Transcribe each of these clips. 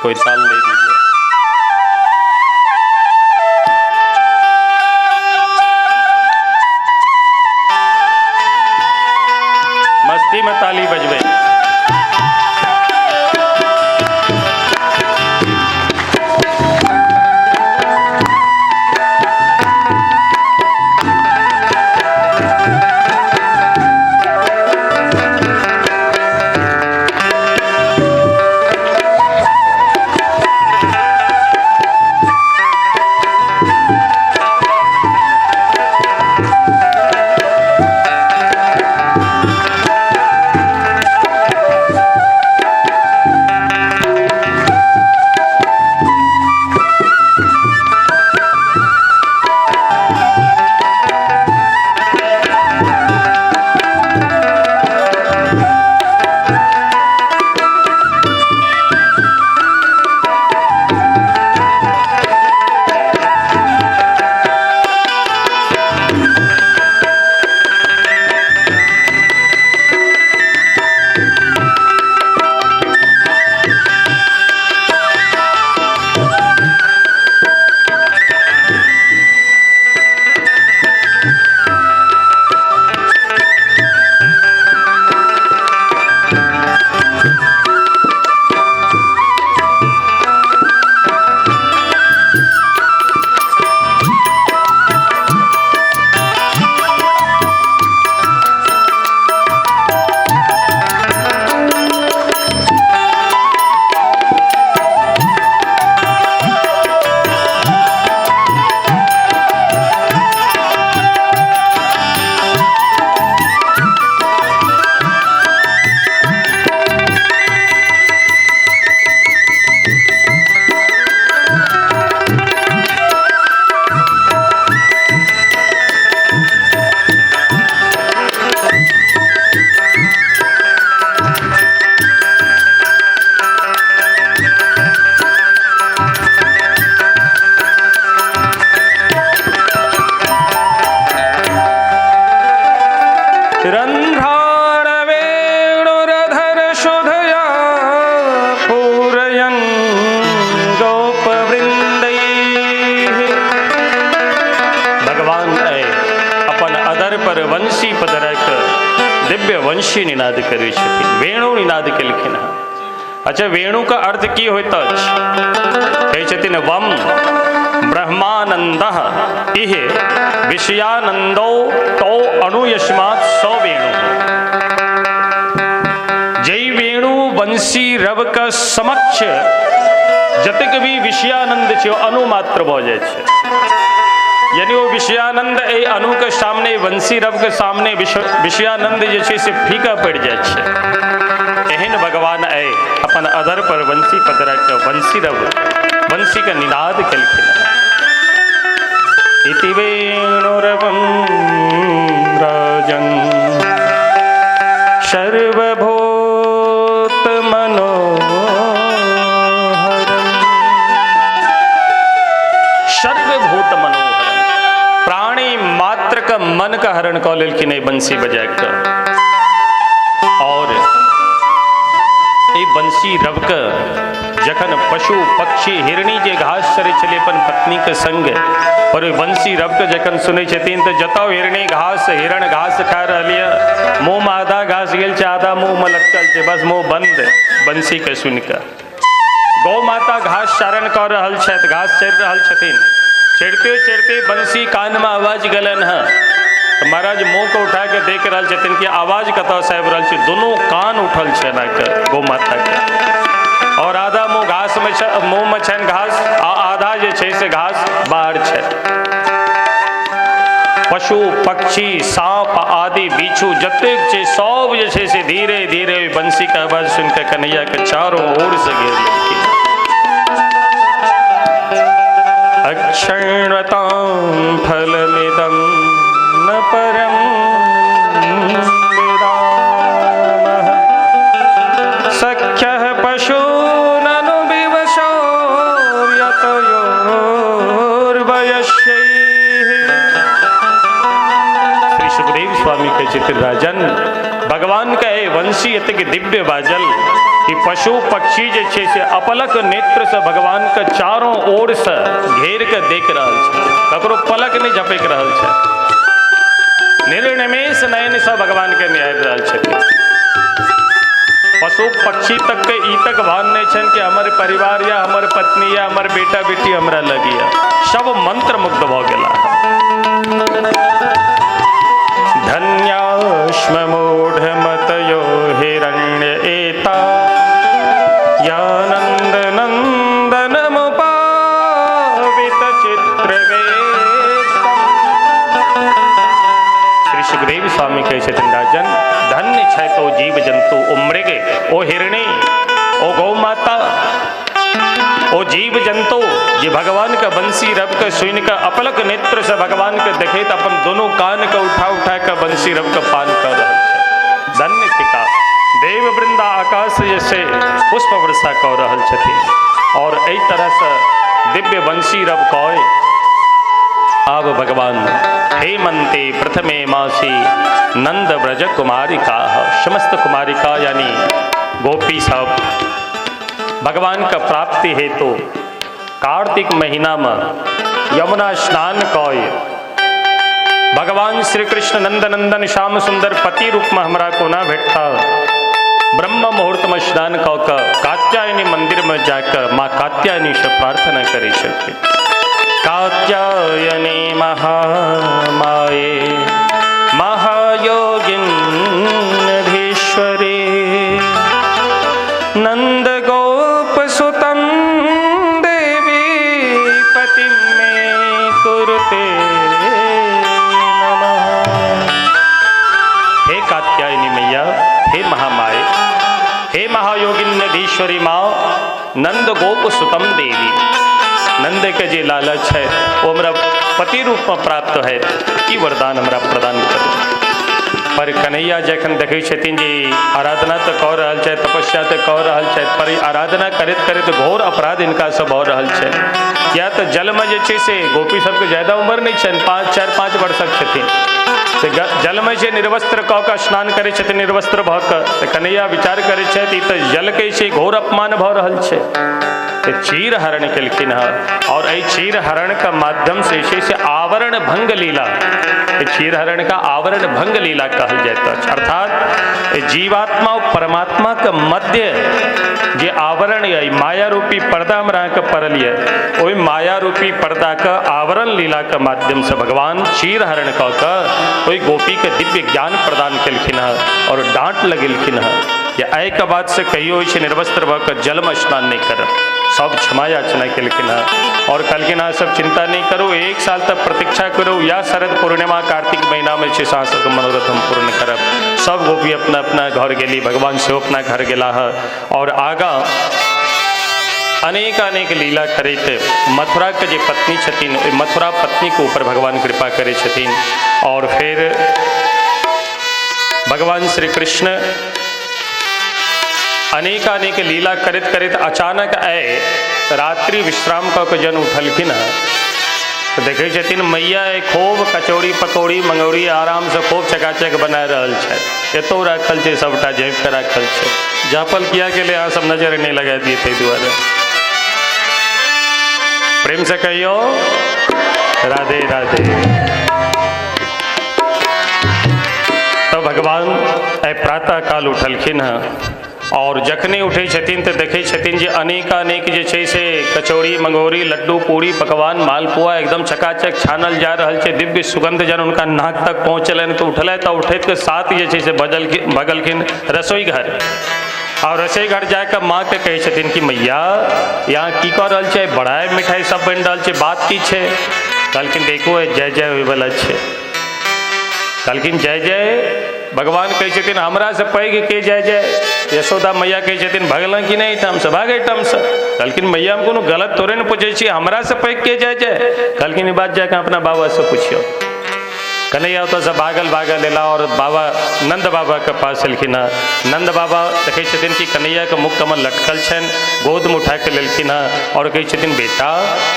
कोई ताल दे दीजिए। मस्ती में ताली बजबे। वंशी निनाद करै छथिन, वेणु निनाद केलखिन हँ। अच्छा, वेणु का अर्थ की होइत अछि? कहै छथिन वम ब्रह्मानंदः इह विषयानंदो तौ अणुयस्मात् स वेणु। जय वेणु वंशी रव के समक्ष जतेक भी विषयानंद छै अणु मात्र भऽ जाइ छै। यानी वो विषयानंद ए अणु के सामने, वंशी रव के सामने विषयानंद जे छै से फीका पड़ि जाइ छै। एहन भगवान ए अपन अधर पर वंशी पद राखि कऽ वंशी रव वंशी के निनाद केलखिन। इति वेणुरवं राजन् सर्वभूत मनोहरम्। सर्वभूत मनोहरम, प्राणी मात्र का मन का हरण कऽ लेलखिन एहि बंसी बजा कऽ। और एहि बंसी रव के जखन पशु पक्षी हिरणी जे घास चरै छलै अपन पत्नी के संग, और ओहि बंसी रव के जखन सुनै छथिन तऽ जतऽ हिरणी घास हिरण घास खा रहल यऽ, मुँह में आधा घास गेल छै, आधा मुँह में लटकल छै, बस मुँह बंद बंसी के सुनि कऽ। गौ माता घास चारण कऽ रहल छथि, घास चरि रहल छथिन, चढ़ते चढ़ते बंसी कान में आवाज गेलनि हँ। तो महाराज मुँह के उठा के देख रहल छथिन कि आवाज कतऽ से आबि रहल छै, दुनू कान उठल छै एना के गौ माता के, और आधा मुँह घास में मुँह में छनि घास आ आधा जे छै से घास बाहर छै। पशु पक्षी सांप आदि बिच्छू जतेक छै सब जे छै से धीरे धीरे बंसी के आवाज सुनि कऽ कन्हैया के चारों ओर से घेर लेलखिन। अक्षण्वतां फलमिदं न परं विदामः सख्यः पशूननु विवशो यतयोर्वयस्यैः। श्री सुखदेव स्वामी के चित्र राजन भगवान का ए वंशी एतेक दिव्य बाजल कि पशु पक्षी जे छै से अपलक नेत्र से भगवान के चारों ओर से घेर के देख रहल छै, ककरो पलक नहीं झपकि रहल छै, निर्निमेष नयन से भगवान के निहारि रहल छथिन। पशु पक्षी तक के ई तक भान नहीं छनि कि हमर परिवार या हमर पत्नी या हमर बेटा बेटी हमरा लगिया, सब मंत्र मुग्ध भ गेला। धन्याश्ममूढ़मतयो हिरण्य एता यानंद नंदनमुपावित चित्रवेदम्। श्री सुखदेव स्वामी कहै छथिन, राजन धन्य छथि ओ जीव जंतु, ओ मृग, ओ हिरणी, ओ गौ माता, ओ जीव जंतु जे भगवान के बंसी रब के सुन के अपलक नेत्र से भगवान के देखैत अपन दोनों कान के उठा उठा के बंसी रब के पान कर रहल छै। धन्य थिका। देव वृंदा आकाश जैसे पुष्प वर्षा कऽ रहल छथिन और एहि तरह से दिव्य बंसी रब कय आब भगवान हेमंते प्रथमे मासी नंद ब्रज कुमारिका, समस्त कुमारिका यानी गोपी सब भगवान का प्राप्ति हेतु कार्तिक महीना में यमुना स्नान कय भगवान श्री कृष्ण नंद नंदन श्याम सुंदर पति रूप में हमरा कोना भेटता, ब्रह्म मुहूर्त में स्नान कऽ के कात्यायनी मंदिर में जाकर माँ कात्यायनी से प्रार्थना करै छथिन। कात्यायनी महामाये महायोगिन्धीश्वरी नंद गोपसुतं देवी पतिं मे कुरुते नमः। हे कात्यायनी मैया, हे महामाये, हे महायोगिन्धीश्वरी माँ, नंद गोपसुतं देवी, नंद के जे लालच है वो हमरा पति रूप में प्राप्त है, ई वरदान हमरा प्रदान करू। पर कन्हैया जखन देखै छथिन जे आराधना तऽ कऽ रहल छथि, तपस्या तऽ कऽ रहल छथि, पर आराधना करैत करैत घोर अपराध हिनका सब भऽ रहल छै। किया तऽ जलमे जे छै से गोपी सबके ज्यादा उम्र नहि छनि, 5 4 5 वर्षक छथिन, से जलमे जे निर्वस्त्र कऽ कऽ स्नान करै छथिन, निर्वस्त्र भऽ कऽ, तऽ कन्हैया विचार करै छथि ई तऽ जलके छै घोर अपमान भऽ रहल छै। तऽ चीर हरण केलखिन हँ और एहि चीर हरण के माध्यम से जे छै से आवरण भंग लीला, चीर हरण का आवरण भंग लीला कहल जाइत अछि। अर्थात जीवात्मा और परमात्मा के मध्य जे आवरण यऽ, माया रूपी पर्दा हमरा अहाँके पड़ल यऽ, ओहि माया रूपी पर्दा के आवरण लीला के माध्यम से भगवान चीर हरण कऽ कऽ ओहि गोपी के दिव्य ज्ञान प्रदान केलखिन हँ और डांट लगेलखिन हँ जे एहिके बाद से कहियो छै निर्वस्त्र भऽ कऽ जलमे स्नान नहि करब। सब क्षमा याचना केलखिन हँ और कहलखिन अहाँ सब चिंता नहीं करू, 1 साल तक प्रतीक्षा करू, या शरद पूर्णिमा कार्तिक महीना में छै अहाँ सबके मनोरथ हम पूर्ण करब। सब गोपी अपना अपना घर गेली, भगवान सेहो अपना घर गेला हँ और आगाँ अनेक अनेक लीला करैत मथुरा के जे पत्नी छथिन ओहि मथुरा पत्नी के ऊपर भगवान कृपा करै छथिन। और फिर भगवान श्री कृष्ण अनेकानेक लीला करैत करैत अचानक आए रात्रि विश्राम कऽ के जन उठलखिन हँ तऽ देखै छथिन मैया खूब कचौड़ी पकौड़ी मंगौड़ी आराम से खूब चकाचक बना रहल छथि, एतौ राखल छै सबटा झाँपि कऽ राखल छै, झाँपल किया गेलै अहाँ सब नजर नहि लगा दिए ताहि दुआरे। प्रेम से कहियो राधे राधे। तब भगवान आइ प्रातः काल उठलखिन हँ और जखने उठै छथिन तऽ देखै छथिन जे अनेकानेक जे छै से कचौड़ी मंगौरी लड्डू पूरी पकवान मालपुआ एकदम चकाचक छानल जा रहल छै, दिव्य सुगंध जन हुनका नाक तक पहुँचलनि तऽ उठलथि तऽ उठैत के साथ जे छै से भगलखिन रसोई घर और रसोई घर जाके माँ के कहै छथिन कि मैया यहाँ की कऽ रहल छै, बड़ा मिठाई सब बनि रहल छै, बात की छै? कहलखिन देखो जय जय होइवला छै। कहलखिन जय जय? भगवान कहै छथिन हमरा से पैघ के जय जय? यशोदा मैया कहै छथिन भगलन कि नहि एहिठामसँ, भाग एहिठामसँ। कहलखिन मैया हम कोनो गलत थोड़े ने पूछै छी, हमरा से पैघ के जय जय? कहलखिन ई बात जाके अपना बाबासँ पुछियौ। कन्हैया ओतऽसँ भागल भागल एला और बाबा नंद बाबा के पास एलखिन हँ। नंद बाबा देखै छथिन कि कन्हैयाके मुख कमल लटकल छनि, गोदमे उठा के लेलखिन हँ और कहै छथिन बेटा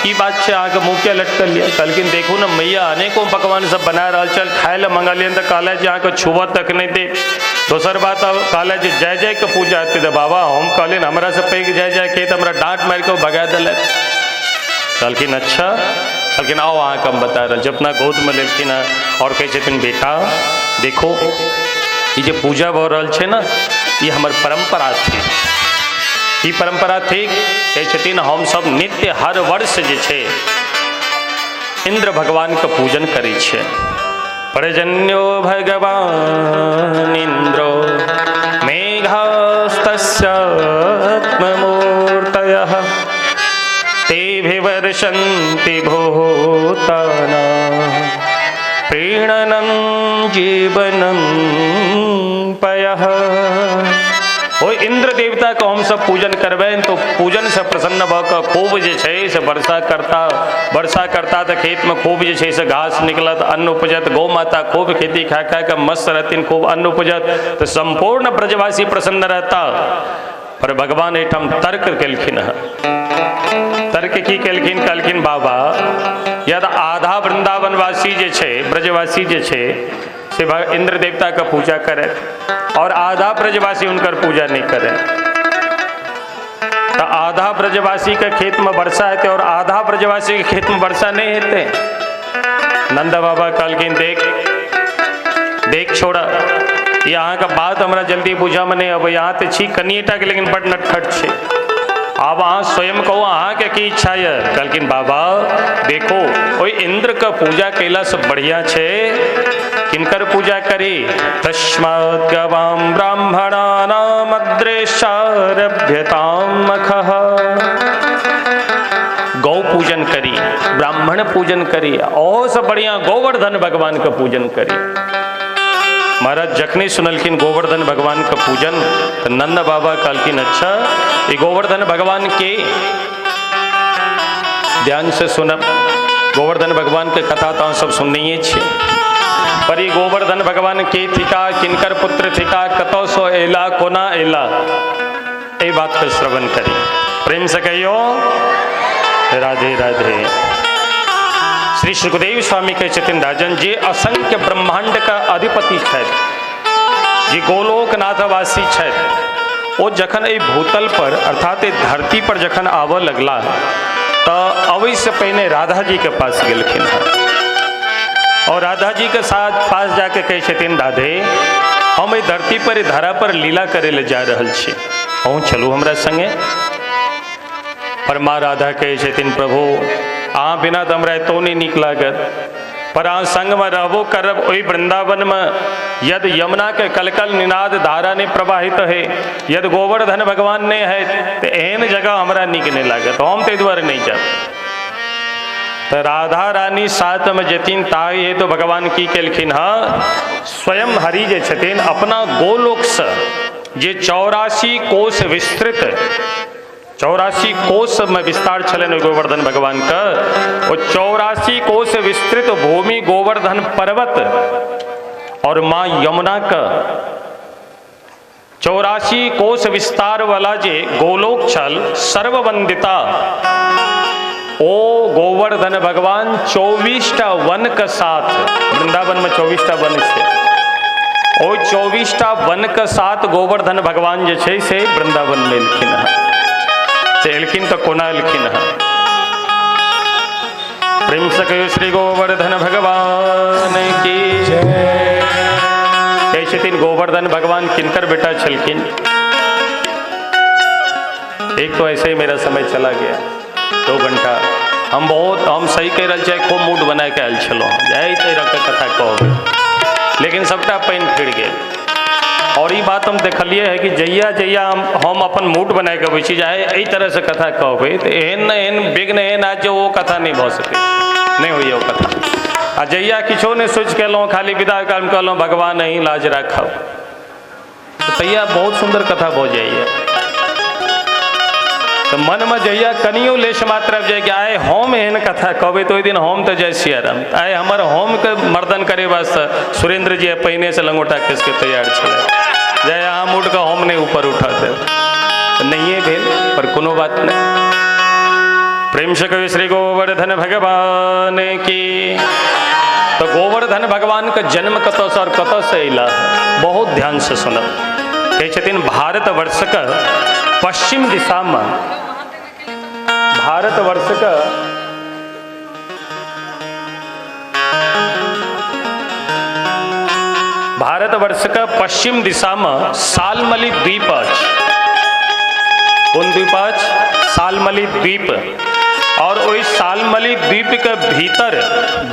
की बात छै अहाँके मुँह किया लटकल यऽ? कहलखिन देखू ने मैया अनेको पकवान सब बना रहल छल, खाय लए मंगलियनि तऽ कहलथि जे अहाँके छुबऽ तक नहि देब, दोसर बात अब कहले जे जय जय के पूजा हेतै तऽ बाबा हम कहलियनि हमरा से पैघ जय जय के तऽ हमरा डाँट मारि कऽ भगा देलक। कहलखिन अच्छा, कहलखिन आओ अहाँके हम बता रहल छी। अपना गोदमे लेलखिन हँ आओर कहै छथिन बेटा देखो ई जे पूजा भऽ रहल छै ने ई हमर परम्परा थिक। ई परम्परा थिक। कहै छथिन हमसब नित्य हर वर्ष जे छै इंद्र भगवानके पूजन करै छियै। पर्जन्यो भगवान इंद्रो मेघास्तस्यात्ममूर्तयः तेभिवर्षन्ति भूतानां प्रीणनं जीवनं पयः। ओहि इंद्र देवता के हम सब पूजन करबनि तो पूजन से प्रसन्न भऽ कऽ खूब जे छै से वर्षा करता, वर्षा करता तऽ खेतमे खूब जे छै से घास निकलत, अन्न उपजत, गौ माता खूब खेती खा खा कऽ मस्त रहथिन, खूब अन्न उपजत, तऽ सम्पूर्ण ब्रजवासी प्रसन्न रहता। पर भगवान एहिठाम तर्क केलखिन हँ। तर्क की केलखिन? कहलखिन बाबा यदि आधा वृंदावनवासी जे छै ब्रजवासी जे छै से इंद्र देवता के पूजा करे और आधा ब्रजवासी हुनकर पूजा नहीं करे, तो आधा ब्रजवासी के खेत में वर्षा हेतै और आधा ब्रजवासी के खेत में वर्षा नहीं हेतै। नंद बाबा कहलखिन देख देख छोड़ा, ये अहाँके बात हमरा जल्दी बुझऽमे नहि अबै, अहाँ तऽ छी कनिएटा के लेकिन बड नटखट छै, आब अहाँ स्वयं कहू अहाँके की इच्छा यऽ। कहलखिन बाबा देखो ओहि इंद्र के पूजा कयलासँ बढ़िआँ छै किनकर पूजा करी? तस्मात् गवां ब्राह्मणानाम् अद्रेशारभ्यतां मखः। गौ पूजन करी, ब्राह्मण पूजन करी, और सब बढ़िया गोवर्धन भगवान के पूजन करी। महाराज जखने सुनलखिन गोवर्धन भगवान के पूजन तो नंद बाबा कहलखिन अच्छा ये गोवर्धन भगवान के ध्यान से सुनब। गोवर्धन भगवान के कथा तो सब सुनने छियै, पर ई गोवर्धन भगवान के थिका, किनकर पुत्र थिका, कतौ सो एला, कोना एला, एहि बात के श्रवण करी। प्रेम से कहियो राधे राधे। श्री सुखदेव स्वामी कहै छथिन राजन जे असंख्य ब्रह्मांड का अधिपति छथि, जे गोलोकनाथवासी छथि, ओ जखन एहि भूतल पर अर्थात एहि धरती पर जखन आबऽ लगला तऽ अबै से पहिने राधा जी के पास गेलखिन हँ और राधा जी के साथ पास जाके कहै छथिन राधे हम एहि धरती पर एहि धरा पर लीला करै लए जा रहल छी, अहूँ चलू हमरा संगे। पर माँ राधा कहै छथिन प्रभु अहाँ बिना तऽ हमरा एतौ नहि नीक लागत, पर अहाँ संगमे रहबो करब ओहि वृंदावनमे, यदि यमुना के कलकल निनाद धारा नहि प्रवाहित है, यदि गोवर्धन भगवान नहि है, तऽ एहन जगह हमरा नीक नहि लागत, हम ताहि दुआरे नहि जायब। तऽ राधा रानी साथमे जेथिन ताहि हेतु भगवान की केलखिन हँ, स्वयं हरि जे छथिन अपना गोलोकसँ जे 84 कोस विस्तृत 84 कोस में विस्तार छलनि ओहि गोवर्धन भगवान के, ओ 84 कोस विस्तृत भूमि गोवर्धन पर्वत और माँ यमुना के 84 कोस विस्तार वाला जे गोलोक छल सर्ववंदिता, ओ गोवर्धन भगवान 24टा वन के साथ, वृंदावन में 24टा वन छै, ओ 24टा वन के साथ गोवर्धन भगवान जे छै से वृंदावन में एलखिन हँ। से एलखिन तऽ कोना एलखिन हँ? प्रेम से कहियो श्री गोवर्धन भगवान की जय। कहै छथिन गोवर्धन भगवान किनकर बेटा छलखिन? एक तो ऐसे ही मेरा समय चला गया 2 घंटा, हम बहुत हम सही कहि रहल छियै, खूब मूड बना के आयल छलहुँ एहि तरहके कथा कहबै, लेकिन सबटा पानि फिर गेल। और ई बात हम देखलियै है कि जहिया जहिया हम अपन मूड बना के अबै छी जे एहि तरहसँ कथा कहबै तऽ एहन ने एहन विघ्न एहन आयत जे ओ कथा नहि भऽ सकै, नहि होइए ओ कथा। आ जहिया किछो नहि सोचि के एलहुँ, खाली विदा काल कहलहुँ भगवान अहीं लाज राखब, तऽ तहिया बहुत सुन्दर कथा भऽ जाइए। तऽ मनमे जहिया कनियो लेश मात्र आबि जाय कि आइ हम एहन कथा कहबै तऽ ओहि दिन हम तऽ जय सियाराम, आइ हमर हमके मर्दन करे वास्ते सुरेंद्र जी पहिनेसँ लंगोटा कसके तैयार छलै, जय अहाँ मूडके हम नहि ऊपर उठा देब, नहिए भेल, पर कोनो बात नहि। प्रेम से कवि श्री गोवर्धन भगवान की। तो गोवर्धन भगवान के जन्म कतऽसँ और कतऽसँ अयला, बहुत ध्यान से सुनब। कहै छथिन भारतवर्ष के पश्चिम दिशा में, भारतवर्ष के भारतवर्ष के पश्चिम दिशा में सालमली द्वीप अछि। कोन द्वीप अछि? सालमली द्वीप। और ओहि सालमली द्वीप के भीतर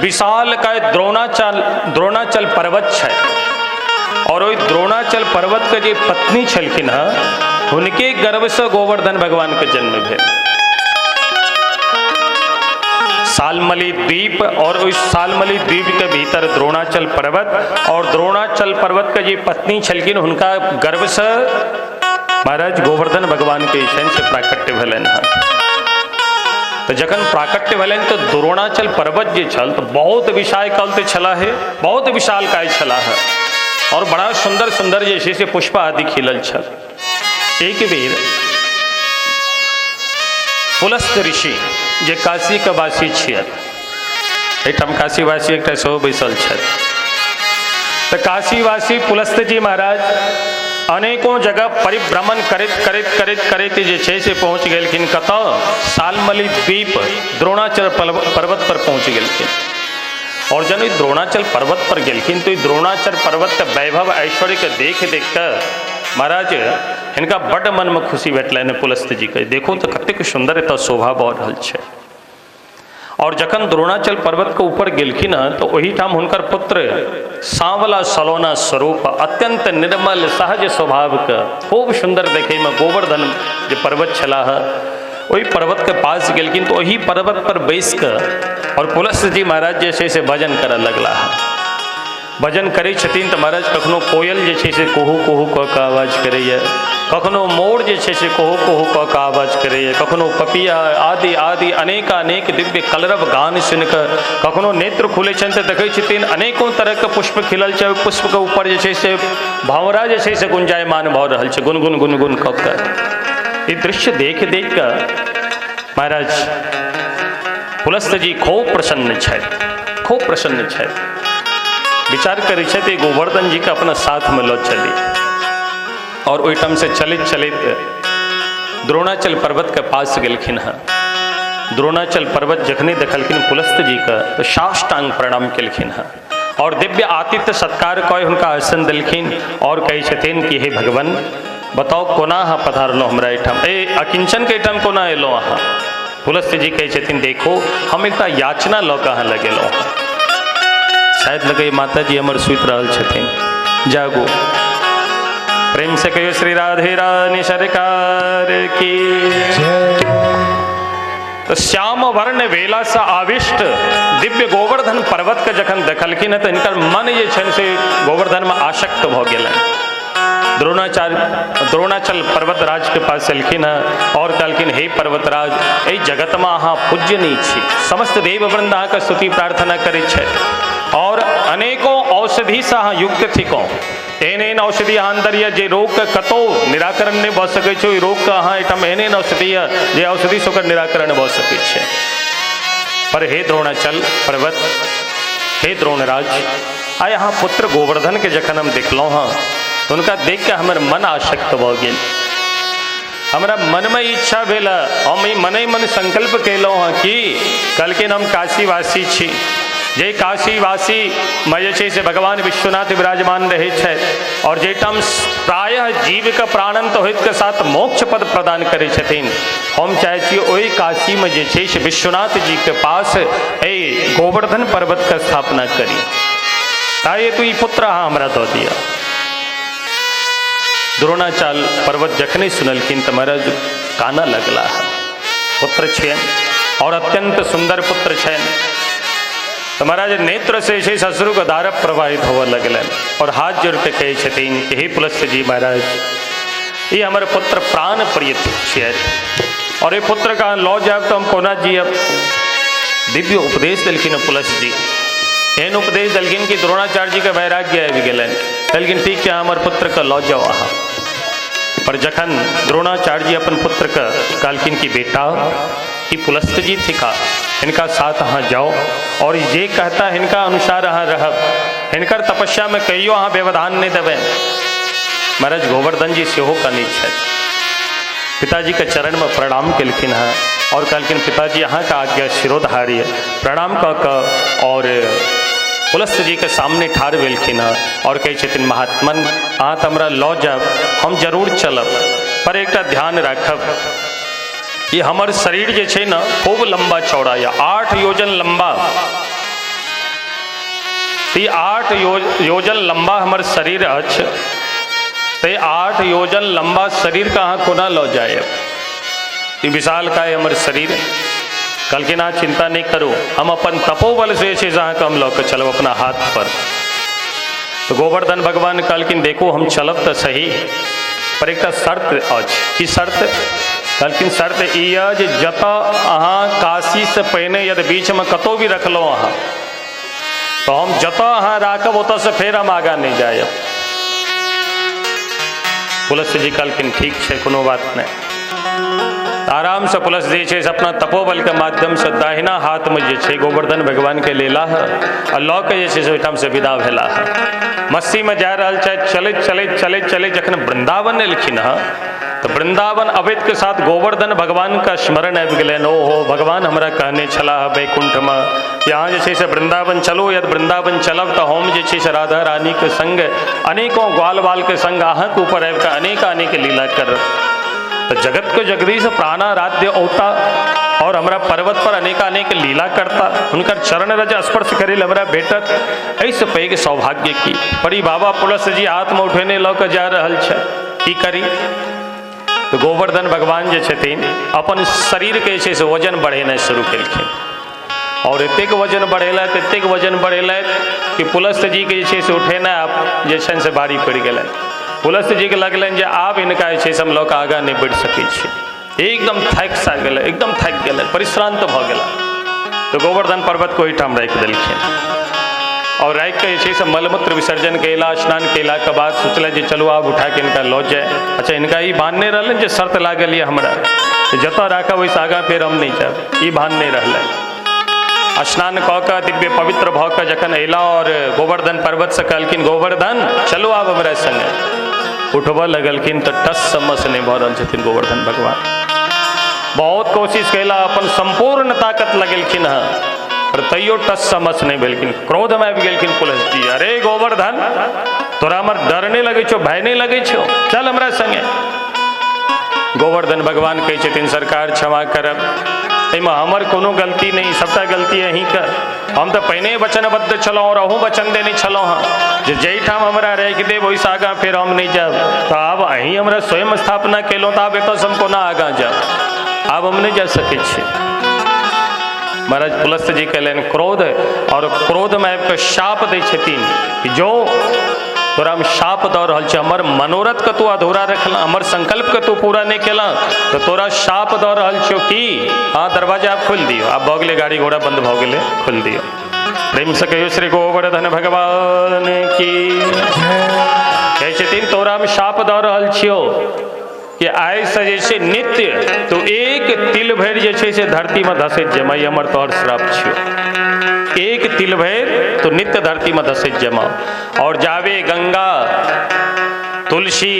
विशाल का द्रोणाचल द्रोणाचल पर्वत छै। और ओहि द्रोणाचल पर्वत के जे पत्नी छलखिन हँ, हुनके गर्भ से गोवर्धन भगवान के जन्म भेल। सालमली द्वीप और उस सालमली द्वीप के भीतर द्रोणाचल पर्वत, और द्रोणाचल पर्वत के जे पत्नी छलखिन हुनका गर्भ से महाराज गोवर्धन भगवान के से प्राकट्य भेलनि हँ। तो जखन प्राकट्य भेलनि तो द्रोणाचल पर्वत जे छल तो बहुत विशाल कल छला है, बहुत विशाल काय छला है, और बड़ा सुंदर सुंदर जे छै से पुष्प आदि खिलल छल। एक बेर पुलस्त ऋषि जे काशी के वासी छियै, एहिठाम काशीवासी एकटा सेहो बैसल छथि, तो काशीवासी पुलस्त जी महाराज अनेकों जगह परिभ्रमण करैत करैत करैत करैत जे छै से पहुँच गेलखिन कतऽ? सालमली द्वीप द्रोणाचल पर्वत पर पहुँच गेलखिन। और जब ई द्रोणाचल पर्वत पर गेलखिन तो द्रोणाचल पर्वत के वैभव ऐश्वर्य के देख देख कऽ महाराज हिनका बड्ड मन में खुशी भेटलनि पुलस्त जी के, देखो तो कतेक सुंदर एतऽ शोभा भऽ रहल छै। और जखन द्रोणाचल पर्वत के ऊपर गेलखिन तो ओहिठाम हुनकर पुत्र सांवला सलोना स्वरूप अत्यंत निर्मल सहज स्वभाव के खूब सुंदर देखे में गोवर्धन जे पर्वत छलाह ओहि पर्वत के पास गेलखिन तो ओहि पर्वत पर बैस कऽ और पुलस्त जी महाराज जे छै से भजन करऽ लगलाह। भजन करै छथिन तऽ महाराज कखनो कोयल जे छै से कुहू कुहू कऽ कऽ आवाज करैए, कखनो मोर जे छै से कुहू कुहू कऽ कऽ आवाज करैए, कखनो पपिया आदि आदि अनेकानेक दिव्य कलरव गान सुनि कऽ, कखनो नेत्र खुलै छनि तऽ देखै छथिन अनेकों तरहके पुष्प खिलल छै, ओहि पुष्पके ऊपर जे छै से भँवरा जे छै से गुंजायमान भऽ रहल छै गुनगुन गुनगुन कऽ कऽ। ई दृश्य देख देख कऽ महाराज पुलस्त जी खूब प्रसन्न छथि, खूब प्रसन्न छथि। विचार करै छथि गोवर्धन जी के अपना साथ में लऽ चली। और ओहिठाम से चलैत चलैत द्रोणाचल पर्वत के पास गेलखिन हँ। द्रोणाचल पर्वत जखने देखलखिन पुलस्त जी के तो साष्टांग प्रणाम केलखिन हँ और दिव्य आतिथ्य सत्कार कऽ हुनका आसन देलखिन और कहै छथिन कि हे भगवान बताओ कोना अहाँ पधारलहुँ हमरा एहिठाम, ए अकिंचन के एहिठाम कोना एलहुँ अहाँ? पुलस्त जी कहै छथिन देखो हम एकटा याचना लऽ कऽ अहाँ लग एलहुँ हँ। शायद लगै माता जी हमर सुति रहल छथिन, जागू। प्रेम से कहियो श्री राधे रानी सरकार की। तो श्याम वर्ण वेला से आविष्ट दिव्य गोवर्धन पर्वत के जखन देखलखिन तो हिनकर मन जे छनि से गोवर्धन में आसक्त भऽ गेलनि। द्रोणाचल पर्वतराज के पास एलखिन हँ और कहलखिन हे पर्वतराज, एहि जगतमे अहाँ पूजनीय छी, समस्त देववृंद अहाँके स्तुति प्रार्थना करै छथि और अनेकों औषधि से अहाँ युक्त थिकहुँ। एहन एहन औषधि अहाँ अन्दर यऽ जे रोगके कतहु निराकरण नहि भऽ सकै छै, ओहि रोगके अहाँ एहिठाम एहन एहन औषधि यऽ जे औषधिसँ ओकर निराकरण भऽ सकै छै। पर हे द्रोणाचल पर्वत, हे द्रोणराज, आइ अहाँ पुत्र गोवर्धनके जखन हम देखलहुँ हँ तऽ हुनका देख कऽ हमर मन आसक्त भऽ गेल। हमरा मनमे इच्छा भेल, हम ई मने मन संकल्प केलहुँ हँ कि कहलखिन हम काशीवासी छी, जे काशीवासी में जे छै से भगवान विश्वनाथ विराजमान रहै छथि और जाहिठाम प्रायः जीवके प्राणंत होइत के साथ मोक्ष पद प्रदान करै छथिन, हम चाहै छी ओहि काशीमे जे छै से विश्वनाथ जीके पास एहि गोवर्धन पर्वतके स्थापना करी, ताहि हेतु ई पुत्र अहाँ हमरा दऽ दिअ। द्रोणाचल पर्वत जखने सुनलखिन तऽ महाराज कानऽ लगलाह। पुत्र छियनि और अत्यंत सुंदर पुत्र छनि, तऽ महाराज नेत्र से जे छै अश्रुके धारा प्रवाहित होबऽ लगलनि और हाथ जोड़ि कऽ कहै छथिन कि हे पुलस्त जी महाराज, ई हमर पुत्र प्राण प्रिय छियथि और एहि पुत्रके अहाँ लऽ जायब तऽ हम कोना जियब। दिव्य उपदेश देलखिन पुलस्त जी, एहन उपदेश देलखिन कि द्रोणाचार्य जीके वैराग्य आबि गेलनि। कहलखिन ठीक छै, हमर पुत्रके लऽ जाउ अहाँ। पर जखन द्रोणाचार्य जी अपन पुत्रके कहलखिन कि बेटा ई पुलस्त जी थिका, हिनका साथ अहाँ जाउ और जे कहता हिनका अनुसार अहाँ रहब, हिनकर तपस्यामे कहियो अहाँ व्यवधान नहि देबै। महाराज गोवर्धन जी सेहो कनै छथि, पिताजीके चरणमे प्रणाम केलखिन हँ और कहलखिन पिताजी अहाँके आज्ञा शिरोधार्य। प्रणाम कऽ कऽ और पुलस्त जीके सामने ठाढ़ भेलखिन हँ और कहै छथिन महात्मन अहाँ तऽ हमरा लऽ जायब, हम जरूर चलब, पर एकटा ध्यान राखब कि हमर शरीर जे छै ने खूब लम्बा चौड़ा यऽ, 8 योजन लम्बा, ई 8 योजन लम्बा हमर शरीर अछि, तऽ 8 योजन लम्बा शरीरके अहाँ कोना लऽ जायब, ई विशाल काय हमर शरीर। कहलखिन अहाँ चिंता नहि करू, हम अपन तपोबल से जे छै से अहाँके हम लऽ कऽ चलब अपना हाथ पर। तऽ गोवर्धन भगवान कहलखिन देखू हम चलब तऽ सही, पर एकटा शर्त अछि। की शर्त? कहलखिन शर्त ई यऽ जे जतऽ अहाँ काशीसँ पहिने यदि बीचमे कतहु भी रखलहुँ अहाँ, तऽ हम जतऽ अहाँ राखब ओतऽसँ फेर हम आगाँ नहि जायब। पुलस्त जी कहलखिन ठीक छै, कोनो बात नहि। आरामसँ पुलस्त जी छै से अपना तपोबलके माध्यमसँ दाहिना हाथमे जे छै गोवर्धन भगवानके लेलाह आ लऽ के जे छै से ओहिठामसँ विदा भेलाह। मस्तीमे जा रहल छथि, चलैत चलैत चलैत चलैत जखन वृन्दावन एलखिन हँ तऽ वृन्दावन अबैत के साथ गोवर्धन भगवानके स्मरण आबि गेलनि। ओहो भगवान हमरा कहने छलाह वैकुण्ठमे कि अहाँ जे छै से वृन्दावन चलू, यदि वृन्दावन चलब तऽ हम जे छै से राधा रानीके संग अनेकों ग्वाल बालके संग अहाँके ऊपर आबि कऽ अनेक अनेक लीला करब। तऽ जगतके जगदीश प्राणाराध्य औता और हमरा पर्वत पर अनेकानेक लीला करता, हुनकर चरण रज स्पर्श करै लए हमरा भेटत, एहिसँ पैघ सौभाग्य की। पर ई बाबा पुलस्त जी हाथमे उठेने लऽ कऽ जा रहल छै, की करी? तऽ गोवर्धन भगवान जे छथिन अपन शरीरके जे छै से वजन बढ़ेनाइ शुरू केलखिन और एतेक वजन बढ़ेलथि, एतेक वजन बढ़ेलथि कि पुलस्त जीके जे छै से उठेनाइ आब जे छनि से भारी पड़ि गेलनि। पुलस्त जीके लगलनि जे आब हिनका जे छै से हम लऽ कऽ आगाँ नहि बढ़ि सकै छी, एकदम थाकि सा गेलै, एकदम थाकि गेलै, परिश्रान्त भऽ गेला। तऽ गोवर्धन पर्वतके ओहिठाम राखि देलखिन और राखि कऽ जे छै से मलमूत्र विसर्जन कयला, स्नान कयलाके बाद सोचलथि जे चलू आब उठा कऽ हिनका लऽ जाय। अच्छा हिनका ई भान नहि रहलनि जे शर्त लागल यऽ हमरा, जतऽ राखब ओहिसँ आगाँ फेर हम नहि जायब, ई भान नहि रहलनि। स्नान कऽ कऽ दिव्य पवित्र भऽ कऽ जखन अयला और गोवर्धन पर्वतसँ कहलखिन गोवर्धन चलू आब हमरा संगे, उठबऽ लगलखिन तऽ टस समस नहि भऽ रहल छथिन गोवर्धन भगवान। बहुत कोशिश कयला, अपन सम्पूर्ण ताकत लगेलखिन हँ, पर तैयो टस समस नहि भेलखिन। क्रोधमे आबि गेलखिन पुलस्त जी, अरे गोवर्धन तोरा हमर डर नहि लगै छौ, भय नहि लगै छौ, चल हमरा संगे। गोवर्धन भगवान कहै छथिन सरकार क्षमा करब, एहिमे हमर कोनो गलती नहि, सबटा गलती अहीँके, हम तऽ पहिने वचनबद्ध छलहुँ और अहूँ वचन देने छलहुँ हँ जे जाहिठाम हमरा राखि देब ओहिसँ आगाँ फेर हम नहि जायब, तऽ आब अहीं हमरा स्वयं स्थापना केलहुँ तऽ आब एतऽसँ हम कोना आगाँ जायब, आब हम नहि जा सकै छी। महाराज पुलस्त जी कहलनि क्रोध, और क्रोधमे आबि कऽ शाप दै छथिन कि जो तोरा हम शाप दऽ रहल छी, हमर मनोरथके तू अधूरा रखलह, हमर संकल्पके तू पूरा नहि केलह, तऽ तोरा शाप दऽ रहल छियौ कि हाँ दरवाजा आब खोलि दियौ, आब भऽ गेलै गाड़ी घोड़ा बंद भऽ गेलै, खोलि दियौ। प्रेमसँ कहियौ श्री गोवर्धन भगवान की। कहै छथिन तोरा हम शाप दऽ रहल छियौ कि आइसँ जे छै नित्य तू एक तिल भरि जे छै से धरतीमे धसैत जेमा, ई हमर तोहर श्राप छियौ, एक तिल भरि तू नित्य धरतीमे धसैत जेमा। और जाबे गंगा तुलसी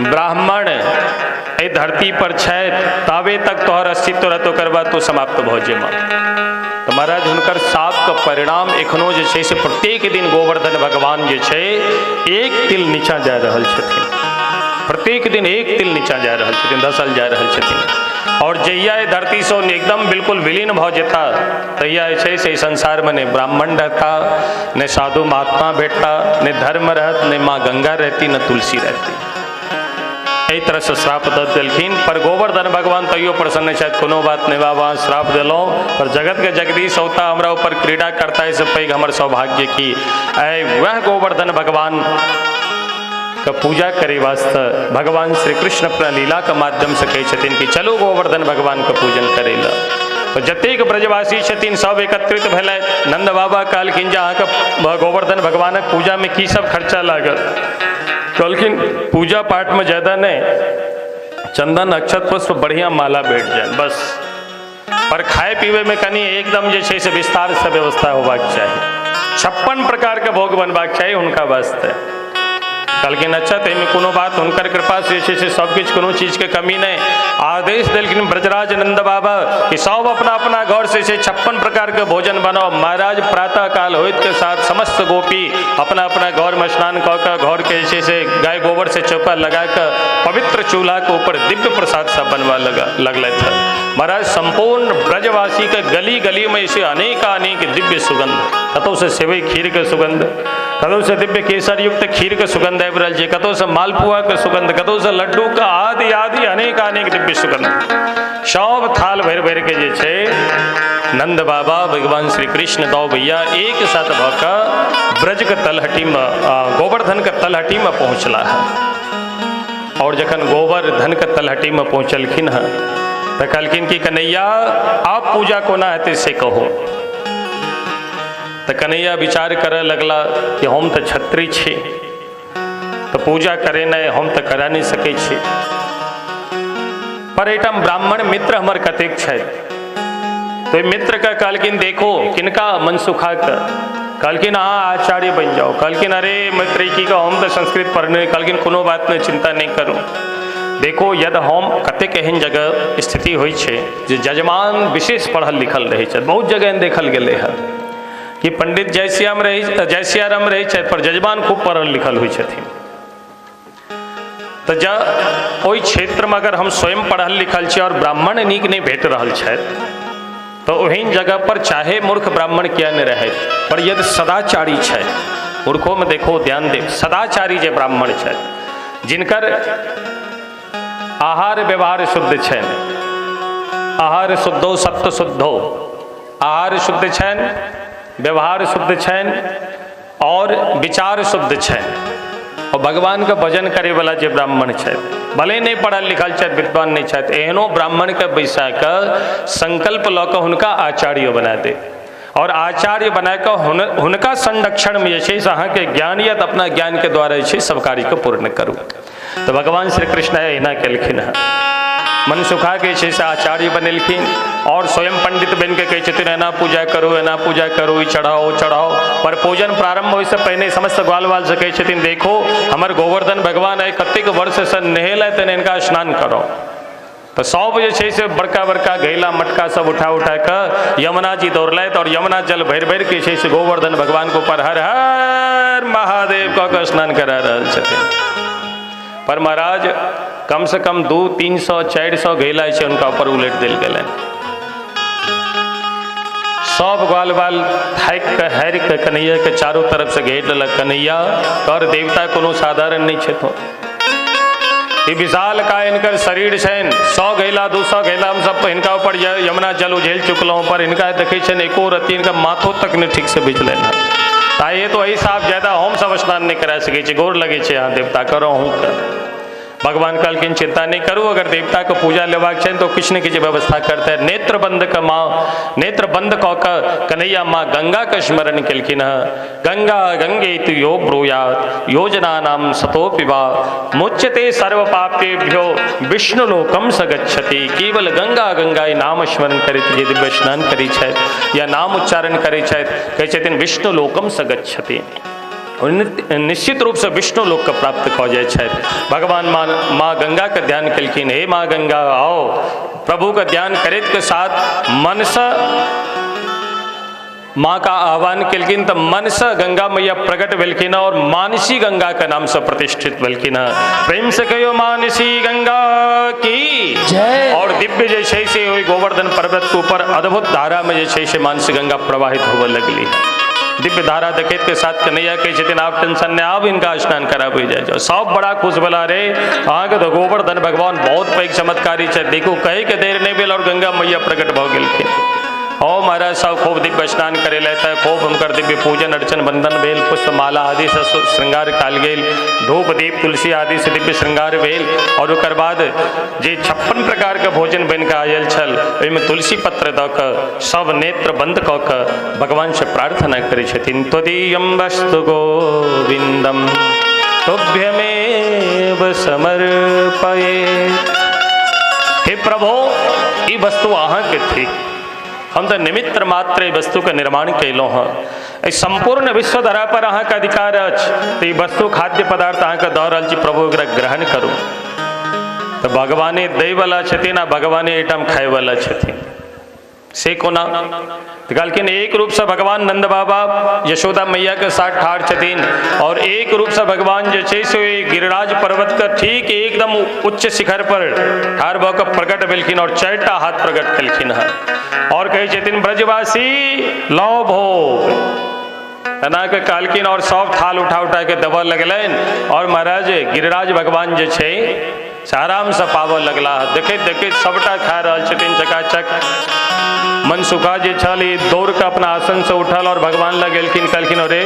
ब्राह्मण एहि धरती पर छथि ताबे तक तोहर अस्तित्व रहत, ओकर बाद तू समाप्त भऽ जेमा। तऽ महाराज हुनकर शापके परिणाम एखनो जे छै से प्रत्येक दिन गोवर्धन भगवान जे छै एक तिल नीचा जा रहल छथिन, प्रत्येक दिन एक तिल नीचा जा रहल छथिन, धसल जा रहल छथिन। और जहिया एहि धरतीसँ एकदम बिल्कुल विलीन भऽ जेता तहिया जे छै से एहि संसारमे नहि ब्राह्मण रहता, नहि साधु महात्मा भेटता, नहि धर्म रहत, नहि माँ गंगा रहती, नहि तुलसी रहती। एहि तरहसँ श्राप दऽ देलखिन। पर गोवर्धन भगवान तैयो प्रसन्न छथि, कोनो बात नहि बाबा श्राप देलहुँ, पर जगतके जगदीश औता हमरा ऊपर क्रीड़ा करता, एहिसँ पैघ हमर सौभाग्य की। आइ वएह गोवर्धन भगवान के पूजा करे वास्ते भगवान श्री कृष्ण अपना लीला के माध्यम से कहै छथिन कि चलू गोवर्धन भगवान के पूजन करे ला। तो जतेक ब्रजवासी छथिन सब एकत्रित भेलथि। नंद बाबा कहलखिन जे अहाँके गोवर्धन भगवानक पूजा में की सब खर्चा लागल? कहलखिन पूजा पाठ में ज्यादा नहीं, चंदन अक्षत पुष्प बढ़िया माला भेट जाए बस। पर खाय पीबै में कनि एकदम जे छै से विस्तार से व्यवस्था होबाक चाही। 56 प्रकार के भोग बनबाक चाही हुनका वास्ते। कहलखिन अच्छा, तऽ एहिमे कोनो बात, हुनकर कृपा से जे छै से सब किछु, कोनो चीजके कमी नहि। आदेश देलखिन ब्रजराज नंद बाबा कि सब अपना अपना घर से 56 प्रकार के भोजन बनाओ। महाराज प्रातः काल होइत के साथ समस्त गोपी अपना अपना घर में स्नान कऽ कऽ घर के जे छै से गाय गोबर से चौका लगा कऽ पवित्र चूल्हा के ऊपर दिव्य प्रसाद सब बनवा लगलथि। महाराज संपूर्ण ब्रजवासी के गली गली में इसे अनेकानेक दिव्य सुगंध, कतौ से सेवई खीर के सुगंध, कतौ से दिव्य केसर युक्त खीर के सुगंध आबि रहल छै, कतौ से मालपुआ के सुगंध, कतौ से लड्डू के आदि आदि अनेकानेक दिव्य सुगंध। सब थाल भरि भरि के जे छै नंद बाबा भगवान श्री कृष्ण दौ भैया एक साथ भऽ कऽ ब्रज के तलहटी में, गोवर्धन के तलहटी में पहुँचला है। और जखन गोवर्धन के तलहटी में पहुँचलखिन हँ तऽ कहलखिन कि कन्हैया आप पूजा कोना हेतै से कहू। तऽ कन्हैया विचार करऽ लगला कि हम तऽ क्षत्रिय छी, तऽ पूजा करेनाइ हम तऽ करा नहि सकै छी, पर एहिठाम ब्राह्मण मित्र हमर कतेक छथि। तो मित्रके कहलखिन देखो किनका मनसुखाके, कहलखिन अहाँ आचार्य बनि जाओ। कहलखिन अरे मित्र की कह, हम तऽ संस्कृत पढ़ने। कहलखिन कोनो बात नहि, चिंता नहि करू। देखो यदि हम कतेक एहन जगह स्थिति होइ छै जे जजमान विशेष पढ़ल लिखल रहै छथि, बहुत जगह एहन देखल गेलै हँ कि पंडित जयसियाराम रहै छथि पर जजमान खूब पढ़ल लिखल होइ छथिन। तऽ जँ ओहि क्षेत्रमे अगर हम स्वयं पढ़ल लिखल छी और ब्राह्मण नीक नहि भेट रहल छथि तऽ ओहन जगह पर चाहे मूर्ख ब्राह्मण किया नहि रहै, पर यदि सदाचारी छथि, मूर्खोमे देखो ध्यान देव, सदाचारी जे ब्राह्मण छथि जिनकर आहार व्यवहार शुद्ध छनि, आहार शुद्धो सत्य शुद्धो, आहार शुद्ध छनि, व्यवहार शुद्ध छनि और विचार शुद्ध छनि, और भगवान के भजन करे वाला जे ब्राह्मण छथि, भले नहीं पढ़ल लिखल छथि, विद्वान नहीं छथि, एहनो ब्राह्मण के बैसा कऽ संकल्प लऽ कऽ हुनका आचार्य बना दे और आचार्य बना कऽ हुनका संरक्षण में जे छै से अहाँके ज्ञान या तऽ अपना ज्ञान के द्वारा जे छै सब कार्यके पूर्ण करू। तऽ भगवान श्री कृष्ण एहिना केलखिन हँ, मनसुखा के छै से आचार्य बनेलखिन और स्वयं पंडित बनि के कहै छथिन एना पूजा करू, एना पूजा करू, ई चढ़ाओ चढ़ाओ। पर पूजन प्रारंभ होइसँ पहिने समस्त ग्वाल बाल से कहै छथिन देखो हमर गोवर्धन भगवान आइ कतेक वर्षसँ नहेलथि ने, हिनका स्नान करो। तऽ सब जे छै से बड़का बड़का घैला मटका सब उठा उठा कऽ यमुना जी दौड़लथि और यमुना जल भरि भरि के छै से गोवर्धन भगवान के ऊपर हर हर महादेव कऽ कऽ स्नान करा रहल छथिन। पर महाराज कम से कम 200-300 400 घैला छै हुनका ऊपर उलटि देल गेलनि। सब ग्वाल बाल थाकि कऽ हारि कऽ कन्हैया के चारू तरफ से घेर लेलक। कन्हैया तोहर देवता कोनो साधारण नहि छथि, ई विशाल का हिनकर शरीर छनि, 100 घैला 200 घैला हम सब हिनका ऊपर यमुना जल उझेल चुकलहुँ, पर हिनका देखै छनि एको रत्ती हिनका माथो तक नहि ठीक से भिजलनि हँ। ताहि तो एहि साफ ज्यादा हम सब स्नान नहि करा सकै छी, गोर लगै छै अहाँ देवता करो अहूँके। भगवान कहलखिन चिंता नहीं करू, अगर देवता के पूजा लेबाक छनि तो किछु ने किछु व्यवस्था करते। नेत्र बंद के माँ, नेत्र बंद कऽ कऽ कन्हैया माँ गंगा के स्मरण केलखिन हँ। गंगा गंगे तु यो ब्रूयात योजना नाम सतोपि वा मुच्यते सर्व पापेभ्यो विष्णु लोकम स गच्छति। केवल गंगा गंगा नाम स्मरण करैत जे दिव्य स्नान करै छथि या नाम उच्चारण करै छथि, कहै छथिन विष्णु लोकम स गच्छति, निश्चित रूप से विष्णु लोक के प्राप्त कऽ जाइ छथि। भगवान माँ गंगा के ध्यान केलखिन, हे माँ गंगा आओ। प्रभु के ध्यान करैत के साथ मन से माँ का आह्वान केलखिन तऽ मन से गंगा मैया प्रकट भेलखिन और मानसी गंगा के नाम से प्रतिष्ठित भेलखिन। प्रेम से कहियो मानसी गंगा की जय। और दिव्य जे छै से ओहि गोवर्धन पर्वत के ऊपर अद्भुत धारा में जे छै से मानसी गंगा प्रवाहित होबऽ लगली। दिव्य धारा देखैत के साथ कन्हैया कहै छथिन आब टेंशन नहि, आब हिनका स्नान कराबै जाइ जाओ। सब बड़ा खुश भेला, रे अहाँके तऽ गोवर्धन भगवान बहुत पैघ चमत्कारी छथि, देखू कहै के देर नहि भेल और गंगा मैया प्रकट भऽ गेलखिन। ओ महाराज सब खूब दिव्य स्नान करेलथि, खूब हुनकर दिव्य पूजन अर्चन वंदन भेल, पुष्प माला आदि से श्रृंगार कयल गेल, धूप दीप तुलसी आदि से दिव्य श्रृंगार भेल। और ओकर बाद जे 56 प्रकार के भोजन बनि कऽ आयल छल ओहिमे तुलसी पत्र दऽ कऽ सब नेत्र बंद कऽ कऽ भगवान से प्रार्थना करै छथिन, त्वदीयं वस्तु गोविंदम तुभ्यमेव समर्पये। हे प्रभो, ई वस्तु अहाँके थिक, हम तऽ निमित्त मात्र एहि वस्तुके निर्माण कयलहुँ हँ। एहि सम्पूर्ण विश्व धरा पर अहाँके अधिकार अछि, तऽ ई वस्तु खाद्य पदार्थ अहाँके दऽ रहल छी प्रभु, एकरा ग्रहण करू। तऽ भगवाने दैवला छथिन आ भगवाने एहिठाम खायवला छथिन, से कोना? तऽ कहलखिन एक रूपसँ भगवान नंद बाबा यशोदा मैया के साथ ठाढ़ छथिन और एक रूपसँ भगवान जे छै से गिरिराज पर्वत के ठीक एकदम उच्च शिखर पर ठाढ़ भऽ कऽ प्रकट भेलखिन और 4टा हाथ प्रकट केलखिन हँ और कहै छथिन ब्रजवासी लौ भोग, एना के कहलखिन और सब थाल उठा उठा के देबऽ लगलनि और महाराज गिरिराज भगवान जे छै से आरामसँ पाबऽ लगला। देखैत देखैत सबटा खा रहल छथिन चकाचक। मनसुखा जे छल ई दौड़ के अपना आसनसँ उठल और भगवान लग गेलखिन, कहलखिन अरे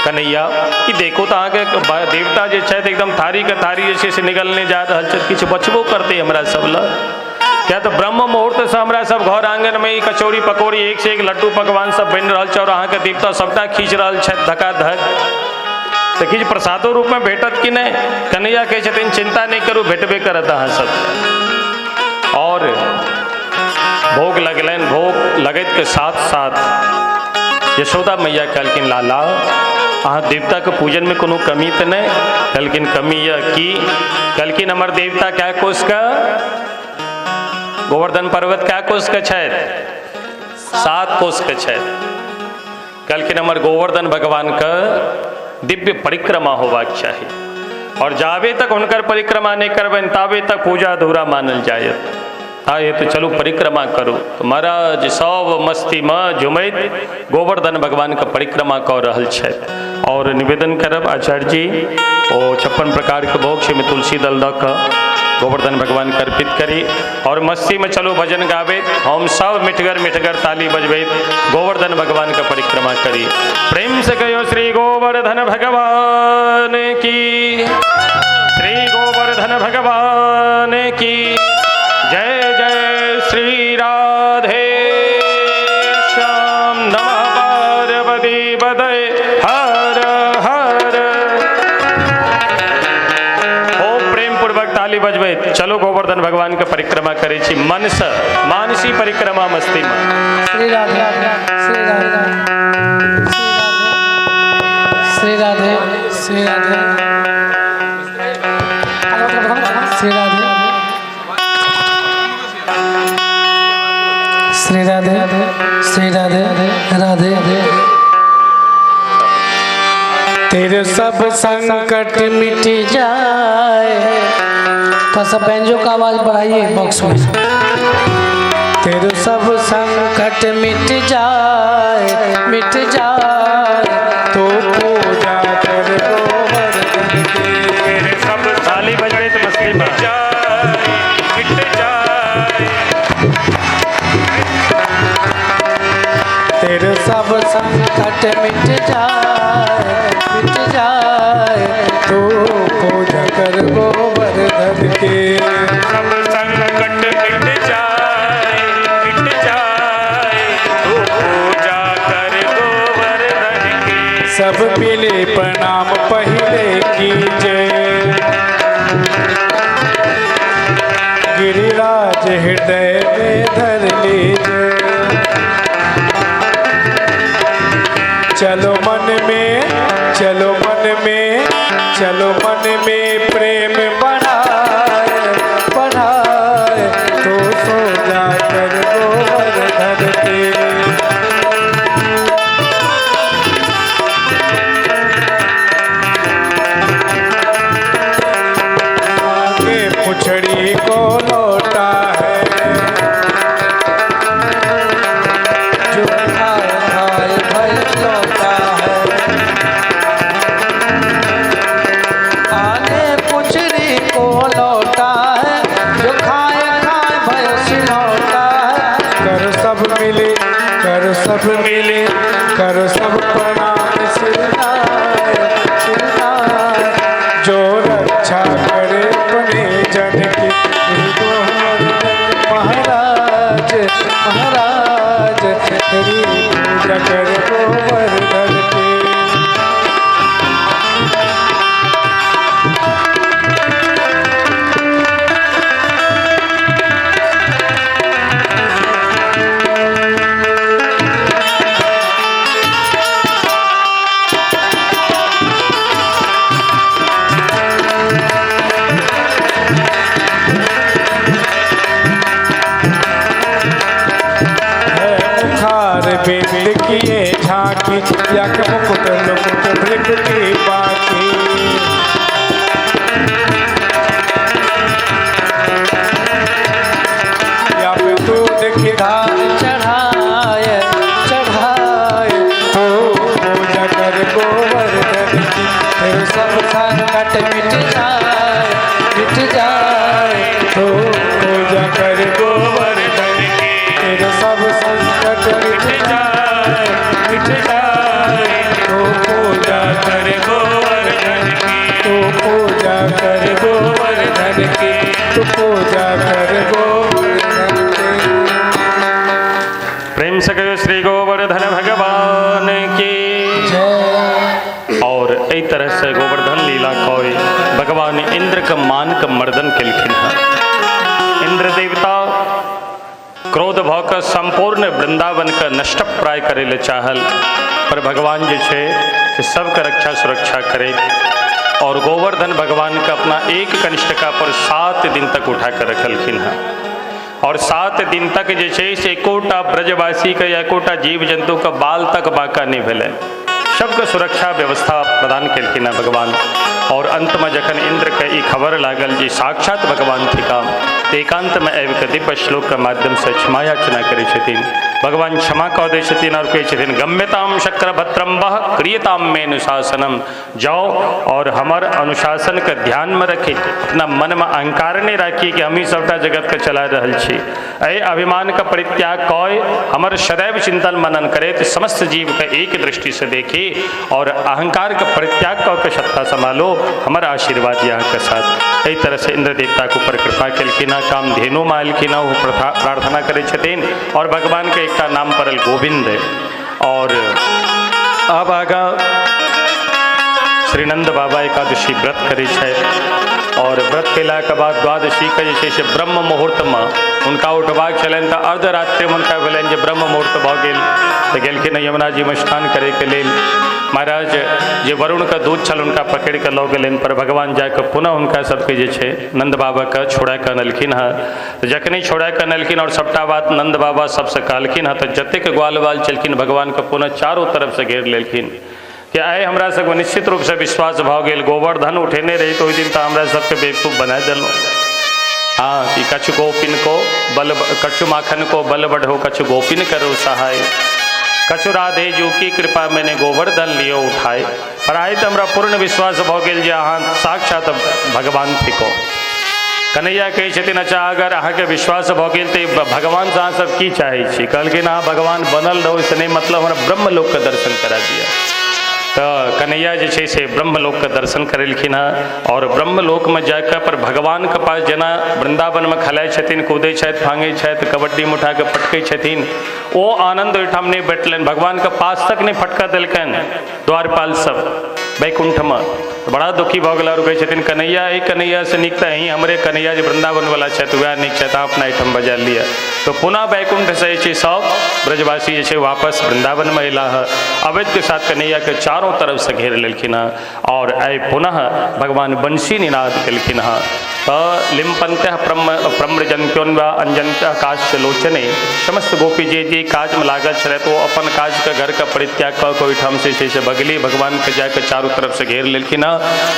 कन्हैया ई देखू तऽ अहाँके देवता जे छथि एकदम थारी के थारी जे छै से निकलने जा रहल छथि, किछु बचबो करतै हमरा सब लग? किया तऽ ब्रह्म मुहूर्तसँ हमरा सब घर आङ्गनमे ई कचौड़ी पकौड़ी एक से एक लड्डू पकवान सब बनि रहल छै और अहाँके देवता सबटा खींच रहल छथि धकाधक, तऽ किछु प्रसादो रूपमे भेटत कि नहि? कन्हैया कहै छथिन चिंता नहि करू, भेटबे करत अहाँ सब। और भोग लगलनि, भोग लगैत के साथ साथ यशोदा मैया कहलखिन लाला अहाँ देवताके पूजनमे कोनो कमी तऽ नहि? कहलखिन कमी यऽ की? कहलखिन हमर देवता कै कोसके, गोवर्धन पर्वत कै कोसके छथि? 7 कोसके छथि। कहलखिन हमर गोवर्धन भगवानके दिव्य परिक्रमा होबाक चाही और जाबे तक हुनकर परिक्रमा नहि करबनि ताबे तक पूजा अधूरा मानल जायत, ताहि हेतु चलू परिक्रमा करू। तो महाराज सब मस्तीमे झुमैत गोवर्धन भगवानके परिक्रमा कऽ रहल छथि। और निवेदन करब आचार्य जी ओ 56 प्रकारके भोग छै तुलसी दल दऽ कऽ गोवर्धन भगवान के अर्पित करी और मस्ती में चलू भजन गाबैत हम सब मिठगर मिठगर ताली बजबैत गोवर्धन भगवान के परिक्रमा करी। प्रेम से कहो श्री गोवर्धन भगवान की, श्री गोवर्धन भगवान की जय। जय श्री राधे श्याम। नमः पार्वती पतये हर हर। ओ प्रेम पूर्वक ताली बजबैत चलो गोवर्धन भगवान के परिक्रमा करै छी मन से, मानसी परिक्रमा मस्ती में। श्री राधे श्री राधे श्री राधे श्री राधे श्री राधे श्री राधे श्री राधे राधे। तेरे सब संकट मिट जाए। थोड़ा सा बैंजो का आवाज बढ़ाइए बॉक्स में। तेरे सब संकट मिट जाए, मिट जाए तो पूजा कर गोवर्धन की। तेरे सब ताली बजबैत मस्ती में जाए, मिट जाए। तेरे सब संकट मिट जाए, मिट जाए तो पूजा कर गोवर्धन के। सब संकट मिट जाए, मिट जाए तो पूजा कर गोवर्धन के। सब मिले प्रणाम पहले कीजे, गिरिराज हृदय में धर लीजे। चलो मन में, चलो मन में, चलो मन में प्रेम बढ़ाए बढ़ाए तो सो जाकर गोवर्धन के। आगे पुछड़ी को लौटा है, जो खाए खाए भल लौटा है। आगे लिखती बाकी। या पे दूध की धार चढ़ाए चढ़ाए, तो पूजा कर गोवर्धन की, फिर सब संकट मिट जाए मिट जाए, तो पूजा कर गोवर्धन की, फिर सब संकट मिट जाए मिट जाए, तो पूजा कर गोवर्धन की, तो पूजा कर गोवर्धन की, तो पूजा कर गोवर्धन की। प्रेम से कहो श्री गोवर्धन भगवान की जय। और एहि तरह से गोवर्धन लीला कोई भगवान इंद्र के मान के मर्दन केलखिन हँ। इंद्र देवता क्रोध भऽ कऽ संपूर्ण वृंदावन के नष्टप्राय करे ले चाहल, पर भगवान जे छै से सबके रक्षा सुरक्षा करे और गोवर्धन भगवान के अपना एक कनिष्ठका पर 7 दिन तक उठा कर रखलखिन हँ। और 7 दिन तक जे छै से एकोटा ब्रजवासी के या एकोटा जीव जंतु के बाल तक बाका नहीं भेलै, सबके सुरक्षा व्यवस्था प्रदान केलखिन हँ भगवान। और अंत में जखन इंद्र के ई खबर लागल जे साक्षात भगवान थिका, एकांत में आबि कऽ दिव्य श्लोक के माध्यम से क्षमा याचना करै छथिन। भगवान क्षमा कऽ दै छथिन और कहै छथिन गम्यताम शक्रभद्रम वह क्रियताम मे अनुशासनम। जाओ और हमर अनुशासन के ध्यान में रखी, अपना मन में अहंकार नहीं राखी कि हम ही सबटा जगत के चला रहल छी, एहि अभिमान के परित्याग कऽ हमर सदैव चिंतन मनन करैत समस्त जीव के एक दृष्टि से देखी और अहंकार के परित्याग कऽ के सत्ता संभालो, हमर आशीर्वाद यहाँ के साथ। एहि तरह से इंद्र देवता के ऊपर कृपा केलखिन हँ, कामधेनु में एलखिन हँ, ओ प्रार्थना करै छथिन और भगवान के एकटा नाम पड़ल गोविंद। और अब आगाँ श्रीनंद बाबा एकादशी व्रत करै छथि और व्रत केलाके बाद द्वादशी के जे छै से ब्रह्म मुहूर्तमे हुनका उठबाक छलनि, तऽ अर्धरात्रिमे हुनका भेलनि जे ब्रह्म मुहूर्त भऽ गेल, तऽ गेलखिन यमुना जीमे स्नान करैके लेल। महाराज जे वरुणके दूत छल हुनका पकड़ि कऽ लऽ गेलनि, पर भगवान जाकऽ पुनः हुनका सबके जे छै नंद बाबाके छोड़ा कऽ अनलखिन हँ। तऽ जखने छोड़ा कऽ अनलखिन और सबटा बात नंद बाबा सबसँ कहलखिन हँ, तऽ जतेक ग्वाल बाल छलखिन भगवानके पुनः चारू तरफसँ घेर लेलखिन कि आइ हमरा सबके निश्चित रूपसँ विश्वास भऽ गेल, गोवर्धन उठेने रही तऽ ओहि दिन तऽ हमरा सबके बेवकूफ बना देलहुँ। हाँ कि कछु गोपिन को बल, कछु माखन को बल बढ़ो, कछु गोपिन करो सहाय, कछु राधे जू की कृपा मैंने गोवर्धन लियो उठाए। पर आइ तऽ हमरा पूर्ण विश्वास भऽ गेल जे अहाँ साक्षात भगवान थिको। कन्हैया कहै छथिन अच्छा अगर अहाँके विश्वास भऽ गेल तऽ भगवानसँ अहाँ सब की चाहै छी? कहलखिन अहाँ भगवान बनल रहू से नहि मतलब हमरा ब्रह्मलोकके दर्शन करा दिअ। तऽ कन्हैया जे छै से ब्रह्मलोकके दर्शन करेलखिन हँ और ब्रह्मलोकमे जाकऽ पर भगवानके पास जेना वृन्दावनमे खेलाइ छथिन, कूदै छथि, फाँगै छथि, कबड्डीमे उठाकऽ पटकै छथिन, ओ आनन्द ओहिठाम नहि भेटलनि। भगवानके पास तक नहि फटकऽ देलकनि द्वारपाल सब वैकुण्ठमे। बड़ा दुखी भऽ गेल और कहै छथिन कन्हैया, एहि कन्हैयासँ नीक तऽ अहीं हमरे कन्हैया जे वृन्दावनवला छथि वएह नीक छथि, अहाँ अपना एहिठाम बजा लिअ। तऽ पुनः वैकुण्ठसँ जे छै सब ब्रजवासी जे छै वापस वृन्दावनमे अयलाह। अवैध के साथ कन्हैयाके चारों तरफसँ घेर लेलखिन हँ और आइ पुनः भगवान बंशी निनाद केलखिन हँ। तऽ लिम्पन्तः प्रम्रजन्त्योन्वा अंजन्तः काश्च लोचने, समस्त गोपी जे जे काजमे लागल छलथि ओ अपन काजके घरके परित्याग कऽ कऽ ओहिठाम से छै से बगली भगवानके जाकऽ चारू तरफसँ घेर लेलखिन हँ।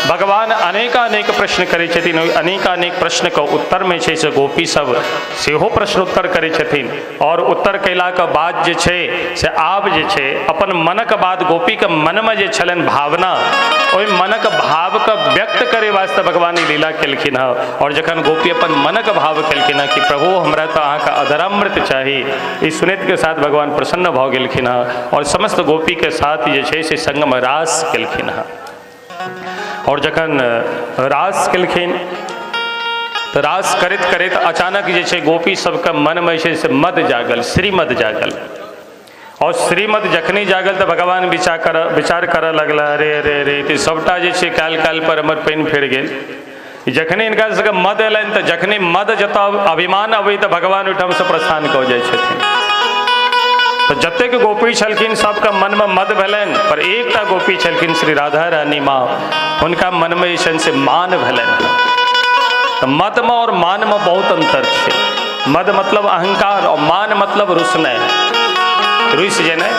भगवान अनेकानेक प्रश्न करै छथिन, ओहि अनेकानेक प्रश्नके उत्तरमे छै से गोपी सब सेहो प्रश्नोत्तर करै छथिन और उत्तर कयलाके बाद जे छै से आब जे छै अपन मनक बाद गोपीके मनमे जे छलनि भावना, ओहि मनक भावके व्यक्त करे वास्ते भगवान ई लीला केलखिन हँ। और जखन गोपी अपन मनक भाव केलखिन हँ कि प्रभु हमरा तऽ अहाँके अधरामृत चाही, ई सुनैत के साथ भगवान प्रसन्न भऽ गेलखिन हँ और समस्त गोपीके साथ जे छै से संगमे रास केलखिन हँ। और जखन रास केलखिन तऽ रास करैत करैत अचानक जे छै गोपी सबके मनमे जे छै से मद जागल, श्रीमद जागल। और श्रीमद जखनी जागल तऽ भगवान विचार करऽ लगला, अरे अरे अरे तऽ सबटा जे छै काल्हि काल्हि पर हमर पानि फेर गेल। जखने हिनका सबके मद एलनि तऽ जखने मद जतऽ अभिमान अबै तऽ भगवान ओहिठामसँ प्रस्थान कऽ जाइ छथिन। तऽ जतेक गोपी छलखिन सबके मनमे मद भेलनि, पर एकटा गोपी छलखिन श्री राधा रानी माँ, हुनका मनमे जे छनि से मान भेलनि। तऽ मदमे और मानमे बहुत अन्तर छै। मद मतलब अहंकार और मान मतलब रुसनाइ, रुसि जेनाइ।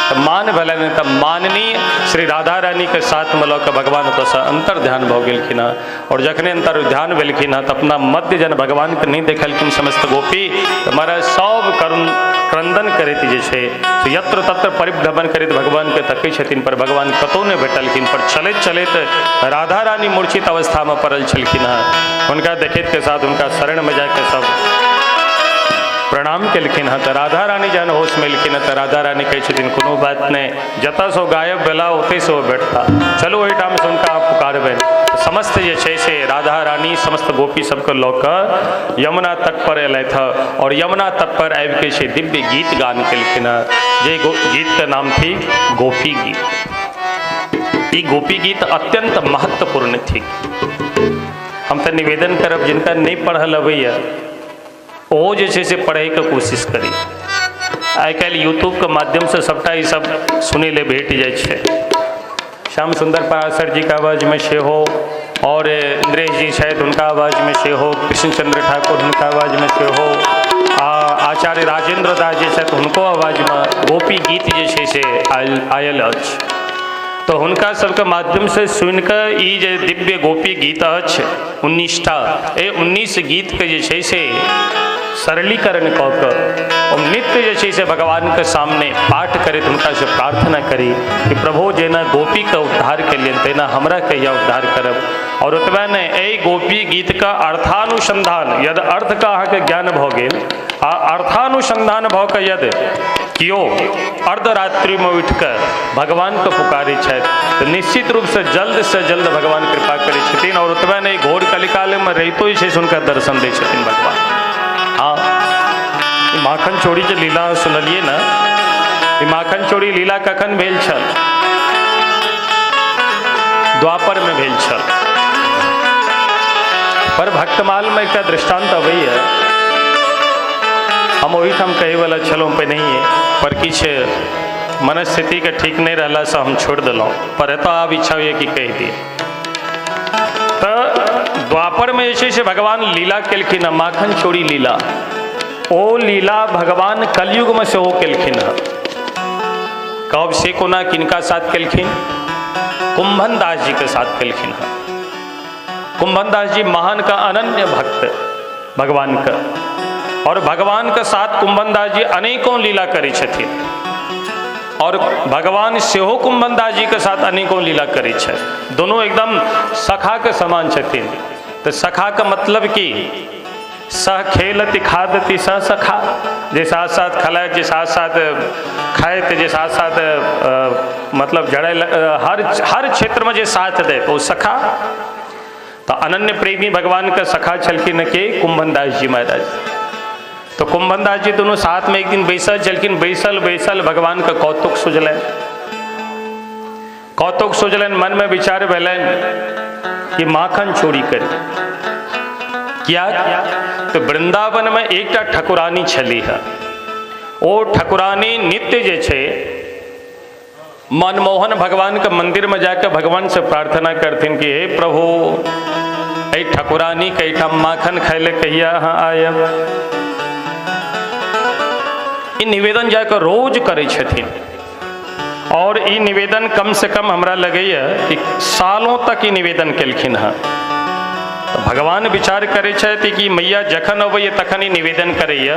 तऽ मान भेलनि, तऽ माननीय श्री राधा रानीके साथमे लऽ कऽ भगवान ओतऽसँ अंतर ध्यान भऽ गेलखिन हँ। और जखने अंतर ध्यान भेलखिन हँ तऽ अपना मध्य जन भगवानके नहि देखलखिन समस्त गोपी, तऽ महाराज सब करुण क्रंदन करैत जे छै से यत्र तत्र परिभ्रमण करैत भगवानके तकै छथिन, पर भगवान कतहु नहि भेटलखिन। पर चलैत चलैत राधा रानी मूर्छित अवस्थामे पड़ल छलखिन हँ। हुनका देखैत के साथ हुनका शरणमे जाके सब प्रणाम केलखिन हँ। तऽ राधा रानी जहन होशमे एलखिन हँ तऽ राधा रानी कहै छथिन कोनो बात नहि, जतऽसँ ओ गायब भेला ओतहिसँ ओ भेटता, चलू ओहिठामसँ हुनका पुकारबनि। समस्त जे छै से राधा रानी समस्त गोपी सबके लऽ कऽ यमुना तट पर एलथि हँ और यमुना तट पर आबिके छै दिव्य गीत गान केलखिन हँ, जे गीतके नाम थिक गोपी गीत। ई गोपी गीत अत्यंत महत्वपूर्ण थिक। हम तऽ निवेदन करब जिनका नहि पढ़ल अबैए ओहो जे छै से पढ़ैके कोशिश करी। आइ काल्हि यूट्यूबके माध्यमसँ सबटा ई सब सुनै लए भेट जाइ छै। श्याम सुन्दर पराशर जीके आवाजमे सेहो, और इंद्रेश जी छथि हुनका आवाजमे सेहो, कृष्णचंद्र ठाकुर हुनका आवाजमे सेहो, आ आचार्य राजेंद्र दास जे छथि हुनको आवाजमे गोपी गीत जे छै से आयल अछि। तऽ हुनका सबके माध्यमसँ सुनिकऽ ई जे दिव्य गोपी गीत अछि 19टा, एहि 19 गीतके जे छै से सरलीकरण कऽ कऽ नित्य जे छै से भगवानके सामने पाठ करैत हुनकासँ प्रार्थना करी कि प्रभु जेना गोपीके उद्धार केलियनि तेना हमरा कहिया उद्धार करब। और ओतबे नहि, एहि गोपी गीतके अर्थानुसंधान, यदि अर्थके अहाँके ज्ञान भऽ गेल आ अर्थानुसंधान भऽ कऽ यदि केओ अर्धरात्रिमे उठि कऽ भगवानके पुकारै छथि तऽ निश्चित रूपसँ जल्दसँ जल्द भगवान कृपा करै छथिन। और ओतबे नहि, घोर कलिकालमे रहितो जे छै से हुनका दर्शन दै छथिन भगवान। हाँ, माखन चोरी जे लीला सुनलियै ने, ई माखन चोरी लीला कखन भेल छल? द्वापरमे भेल छल। पर भक्तमालमे एकटा दृष्टांत अबैए, हम ओहिठाम कहैवला छलहुँ पहिनहिए, पर किछु मनस्थितिके ठीक नहि रहलासँ हम छोड़ि देलहुँ, पर एतऽ आब इच्छा होइए कि कहि दियै। तऽ द्वापरमे जे छै से भगवान लीला केलखिन हँ, माखन चोरी लीला। ओ लीला भगवान कलयुगमे सेहो केलखिन हँ। कब से कोना किनका साथ केलखिन? कुंभन दास जी के साथ केलखिन हँ। कुंभन दास जी महान का अनन्य भक्त भगवान का, और भगवान के साथ कुंभन दास जी अनेकों लीला करै छथिन, और भगवान सेहो कुंभन दास जी के साथ अनेकों लीला करै छथि। दोनों एकदम सखा के समान छथिन। तऽ सखा के मतलब की? सह खेलति खादति सह सखा, जे साथ साथ खलाइत, जे साथ साथ खाइत, जे साथ साथ मतलब झड़ै, हर क्षेत्रमे जे साथ दैत ओ सखा। तऽ अनन्य प्रेमी भगवानके सखा छलखिन के कुंभन दास जी महाराज। तो कुंभन दास जी दोनों साथ में एक दिन बैसल छलखिन। बैसल बैसल भगवानके कौतुक सुझलनि, कौतुक सुझलनि, मनमे विचार भेलनि कि माखन चोरी करी। किया? तो वृंदावन में एकटा ठकुरानी छलीह, ओ ठकुरानी नित्य जे छै मनमोहन भगवान के मंदिर में जाकर भगवान से प्रार्थना करथिन कि हे प्रभु, एहि ठकुरानी के एहिठाम माखन खाय ले कहिया अहाँ आयब। ई निवेदन जाकर रोज करै छथिन, और ई निवेदन कम से कम हमरा लगैए कि सालों तक ई निवेदन केलखिन हँ। तऽ भगवान विचार करै छथि कि मैया जखन अबैए तखन ई निवेदन करैए।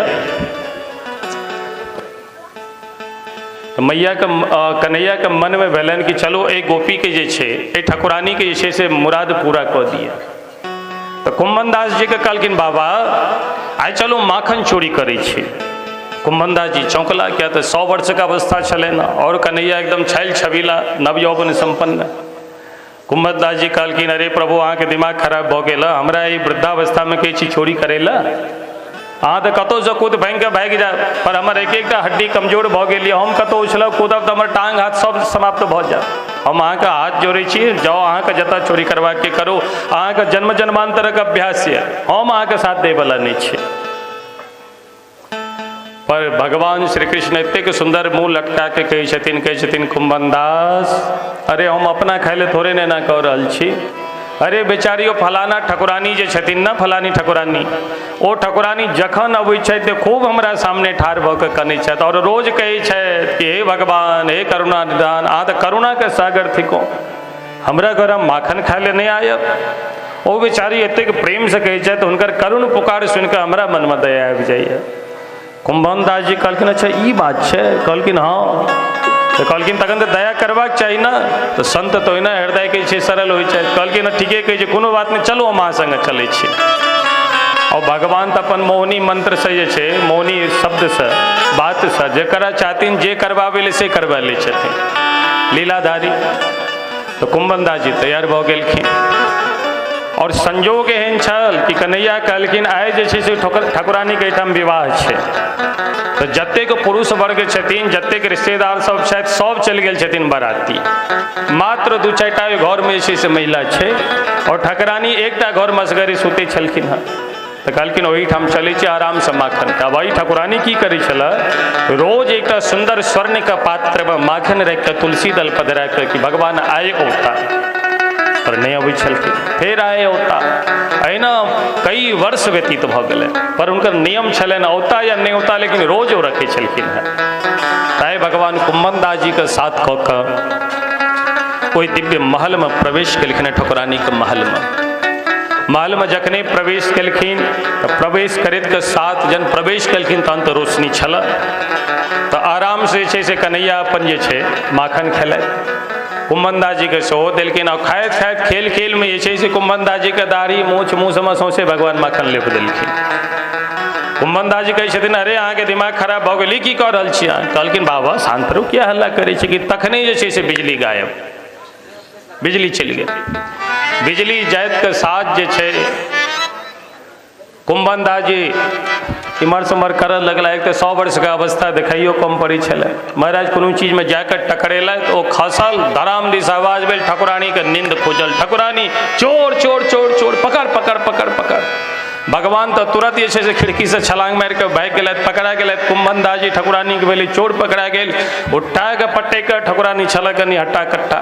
तऽ मैयाके कन्हैयाके मनमे भेलनि कि चलू एहि गोपीके जे छै, एहि ठकुरानीके जे छै से मुराद पूरा कऽ दिअ। तऽ कुंभन दास जीके कहलखिन बाबा आइ चलू माखन चोरी करै छी। कुंभन दास जी चौंकला, किया तऽ 100 वर्षके अवस्था छलनि और कन्हैया एकदम छैल छबीला नवयौवन सम्पन्न। कुंभन दास जी कहलखिन अरे प्रभु अहाँके दिमाग खराब भऽ गेल, हमरा एहि वृद्धावस्थामे कहै छी चोरी करै लए? अहाँ तऽ कतहुसँ कूद भाँगिके भागि जायब, पर हमर एक एकटा हड्डी कमजोर भऽ गेल यऽ, हम कतहु उछलब कूदब तऽ हमर टाँग हाथ सब समाप्त भऽ जायत। हम अहाँके हाथ जोड़ै छी, जाउ अहाँके जतऽ चोरी करबाके करू, अहाँके जन्म जन्मान्तरक अभ्यास यऽ, हम अहाँके साथ दैवला नहि छी। पर भगवान श्री कृष्ण एतेक सुन्दर मुँह लटका के कहै छथिन कुंभन दास, अरे हम अपना खाय ले थोड़े ने एना कऽ रहल छी, अरे बेचारी ओ फलाना ठकुरानी जे छथिन ने, फलानी ठकुरानी, ओ ठकुरानी जखन अबै छथि तऽ खूब हमरा सामने ठाढ़ भऽ कऽ कनै छथि और रोज कहै छथि कि हे भगवान, हे करुणा निधान, अहाँ तऽ करुणाके सागर थिकौ, हमरा घर हम माखन खाय लए नहि आयब। ओ बेचारी एतेक प्रेमसँ कहै छथि, हुनकर करुण पुकार सुनिकऽ हमरा मनमे दया आबि जाइए। कुंभन दास जी कहलखिन अच्छा ई बात छै? कहलखिन हाँ। तऽ कहलखिन तखन तऽ दया करबाक चाही ने। तऽ संत तऽ ओहिना हृदयके छै सरल होइ छै। कहलखिन ठीके कहै छै, कोनो बात नहि, चलू हम अहाँ सङ्गे चलै छी। और भगवान तऽ अपन मोहनी मंत्रसँ जे छै, मोहनी शब्दसँ, बातसँ जे करऽ चाहथिन, जे करबाबै लए से करबा लै छथिन, लीलाधारी। तऽ कुंभन दास जी तैयार भऽ गेलखिन। और संजोग एहन छल कि कन्हैया कहलखिन आइ जे छै से ठकुरानीके एहिठाम विवाह छै। तऽ जतेक पुरुष वर्ग छथिन, जतेक रिश्तेदार सब छथि, सब चलि गेल छथिन बराती। मात्र दू चारिटा घरमे जे छै से महिला छै और ठकुरानी एकटा घरमे असगरे सुतै छलखिन हँ। तऽ कहलखिन ओहिठाम चलै छी आरामसँ माखन खायब। एहि ठकुरानी की करै छलै, रोज एकटा सुन्दर स्वर्णके पात्रमे माखन राखि कऽ तुलसी दल पधरा कऽ कि भगवान आइ औता, पर नहि अबै छलखिन। फेर आए औता, एहिना कई वर्ष व्यतीत भऽ गेलै, पर हुनकर नियम छलनि औता या नहि औता, लेकिन रोज ओ रखै छलखिन हेँ। ताहि भगवान कुंभन दास जीके साथ कऽ कऽ ओहि दिव्य महलमे प्रवेश केलखिन हेँ, ठकुरानीके महलमे। महलमे जखने प्रवेश केलखिन तऽ प्रवेश करैत के साथ जन प्रवेश केलखिन तहन तऽ रोशनी छल, तऽ आरामसँ जे छै से कन्हैया अपन जे छै माखन खेलथि। कुंभन दास जीके सेहो देलखिन। और खाइत खाइत खेल खेलमे जे छै से कुंभन दास जीके दाढ़ी मूछ मुँह सबमे सौंसे भगवान माखन लेप देलखिन। कुंभन दास जी कहै छथिन अरे अहाँके दिमाग खराब भऽ गेल, ई की कऽ रहल छी अहाँ? कहलखिन बाबा शान्त रहू, किया हल्ला करै छी? कि तखने जे छै से बिजली गायब, बिजली चलि गेल। बिजली जाइतके साथ जे छै कुंभन दास जी इम्हर सेम्हर करऽ लगला। एक तऽ 100 वर्षके अवस्था देखाइयो कम पड़ै छलै। महाराज कोनो चीजमे जाकऽ टकरेलथि तऽ ओ खसल, धराम दिस आवाज भेल, ठकुरानीके नींद खुजल। ठकुरानी चोर चोर चोर चोर, पकड़ पकड़ पकड़ पकड़। भगवान तऽ तुरंत जे छै से खिड़कीसँ छलांग मारि कऽ भागि गेलथि, पकड़ा गेलथि। कुंभन दास जी ठकुरानीके भेलै चोर पकड़ा गेल। उठा कऽ पटकि कऽ ठकुरानी छलए कनि हट्टा कट्टा,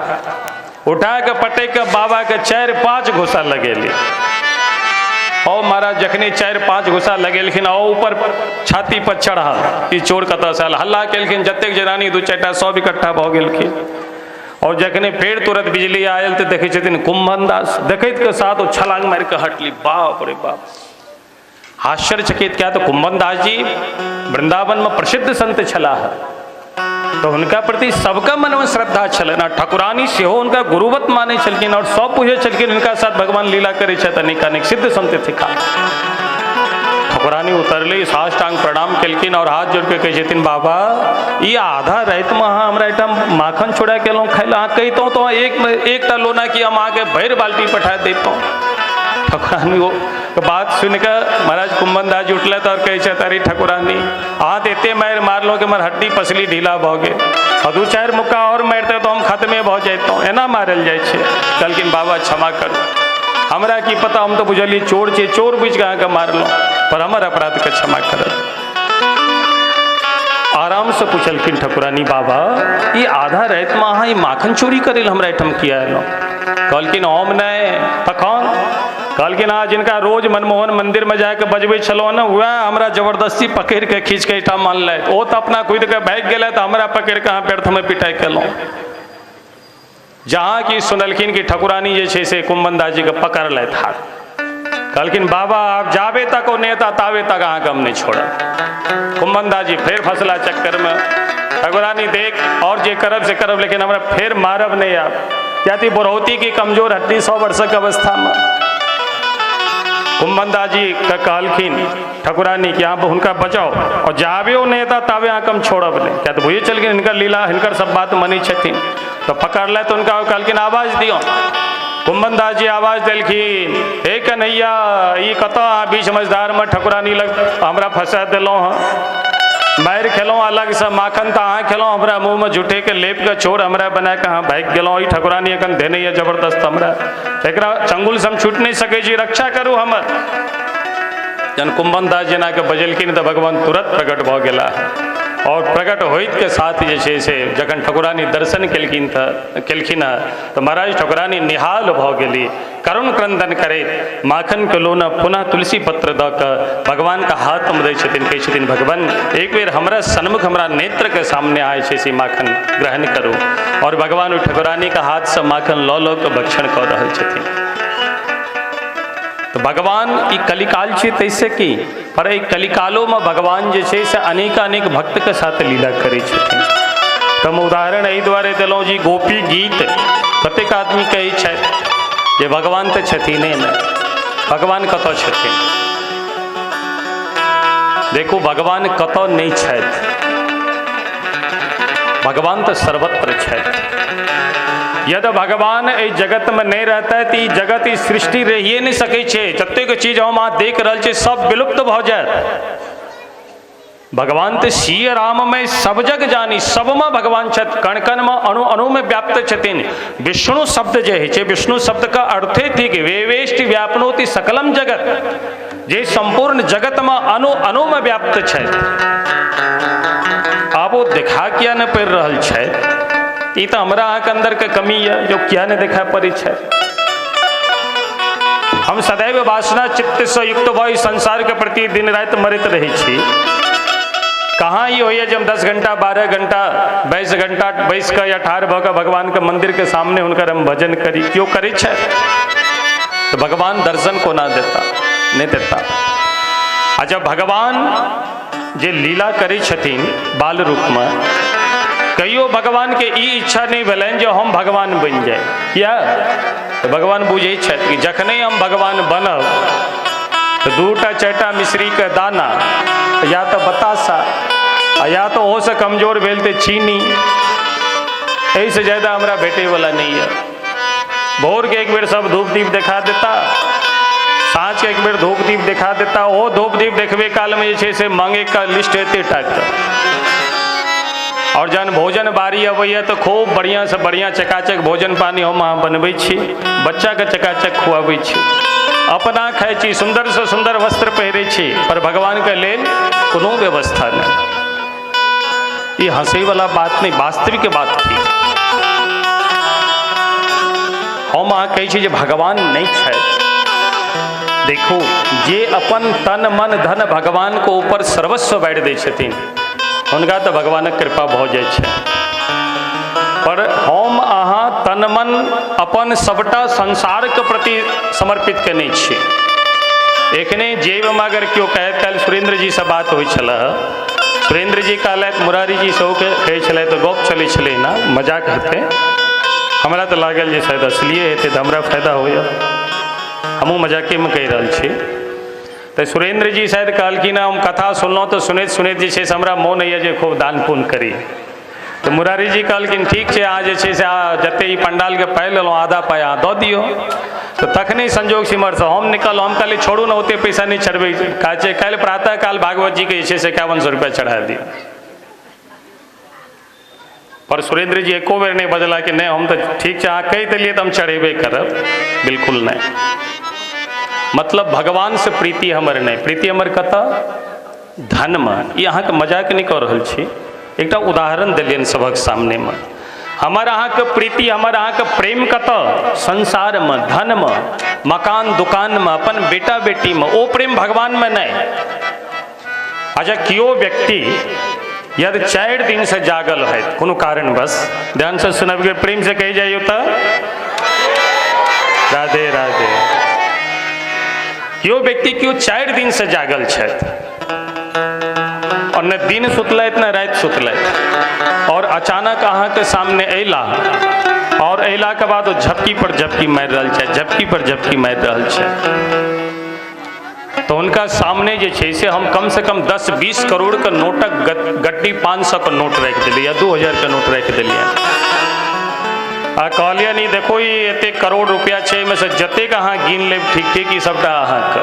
उठा कऽ पटकि कऽ बाबाके 4-5 घुसा लगेली। ओ महाराज जखने 4-5 घुसा लगेलखिन ओ ऊपर छाती पर चढ़ल ई चोर कतऽसँ आयल, हल्ला केलखिन, जतेक जनानी 2-4टा सब इकट्ठा भऽ गेलखिन। और जखने फेर तुरंत बिजली आयल तऽ देखै छथिन कुंभन दास, देखैत के साथ ओ छलांग मारि कऽ हटली। बाप रे बाप, आश्चर्यचकित। क्या तऽ कुंभन दास जी वृंदावनमे प्रसिद्ध संत छलाह, तऽ हुनका प्रति सबके मनमे श्रद्धा छलनि। आ ठकुरानी सेहो हुनका गुरुवत मानै छलखिन और सब बुझै छलखिन हुनका साथ भगवान लीला करै छथि, अनेक अनेक सिद्ध संत थिका। ठकुरानी उतरली, साष्टांग प्रणाम केलखिन और हाथ जोड़ के कहै छथिन बाबा ई आधा रातिमे अहाँ हमरा एहिठाम माखन छोड़ा के एलहुँ खाय लए, अहाँ कहितहुँ तऽ एकटा लोना की हम अहाँके भरि बाल्टी पठा दैतहुँ। ठकुरानी ओ बात सुनिकऽ महाराज कुंभन दास जी उठलथि और कहै छथि अरे ठकुरानी अहाँ तऽ एते मारि मारलहुँ कि हमर हड्डी पसली ढीला भऽ गेल, आ 2-4 मुक्का आओर मारितै तऽ हम खत्मे भऽ जैतहुँ, एना मारल जाइ छै? कहलखिन बाबा क्षमा करू, हमरा की पता, हम तऽ बुझलियै चोर छै, चोर बुझि कऽ अहाँके मारलहुँ, पर हमर अपराधके क्षमा करब। आरामसँ पुछलखिन ठकुरानी बाबा ई आधा रातिमे अहाँ ई माखन चोरी करै लए हमरा एहिठाम किया एलहुँ? कहलखिन हम नहि। तखन कहलखिन अहाँ जिनका रोज मनमोहन मंदिरमे जाके बजबै छलहुँ ने, वएह हमरा जबरदस्ती पकड़ि कऽ खींच कऽ एहिठाम अनलथि, ओ तऽ अपना कुदि कऽ भागि गेलथि, हमरा पकड़ि कऽ अहाँ व्यर्थमे पिटाइ केलहुँ। जहाँ की सुनलखिन कि ठकुरानी जे छै से कुंभन दास जीके पकड़लथि हाथ, कहलखिन बाबा आब जाबे तक ओ नहि एता ताबे तक अहाँके हम नहि छोड़ब। कुंभन दास जी फेर फसला चक्करमे, ठकुरानी देख और जे करब से करब, लेकिन हमरा फेर मारब नहि आब, कियाकि बुढ़ौती की कमजोर हड्डी 100 वर्षक अवस्थामे। कुंभन दास जी के कहलखिन ठकुरानी कि अहाँ हुनका बचाउ और जाबे ओ नहि एता ताबे अहाँके हम छोड़ब नहि, किया तऽ बुझै छलखिन हिनकर लीला, हिनकर सब बात मानै छथिन। तऽ पकड़लथि हुनका, कहलखिन आवाज दियौ। कुंभन दास जी आवाज देलखिन हे कन्हैया ई कतऽ अहाँ बीच मझधारमे ठकुरानी लग हमरा फंसा देलहुँ हँ, मारि खेलहुँ अलगसँ, माखन तऽ अहाँ खेलहुँ, हमरा मुँहमे झूठेके लेप कऽ चोर हमरा बना कऽ अहाँ भागि गेलहुँ, ई ठकुरानी एखन धेने यऽ जबरदस्त हमरा, एकरा चंगुलसँ हम छूटि नहि सकै छी, रक्षा करू हमर। जहन कुंभन दास जेनाके बजेलखिन तऽ भगवान तुरंत प्रकट भऽ गेला और प्रकट होइत के साथ जे छै से जखन ठकुरानी दर्शन केलखिन हँ तऽ महाराज ठकुरानी निहाल भऽ गेली। करुण क्रंदन करैत माखन के लोना पुनः तुलसी पत्र दऽ कऽ भगवान के हाथ में दै छथिन, कहै छथिन भगवान एक बेर हमरा सन्मुख हमरा नेत्र के सामने आय छै से माखन ग्रहण करू। और भगवान ओहि ठकुरानी के हाथ से माखन लऽ लऽ कऽ भक्षण कऽ रहल छथिन। तो भगवान ई कलिकाल छै तैसे की, पर एहि कलिकालो में भगवान जे छै से अनेकानेक भक्त के साथ लीला करै छथिन। तऽ हम उदाहरण एहि दुआरे देलहुँ जी गोपी गीत कतेक आदमी कहै छथि जे भगवान तऽ छथिने ने, भगवान कतऽ छथिन? देखू भगवान कतऽ नहि छथि, भगवान तऽ सर्वत्र छथि। यदि भगवान एहि जगत में नहीं रहता तो ई जगत ई सृष्टि रहिए नहीं सकै छै। जतेक चीज हम अहाँ देख रहल छी सब विलुप्त भऽ जायत। भगवान तो सिय राम में सब जग जानी, सब में भगवान छथि, कण कण में अणु अणु में व्याप्त छथिन। विष्णु शब्द जे होइ छै, विष्णु शब्द का अर्थे थिक वेवेष्टि व्यापनोति सकलम जगत, जे संपूर्ण जगत में अणु अणु में व्याप्त छथि। आब ओ देखा किया नहि पड़ि रहल छथि? ई तऽ हमरा अहाँके अंदर के कमी यऽ जो किया नहि देखा पड़ै छै। हम सदैव वासना चित्त से युक्त भऽ संसार के प्रति दिन राति मरैत रहै छी। कहाँ ई होइए जे हम 10 घंटा 12 घंटा 22 घंटा बैस कऽ या ठाढ़ भऽ कऽ भगवान के मंदिर के सामने हुनकर हम भजन करी? केओ करै छै? तऽ भगवान दर्शन कोना देता? नहि देता। आ जब भगवान जे लीला करै छथिन बाल रूपमे, कहियो भगवान के ई इच्छा नहीं भेलनि जे हम भगवान बनि जाए। किया? तऽ भगवान बुझै छथि कि जखने हम भगवान बनब तऽ 2टा 4टा मिश्री के दाना या तऽ बतासा या तऽ ओहोसँ कमजोर भेल तऽ चीनी, एहिसँ ज्यादा हमरा भेटैवला नहीं यऽ। भोरके एक बेर सब धूप दीप देखा देता, साँझके एक बेर धूप दीप देखा देता। ओहो धूप दीप देखबे कालमे जे छै से मांगेके लिस्ट एते टाके। और जहन भोजन बारी अबैया तो खूब बढ़िया से बढ़िया चकाचक भोजन पानी हम अहाँ बनबै छी, बच्चाके चकाचक खुआबै छी, अपना खाइ छी, सुन्दर से सुन्दर वस्त्र पहिरै छी, पर भगवानके लेल कोनो व्यवस्था नहि। ई हंसैवला बात नहि, वास्तविक बात थिक। हम अहाँ कहै छी जे भगवान नहि छथि। देखू जे अपन तन मन धन भगवानके ऊपर सर्वस्व बाँटि दै छथिन हुनका तऽ भगवानक कृपा भऽ जाइ छै। पर हम अहाँ तन मन अपन सबटा संसारके प्रति समर्पित केने छी। एखने जेबमे अगर केओ कहैत, काल्हि सुरेंद्र जीसँ बात होइ छलै, सुरेंद्र जी कहलथि, मुरारी जी सेहो कहै छलथि, तऽ गप चलै छलै ने, मजाक हेतै। हमरा तऽ लागल जे शायद असलिए हेतै तऽ हमरा फायदा होइए, हमहूँ मजाकेमे कहि रहल छी। तऽ सुरेंद्र जी शायद कहलखिन हम कथा सुनलहुँ तऽ सुनैत सुनैत जे छै से हमरा मोन होइए जे खूब दान पुण्य करी। तऽ मुरारी जी कहलखिन ठीक छै, अहाँ जे छै से जतेक ई पंडालके पाइ लेलहुँ आधा पाइ अहाँ दऽ दियौ। तऽ तखने संजोग सिमरसँ हम निकलहुँ, हम कहलियै छोड़ू ने, ओतेक पैसा नहि चढ़बै, कहै छै काल्हि प्रातः काल भागवत जीके जे छै से 5100 रुपैआ चढ़ा दियौ। पर सुरेंद्र जी एको बेर नहि बजला कि नहि हम तऽ ठीक छै अहाँ कहि देलियै तऽ हम चढ़ेबे करब, बिल्कुल नहि। मतलब भगवान से प्रीति हमर नहि, प्रीति हमर कतऽ? धनमे। ई अहाँके मजाक नहि कऽ रहल छी, एकटा उदाहरण देलियनि सभक सामनेमे। हमर अहाँके प्रीति, हमर अहाँके प्रेम कतऽ? संसारमे, धनमे, मकान दुकानमे, अपन बेटा बेटीमे। ओ प्रेम भगवानमे नहि। अच्छा केओ व्यक्ति यदि 4 दिन से जागल है कोनो कारणवश, ध्यान से सुनबके, प्रेम से कहि जाइयो तऽ राधे राधे। केओ व्यक्ति केओ 4 दिन से जागल छथि और न दिन सुतलथि न राति सुतलथि, और अचानक अहाँके सामने अयला और अयलाके बाद ओ झपकी पर झपकी मारि रहल छथि, झपकी पर झपकी मारि रहल छथि, तो उनका सामने जे छै से हम कम से कम 10-20 करोड़ के नोटक गड्डी 500 के नोट राखि देलियै या 2000 के नोट राखि देलियै आ कहलियै नहीं देखो ई एतेक करोड़ रुपया छै, एहिमे से जतेक अहाँ गिन लेब ठीक ठीक ई सबटा अहाँके।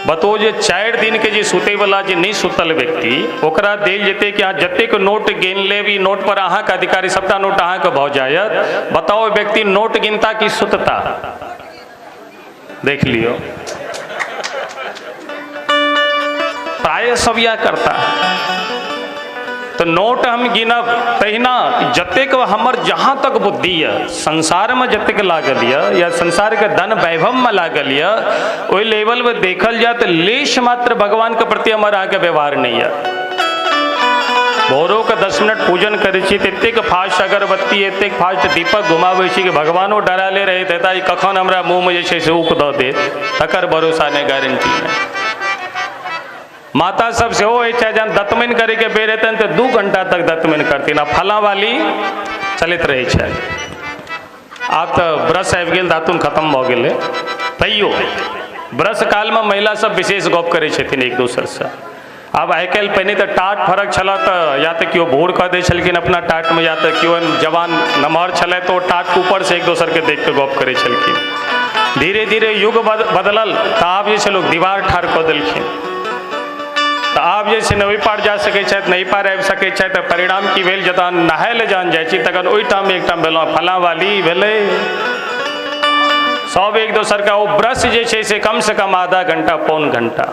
बतो जे 4 दिन के जे सुतैवला जे नहि सुतल व्यक्ति ओकरा देल जेतै कि अहाँ जतेक नोट गिन लेब ई नोट पर अहाँके अधिकारी, सबटा नोट अहाँके भऽ जायत। बताओ व्यक्ति नोट गिनता कि सुतता? देख लियौ। प्राय सब इएह करता। तऽ नोट हम गिनब तहिना जतेक हमर जहाँ तक बुद्धि यऽ, संसारमे जतेक लागल यऽ या संसारके धन वैभवमे लागल यऽ, ओहि लेवलमे देखल जाय तऽ लेश मात्र भगवानके प्रति हमर अहाँके व्यवहार नहि यऽ। भोरोके 10 मिनट पूजन करै छी तऽ एतेक फास्ट अगरबत्ती, एतेक फास्ट दीपक घुमाबै छी कि भगवानो डराले रहैत हेता कखन हमरा मुँहमे जे छै से ऊक दऽ देत, तकर भरोसा नहि, गारंटी नहि। माता सब सेहो होइ छै, जहन दतमनि करैके बेर हेतनि तऽ 2 घंटा तक दतमनि करथिन आ फलाँ वाली चलैत रहै छथि। आब तऽ ब्रश आबि गेल, दातुन खत्म भऽ गेलै, तैयो ब्रश कालमे महिला सब विशेष गप करै छथिन एक दोसरसँ। आब आइ काल्हि पहिने तऽ टाट फरक छलऽ तऽ या तऽ केओ भूर कऽ दै छलखिन अपना टाटमे, या तऽ केओ जवान नमहर छलै तऽ ओ टाटके ऊपरसँ एक दोसरके देख कऽ गप करै छलखिन। धीरे धीरे युग बदलल तऽ आब जे छै लोक दीवार ठाढ़ कऽ देलखिन, तऽ आब जे छै ने ओहि पार जा सकै छथि, ने एहि पार आबि सकै छथि। तऽ परिणाम की भेल, जतऽ नहाय लए जहन जाइ छी तखन ओहिठाम एकठाम भेलहुँ फलाँ वाली भेलै, सब एक दोसरके ओ ब्रश जे छै से कमसँ कम आधा घंटा पौन घंटा।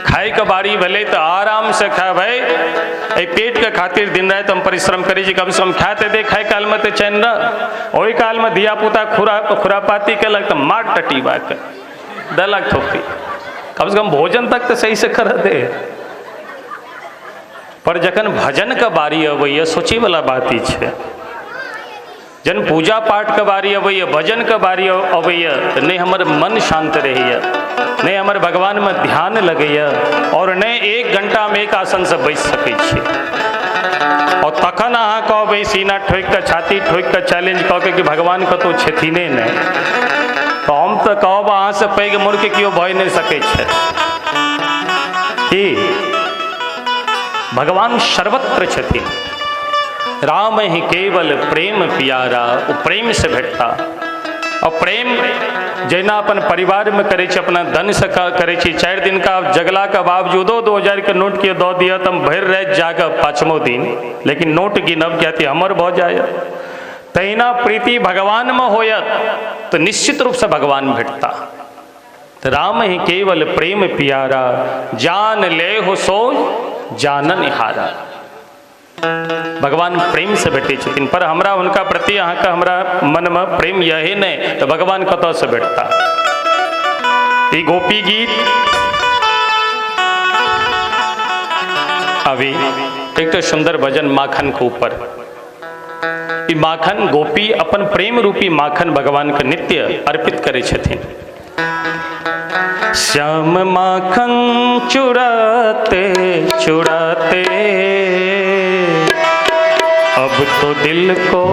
खायके बारी भेलै तऽ आरामसँ खाय, एहि पेटके खातिर दिन राति हम परिश्रम करै छी, कमसँ कम खाय तऽ दे, खाय कालमे तऽ चैन रह। ओहि कालमे धियापुता खुरापाती केलक तऽ मार टटीबाके देलक थोपी, कमसँ कम भोजन तक तऽ सहीसँ कर दे। पर जखन भजनके बारी अबैए, सोचैवला बात ई छै, जहन पूजा पाठके बारी अबैए, भजनके बारी अबैए तऽ नहि हमर मन शान्त रहैए, नहि हमर भगवानमे ध्यान लगैए, और नहि 1 घंटामे एक आसनसँ बैसि सकै छी। और तखन अहाँ कहबै सीना ठोकि कऽ, छाती ठोकि कऽ, चैलेंज कऽ के कि भगवान कतहु छथिने नहि, तऽ हम तऽ कहब अहाँसँ पैघ मूर्ख केओ भऽ नहि सकै छै। की भगवान सर्वत्र छथिन, राम ही केवल प्रेम पियारा, ओ प्रेमसँ भेटता। और प्रेम जहिना अपन परिवारमे करै छी, अपना धनसँ करै छी, 4 दिनका जगलाके बावजूदो 2000 के नोट के दऽ दिअ तऽ हम भरि राति जागब 5मो दिन, लेकिन नोट गिनब किया तऽ हमर भऽ जायत। तहिना प्रीति भगवानमे होयत तऽ निश्चित रूपसँ भगवान भेटता। तऽ राम ही केवल प्रेम पियारा, जान ले हो सो जानन हारा। भगवान प्रेम से भेटै छथिन, पर हमरा हुनका प्रति अहाँके हमरा मनमे प्रेम यहे नहि तऽ भगवान कतऽसँ भेटता। ई गोपी गीत अभी एकटा सुंदर भजन माखन के ऊपर, ई माखन गोपी अपन प्रेम रूपी माखन भगवान के नित्य अर्पित करै छथिन। श्याम माखन चुराते चुराते अब तो दिल को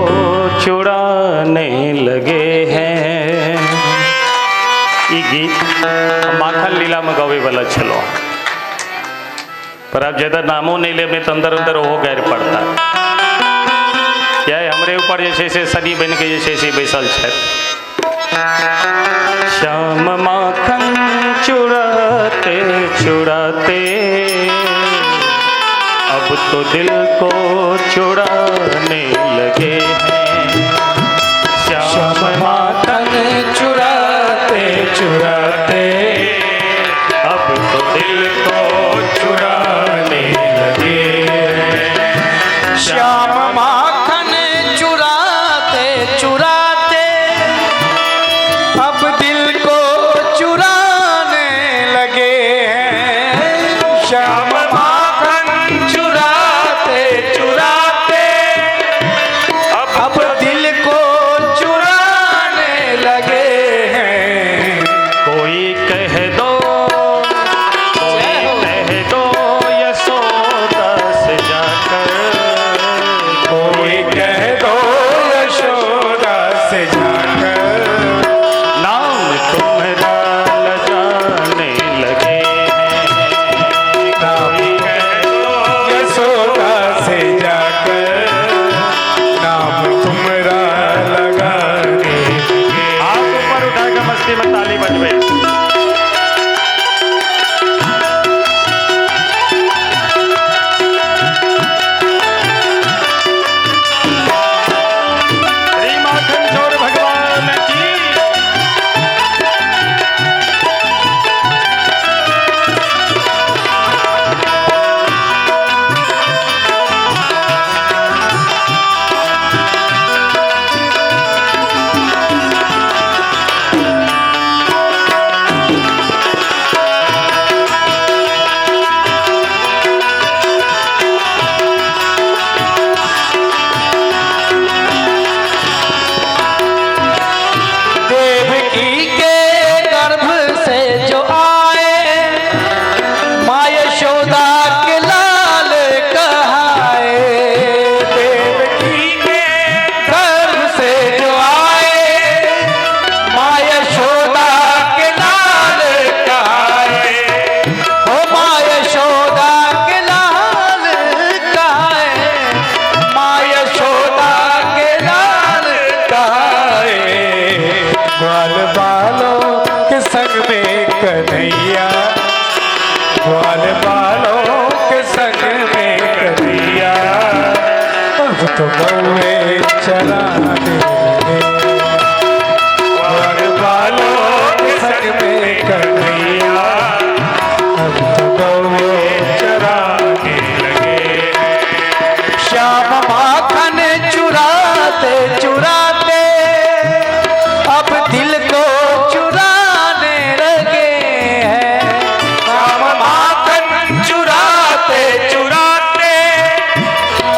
चुराने लगे हैं। ई गीत माखन लीला में गवे वाला छलो, पर अब ज्यादा नामो नहीं लेबे तो अंदर अंदर ओहो गैर पड़ता। क्या हमरे ऊपर जे छै से सदी बन के जे छै से बैसल छथि। श्याम माखन चुराते चुराते अब तो दिल को चुराने लगे हैं। श्याम माखन चुराते चुराते अब तो दिल को चुराने लगे हैं। श्याम माखन चुराते चुराते अब दिल को चुराने लगे हैं। श्याम माखन चुराते चुराते अब दिल को चुराने लगे हैं। कोई कह दो, कोई कह दो यशोदा से जाकर, कोई कह दो यशोदा से जाकर नाम तुम्हारा लजाने लगे हैं। कोई कह दो यशोदा से जाकर नाम तुम्हारा लगाने लगे। हाथ ऊपर उठा के मस्ती में ताली बजबे। श्री माखन चोर भगवान संग में कन्हैया, ग्वाल बालों के संग में कन्हैया, अब तो गौए चराने लगे। ग्वाल बालों के संग में कन्हैया, अब तो गौए चराने लगे। श्याम माखन चुराते चुराते अब दिल को चुराने लगे हैं। श्याम माखन चुराते चुराते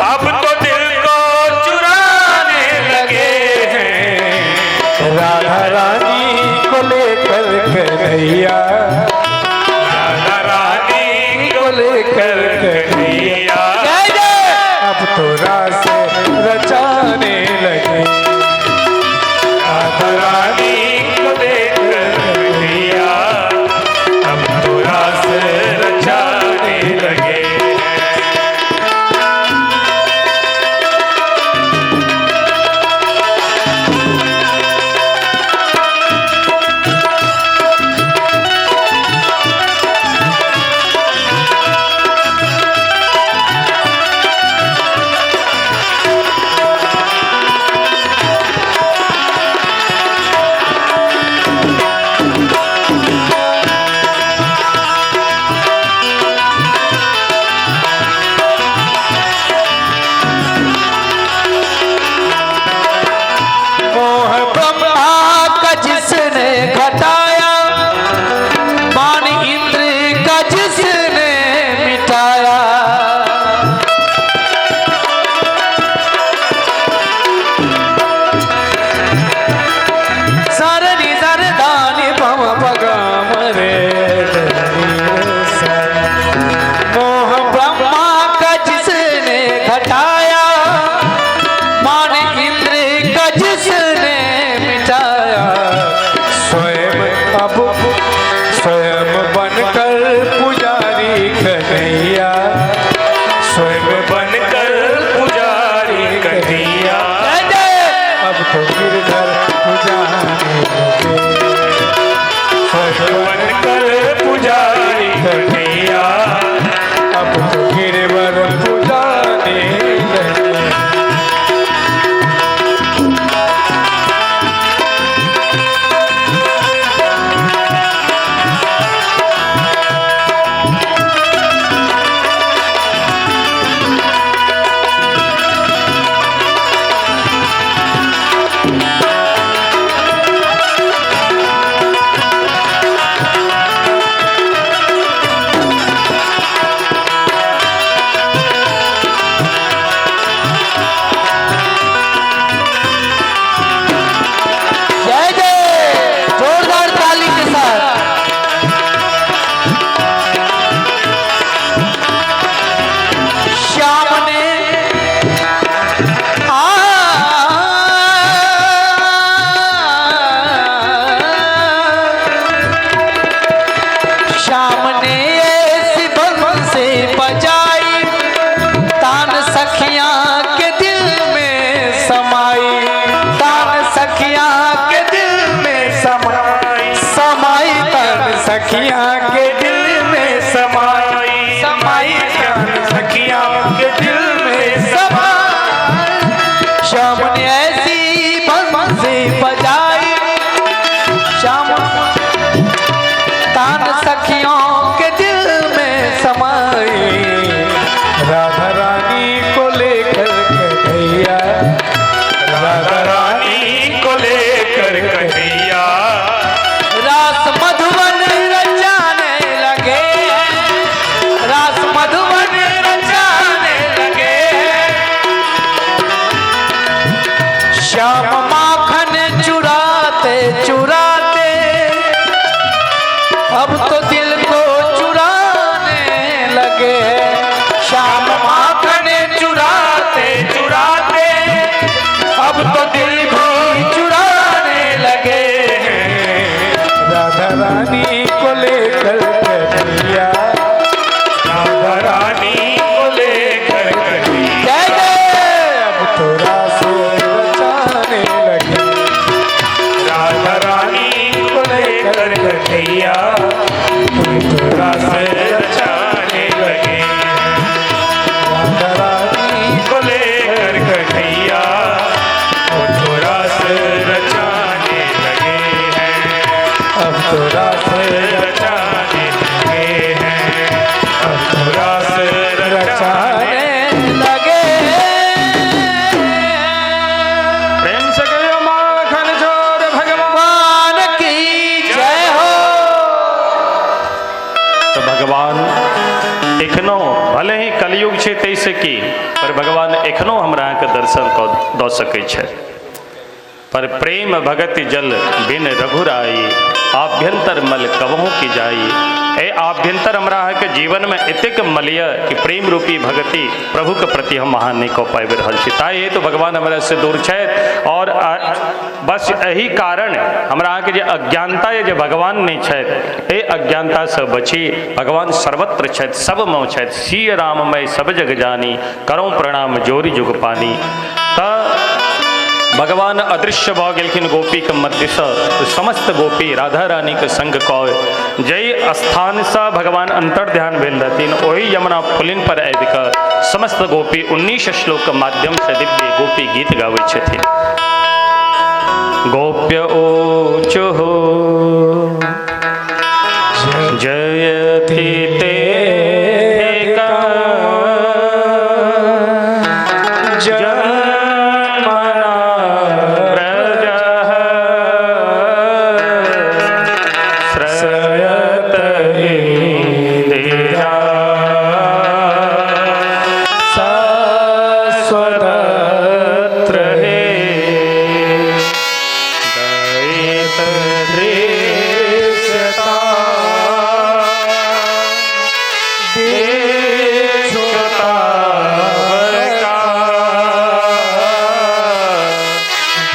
अब तो दिल को चुराने लगे हैं। राधा रानी को लेकर कन्हैया, राधा रानी को लेकर कन्हैया, जय जय। अब तो रास रचाने लगे। राधा रानी को लेकर कन्हैया, अब तो रास रचाने लगे। मोह ब्रह्मा का जिसने घटाया, मान इंद्र का जिसने मिटाया। सरनी सरदानी पम पगम रे। मोह ब्रह्मा का जिसने घटाया, मान इंद्र का जिसने मिटाया। स्वयं अब स्वयं बनकर पुजारी कन्हैया, स्वयं बनकर पुजारी कन्हैया, जय जय। अब तो गिरधर पुजारी लगे। स्वयं बनकर पुजारी कन्हैया, अब तो गिरवर पुजारी लगे। जय जय। जोरदार ताली के साथ। श्याम ने आ श्याम ने ऐसी बंसी बजाई, तान सखियां के दिल में समाई। तान सखियां के दिल में समाई, समाई तान सखियां के दिल में समाई, समाई तान सखियां के दिल में समाई। श्याम ने ऐसी बंसी बजाई, श्याम तान सखियों के दिल में समाई। राधा रानी को लेकर कन्हैया, राधा रानी को लेकर कन्हैया, रास मधुबन रचाने लगे, रास मधुबन रचाने लगे। श्याम माखन चुराते चुराते अब तो दिल को चुराने लगे। श्याम माखन चुराते चुराते अब तो दिल को चुराने लगे। राधा रानी को लेकर कन्हैया, राधा रानी को लेकर कन्हैया, जय जय। अब तो रास रचाने लगे। राधा रानी को लेकर कन्हैया। कन्हैया तो रास रचाने लगे हैं। राधा रानी को लेकर कन्हैया तो रास रचाने लगे हैं। अब तो रास रचाने लगे हैं। अब तो रास रचाने रचाने लगे। प्रेम से कहियो माखन चोर भगवान भगवान की जय हो। तो भगवान एखनो भले ही कलयुग छै तैसे की, पर भगवान एखनो हमरा अहाँके दर्शन दऽ सकै छै। पर प्रेम भगति जल बिन रघुराई, आभ्यंतर मल कबहु की जाई। ए आभ्यंतर हमरा अहाँके जीवन में एतेक मल यऽ कि प्रेम रूपी भगति प्रभु के प्रति हम अहाँ नहि कऽ पाबि रहल छी। ताहि हेतु भगवान हमरा से दूर छथि। और बस एही कारण हमरा अहाँके जे अज्ञानता यऽ जे भगवान नहि छथि, एहि अज्ञानतासँ बची। भगवान सर्वत्र छथि, सबमे छथि। सिय राममय सब जग जानी, करौं प्रणाम जोरि जुग पानी। तऽ भगवान अदृश्य भऽ गेलखिन गोपीके मध्यसँ। समस्त गोपी राधा रानीके संग कऽ जाहि स्थानसँ भगवान अंतर्ध्यान भेल रहथिन ओहि यमुना पुलिन पर आबि कऽ समस्त गोपी 19 श्लोक के माध्यमसँ दिव्य गोपी गीत गाबै छथिन। गोप्य ऊचुः जयति ते जन्मना व्रजः श्रयत इन्दिरा शाश्वतत्र हे दयित दृश्यता दीक्षुतावका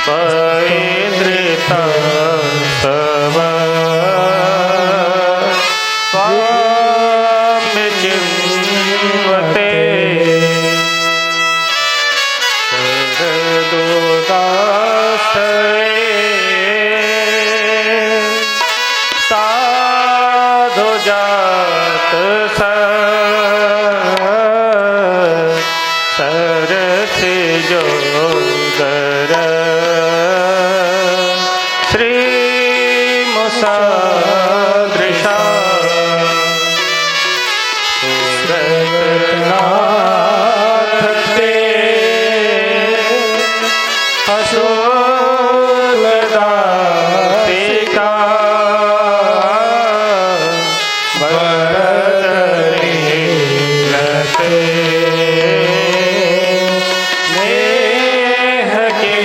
पैदृत तव त्वां साधु जात सरस जोगर श्री मुसदृशा नाथ ते अशोकदासिका भरतनीलते नेह की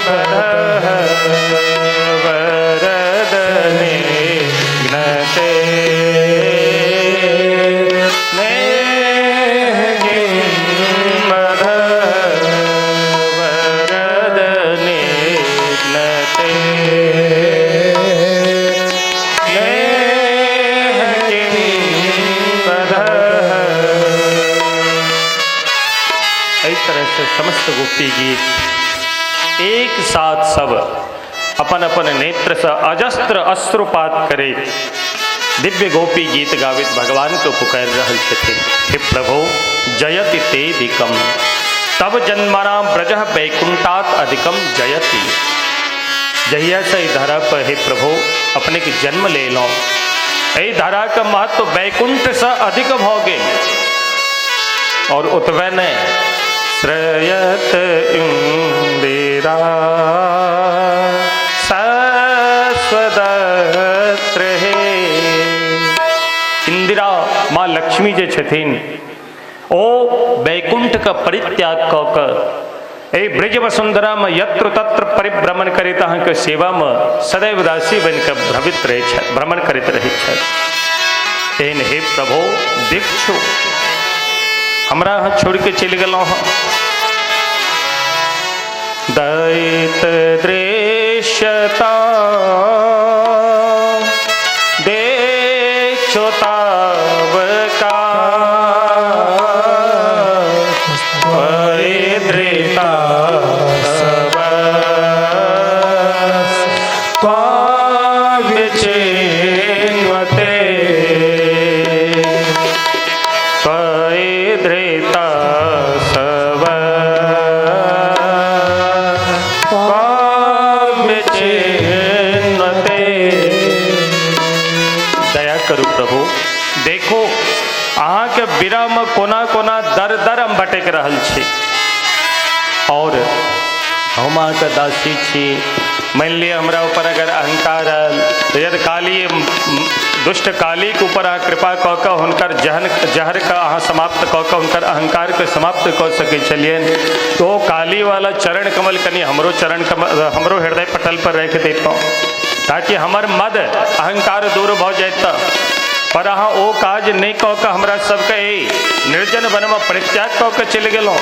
बधः वरदने घ्नते नेह की बधः वरदने घ्नते नेह की बधः। एहि तरह से समस्त गोपी गीत एक साथ सब अपन अपन नेत्र से अजस्त्र अश्रुपात करैत दिव्य गोपी गीत गाबैत भगवान के पुकारि रहल छथिन। हे प्रभु जयति ते दिकम तब जन्मना ब्रजः वैकुंठात अधिकम जयति। जहिया से एहि धरा पर हे प्रभु अपने के जन्म लेलहुँ, एहि धरा के महत्व वैकुंठ से अधिक भऽ गेल। और ओतबे नहि, श्रयत इंदिरा शाश्वतत्र हे। इंदिरा माँ लक्ष्मी जे छथिन ओ वैकुंठ के परित्याग कऽ कऽ एहि ब्रज वसुंधरा में यत्र तत्र परिभ्रमण करैत अहाँके सेवा में सदैव दासी बनि कऽ भ्रमित रहै छथि, भ्रमण करैत रहै छथि। तेहन हे प्रभु दीक्षु हमरा अहाँ छोड़ि के चलि गेलहुँ हँ। दैत दृश्यता देक्षुतावका परिधृता तव त्वां विचिन्वते। अहाँके विरहमे कोना कोना दर दर हम भटकि रहल छी और हम अहाँके दासी छी। मानि लिअ हमरा ऊपर अगर अहंकार आयल तऽ यदि काली दुष्ट कालीके ऊपर अहाँ कृपा कऽ कऽ हुनकर जहरके अहाँ समाप्त कऽ कऽ हुनकर अहंकारके समाप्त कऽ सकै छलियनि, तो ओ कालीवाला चरण कमल कनि हमरो चरण कमल हमरो हृदय पटल पर राखि दैतहुँ ताकि हमर मद अहंकार दूर भऽ जाइत। पर अहाँ ओ काज नहि कऽ कऽ हमरा सबके एहि निर्जन वनमे परित्याग कऽ कऽ चलि गेलहुँ।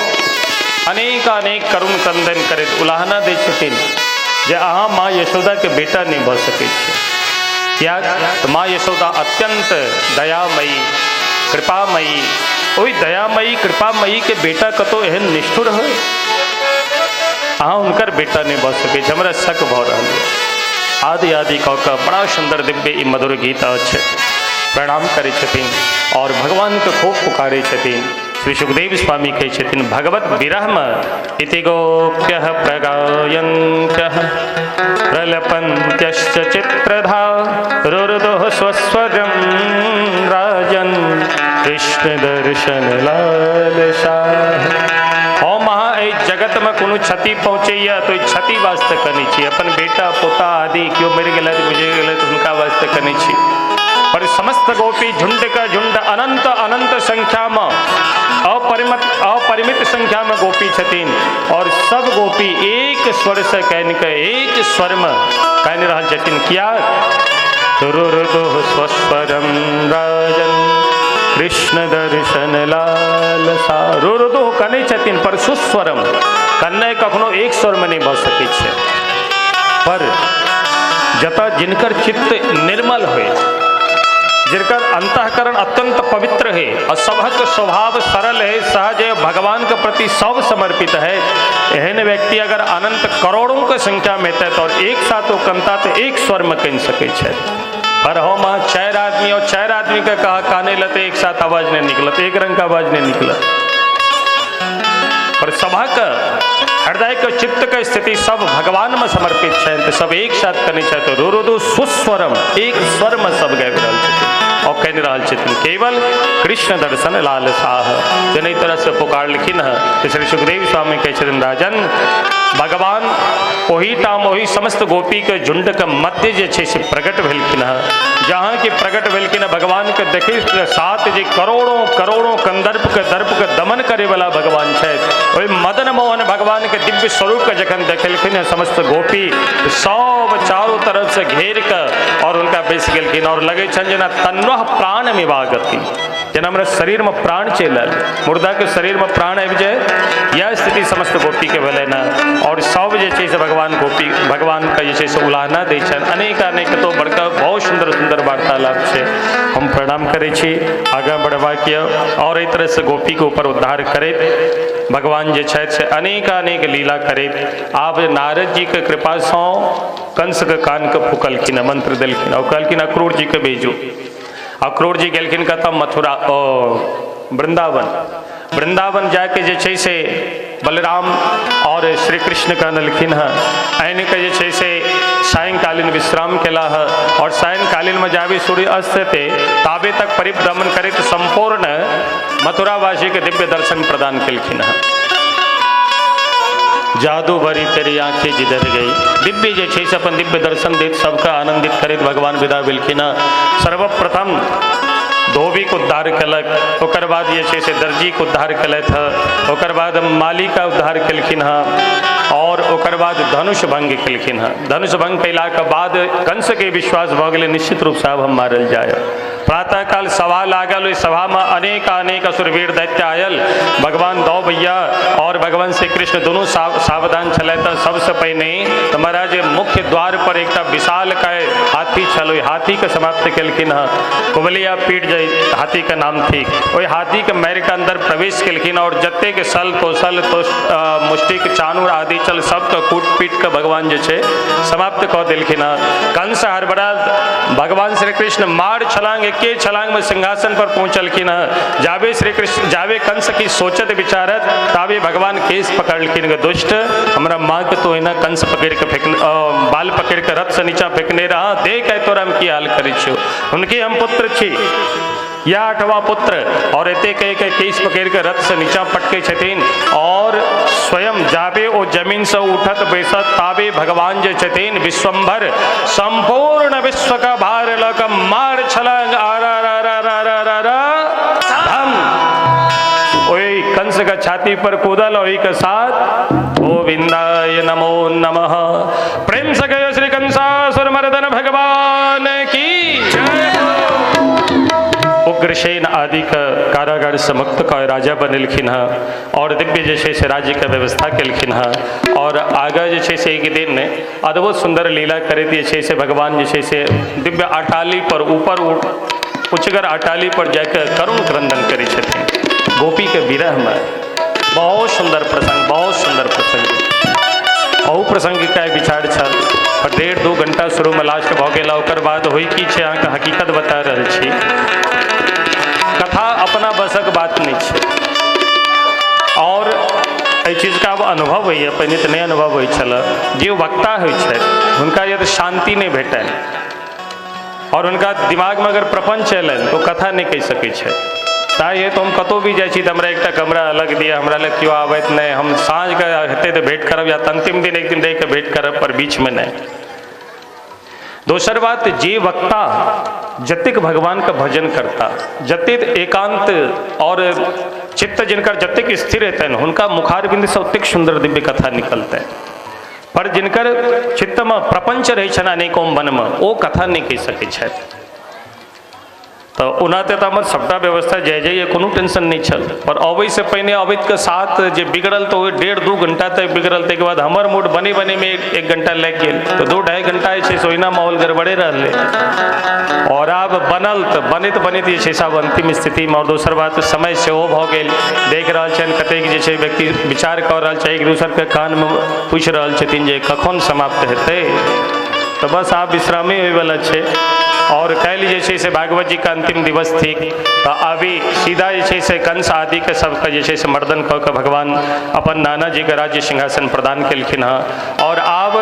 अनेक अनेक करुण क्रंदन करैत उलाहना दै छथिन जे अहाँ माँ यशोदाके बेटा नहि भऽ सकै छी। किया तऽ माँ यशोदा अत्यंत दयामयी कृपामयी, ओहि दयामयी कृपामयी के बेटा कतौ एहन निष्ठुर होय, अहाँ हुनकर बेटा नहि भऽ सकै छी, हमरा शक भऽ रहल यऽ। आदि आदि कऽ कऽ बड़ा सुन्दर दिव्य ई मधुर गीत अछि। प्रणाम करै छथिन और भगवानके खूब पुकारै छथिन। श्री सुखदेव स्वामी कहै छथिन भगवत विरहमे इति गोप्यः प्रगायन्त्यः प्रलपन्त्यश्च चित्रधा रुरुदुः स्वस्वरं राजन् कृष्ण दर्शन लालसा। हम अहाँ एहि जगतमे कोनो क्षति पहुँचैया तऽ ओहि क्षति वास्ते कनै छी, अपन बेटा पोता आदि केओ मरि गेलथि गुजरि गेलथि हुनका वास्ते कनै छी, पर समस्त गोपी झुंड का झुंड अनंत अनंत संख्या में अपरिमित संख्या में गोपी छथिन और सब गोपी एक स्वर से कहन के एक स्वर में कहन रहल छथिन। किया रुरुदुः स्वस्वरं राजन कृष्ण दर्शन लालसा। रुरुदुः कनै छथिन पर सुस्वरम, कन्नै कखनो एक स्वर में नहीं भऽ सकै छै। पर जतऽ जिनकर चित्त निर्मल होय, जिनकर अंतःकरण अत्यंत पवित्र है और सबहक स्वभाव सरल है सहज है, भगवान के प्रति सब समर्पित है, एहन व्यक्ति अगर अनंत करोड़ों के संख्या में है तो एक साथ वो कनता तो एक स्वर में कन सकै छै। पर हम अहाँ चारि आदमी और चारि आदमी के कहा काने लते एक साथ आवाज नहीं निकलत, एक रंग का आवाज नहीं निकलत। पर सभक हृदय के चित्त के स्थिति सब भगवान में समर्पित छै तो सब एक साथ कनै छै तो रुरुदु सुस्वरम एक स्वर में सब गाबि रहल छथिन और कहि रहल छथिन केवल कृष्ण दर्शन लालसाह। जन एहि तरह से पुकारलखिन हँ तो श्री सुखदेव स्वामी कहै छथिन राजन भगवान ओहि ठाम ओहि समस्त गोपी के झुंड के मध्य जे छै से प्रकट भेलखिन हँ। जहाँ कि प्रकट भेलखिन हँ भगवान के देखै साथ जे करोड़ों करोड़ों कंदर्प के दर्प के दमन करे वाला भगवान छथि, ओहि मदन मोहन भगवान के दिव्य स्वरूप के जखन देखेलखिन हँ समस्त गोपी सब चारों तरफ से घेर के और उनका बैस गेलखिन और लगै छनि जेना तन्वह प्राण मिवागति, जेना हमरा शरीर में प्राण चलि आयल, मुर्दा के शरीर में प्राण आबि जाय, यह स्थिति समस्त गोपी के भेलै ने। और सब जे छै से भगवान गोपी भगवान के जे छै से उलाहना दै छनि। अनेक अनेक तो बड़का बहुत सुन्दर सुन्दर वार्तालाप छै। हम प्रणाम करै छी, आगाँ बढ़बाक यऽ और एहि तरहसँ गोपीके ऊपर उद्धार करैत भगवान जे छथि से अनेक अनेक लीला करैत आब नारद जीके कृपासँ कंसके कानके फूकलखिन, मंत्र देलखिन और कहलखिन अक्रूर जीके भेजू। अक्रूर जी गेलखिन कतऽ मथुरा वृंदावन। वृंदावन जाके जे छै से बलराम और श्री कृष्ण के अनलखिन हँ, आनि के जे छै से सायंकालीन विश्राम केला हँ और सायंकालीन में जाबे सूर्य अस्त हेतै ताबे तक परिभ्रमण करैत संपूर्ण मथुरावासी के दिव्य दर्शन प्रदान केलखिन हँ। जादू भरी तेरी आँखें जिधर गई, दिव्य जे छै से अपन दिव्य दर्शन दैत सबके आनंदित करैत भगवान विदा भेलखिन हँ। सर्वप्रथम धोबीके उद्धार केलक, ओकर बाद जे छै से दर्जीके उद्धार केलथि हँ, ओकर बाद मालीके उद्धार केलखिन हँ और ओकर बाद धनुष भंग केलखिन हँ। धनुष भंग कयलाके बाद कंसके विश्वास भऽ गेलै निश्चित रूपसँ आब हम मारल जायब। प्रातःकाल सभा लागल, ओहि सभामे अनेक अनेक असुरवीर दैत्य आयल। भगवान दौ भैया और भगवान श्री कृष्ण दुनू सावधान छलथि। सबसँ पहिने तऽ महाराज मुख्य द्वार पर एकटा विशाल काय हाथी छल, ओहि हाथीके समाप्त केलखिन हँ। कुबलिया पीठ जे हाथीके नाम थिक, ओहि हाथीके मारिके अन्दर प्रवेश केलखिन और जतेक सल तोसल मुष्टिक चानूर आदि छल सबके कूट पीट के भगवान जे छै समाप्त कऽ देलखिन हँ। कंस हड़बड़ा भगवान श्री कृष्ण मार छलांग एके छलांग में सिंहासन पर पहुँचलखिन हँ। जाबे श्री कृष्ण जाबे कंस की सोचत विचारत ताबे भगवान केस पकड़लखिन, दुष्ट हमरा माँ के तो एना कंस पकड़ के फेंक बाल पकड़ के रथ से नीचा फेंकने रहा, देख तोरा हम की हाल करै छियौ, हुनके हम पुत्र छी। या आठवां पुत्र। और एते कह के केस पकड़ के रथ से नीचा पटके छथिन और स्वयं जाबे ओ जमीन से उठत बैसत ताबे भगवान जे छथिन विश्वंभर संपूर्ण विश्व का भार ल के मार छलंग आरा रा रा रा रा रा रा धम ओही कंस का छाती पर कूदल, ओही के साथ गोविंदाय नमो नमः। प्रेम से कहो श्री कंसासुर मर्दन भगवान की जय। उग्रसेन आदि का कारागार से मुक्त का राजा बनेलखिन हँ और दिव्य जे छै से राज्य के व्यवस्था केलखिन हँ। और आगा जे छै से एक दिन अद्भुत सुंदर लीला करैत जे छै से भगवान जे छै से दिव्य अटाली पर ऊपर उचगर अटाली पर जाके करुण क्रंदन करै छथिन गोपी के विरह में। बहुत सुंदर प्रसंग, बहुत सुंदर प्रसंग। अहू प्रसंग के विचार छल पर 1.5-2 घंटा शुरू में लास्ट भऽ गेल। ओकर बाद होइ की छै अहाँके हकीकत बता रहल छी। कथा अपना बसक बात नहीं छै और एहि चीजके आब अनुभव होइए, पहिने तऽ नहि अनुभव होइ छल। जे वक्ता होइ छथि हुनका यदि शांति नहि भेटनि और हुनका दिमागमे अगर प्रपंच अयलनि तो कथा नहि कहि सकै छथि। ताहि हेतु हम कतहु भी जाइ छी तऽ हमरा एकटा कमरा अलग दिअ, हमरा लग केओ आबैत नहि। हम साँझके हेतै तऽ भेँट करब या अंतिम दिन एक दिन रहिके भेँट करब, पर बीचमे नहि। दोसर बात, जे वक्ता जतेक भगवान का भजन करता, जतेक एकांत और चित्त जिनकर जतेक स्थिर हेतनि हुनका मुखारबिंद से ओतेक सुंदर दिव्य कथा निकलतनि। पर जिनकर चित्त में प्रपंच रहै छनि अनेकों मन में, ओ कथा नहि कहि सकै छथि। तऽ ओना तऽ हमर सबटा व्यवस्था जय जय कोनो टेंशन नहीं छल, पर अबै से पहिने अबैत के साथ जे बिगड़ल तो 1.5-2 घंटा तक बिगड़ल। ताहिके बाद हमर मूड बने बने में 1 घंटा लागि गेल, तो 2-2.5 घंटा जे छै से ओहिना माहौल गड़बड़े रहलै। और आब बनल तऽ बनैत बनैत जे छै से आब अंतिम स्थितिमे। और दोसर बात, समय सेहो भऽ गेल। देख रहल छनि कतेक जे छै व्यक्ति विचार कऽ रहल छै, एक दोसरके कानमे पूछि रहल छथिन जे कखन समाप्त हेतै। तऽ बस आब विश्रामे होइवला छै। और काल्हि जे छै से भागवत जी का अंतिम दिवस थिक, तऽ अभी सीधा जे छै से कंस आदि के सबके जे छै से मर्दन कऽ के भगवान अपन नाना जी के राज्य सिंहासन प्रदान केलखिन हँ। और आब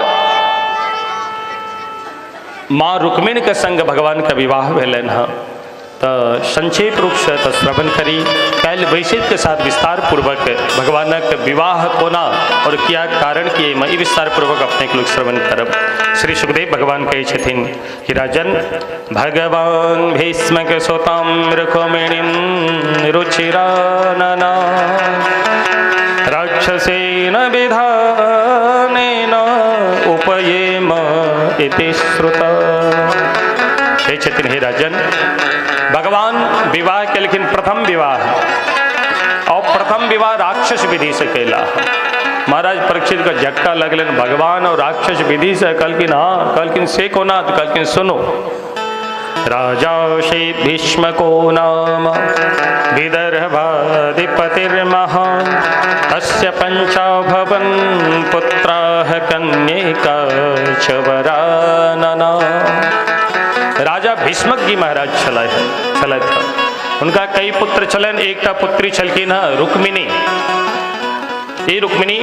माँ रुक्मिणी के संग भगवान के विवाह भेलनि हँ। तऽ संक्षेप रूपसँ तऽ श्रवण करी। काल्हि वैशिक के साथ विस्तार पूर्वक भगवानक विवाह कोना और क्या कारण की एहिमे ई विस्तार पूर्वक अपने के लोग श्रवण करब। श्री सुखदेव भगवान कहै छथिन कि राजन भगवान भीष्मक सुतां रुक्मिणीं रुचिरानना राक्षसेन विधानेन उपयेम इति श्रुता। कहै छथिन हे राजन, भगवान विवाह केलखिन प्रथम विवाह, और प्रथम विवाह राक्षस विधि से कैला। महाराज परीक्षित का झटका लगलन, भगवान और राक्षस विधि से? कहलखिन हाँ। कहलखिन से कोना? कहलखिन सुनो, राजा श्री भीष्म को नाम विदर्भाधिपतिर्महान् तस्य पंचाभवन् पुत्राः कन्यका च वरानना। राजा भीष्मक जी महाराज छलथि। उनका कई पुत्र छलनि, एकटा पुत्री छलखिन हँ रुक्मिणी। ई रुक्मिणी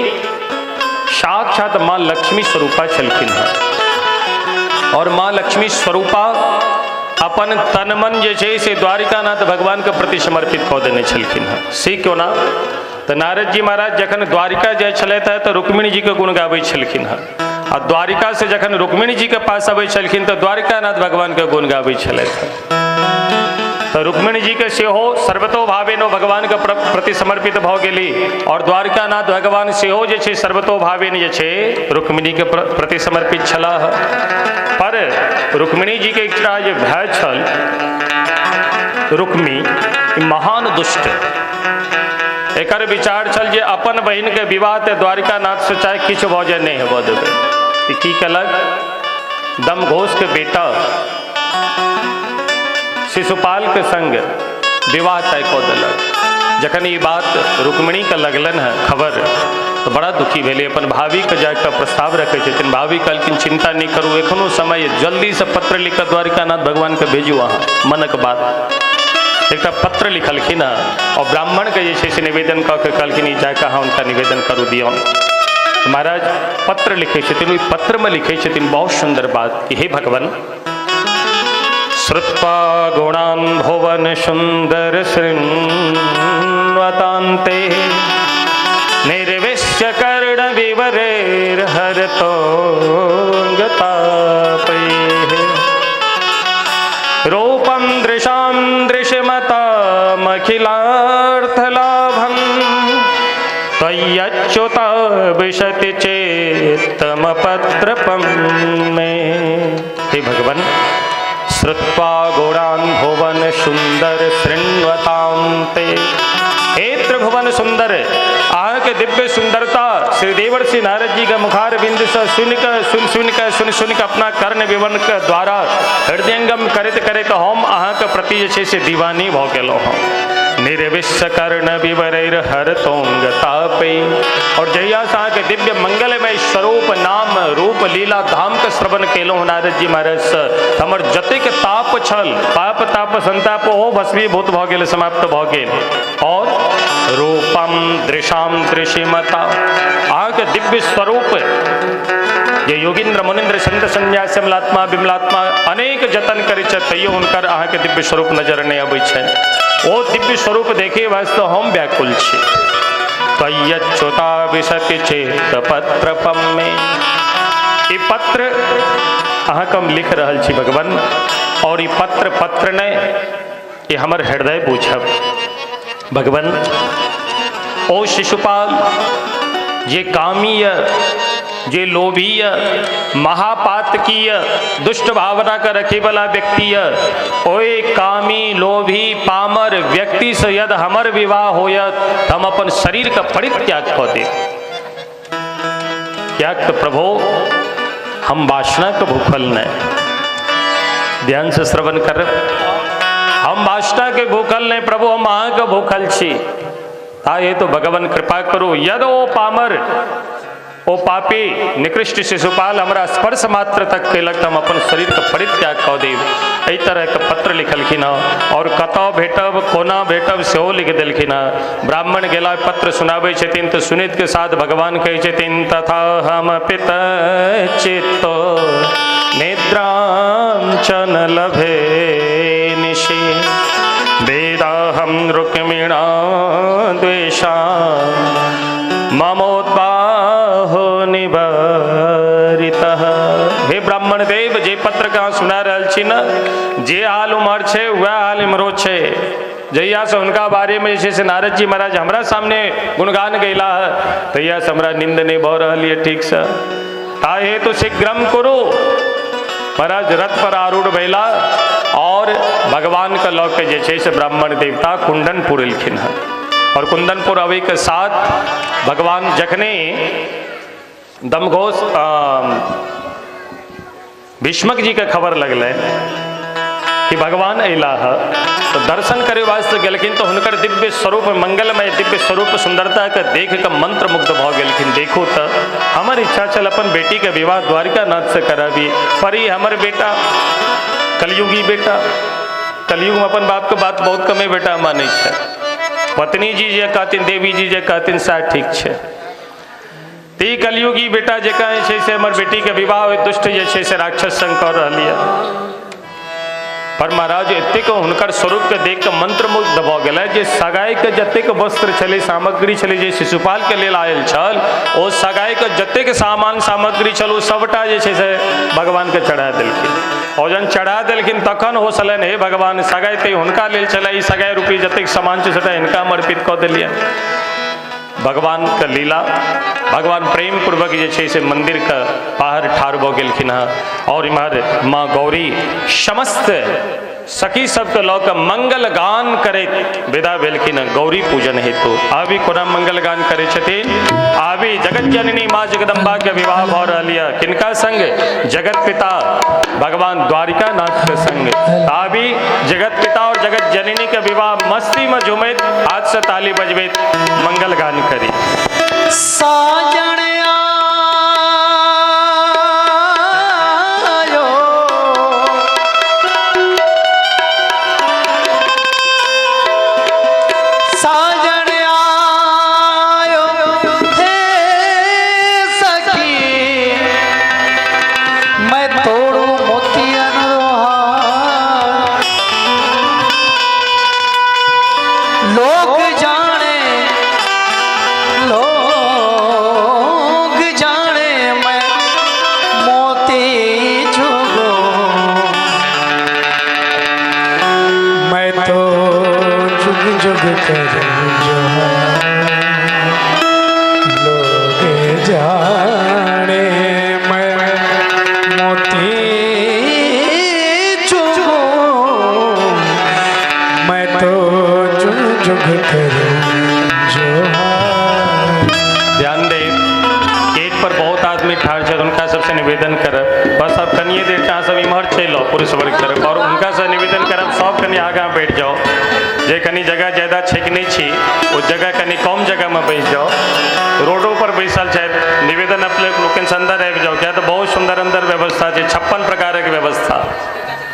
साक्षात माँ लक्ष्मी स्वरूपा छलखिन हँ। और माँ लक्ष्मी स्वरूपा अपन तन मन जे छै से द्वारिकानाथ भगवान के प्रति समर्पित कऽ देने छलखिन हँ। से क्यों ना? तऽ नारद जी महाराज जखन द्वारिका जाइ छलथि हँ तऽ रुक्मिणी जी के गुण गाबै छलखिन हँ, आ द्वारिका से जखन रुक्मिणी जी के पास अबै छलखिन तऽ द्वारिकानाथ भगवान के गुण गाबै छलथि। तऽ रुक्मिणी जी के सेहो सर्वतो भावेन भगवान के प्रति समर्पित भऽ गेली और द्वारिकानाथ भगवान सेहो जे छै सर्वतो भावेन जे छै रुक्मिणी के प्रति समर्पित छलाह। पर रुक्मिणी जी के एकटा जे भय छल, रुक्मी महान दुष्ट, एकर विचार छल जे अपन बहिन के विवाह ते द्वारिकानाथ से चाहे किछु भऽ जाय नहि हेबऽ देबै। की केलक, दमघोष के बेटा शिशुपाल के संग विवाह तय कऽ देलक। जखन ई बात रुक्मिणी के लगलनि हँ खबर तो बड़ा दुखी भेलै। अपन भाभी के जाके प्रस्ताव रखै छथिन। भाभी कहलखिन चिंता नहीं करू, एखनो समय, जल्दी से पत्र लिख कऽ द्वारिकानाथ भगवान के भेजू अहाँ मनक बात। एकटा पत्र लिखलखिन हँ और ब्राह्मण के जे छै से निवेदन कऽ के कहलखिन ई जाकऽ अहाँ हुनका निवेदन करू दियौन। महाराज पत्र लिखै छथिन, ओहि पत्रमे लिखै छथिन बहुत सुन्दर बात कि हे भगवान, श्रुत्वा गुणान् भुवन सुन्दर शृण्वतान्ते निर्विश्य कर्णविवरेर्हरतोऽङ्गतापैः रूपं दृशां दृशमतामखिलार्थलाभं त्वय्यच्युता विशति चेत्तमपत्रपं मे। हे भगवान, श्रुत्वा गुणान् भुवन सुंदर शृण्वतां ते। हे त्रिभुवन सुंदर, अहाँ के दिव्य सुंदरता श्री देवर्षि नारद जी के मुखार बिंद से सुन के सुन सुन के सुन सुन के अपना कर्ण विवरण के द्वारा हृदयंगम करैत करैत हम अहाँ के प्रति जे छै से दीवानी भऽ गेलहुँ हँ। निर्विश्व कर्ण विवरैर हरतोंग तापै। और जहिया से अहाँ के दिव्य मंगलमय स्वरूप नाम रूप लीला धाम के श्रवण केलहुँ नारद जी महाराज से, हमर जतेक ताप छल पाप ताप संताप ओ भस्मीभूत भऽ गेल, समाप्त भऽ गेल। और रूपम दृशाम दृशिमता, अहाँ के दिव्य स्वरूप जे योगीन्द्र मुनिन्द्र संत संन्यासी अमलात्मा विमलात्मा अनेक जतन करै छथि तैयो हुनकर अहाँ के दिव्य स्वरूप नजर नहि अबै छनि। ओ दिव्य स्वरूप देखे वास्ते हम व्याकुल छी। त्वय्यच्युता विशति चेत पत्रपम मे। ई पत्र अहाँके हम लिख रहल छी भगवान, और ई पत्र पत्र नहि, ई हमर हृदय बूझब भगवान। ओ शिशुपाल जे कामीय, जे लोभीय, महापातकीय, दुष्ट भावना के रखे वाला व्यक्ति ओए कामी लोभी पामर व्यक्ति से यदि हमर विवाह होयत तो हम अपन शरीर के परित्याग कऽ देब। क्या तो प्रभु हम वासना के भूखल नहीं, ध्यान से श्रवण कर, हम वासना के भूखल नहीं प्रभु, हम अहाँ के भूखल छी। ता ये तो भगवान कृपा करू, यदि ओ पामर ओ पापी निकृष्ट शिशुपाल हमरा स्पर्श मात्र तक केलक तऽ हम अपन शरीर के परित्याग कऽ देब। एहि तरहके पत्र लिखलखिन हँ, और कतऽ भेटब कोना भेटब सेहो लिख देलखिन हँ। ब्राह्मण गेला पत्र सुनाबै छथिन तऽ सुनैत के साथ भगवान कहै छथिन तथा हम पित चित्तो निद्रां च न लभे निशि वेदाहं रुक्मिणा द्वेषा ममोद्बाहो निवारितः। हे ब्राह्मण देव, जे पत्र के अहाँ सुना रहल छी न, जे हाल उम्हर छै वएह हाल इम्हरो छै। जहिया से हुनका बारे में जे छै से नारद जी महाराज हमरा सामने गुणगान गैला है तहिया से हमरा नींद नहीं भऽ रहल यऽ ठीक से। ता हेतु शीघ्रम करू। महाराज रथ पर आरूढ़ भेला और भगवान के लऽ के जे छै से ब्राह्मण देवता कुंडनपुर एलखिन हँ। और कुंदनपुर अबै के साथ भगवान जखने दमघोष भीष्मक जी के खबर लगलै कि भगवान अयला है तो दर्शन करे वास्ते गेलखिन तो हुनकर दिव्य स्वरूप मंगलमय दिव्य स्वरूप सुंदरता के देख के मंत्रमुग्ध भऽ गेलखिन। देखो तऽ हमर इच्छा छल अपन बेटी के विवाह द्वारिकानाथ से कराबी, पर ई हमर बेटा कलयुगी बेटा, कलयुग में अपन बाप के बात बहुत कमे बेटा मानै छै। पत्नी जी जे कहथिन, देवी जी जे कहथिन सएह ठीक छै। तऽ ई कलयुगी बेटा जकाँ जे छै से हमर बेटी के विवाह ओहि दुष्ट जे छै से राक्षस संग कऽ रहल यऽ। पर महाराज एतेक हुनकर स्वरूप के देख के मंत्रमुग्ध भऽ गेलै जे सगाई के जतेक वस्त्र छलै, सामग्री छलै जे शिशुपाल के लेल आयल छल, ओ सगाई के जतेक सामान सामग्री छल ओ सबटा जे छै से भगवान के चढ़ा देलखिन। और जहन चढ़ा देलखिन तखन होश एलनि, हे भगवान सगाई तऽ हुनका लेल छलै, ई सगाई रूपी जतेक सामान छै सबटा हिनका हम अर्पित कऽ देलियनि। भगवान के लीला, भगवान प्रेम पूर्वक जे छै से मंदिर के बाहर ठाढ़ भऽ गेलखिन हँ। और इम्हर माँ गौरी समस्त सखी सबके लऽ कऽ मंगल गान करैत विदा भेलखिन हँ गौरी पूजन हेतु। आबी कोना मंगल गान करै छथिन, आबी जगत जननी माँ जगदम्बा के विवाह भऽ रहल यऽ, किनका संग? जगत पिता भगवान द्वारिकानाथ के संग। आबी जगत पिता और जगत जननी के विवाह मस्ती में झुमैत हाथ से ताली बजबैत मंगल गान करी। साजन आयो साजन आयो हे सखी मैं तोड़ू मोतियन हार। जुग करूं जोहार। लोग जाने मैं मोती चुगूं, मैं तो जुग जुग करूं जोहार। ध्यान दे, गेट पर बहुत आदमी ठाड़ छथि, हुनका सबसे निवेदन करब बस अब कनिए देर अहाँ सब इम्हर चलि आउ पुरुष वर्ग तरफ, और हुनका से निवेदन करब सब कनि आगाँ बैठ जाओ। जे कनि जगह ज्यादा छेकने छी ओ जगह कनि कम जगह में बैस जाओ। रोडो पर बैसल छथि, निवेदन अपने लोकनि से अंदर आबि जाओ, किया तऽ बहुत सुंदर अंदर व्यवस्था छै, 56 प्रकारक व्यवस्था।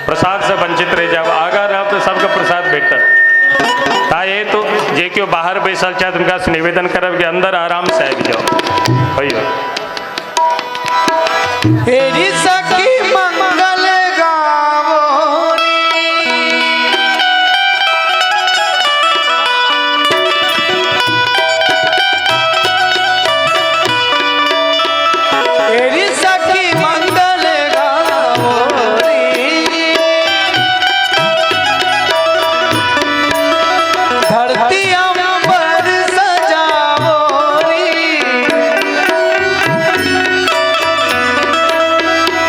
प्रसाद से वंचित रहि जाब, आगाँ रहब तऽ सबके प्रसाद भेटत। ताहि हेतु जे केओ बाहर बैसल छथि हुनका से निवेदन करब कि अंदर आराम से आबि जाओ। होइयो हेरी सखी मंगल गावो रे, हेरी सखी मंगल गावो रे, धरती अंबर सजावो रे,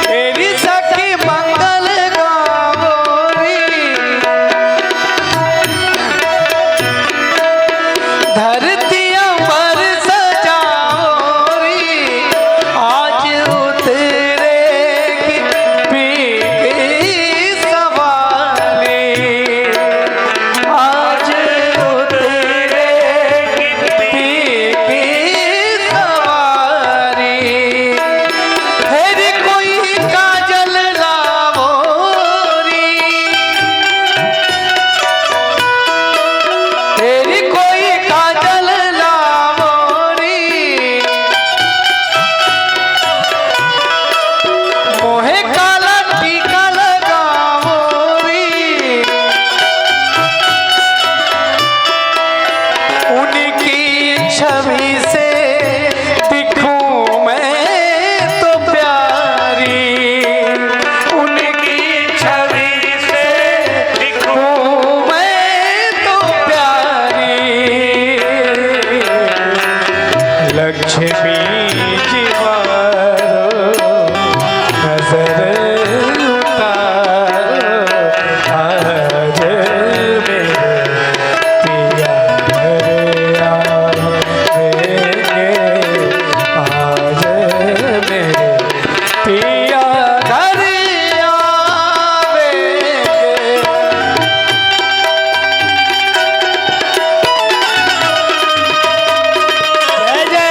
हेरी सखी मंगल गावो रे, धरती अंबर सजावो रे, आज उतरेगी पीकी सवारी, आज उतरेगी पीकी सवारी, हेरी कोई काजल लावो री, हेरी कोई काजल लावो री, मोहे काला टीका लगावो री, उनकी छवि से दिखूं मैं तो प्यारी, उनकी छवि से दिखूं मैं तो प्यारी। लक्ष्मी जी वारो नजर उतारो, आज मेरे पिया घर आवेंगे, आज मेरे पिया घर आवेंगे। जय जय।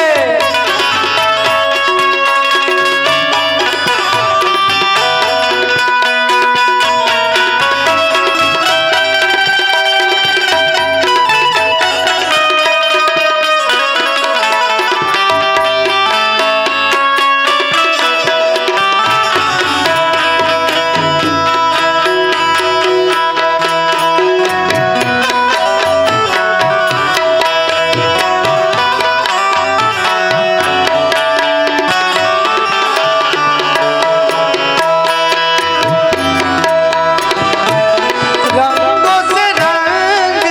रंगों से रंग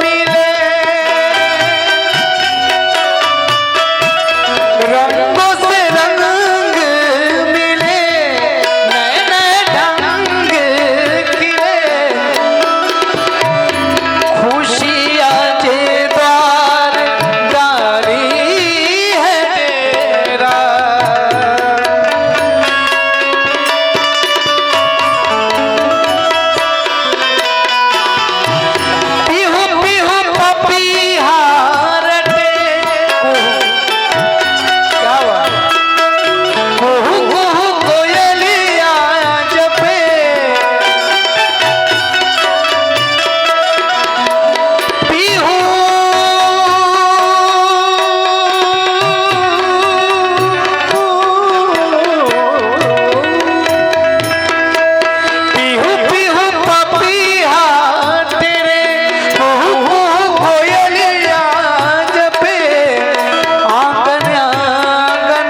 मिले, रंगों से रंग मिले, नए नए ढंग खिले, खुशियाँ जे द्वार डाली है तेरा, पिहू पिहू पपीहा रटे, क्या हुआ? कुहू कुहू कोयलिया जपे, पिहू पिहू पिहू पपीहा तेरे, कुहू कुहू कोयलिया जपे, आंगन आंगन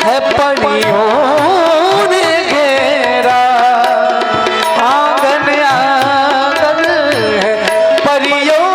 है परियों ने घेरा, आंगन आंगन है परियों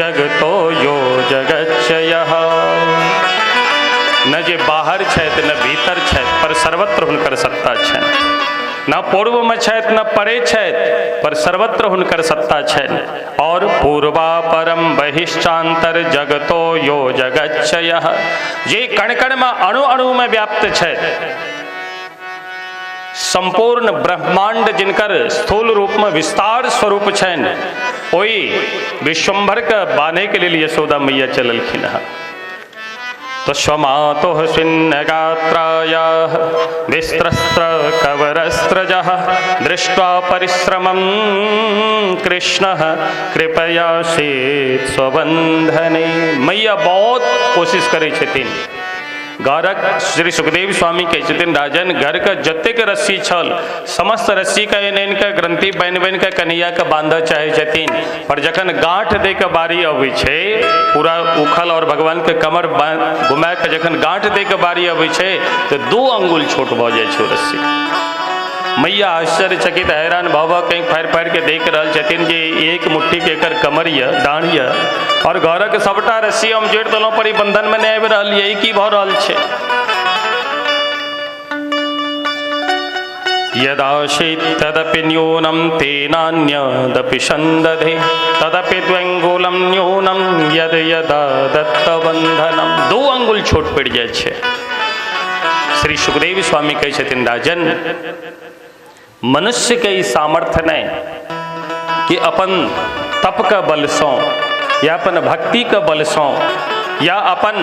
जगतो यो जगच्चयः। न जे बाहर छथि न भीतर छथि, पर सर्वत्र हुनकर सत्ता छनि। न पूर्व में छथि न परे छथि, पर सर्वत्र हुनकर सत्ता छनि। और पूर्वापरम बहिश्चांतर जगतो यो जगच्चयः, जे कण कण में अणु अणु में व्याप्त छथि, संपूर्ण ब्रह्मांड जिनकर स्थूल रूप में विस्तार स्वरूप छनि, ओहि विश्वम्भर के बान्हे के लेल यशोदा मैया चललखिन हँ। तो स्वमातुः स्विन्नगात्रायाः विस्त्रस्त्र कवरस्त्रजः दृष्ट्वा परिश्रमं कृष्णः कृपया सेत् स्वबन्धने। मैया बहुत कोशिश करै छथिन। घरक श्री सुखदेव स्वामी कहै छथिन, राजन घर के जतेक रस्सी छल समस्त रस्सी के आनि आनि के ग्रंथि बान्हि बान्हि के कन्हैया के बांधऽ चाहै छथिन, पर जखन गांठ दे के बारी अबै छै, पूरा उखल और भगवान के कमर घुमा के जखन गांठ दे के बारी अबै छै तो 2 अंगुल छोट भऽ जाइ छै रस्सी। मैया आश्चर्यचकित हैरान भऽ भऽ कहीं फाड़ि फाड़ि के देख रहल छथिन जे एक मुट्ठी के एकर कमर यऽ, डाँढ़ यऽ, और घरक सबटा रस्सी हम जोड़ि देलहुँ पर ई बंधन में नहि आबि रहल यऽ, ई की भऽ रहल छै। यदासीत् तदपि न्यूनं तेनान्यदपि सन्दधे तदपि द्व्यङ्गुलं न्यूनं यद यदा दत्तबन्धनं। 2 अंगुल छोट पड़ि जाइ छै। श्री सुखदेव स्वामी कहै छथिन, राजन मनुष्य के ई सामर्थ्य नहि कि अपन तप के बल सँ या अपन भक्ति के बल सँ या अपन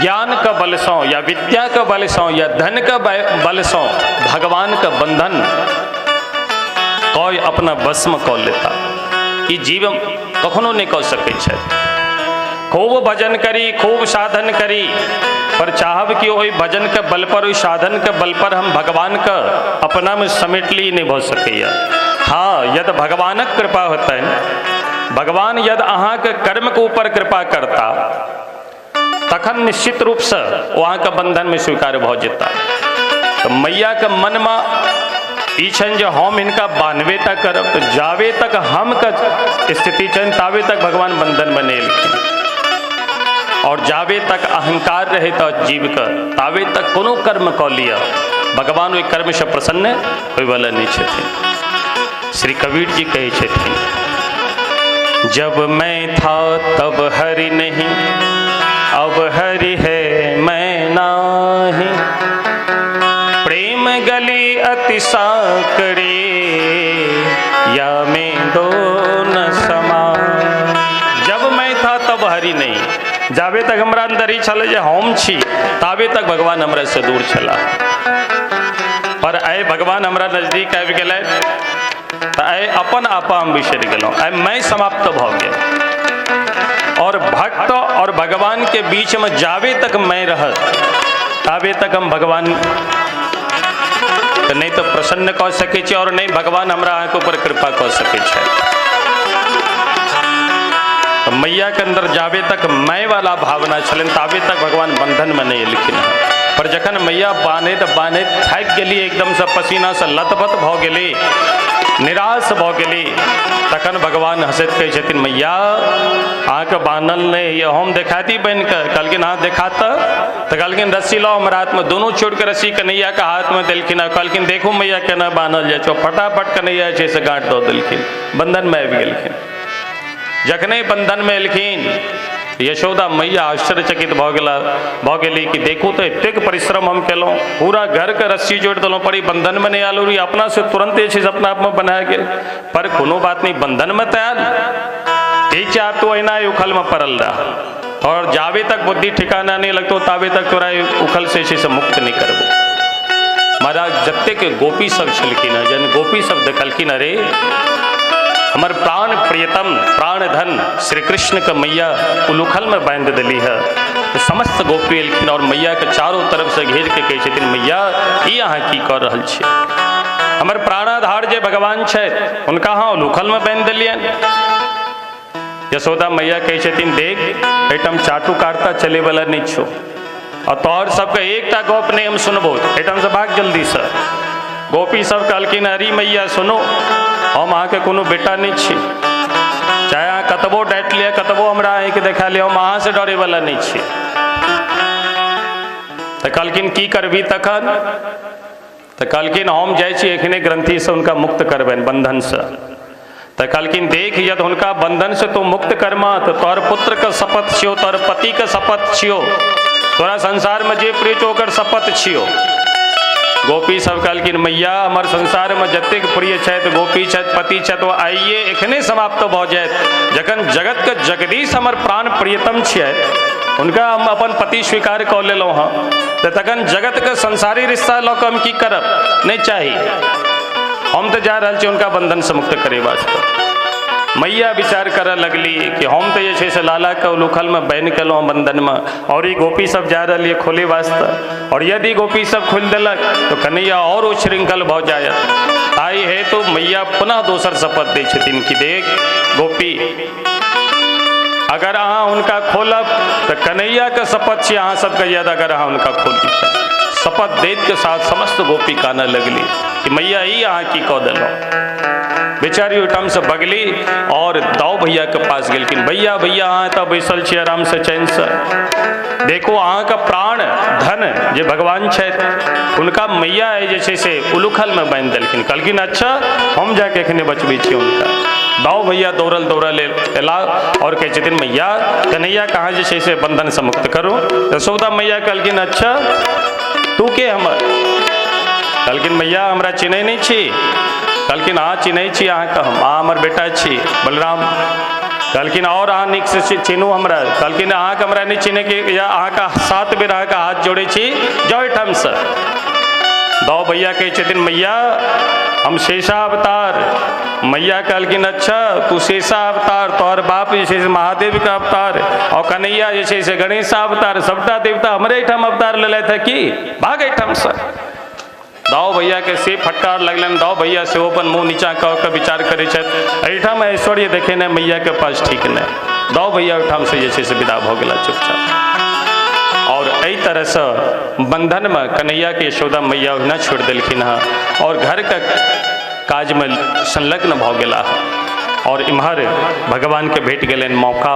ज्ञान के बल सँ या विद्या के बल सँ या धन के बल सँ भगवान के बंधन कोई अपना वश में कऽ लेता, ई जीव कखनो नहि कऽ सकै छै। खूब भजन करी, खूब साधन करी, पर चाहब कि ओहि भजन के बल पर, ओहि साधन के बल पर हम भगवान के अपना में समेट ली, नहीं भऽ सकैया। हाँ, यदि भगवानक कृपा होतनि, भगवान यदि अहाँके कर्म के ऊपर कृपा करता, तखन निश्चित रूप से ओ अहाँके बंधन में स्वीकार भऽ जेता। तो मैया के मन में ई छनि जे हम हिनका बान्हबे टा करब, तो जाबे तक हम के स्थिति छनि ताबे तक भगवान बंधन में नहि एलखिन, और जाबे तक अहंकार रहे तो जीव के ताबे तक कोनो कर्म कऽ लिअ, भगवान ओहि कर्म से प्रसन्न होयवला नहि छथिन। श्री कबीर जी कहै छथिन, जब मैं था तब हरि नहीं, अब हरि है मैं नाही, प्रेम गली अति साकरे या मैं दो न समा। जब मैं था तब हरि नहीं, जाबे तक हमरा अंदर ई छल जे हम छी ताबे तक भगवान हमरा से दूर छला, पर आइ भगवान हमरा नजदीक आबि गेलै तऽ आइ अपन आपा हम बिसरि गेलहुँ, आइ मैं समाप्त भऽ गेल। और भक्त और भगवान के बीच में जाबे तक मैं रहत ताबे तक हम भगवान तऽ नहि तऽ प्रसन्न कऽ सकै छी और नहि भगवान हमरा अहाँके ऊपर कृपा कऽ सकै छै। तो मैया के अंदर जाबे तक मैं वाला भावना छलनि ताबे तक भगवान बंधन में नहीं एलखिन हँ। पर जखन मैया बान्हैत बान्हैत थाकि गेली, एकदम से पसीना से लथपथ भऽ गेली, निराश भऽ गेली, तखन भगवान हँसैत कहै छथिन, मैया अहाँके बान्हल नहि होइए, हम देखाती बनि कऽ। कहलखिन हाँ देखा तऽ कहलखिन रस्सी लाओ हमरा हाथमे। दोनों छोड़ि कऽ रस्सी कन्हैयाके हाथमे देलखिन आ कहलखिन देखू मैया केना बान्हल जाइ छै। फटाफट कन्हैया जे छै से गाँठ दऽ देलखिन, बंधनमे आबि गेलखिन। जखने बंधन में एलखिन यशोदा मैया आश्चर्यचकित भऽ गेली कि देखू तो एतेक परिश्रम हम केलहुँ, पूरा घर के रस्सी जोड़ि देलहुँ, पर ई बंधन में नहि आयल, ई अपना से तुरंत जे छै से अपना आपमे बना गेल। पर कोनो बात नहीं, बंधन में तऽ आयल, ठीक छै, आब तो अहिना उखल में पड़ल रह, और जाबे तक बुद्धि ठिकाना नहीं लगतो ताबे तक तोरा उखल से छै से मुक्त नहीं करबो। महाराज जतेक गोपी सब छलखिन हँ, जहन गोपी सब देखलखिन अरे हमर प्राण प्रियतम प्राण धन श्री कृष्ण के मैया उलूखल में बांधि देली है, तो समस्त गोपी एलखिन और मैया के चारों तरफ से घेर के कहै छथिन, मैया ई अहाँ की कऽ रहल छी, हमर प्राणाधार जे भगवान छथि हुनका अहाँ उलूखल में बांधि देलियनि। यशोदा मैया कहै छथिन, देख एहिठाम चाटुकार्ता चलैवला नहि छौ, और तोहर सबके एकटा गप नहि हम सुनबो, एहिठाम से भाग जल्दी से। गोपी सब कहलखिन, अरे मैया सुनो, हम अहाँके कोनो बेटा नहि छी, चाहे अहाँ कतबो डाँटि लिअ, कतबो हमरा आँखि देखा लिअ, हम अहाँसँ डरैवला नहि छी। तऽ कहलखिन की करबी तखन? तऽ कहलखिन हम जाइ छी एखने ग्रंथिसँ हुनका मुक्त करबनि बंधनसँ। तऽ कहलखिन देख, यदि हुनका बंधनसँ तू मुक्त करमा तऽ तोहर पुत्रके शपथ छियौ, तोहर पतिके शपथ छियौ, तोरा संसारमे जे प्रिय छौ ओकर शपथ छियौ। गोपी सब कहलखिन मैया हमर संसारमे जतेक प्रिय छथि, गोपी छथि, पति छथि, ओ आइए एखने समाप्त भऽ जायत। जखन जगतके जगदीश हमर प्राण प्रियतम छियै, हुनका हम अपन पति स्वीकार कऽ लेलहुँ हँ, तऽ तखन जगतके संसारी रिश्ता लऽ कऽ हम की करब? नहि चाही, हम तऽ जा रहल छी हुनका बंधनसँ मुक्त करै वास्ते। मैया विचार करऽ लगली कि हम तऽ जे छै से लालाके उलूखलमे बान्हि केलहुँ हँ बंधनमे, और ई गोपी सब जा रहल यऽ खोले वास्ते, और यदि गोपी सब खोलि देलक तऽ कन्हैया और उच्छृंखल भऽ जायत। ताहि हेतु मैया पुनः दोसर शपथ दै छथिन कि देख गोपी, अगर अहाँ हुनका खोलब तऽ कन्हैयाके शपथ छी अहाँ सबके, यदि अगर अहाँ हुनका खोली। शपथ दैत के साथ समस्त गोपी कानऽ लगली कि मैया ई अहाँ की कऽ देलहुँ। बेचारी ओहिठामसँ बगली और दाऊ भैया के पास गेलखिन। भैया भैया अहाँ एतऽ बैसल छी आरामसँ चैनसँ, देखो अहाँके प्राण धन जे भगवान छथि हुनका मैया जे छै से उलूखलमे बान्हि देलखिन। कहलखिन अच्छा हम जाके एखने बचबै छी हुनका। दाऊ भैया दौड़ल दौड़ल एला और कहै छथिन मैया कन्हैया कहाँ जे छै से बंधनसँ मुक्त करू। यशोदा मैया कहलखिन अच्छा तू के हमर? कहलखिन मैया हमरा चिन्है नहि छी। कहलखिन अहाँ चिन्है छी अहाँके हम, अहाँ हमर बेटा छी बलराम। कहलखिन और अहाँ नीकसँ चिन्हू हमरा। कहलखिन अहाँके हमरा नहि चिन्हैके या अहाँके 7 बेर अहाँके हाथ जोड़ै छी, जाउ एहिठामसँ। दाऊ भैया कहै छथिन मैया हम शेषावतार। मैया कहलखिन अच्छा तू शेषावतार, तोहर बाप जे छै से महादेवके अवतार, और कन्हैया जे छै से गणेश अवतार, सबटा देवता हमरे एहिठाम अवतार लेलथि है की? भाग एहिठामसँ। दाऊ भैया के से फटकार लगलनि। दाऊ भैया सेहो अपन मुँह नीचा कऽ कऽ विचार करै छथि एहिठाम ऐश्वर्य देखेनाइ मैया के पास ठीक नहि। दाऊ भैया ओहिठामसँ जे छै से विदा भऽ गेला चुपचाप। और एहि तरहसँ बंधनमे कन्हैया के यशोदा मैया ओहिना छोड़ि देलखिन हँ और घरके काजमे संलग्न भऽ गेला। और इम्हर भगवानके भेट गेलनि मौका।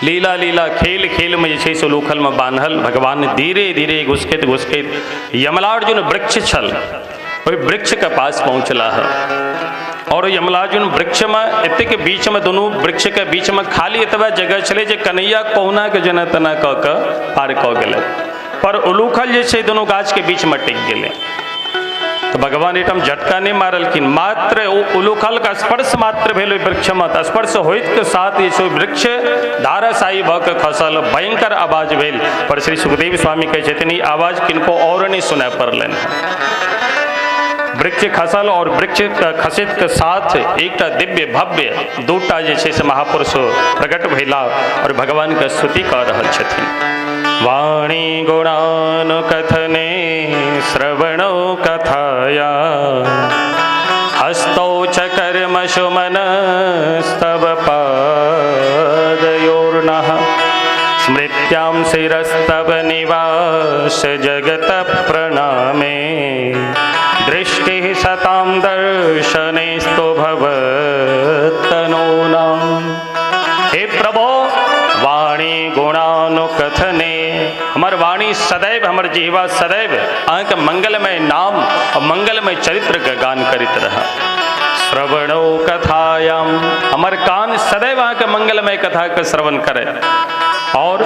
लीला लीला खेल खेलमे जे छै से उलूखलमे बान्हल भगवान धीरे धीरे घुसकैत घुसकैत यमलार्जुन वृक्ष छल ओहि वृक्षके पास पहुँचला है। और यमलार्जुन वृक्षमे एतेक बीचमे दुनू वृक्षके बीचमे खाली एतबा जगह छलै जे कन्हैया कहुना के जेना तेना कऽ कऽ पार कऽ गेलै, पर उलूखल जे छै दुनू गाछके बीचमे टिक गेलै। तऽ भगवान एहिठाम झटका नहि मारलखिन, मात्र ओ उलूखलके स्पर्श मात्र भेल ओहि वृक्षमे, तऽ स्पर्श होइत के साथ जे छै वृक्ष धाराशायी भऽ कऽ खसल, भयंकर आवाज भेल। पर श्री सुखदेव स्वामी कहै छथिन ई आवाज किनको और नहि सुनाय पड़लनि। वृक्ष खसल और वृक्ष खसैत के साथ एकटा दिव्य भव्य दूटा जे छै से महापुरुष प्रकट भेला और भगवान के स्तुति कऽ रहल छथिन। वाणी गुणानुकथने श्रवणो कथाया हस्तौ च कर्मसु मनस्तव पादयोर्नः स्मृत्यां शिरस्तव निवास जगत प्रणामे दृष्टिः सतां दर्शनेस्तु भवत्तनूनाम्। हे प्रभो वाणी गुणानुकथने, हमर वाणी सदैव, हमर जिह्वा सदैव अहाँके मंगलमय नाम और मंगलमय चरित्र के गान करैत रह। श्रवणो कथायाम, हमर कान सदैव अहाँके मंगलमय कथा के श्रवण करे। और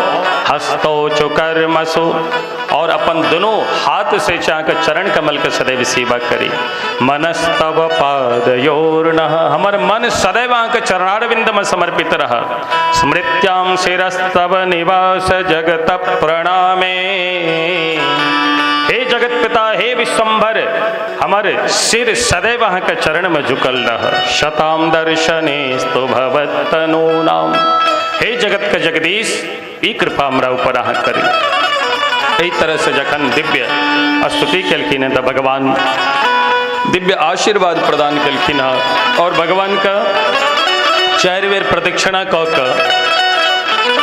हस्तो चो कर्मसु, और अपन दोनों हाथ से अहाँके चरण कमल के सदैव सेवा करी। मनस्तव पादयोर्नः, हमर मन सदैव अहाँके चरणारविंद में समर्पित रह। स्मृत्यां शिरस्तव निवास जगत प्रणामे, हे जगत पिता, हे विश्वम्भर, हमर सिर सदैव अहाँके चरण में झुकल रह। शताम दर्शनेस्तु भवत्तनूनाम, हे जगत के जगदीश, ई कृपा हमरा ऊपर अहाँ करी। एहि तरह से जखन दिव्य स्तुति केलखिन हैं तऽ भगवान दिव्य आशीर्वाद प्रदान केलखिन हँ। और भगवान के 4 बेर प्रदक्षिणा कऽ कऽ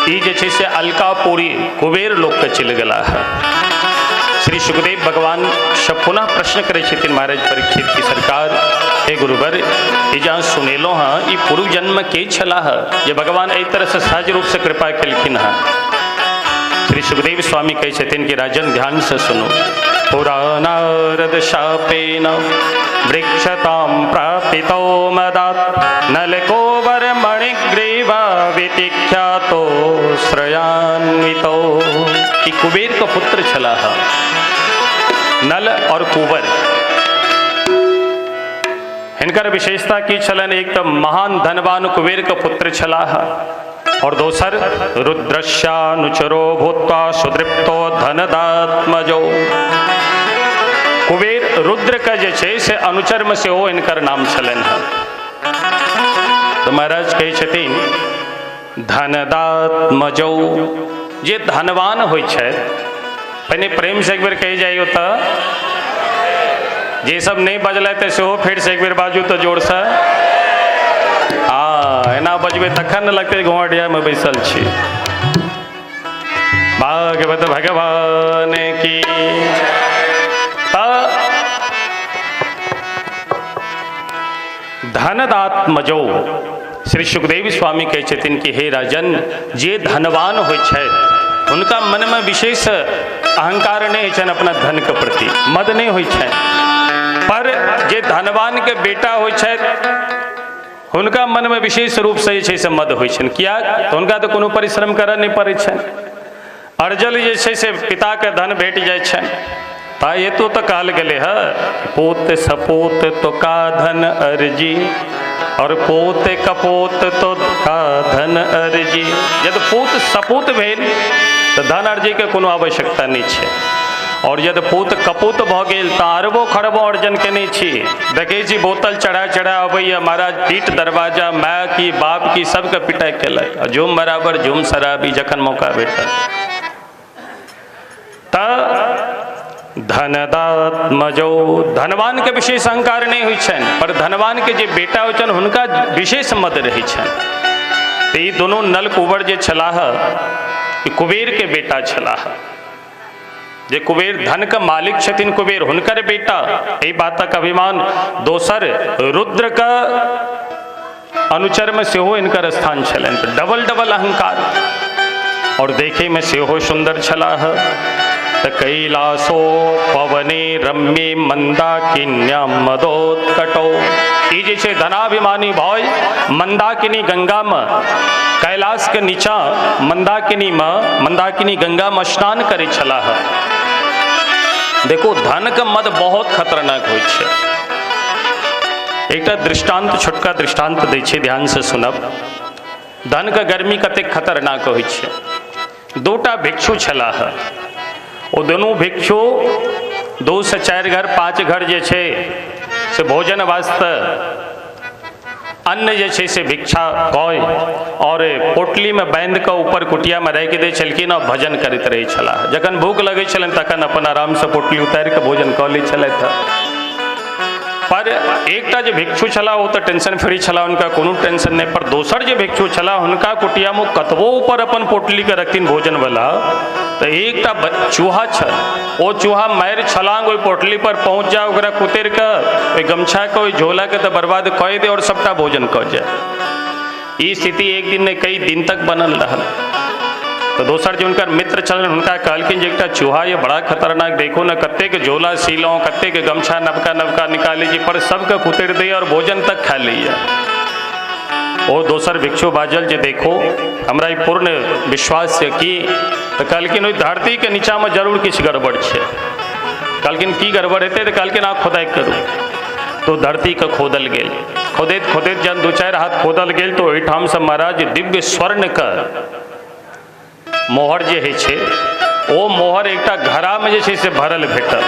ई जे छै से अलकापुरी कुबेर लोक के चलि गेला है। श्री सुखदेव भगवान से पुनः प्रश्न करै छथिन महाराज परीक्षित की सरकार, हे गुरुवर, ई जहाँ सुनेलहुँ हँ ई पूर्व जन्म के छलाह जे भगवान एहि तरह से सहज रूप से कृपा केलखिन हँ। श्री सुखदेव स्वामी कहै छथिन कि राजन ध्यान से सुनो। पुरा नारद शापेन वृक्षतां प्रापितो मदात् नलकोवर मणिग्रीवा वितिख्यातो श्रयान्वितो। ई कुबेर के पुत्र छलाह नल और कुबर। हिनकर विशेषता की छलनि, एक तो महान धनवान कुबेर के पुत्र छलाह और दोसर रुद्रस्यानुचरो भूत्वा सुदृप्तो धनदात्मजो। कुबेर रुद्र के जे छै से अनुचर में सेहो हिनकर नाम छलनि हँ। तो महाराज कहै छथिन धनदात्मजो, जे धनवान होइ छथि, पहिने प्रेम से एक बेर कहि जाइयो तऽ जे सब नहीं बजलथि सेहो फेर से एक बेर बाजू तऽ जोरसँ। हाँ, एना बजबै तखन ने लगतै घोड़ियामे बैसल छी। भागवत भगवान की। धनदात्मजो, श्री सुखदेव स्वामी कहै छथिन कि हे राजन, जे धनवान होइ छथि हुनका मनमे विशेष अहंकार नहीं होइ छनि अपना धन के प्रति, मद नहीं होइ छनि। पर जे धनवान के बेटा होइ छथि हुनका मनमे विशेष रूप से जे छै से मद होइ छनि। किया तऽ हुनका तऽ कोनो परिश्रम करऽ नहि पड़ै छनि, अर्जल जे छै से पिताके धन भेट जाइ छनि। ताहि हेतु तऽ कहल गेलै हँ पोत सपोत तो का धन अर्जी और पोत कपोत तो का धन अर्जी। यदि पूत सपूत भेल तऽ धन अर्जीके कोनो आवश्यकता नहि छै, और यदि पूत कपूत भऽ गेल तऽ अरबो खरबो अर्जन केने छी। देखै छी बोतल चढ़ा चढ़ा अबैया महाराज, पीट दरवाजा माय की बाप की सबके पिटाइ केलक, आ झूम बराबर झूम शराबी जखन मौका भेटल। तऽ धनदात्मजो, धनवान के विशेष अहंकार नहीं होइ छनि, पर धनवान के जे बेटा होइ छनि हुनका विशेष मद रहै छनि। तऽ ई दुनू नल कुबर जे छलाह ई कुबेर के बेटा छलाह। जे कुबेर धन के मालिक छथिन कुबेर, हुनकर बेटा, एहि बातक अभिमान। दोसर रुद्र के अनुचर में सेहो हिनकर स्थान छलनि, तऽ डबल डबल अहंकार। और देखे में सेहो सुंदर छलाह। त कैलासो पवने रम्ये मंदाकिन्यां मदोत्कटो। ई जे छै धनाभिमानी भय मंदाकिनी गंगा में कैलाश के नीचा मंदाकिनी में मंदाकिनी गंगा में स्नान करै छलाह। देखो धन के मद बहुत खतरनाक होइ छै। एकटा दृष्टांत, छोटका दृष्टांत दै छै, ध्यान से सुनब। धन के गर्मी कतेक खतरनाक होइ छै। दूटा भिक्षु छलाह, ओ दुनू भिक्षु 2 से 4 घर 5 घर जे छै से भोजन वास्ते अन्न जे छै से भिक्षा कय और पोटली में बांधि कऽ ऊपर कुटिया में राखि दै छलखिन और भजन करैत रहै छलाह। जखन भूख लगै छलनि तखन अपन आराम से पोटली उतारि कऽ भोजन कऽ लै छलथि। पर एकटा जे भिक्षु छलाह ओ तऽ टेंशन फ्री छलाह, हुनका कोनो टेंशन नहीं। पर दोसर जे भिक्षु छलाह हुनका कुटिया में कतबो ऊपर अपन पोटली के रखथिन भोजन वाला तऽ एकटा चूहा छल, ओ चूहा मारि छलांग ओहि पोटली पर पहुँच जाए, ओकरा कुतरि कऽ ओहि गमछा के ओहि झोला के तऽ बर्बाद कऽ दे और सबटा भोजन कऽ जाए। ई स्थिति एक दिन नहीं कई दिन तक बनल रहल। तो दोसर जो हुनकर मित्र छलनि हुनका कहलखिन जे एकटा चूहा ये बड़ा खतरनाक, देखो ने कतेक झोला सीलहुँ, कतेक गमछा नवका नवका निकालै छी, पर सबके कुतरि दैए और भोजन तक खा लैए। ओ दोसर भिक्षु बाजल जे देखो हमरा ई पूर्ण विश्वास छै कि, तऽ कहलखिन ओहि धरतीके नीचाँमे जरूर किछु गड़बड़ छै। कहलखिन की गड़बड़ हेतै? तऽ कहलखिन अहाँ खोदाइ करू। तो धरतीके खोदल गेल, खोदैत खोदैत जहन 2-4 हाथ खोदल गेल तऽ ओहिठामसँ महाराज दिव्य स्वर्णके मोहर जे होइ छै ओ मोहर एकटा घड़ामे जे छै से भरल भेटल।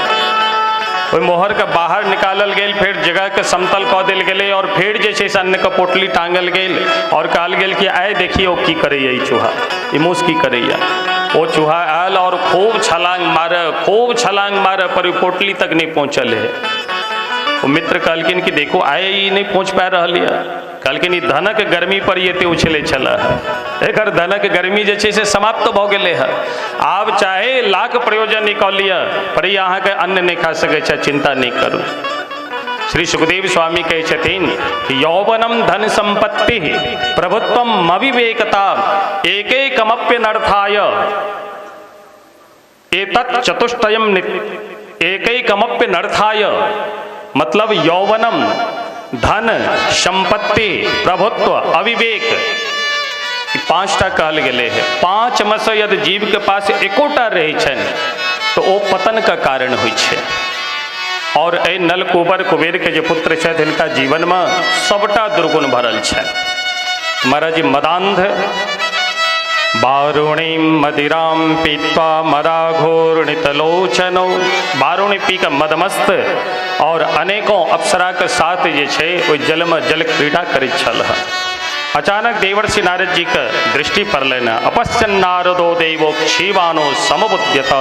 ओहि मोहरके बाहर निकालल गेल, फेर जगहके समतल कऽ देल गेलै और फेर जे छै से अन्नके पोटली टाँगल गेल और कहल गेल कि आइ देखियौ की करैए ई चूहा, ई मूस की करैए। ओ चूहा आयल और खूब छलांग मारे, खूब छलांग मारे, पर ओ पोटली तक नहीं पहुँचल है। ओ मित्र कहलखिन कि देखो आइ ई नहीं पहुँच पा रहल यऽ। कहलखिन ई धनक गर्मी पर एते उछलै छलै, एकर धनक गर्मी जे छै से समाप्त भऽ गेलै हँ। आब चाहे लाख प्रयोजन निकाल लिअ पर ई अहाँके अन्न नहि खा सकै छै, चिंता नहि करू। श्री सुखदेव स्वामी कहै छथिन कि यौवनम धन संपत्ति प्रभुत्वम अविवेकता एकैकमप्यनर्थाय एतत् चतुष्टयम एकैकमप्यनर्थाय, मतलब यौवनम धन संपत्ति प्रभुत्व अविवेक, पांचटा कहल गेलै है। पांच में से यदि जीव के पास एकोटा रहै छनि तो ओ पतन का कारण होइ छै। और एहि नल कुबर कुबेर के जे पुत्र छथि हिनका जीवन में सबटा दुर्गुण भरल छनि। महाराज मदांध बारुणीं मदिरां पीत्वा मदाघोर्णितलोचनौ, बारुणी पी के मदमस्त और अनेकों अप्सरा के साथ जे छै ओहि जल में जल क्रीड़ा करैत छल। अचानक देवर्षि नारद जी के दृष्टि पड़लनि। अपश्यन नारदो देवो क्षीवानो समबुद्यत,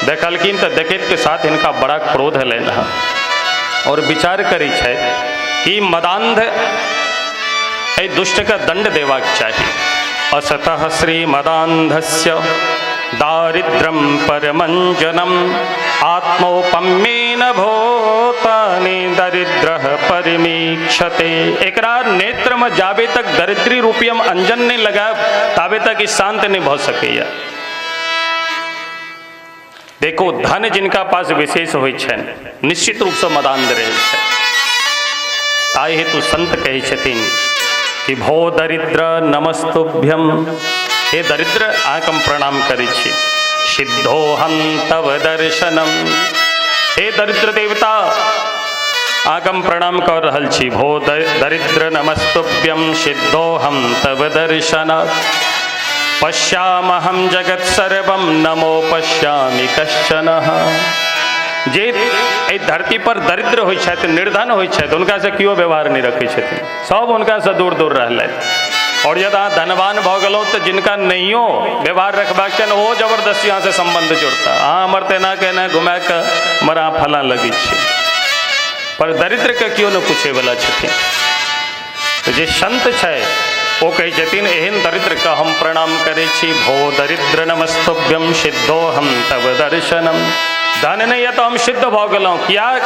देखलखिन तो देखैत के साथ हिनका बड़ा क्रोध एलनि हँ और विचार करै छै कि मदांध एहि दुष्ट के दंड देबाक चाही। असतः श्री मदांधस्य दारिद्र्यं परमंजनम आत्मौपम्येन भूतानि दरिद्रः परिमीक्षते। एकरा नेत्र में जाबे तक दरिद्री रूपी हम अंजन नहीं लगायब ताबे तक ई शांत नहीं भ सकैया। देखो धन जिनका पास विशेष होइ छनि निश्चित रूप से मदांध रहै छै। ताहि हेतु संत कहै छथिन कि भो दरिद्र नमस्तुभ्यम, हे दरिद्र अहाँके हम प्रणाम करै छी। सिद्धोहम तव दर्शनम, हे दरिद्र देवता अहाँके हम प्रणाम कर रहल छी। भो दरिद्र नमस्तुभ्यम सिद्धोहम तव दर्शन पश्यामहम जगत सर्वम नमो पश्यामि कश्चन। जे एहि धरती पर दरिद्र होइ छथि, निर्धन होइ छथि, हुनका से केओ व्यवहार नहीं रखै छथिन, सब हुनका से दूर दूर रहलथि। और यदि अहाँ धनवान भऽ गेलहुँ तऽ जिनका नहियो व्यवहार रखबाक छनि ओहो जबरदस्ती अहाँसँ सम्बन्ध जोड़ता, अहाँ हमर तऽ एना के एना घुमा कऽ हमर अहाँ फलाँ लगै छी। पर दरिद्रके केओ नहि पूछैवला छथिन। तऽ जे संत छै ओ कहै छथिन एहन दरिद्रके हम प्रणाम करै छी। भो दरिद्र नमस्तुभ्यम सिद्धो हम तव दर्शनम, धन नहीं है तो हम सिद्ध भऽ गेलहुँ। किया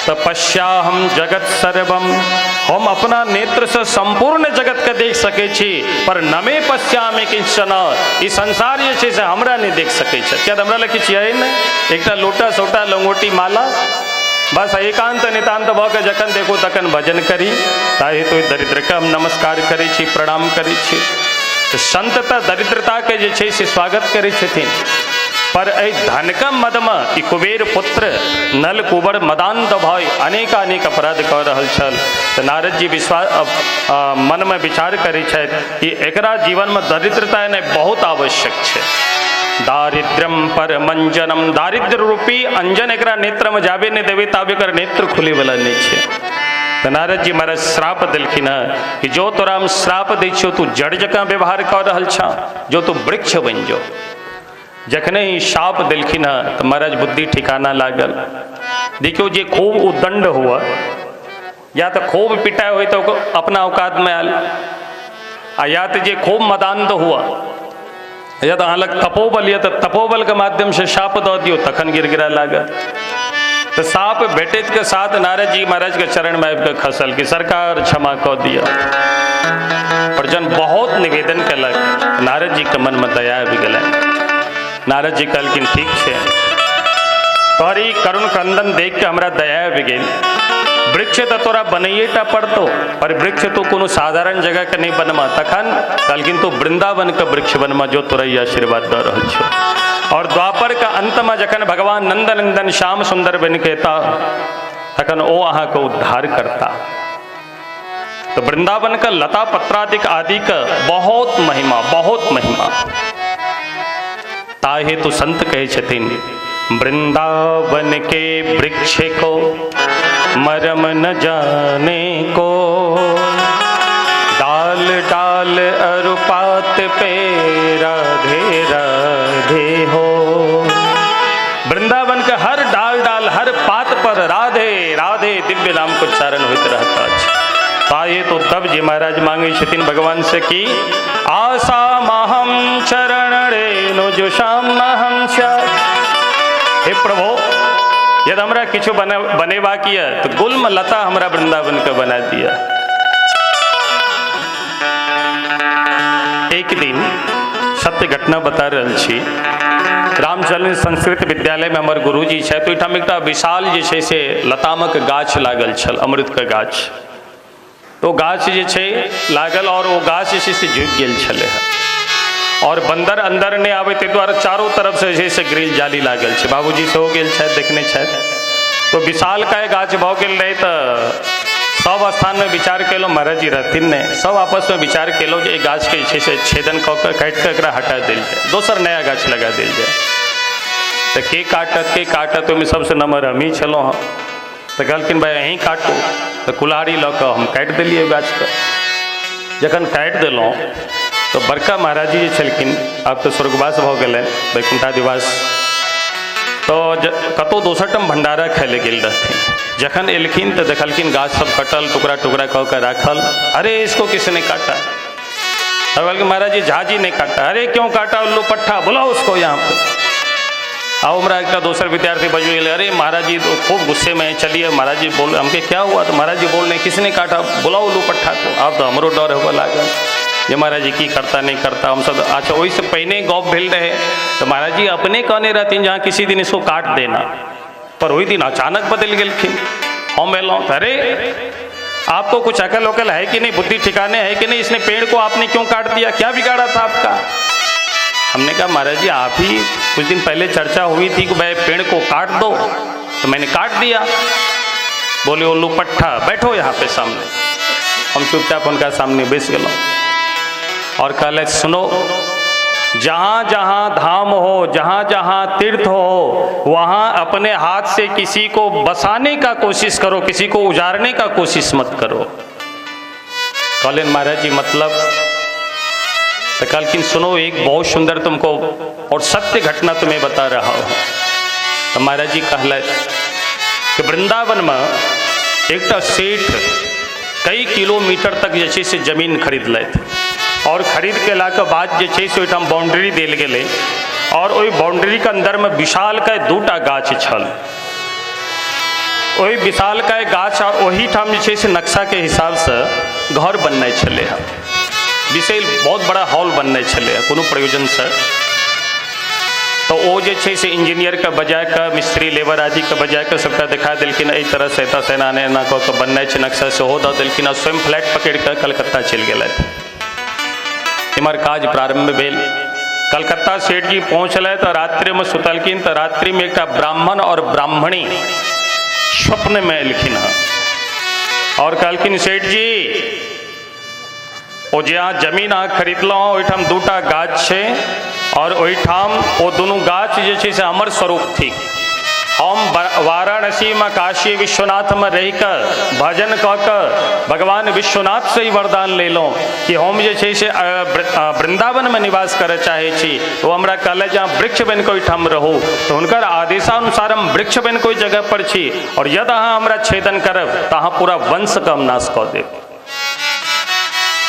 तऽ पश्याहम जगत सर्वम, हम अपना नेत्र से संपूर्ण जगत के देख सकै छी, पर नमे पश्यामि किंचन, ई संसार जे छै से हमरा नहि देख सकै छै। किया तऽ हमरा लग किछु है नहि, एकटा लोटा सोटा लंगोटी माला बस, एकांत नितांत भऽ के जखन देखू तखन भजन करी। ताहि हेतु दरिद्रके हम नमस्कार करै छी, प्रणाम करै छी। तऽ संत तऽ दरिद्रताके जे छै से स्वागत करै छथिन, पर एहि धनक मदमे ई कुबेर पुत्र नल कुबर मदान्त भय अनेकानेक अपराध कऽ रहल छल। तऽ नारद जी विश्वास मनमे विचार करै छथि कि एकरा जीवनमे दरिद्रता एनाइ बहुत आवश्यक छै। दारिद्र्यम परमंजनम, दारिद्र्य रूपी अंजन एकरा नेत्रमे जाबे नहि देबै ताबे एकर नेत्र खुलैवला नहि छै। तऽ नारद जी महाराज श्राप देलखिन हँ कि जो तोरा हम श्राप दै छियौ तू जड़ जकाँ व्यवहार कऽ रहल छह, जो तू वृक्ष बनि जो। जखने ही शाप देलखिन हँ तऽ महाराज बुद्धि ठिकाना लागल। देखियौ जे खूब उद्दंड हुआ या तऽ खूब पिटाइ होइ तऽ अपना औकातमे आयल, आ या तऽ जे खूब मदान्त हुआ या तऽ अहाँ लग तपोबल यऽ तऽ तपोबलके माध्यमसँ शाप दऽ दियौ तखन गिड़गिड़ा लागत। तऽ साप भेटैत के साथ नारद जी महाराज के चरणमे आबि कऽ खसल कि सरकार क्षमा कऽ दिअ। पर जन बहुत निवेदन केलक, नारद जी के मनमे दया आबि गेलनि। नारद जी कहलखिन ठीक छै, तोहर ई करुण क्रंदन देख के हमरा दया आबि गेल। वृक्ष तऽ तोरा बनैए टा पड़तौ, पर वृक्ष तो कोनो साधारण जगह के नहीं बनमा। तखन कहलखिन तू वृंदावन के वृक्ष बनमा, जो तोरा ई आशीर्वाद दऽ रहल छौ। और द्वापर के अंत में जखन भगवान नंदनंदन श्याम सुंदर बनि के एता तखन ओ अहाँके उद्धार करता। तो वृंदावन का लता पत्रादिक आदि का बहुत महिमा, बहुत महिमा। ताहि हेतु संत कहै छथिन वृंदावन के वृक्ष को मरम न जाने को, डाल डाल अरुपात पे राधे राधे हो। वृंदावन के हर डाल डाल हर पात पर राधे राधे दिव्य नाम को उच्चारण होइत रहता अछि। ताहे तो तब जी महाराज मांगे छथिन भगवान से कि आशा महम चरण रेणु जुषाम हे प्रभु, यदि हमरा किछु बनेबाक यऽ तो गुल्म लता हमरा वृंदावन के बना दिया। एक दिन सत्य घटना बता रहल छी। रामचरण संस्कृत विद्यालय में हमर गुरुजी छथि, ओहिठाम एकटा विशाल जे छै से लतामक गाछ लागल छल, अमृत के गाछ। तो गाछ जे छै लागल और ओ गाछ जे छै से झुकि गेल छलै हँ, और बंदर अंदर नहि आबै ताहि दुआरे चारू तरफ से जे छै से ग्रिल जाली लागल छै। बाबूजी सेहो गेल छथि, देखने छथि। तो विशाल काय गाछ भऽ गेल रहै तऽ सब स्थानमे विचार केलहुँ, महाराज जी रहथिन नहि, सब आपसमे विचार केलहुँ जे एहि गाछके जे छै से छेदन कऽ कऽ काटि कऽ एकरा हटा देल जाय, दोसर नया गाछ लगा देल जाय। तऽ के काटत के काटत, ओहिमे सबसँ नम्बर हमही छलहुँ हँ। तऽ कहलखिन भाइ अहीं काटू। तऽ कुल्हाड़ी लऽ कऽ हम काटि देलियै ओहि गाछके। जखन काटि देलहुँ तऽ बड़का महाराज जी जे छलखिन, आब तऽ स्वर्गवास भऽ गेलनि, वैकुण्ठाधिवास, तऽ कतहु दोसर ठाम भण्डारा खाय लए गेल रहथिन। जखन एलखिन तऽ देखलखिन गाछ सब कटल, टुकड़ा टुकड़ा कऽ के राखल। अरे इसको किसने काटा? तब कहलखिन महाराज जी झाजी ने काटा। अरे क्यों काटा उल्लू पट्ठा, बुलाओ उसको यहाँ पर। आओ हमरा एकटा दोसर विद्यार्थी बजबे गेलै, अरे महाराज जी तो खूब गुस्से में है, चलिए। महाराज जी बोल, हमके क्या हुआ? तो महाराज जी बोल रहे किसने काटा, बुलाओ उल्लू पट्ठा को। आब तो हमरो डर होबऽ लागल जे महाराज जी की करता नहीं करता। हम सब अच्छा ओहिसँ पहिने गप भेल रहे तो महाराज जी अपने कहने रहथिन जहाँ किसी दिन इसको काट देना, पर वही दिन अचानक बदल गेलखिन। हम एलहुँ, अरे आपको कुछ अकल वकल है कि नहीं, बुद्धि ठिकाने है कि नहीं, इसने पेड़ को आपने क्यों काट दिया, क्या बिगाड़ा था आपका? हमने कहा महाराज जी आप ही कुछ दिन पहले चर्चा हुई थी कि भाई पेड़ को काट दो, तो मैंने काट दिया। बोले उल्लू पट्ठा बैठो यहाँ पे सामने। हम चुपचाप उनका सामने बैस गए और कहले सुनो, जहाँ जहाँ धाम हो, जहाँ जहाँ तीर्थ हो, वहाँ अपने हाथ से किसी को बसाने का कोशिश करो, किसी को उजाड़ने का कोशिश मत करो। कहलन महाराज जी मतलब? तो कहलखिन सुनो, एक बहुत सुंदर तुमको और सत्य घटना तुम्हें बता रहा हूँ। तो महाराज जी कहले कि वृंदावन में एकटा सेठ कई किलोमीटर तक जे छै से जमीन खरीद लथि और खरीद के लाके बाद जे छै से ओहिठाम बाउंड्री देल गेलै और ओहि बाउंड्रीके अंदरमे विशालकाय दूटा गाछ छल। ओहि विशालकाय गाछ और ओहिठाम जे छै से नक्शाके हिसाबसँ घर बननाइ छलै हँ, विशेष बहुत बड़ा हॉल बननाइ छलै हँ कोनो प्रयोजनसँ। तो ओ जे छै से इंजीनियरके बजा कऽ, मिस्त्री लेबर आदिके बजा कऽ सबटा देखा देलखिन, एहि तरहसँ एतऽसँ एना एना एना कऽ कऽ बननाइ छै, नक्शा सेहो दऽ देलखिन आ स्वयं फ्लैट पकड़ि कऽ कलकत्ता चलि गेलथि। इम्हर काज प्रारंभ भेल। कलकत्ता सेठ जी पहुँचलथि तऽ रात्रिमे सुतलखिन तऽ रात्रिमे एकटा ब्राह्मण और ब्राह्मणी स्वप्नमे एलखिन हँ और कहलखिन सेठ जी ओ जे अहाँ जमीन अहाँ खरीदलहुँ ओहिठाम दूटा गाछ छै और ओहिठाम ओ दुनू गाछ जे छै से हमर स्वरूप थिक। हम वाराणसीमे काशी विश्वनाथमे रहि कऽ भजन कऽ कऽ भगवान विश्वनाथ से ही वरदान लेलहुँ कि हम जे छै से वृंदावनमे निवास करय चाहै छी। ओ हमरा कहलथि जे अहाँ वृक्ष बनि कऽ ओहिठाम रहू, तऽ हुनकर आदेशानुसार हम वृक्ष बनि कऽ ओहि जगह पर छी और यदि अहाँ हमरा छेदन करब तऽ अहाँ पूरा वंशके हम नाश कऽ देब।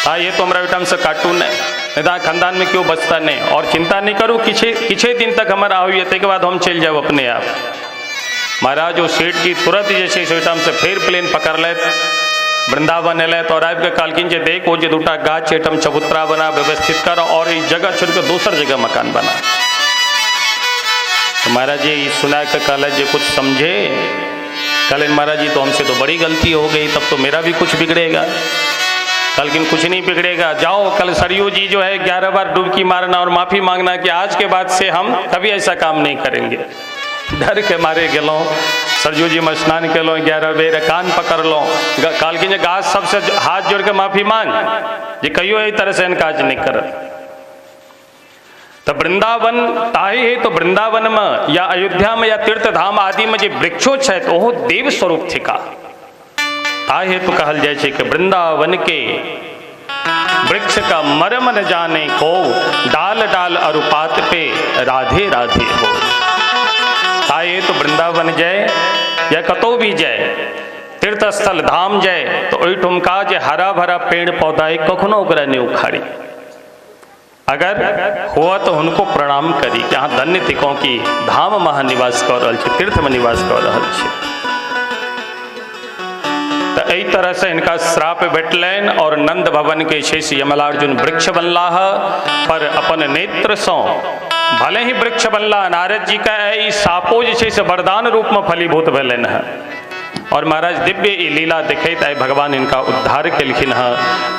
हाँ ये तो हमरा ओहिठामसँ काटू नहि, नहीं तो खानदान में केओ बचता नहीं। और चिंता नहीं करू, किछे दिन तक हमर आबैए, ताहिके बाद हम चलि जायब अपने आप। महाराज ओ सेठ जी तुरंत जे छै से ओहिठामसँ फेर प्लेन पकड़लथि, वृंदावन एलथि और आबिके कहलखिन जे देख ओ जे दूटा गाछ छै एहिठाम चबूतरा बना, व्यवस्थित कर और ई जगह छोड़ि कऽ दोसर जगह मकान बना। तो महाराज जी ई सुना कऽ कहलथि जे कुछ समझे? कहलनि महाराज जी तो हमसे तो बड़ी गलती हो गई, तब तो मेरा भी कुछ बिगड़ेगा। कहलखिन कुछ नहीं बिगड़ेगा, जाओ कल सरयू जी जो है 11 बार डुबकी मारना और माफ़ी मांगना कि आज के बाद से हम कभी ऐसा काम नहीं करेंगे। डर के मारे गेलहुँ, सरयू जी में स्नान केलहुँ 11 बेर, कान पकड़लहुँ, कहलखिन जे गाछ सबसे हाथ जोड़ के माफ़ी मांग जे कहियो एहि तरह से एहन काज नहीं करत। तो वृंदावन ताही है तो वृंदावन में या अयोध्या में या तीर्थ धाम आदि में जे वृक्षो छथि ओहो देव स्वरूप थिका। ताहि हेतु कहल जाइ छै कि वृंदावन के वृक्ष का मर्म न जाने को, डाल डाल अरुपात पे राधे राधे हो। ताहि हेतु वृंदावन जाए या कतौ भी जाए, तीर्थ स्थल धाम जाय तो ओहिठुमका जे हरा भरा पेड़ पौधा है कखनो ओकरा नहीं उखाड़ी, अगर हुआ तो हुनको प्रणाम करी कि अहाँ धन्य थिकौं कि धाम में अहाँ निवास कऽ रहल छी, तीर्थ में निवास कऽ रहल छी। तो एहि तरह से इनका श्राप भेटलनि और नंद भवन के छै से यमलार्जुन वृक्ष बनलाह, पर अपन नेत्र सँ भले ही वृक्ष बनला, नारद जी का ई सापो जे छै से वरदान रूप में फलीभूत भेलनि हँ। और महाराज दिव्य ई लीला देखैत आइ भगवान इनका उद्धार केलखिन हँ।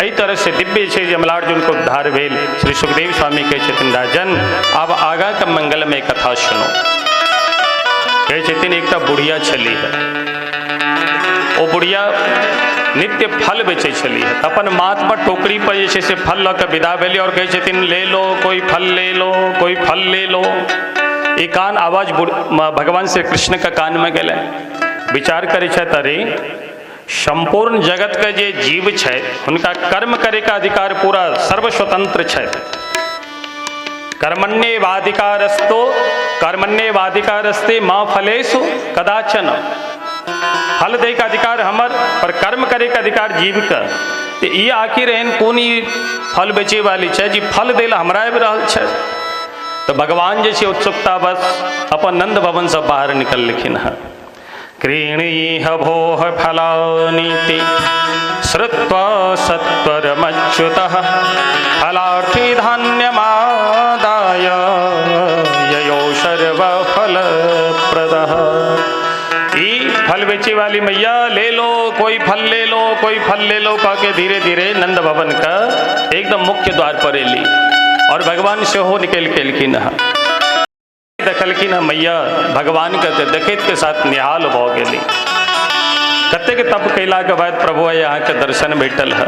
एहि तरह से दिव्य छै यमलार्जुन के उद्धार भेल। श्री सुखदेव स्वामी कहै छथिन राजन आब आगाँ के मंगलमय कथा सुनो। कहै छथिन एकटा बुढ़िया छलीह, ओ बुढ़िया नित्य फल बेचै छलीह, अपन माथ पर टोकरी पर जे छै से फल लऽ कऽ विदा भेली और कहै छथिन ले लो कोई फल ले लो कोई फल ले लो। ई कान आवाज भगवान श्री कृष्ण के कान में गेलै। विचार करै छथि अरे संपूर्ण जगत के जे जीव छै हुनका कर्म करे के अधिकार पूरा सर्व स्वतंत्र छै। कर्मण्येवाधिकारस्तो कर्मण्येवाधिकारस्ते माँ फलेषु कदाचन। फल दे के अधिकार हमर पर कर्म करे के अधिकार जीव के। तो ई आखिर एहन कोन ई फल बेचे वाली छै जी फल दे ला हमरा आबि रहल छै। तो भगवान जे छै उत्सुकता बस अपन नंद भवन से बाहर निकललखिन हँ। क्रीणीह भोः फलानीति श्रुत्वा सत्वरमच्युतः फलार्थी धान्यमादाय ययो सर्वफलप्रदः। ई फल बेचे वाली मैया ले लो कोई फल ले लो कोई फल ले लो कह के धीरे धीरे नंद भवन का एकदम मुख्य द्वार पर एली और भगवान सेहो निकलि के एलखिन हँ। देखलखिन हँ मैया भगवान के देखैत के साथ निहाल भऽ गेली। कतेक तप कैला के बाद प्रभु आइ अहाँके दर्शन भेटल है।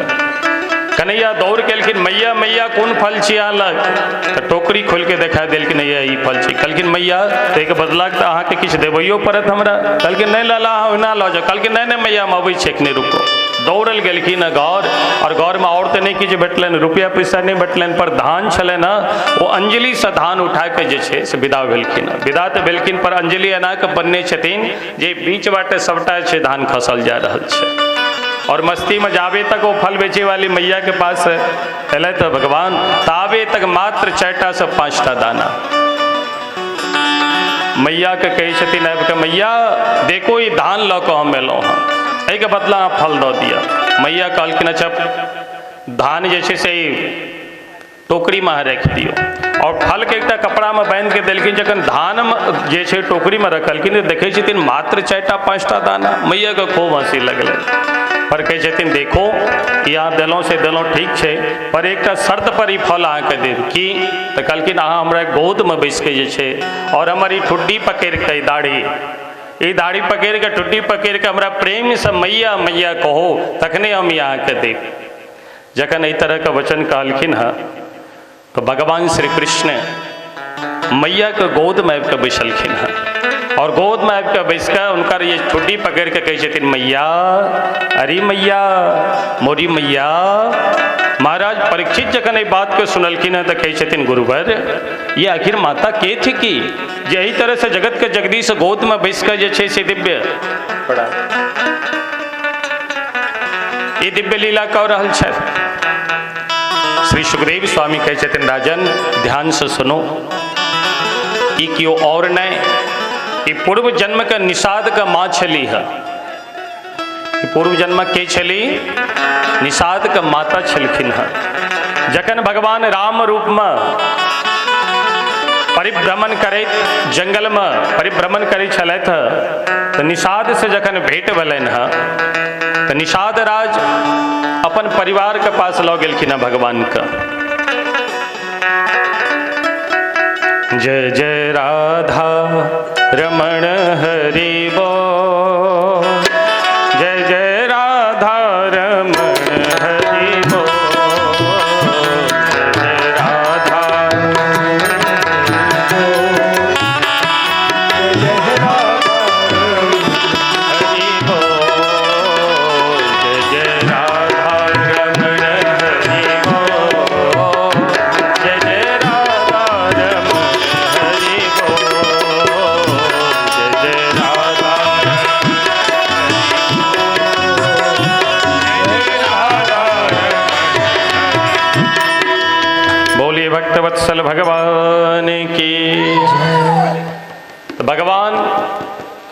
कन्हैया दौड़ केलखिन मैया मैया कोन फल छी अहाँ लग, तऽ टोकरी खोलि के देखा देलखिन मैया ई फल छी। कहलखिन मैया ताहिके बदला तऽ अहाँके किछु देबैयो पड़त हमरा। कहलखिन नहि लाला अहाँ ओहिना लऽ जाउ। कहलखिन नहि नहि मैया हम अबै छी एखने रुको। दौड़ल गेलखिन घर और घरमे और तऽ नहि किछु भेटलनि, रुपया पैसा नहि भेटलनि, पर धान छलनि हँ ओ अंजलिसँ धान उठा कऽ जे छै से विदा भेलखिन। विदा तऽ भेलखिन पर अंजलि एना कऽ बनने छथिन जे बीच बाटे सभटा छै धान खसल जा रहल छै। और मस्ती में जाबे तक वो फल बेचे वाली मैया के पास एलै तऽ भगवान ताबे तक मात्र 4 से 5 दाना। मैया के कहै छथिन आबि कऽ मैया देखो ई धान लऽ कऽ हम एलहुँ हँ, एहिके बदला अहाँ फल दऽ दिअ। मैया कहलखिन अच्छा धान जे छै से टोकरीमे अहाँ राखि दियौ और फलके एकटा कपड़ामे बान्हि के देलखिन। जखन धान जे छै टोकरीमे रखलखिन तऽ देखै छथिन मात्र 4 5 दाना। मैयाके खूब हँसी लगलै पर कहै छथिन देखो ई अहाँ देलहुँ से देलहुँ ठीक छै, पर एकटा शर्त पर ई फल अहाँके देब। की? तऽ कहलखिन अहाँ हमरा गोदमे बैसिके जे छै और हमर ई ठुड्डी पकड़िके ई दाढ़ी पकड़ि कऽ ठुड्डी पकड़ि कऽ हमरा प्रेमसँ मैया मैया कहो तखने हम ई अहाँके देब। जखन एहि तरहके वचन कहलखिन हँ तो भगवान श्री कृष्ण मैया के गोदमे आबि कऽ बैसलखिन हँ और गोदमे आबि कऽ बैस कऽ हुनकर ये ठुड्डी पकड़ि कऽ कहै छथिन मैया अरे मैया मोरी मैया। महाराज परीक्षित जखन एहि बातके सुनलखिन हँ तऽ कहै छथिन गुरुवर ये आखिर माता के थी की जे एहि तरह से जगत के जगदीश गोदमे बैस कऽ जे छै से दिव्य ई दिव्य लीला कऽ रहल छथि। श्री सुखदेव स्वामी कहै छथिन राजन ध्यान से सुनो, ई केओ और नहि, ई पूर्व जन्म के निषाद के माँ छली है। पूर्व जन्म के छली निषाद के माता छलखिन हँ। जखन भगवान राम रूप में परिभ्रमण करैत जंगल में परिभ्रमण करै छलथि तऽ निषाद से जखन भेंट भेलनि हँ तऽ निषाद राज अपन परिवार के पास लऽ गेलखिन हँ भगवान के। जय जय राधा रमण हरि बोल, जय जय राधा रमण हरि बोल, जय जय राधा हरि बोल, जय जय राधा रमण हरि बोल, जय जय राधा रमण हरि बोल, जय जय राधा भक्तवत्सल भगवान की। तो भगवान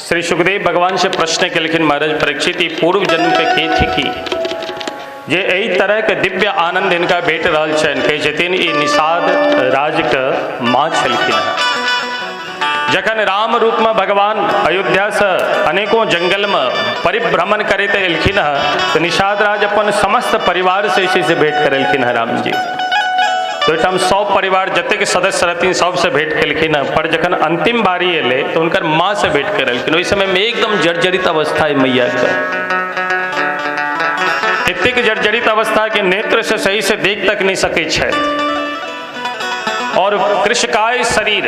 श्री सुखदेव भगवान से प्रश्न केलखिन, महाराज परीक्षित, ई पूर्व जन्म के के थी जे एहि तरह के दिव्य आनंद हिनका भेट रहल छनि? कहै छथिन ई निषाद राज के माँ छलखिन हेँ। जखन राम रूप में भगवान अयोध्या से अनेकों जंगल में परिभ्रमण करैत एलखिन हेँ तो निषाद राज अपन समस्त परिवार से जे छै से भेंट करेलखिन हेँ राम जी। तो ओहिठाम सब परिवार जतेक सदस्य रहथिन सबसे भेंट केलखिन हेँ, पर जखन अंतिम बारी एलै तो हुनकर माँ से भेंट करेलखिन। ओहि समय में एकदम जर्जरित अवस्था है मैया के, एतेक जर्जरित अवस्था के नेत्र से सही से देख तक नहीं सकै छथि और कृशकाय शरीर,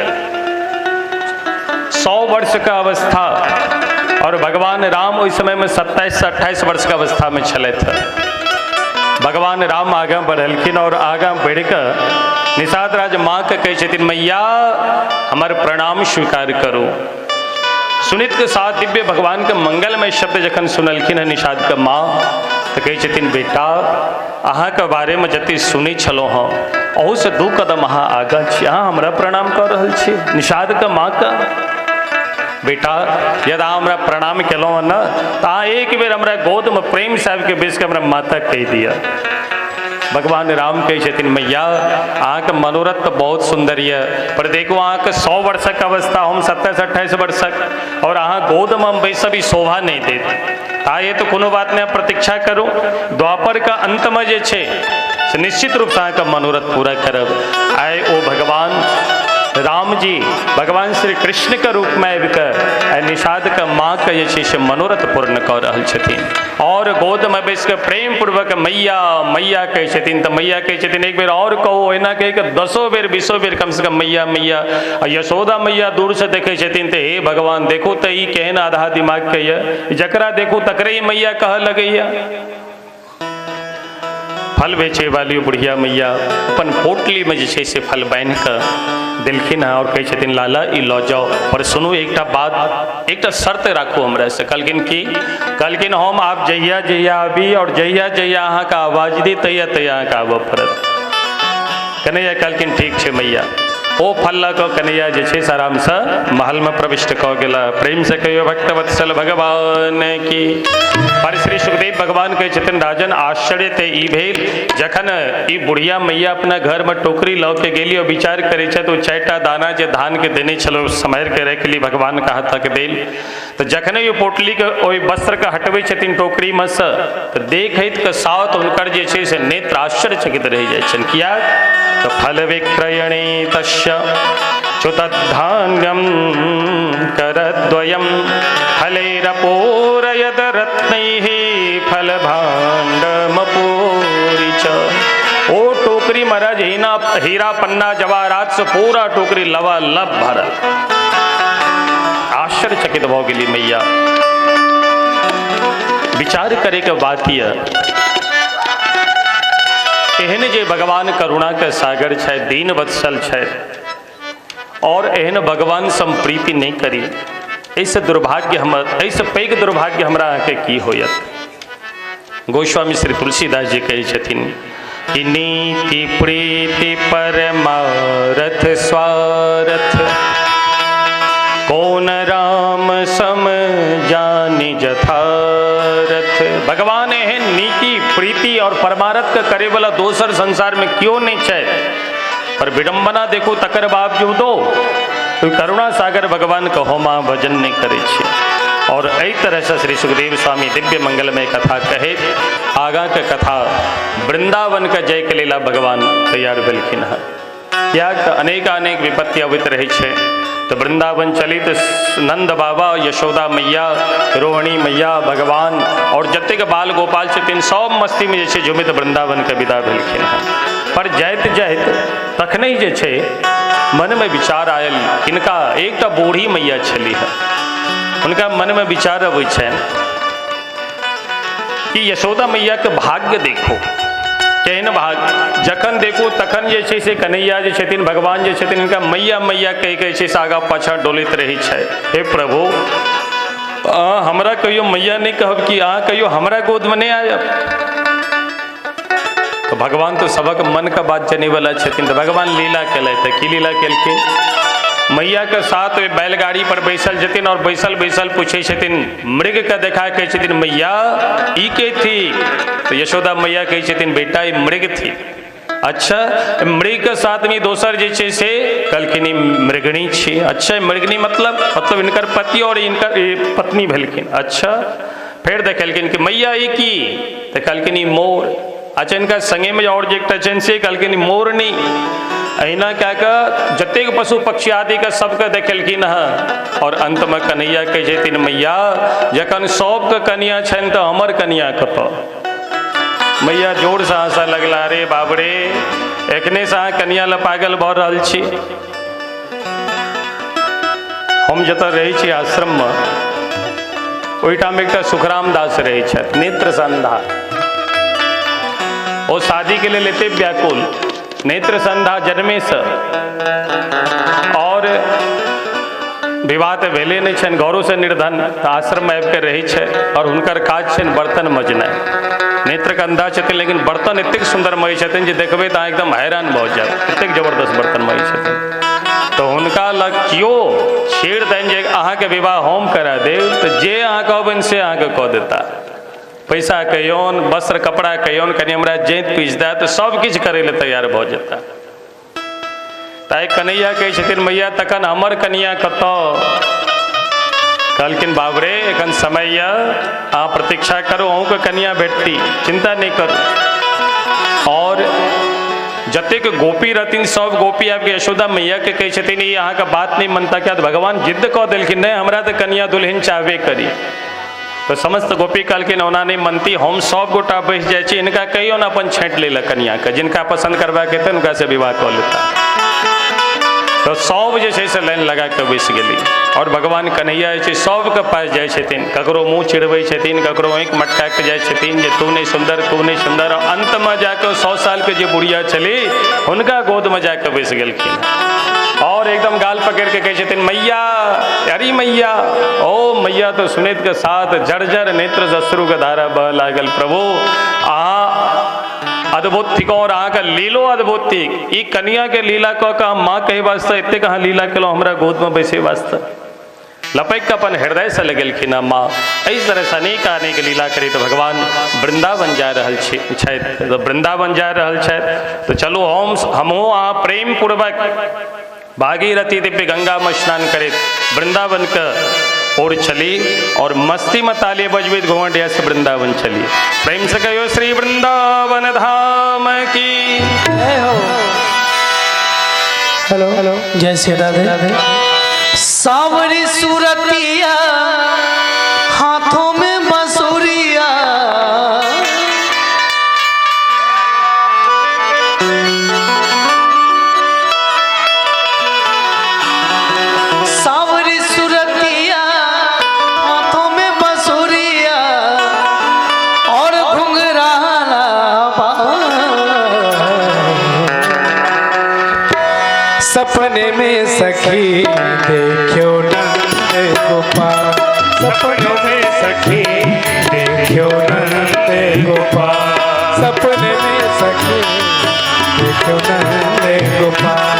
100 वर्ष का अवस्था, और भगवान राम उस समय में 27 से 28 वर्ष का अवस्था में छलथि। भगवान राम आगाँ बढ़लखिन और आगाँ बढ़िकऽ निषाद राज माँ के कहै छथिन, मैया हमर प्रणाम स्वीकार करू। सुनित के साथ दिव्य भगवान के मंगलमय शब्द जखन सुनलखिन हँ निषाद के माँ, तो कहै छथिन, बेटा अहाँके बारेमे जते सुनै छलहुँ हँ अहूसँ 2 कदम अहाँ आगाँ छी, अहाँ हमरा प्रणाम कऽ रहल छी निषाद के माँ के। बेटा यदि अहाँ हमरा प्रणाम केलहुँ हँ न तऽ अहाँ एक बेर हमरा गोदमे प्रेम साहबके बैस कऽ हमरा माता कहि दिअ। भगवान राम कहै छथिन, मैया अहाँके मनोरथ तऽ बहुत सुन्दर यऽ, पर देखू अहाँके 100 वर्षक अवस्था, हम 27-28 वर्षक, और अहाँ गोदमे हम बैसब ई शोभा नहि देत। आइ तऽ कोनो बात नहि, प्रतीक्षा करू, द्वापर के अंतमे जे छै से निश्चित रूपसँ अहाँके मनोरथ पूरा करब। आइ ओ भगवान राम जी भगवान श्री कृष्ण के रूप में आबि कऽ आइ निषाद के माँ के जे छै से मनोरथ पूर्ण कऽ रहल छथिन और गोद में बैस कऽ प्रेम पूर्वक मैया मैया कहै छथिन। तऽ मैया कहै छथिन, एक बेर और कहू, एना कहि कऽ 10 बेर 20 बेर कम से कम मैया मैया। आ यशोदा मैया दूर से देखै छथिन तऽ हे भगवान देखू तऽ ई केहन आधा दिमाग के यऽ, जकरा देखू तकरे ही मैया कहऽ लगैया। फल बेचे वाली बुढ़िया मैया अपन पोटली में जे छै से फल बान्हि कऽ देलखिन हँ और कहै छथिन, लाला ई लऽ जाओ, पर सुनू एकटा बात, एकटा शर्त राखू हमरा से। कहलखिन की? कहलखिन हम आब जहिया जहिया आबी और जहिया जहिया अहाँके आवाज दी तहिया तहिया अहाँके आबऽ पड़त। कन्हैया कहलखिन ठीक छै मैया। ओ फल लऽ कऽ कन्हैया जे छै से आरामसँ महलमे प्रविष्ट कऽ गेला। प्रेम से कहियो भक्तवत्सल भगवान की। पर श्री सुखदेव भगवान कहै छथिन, राजन आश्चर्य तऽ ई भेल जखन ई बुढ़िया मैया अपना घरमे टोकरी लऽ के गेली और विचार करै छथि ओ 4टा दाना जे धान के देने छलहुँ सम्हारि के राखि ली भगवान के हाथक देल, तऽ जखने ओ पोटलीके ओहि वस्त्रके हटबै छथिन टोकरीमे सँ तऽ देखैत के साथ हुनकर जे छै से नेत्र आश्चर्यचकित रहि जाइ छनि। किया? तऽ फल विक्रयणे तस्य च्युतधान्यं करद्वयं फलैरपूरयद रत्नैः फलभाण्डमपूरि च। ओ टोकरी महाराज हीरा पन्ना जवाहरात से पूरा टोकरी लबालब भरल। आश्चर्यचकित भऽ गेली मैया। विचार करे के बात यऽ, एहन जे भगवान करुणा के सागर छै, दीन वत्सल छै, और एहन भगवान सम प्रीति नहीं करी, एहिसँ दुर्भाग्य हमर, एहिसँ पैघ दुर्भाग्य हमरा अहाँके की होयत? गोस्वामी श्री तुलसीदास जी कहै छथिन कि नीति प्रीति परमारथ स्वारथ, कौन राम सम जानि जथारथ। भगवान एहन नीति प्रीति और परमारथ के करे वाला दोसर संसार में क्यों नहीं छै, पर विडंबना देखो तकर बावजूदो तो करुणा सागर भगवान के होमा भजन नहीं करे छे। और एहि तरह से श्री सुखदेव स्वामी दिव्य मंगलमय कथा कहे आगा के कथा वृंदावन के जय के लीला भगवान तैयार भेलखिन हँ। किया तऽ अनेकानेक विपत्ति अबैत रहै छै, तो वृंदावन चली तो नंद बाबा यशोदा मैया रोहिणी मैया भगवान और जतेक बाल गोपाल छथिन सब मस्ती में जे छै झुमैत वृंदावन के विदा भेलखिन हँ। पर जाइत जाइत तखने जे छै मनमे विचार आयल, हिनका एकटा बूढ़ी मैया छलीह, हुनका मनमे विचार अबै छनि कि यशोदा मैया के भाग्य देखो केहन भाग्य, जखन देखू तखन जे छै से कन्हैया जे छथिन भगवान जे छथिन हिनका मैया मैया कहि के छै से आगाँ पाछाँ डोलैत रहै छै। हे प्रभु अहाँ हमरा कहियो मैया नहि कहब कि अहाँ कहियो हमरा गोदमे नहि आयब। तो भगवान तो सबक मन का बात जने वाला छथिन। तो भगवान लीला केलथि। की लीला केलखिन? मैया के साथ ओहि बैलगाड़ी पर बैसल छथिन और बैसल बैसल पूछै छथिन, मृग के देखा कहै छथिन मैया ई के थी? तो यशोदा मैया कहै छथिन बेटा ई मृग थी। अच्छा, मृग के साथ में दोसर जे छै से कहलखिन ई मृगणी छी। अच्छा, मृगणी मतलब मतलब इनकर पति और इनकर पत्नी भेलखिन। अच्छा, फेर देखेलखिन कि मैया ई की? तो कहलखिन ई मोर। अच्छा, इनका संगे में और जे एकटा छनि से कहलखिन मोरनी। अहिना कए कऽ जतेक पशु पक्षी आदि के सबके देखेलखिन हँ। और अंत में कन्हैया कहै छथिन मैया जखन सबके कनिया छनि तऽ हमर कनिया कतऽ? मैया जोर से हंसऽ लगला, अरे बाबरे एखने से अहाँ कनिया लए पागल भऽ रहल छी। हम जतऽ रहै छी आश्रममे ओहिठाम एकटा सुखराम दास रहै छथि, नेत्र संधा। ओ शादी के लेल एते व्याकुल, नेत्र संधा जन्मेसँ, और विवाह तऽ भेले नहि छनि, घरोसँ निर्धन, तऽ आश्रममे आबि कऽ रहै छै और हुनकर काज छनि बर्तन मजनाइ। नेत्रके अंधा छथिन लेकिन बर्तन एतेक सुन्दर मजै छथिन जे देखबै तऽ अहाँ एकदम हैरान भऽ जायब, एतेक जबरदस्त बर्तन मजै छथिन। तऽ हुनका लग केओ छेड़ देनि जे अहाँके विवाह हम करा देब, तऽ जे अहाँ कहबनि से अहाँके कऽ देता। पैसा कहियौन, वस्त्र कपड़ा कहियौन, कनि हमरा जैत पीस दए, तऽ सब किछु करै लए तैयार भऽ जेता। ताहि कन्हैया कहै छथिन मैया तखन हमर कनिया कतऽ? कहलखिन बाबरे एखन समय यऽ, अहाँ प्रतीक्षा करू, अहूँके कनिया भेटती, चिंता नहि करू। और जतेक गोपी रहथिन सब गोपी आबिके यशोदा मैया के कहै छथिन ई अहाँके बात नहि मनता क्या? तऽ भगवान जिद्द कऽ देलखिन नहि हमरा तऽ कनिया दुल्हन चाहबे करी। तो समस्त गोपी कहलखिन ओना नहि मनती, हम सब गोटा बैस जाइ छी, हिनका कहियो ने अपन छाँटि लै लए कनियाके, जिनका पसंद करबाक हेतनि हुनका से विवाह कऽ लेता। तो सब जे छै से लाइन लगा कऽ बैस गेली और भगवान कन्हैया जे छै सबके पास जाइ छथिन, ककरो मुँह चिड़बै छथिन, ककरो आँखि मटका कऽ जाइ छथिन जे तू नहि सुन्दर, तू नहि सुन्दर। अंतमे जाकऽ 100 सालके जे बुढ़िया छली हुनका गोदमे जाकऽ बैस गेलखिन और एकदम गाल पकड़ के कहै छथिन मैया, अरे मैया। ओ मैया तो सुनैत के साथ जर्जर नेत्र अश्रु के धारा बह लागल। प्रभु अहाँ अद्भुत थिक और अहाँके लीलो अद्भुत थिक। ई कनिया के लीला कऽ कऽ हम माँ कहे वास्ते एतेक अहाँ लीला केलहुँ हमरा गोदमे बैसे वास्ते। लपकि कऽ अपन हृदयसँ लगेलखिन हँ माँ। एहि तरहसँ अनेक अनेक लीला करैत भगवान वृंदावन जा रहल छथि। तऽ वृंदावन जा रहल छथि तऽ चलू हमहूँ अहाँ प्रेम पूर्वक भागीरथी दिव्य गंगा में स्नान करैत वृंदावन के ओर चली और मस्ती में ताली बजबैत घुमटिया से वृंदावन चली। प्रेम से कहियो श्री वृंदावन धाम की जय हो। हेलो हेलो, जय श्री राधे। सावरी सूरतिया हाथों में बांसुरिया, सावरी सूरतिया हाथों में बांसुरिया और घुंघराला सपने में सखी देखियो नंद गोपाल, सपनों में सखी देखियो नंद गोपाल, सपने में सखी देखियो नंद गोपाल।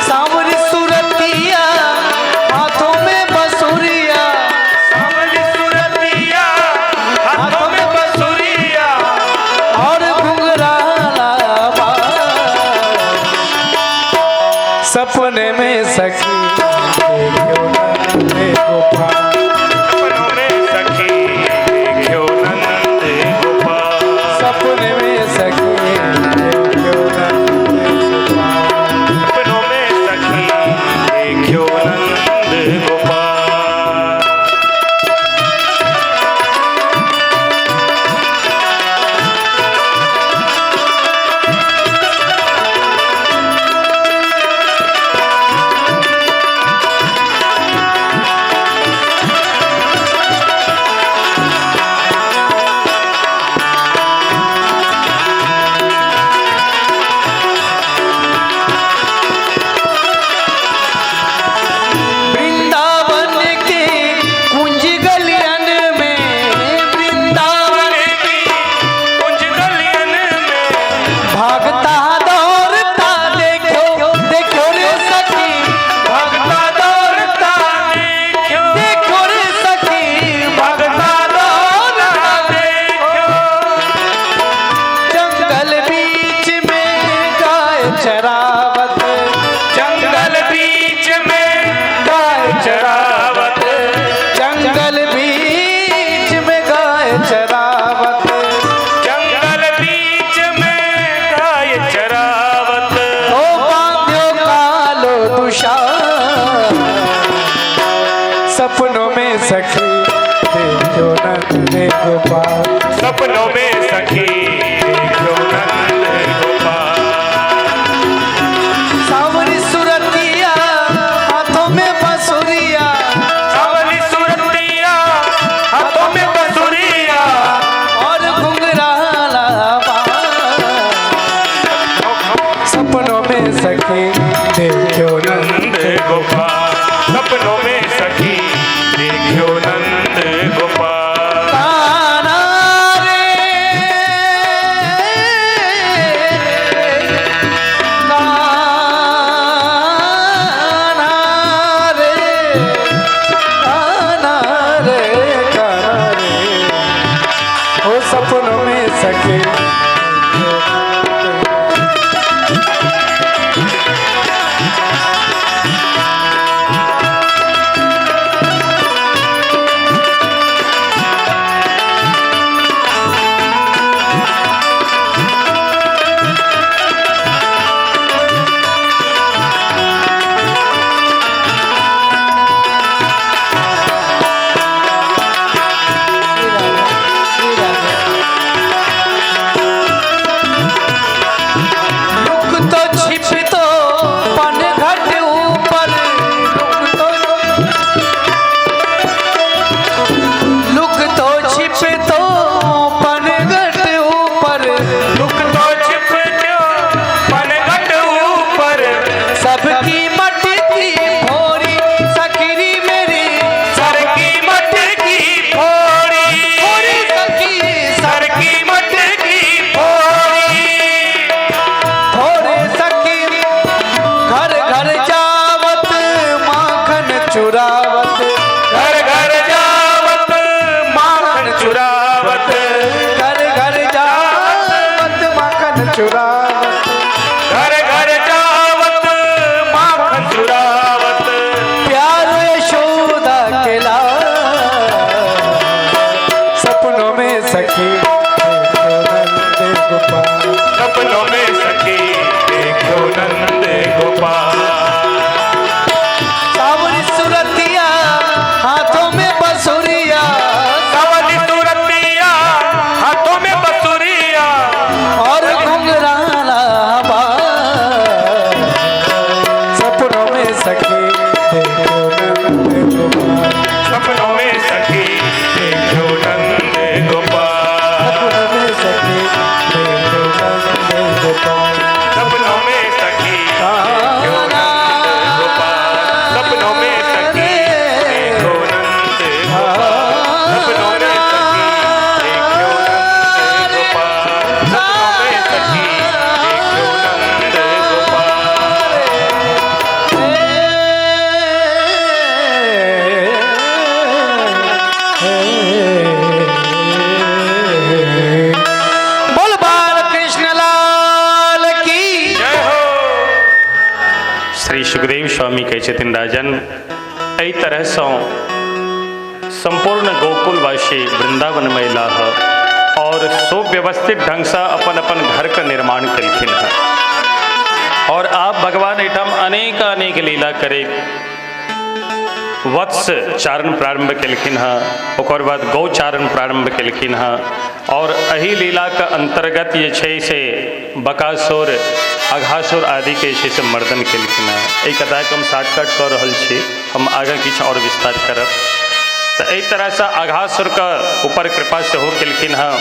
सावरी सूरतिया हाथों में बांसुरिया, सावरी सूरतिया हाथों में बांसुरिया और घुंघराला बाल। सपने में सखी देखियो नंद गोपाल, सपनों में सखी देखियो नंद सखी देखो नंद गोपाल। सपनों में सखी देखो नंद गोपाल। सावरी सुरतिया हाथों में बसुरिया, सावरी सुरतिया हाथों में बसुरिया, और घुंघराला बाल। सपनों में सखी देखो नंद गोपाल। सपनों में सखी देखो नंद गोपाल। कान्हा रे कान्हा रे कान्हा रे कान्हा रे, ओ सपनों में सखी। लुक तो छिप तो पनघट ऊपर, लुक तो छिप तो पनघट ऊपर, लुक तो छिप तो पनघट ऊपर, सबकी मटकी फोरी सखरी मेरी, सर की मटकी फोड़ी, फोरी सखी सर की मटकी फोड़ी। थोड़े सखी घर घर जावत माखन चुरावत, घर घर जावत माखन चुरावत, घर घर जावत माखन चुरावत, घर घर जावत माखन चुरावत। प्यार यशोदा के लाल। सपनों में सखी देखो नंद गोपाल। सपनों में सखी देखो नंद गोपाल। सावरी सुरतिया हाथों में बसुरिया, सावली सुरतिया हाथों में बसुरिया, और घुंघराला बाल। सपनों में सखी देखो नंद गोपाल। सपनों में सखी देखो नंद गोपाल। सपनों में सखी देखो नंद गोपाल। सपनों में सखी देखो नंद गोपाल। सपनों में सखी देखो नंद गोपाल। सपनों में सखी देखो नंद गोपाल। सपनों में सखी देखो नंद गोपाल। बोल बाल कृष्ण लाल की जय हो। श्री सुखदेव स्वामी कहै छथिन, राजन एहि तरहसँ संपूर्ण गोकुलवासी वृंदावन में अयलाह और सुव्यवस्थित ढंगसँ अपन अपन घरके निर्माण केलखिन हँ। और आप भगवान एहिठाम अनेक अनेक लीला करे वत्स चारण प्रारंभ केलखिन हँ, ओकर बाद गौचारण प्रारंभ केलखिन हँ। और एहि लीलाके अंतर्गत जे छै से बकासुर अघासुर आदि के जे छै से मर्दन केलखिन हँ। एहि कथाके हम शॉर्टकट कऽ रहल छी, हम आगाँ किछु आओर विस्तार करब। तऽ एहि तरहसँ अघासुरके ऊपर कृपा सेहो केलखिन हँ।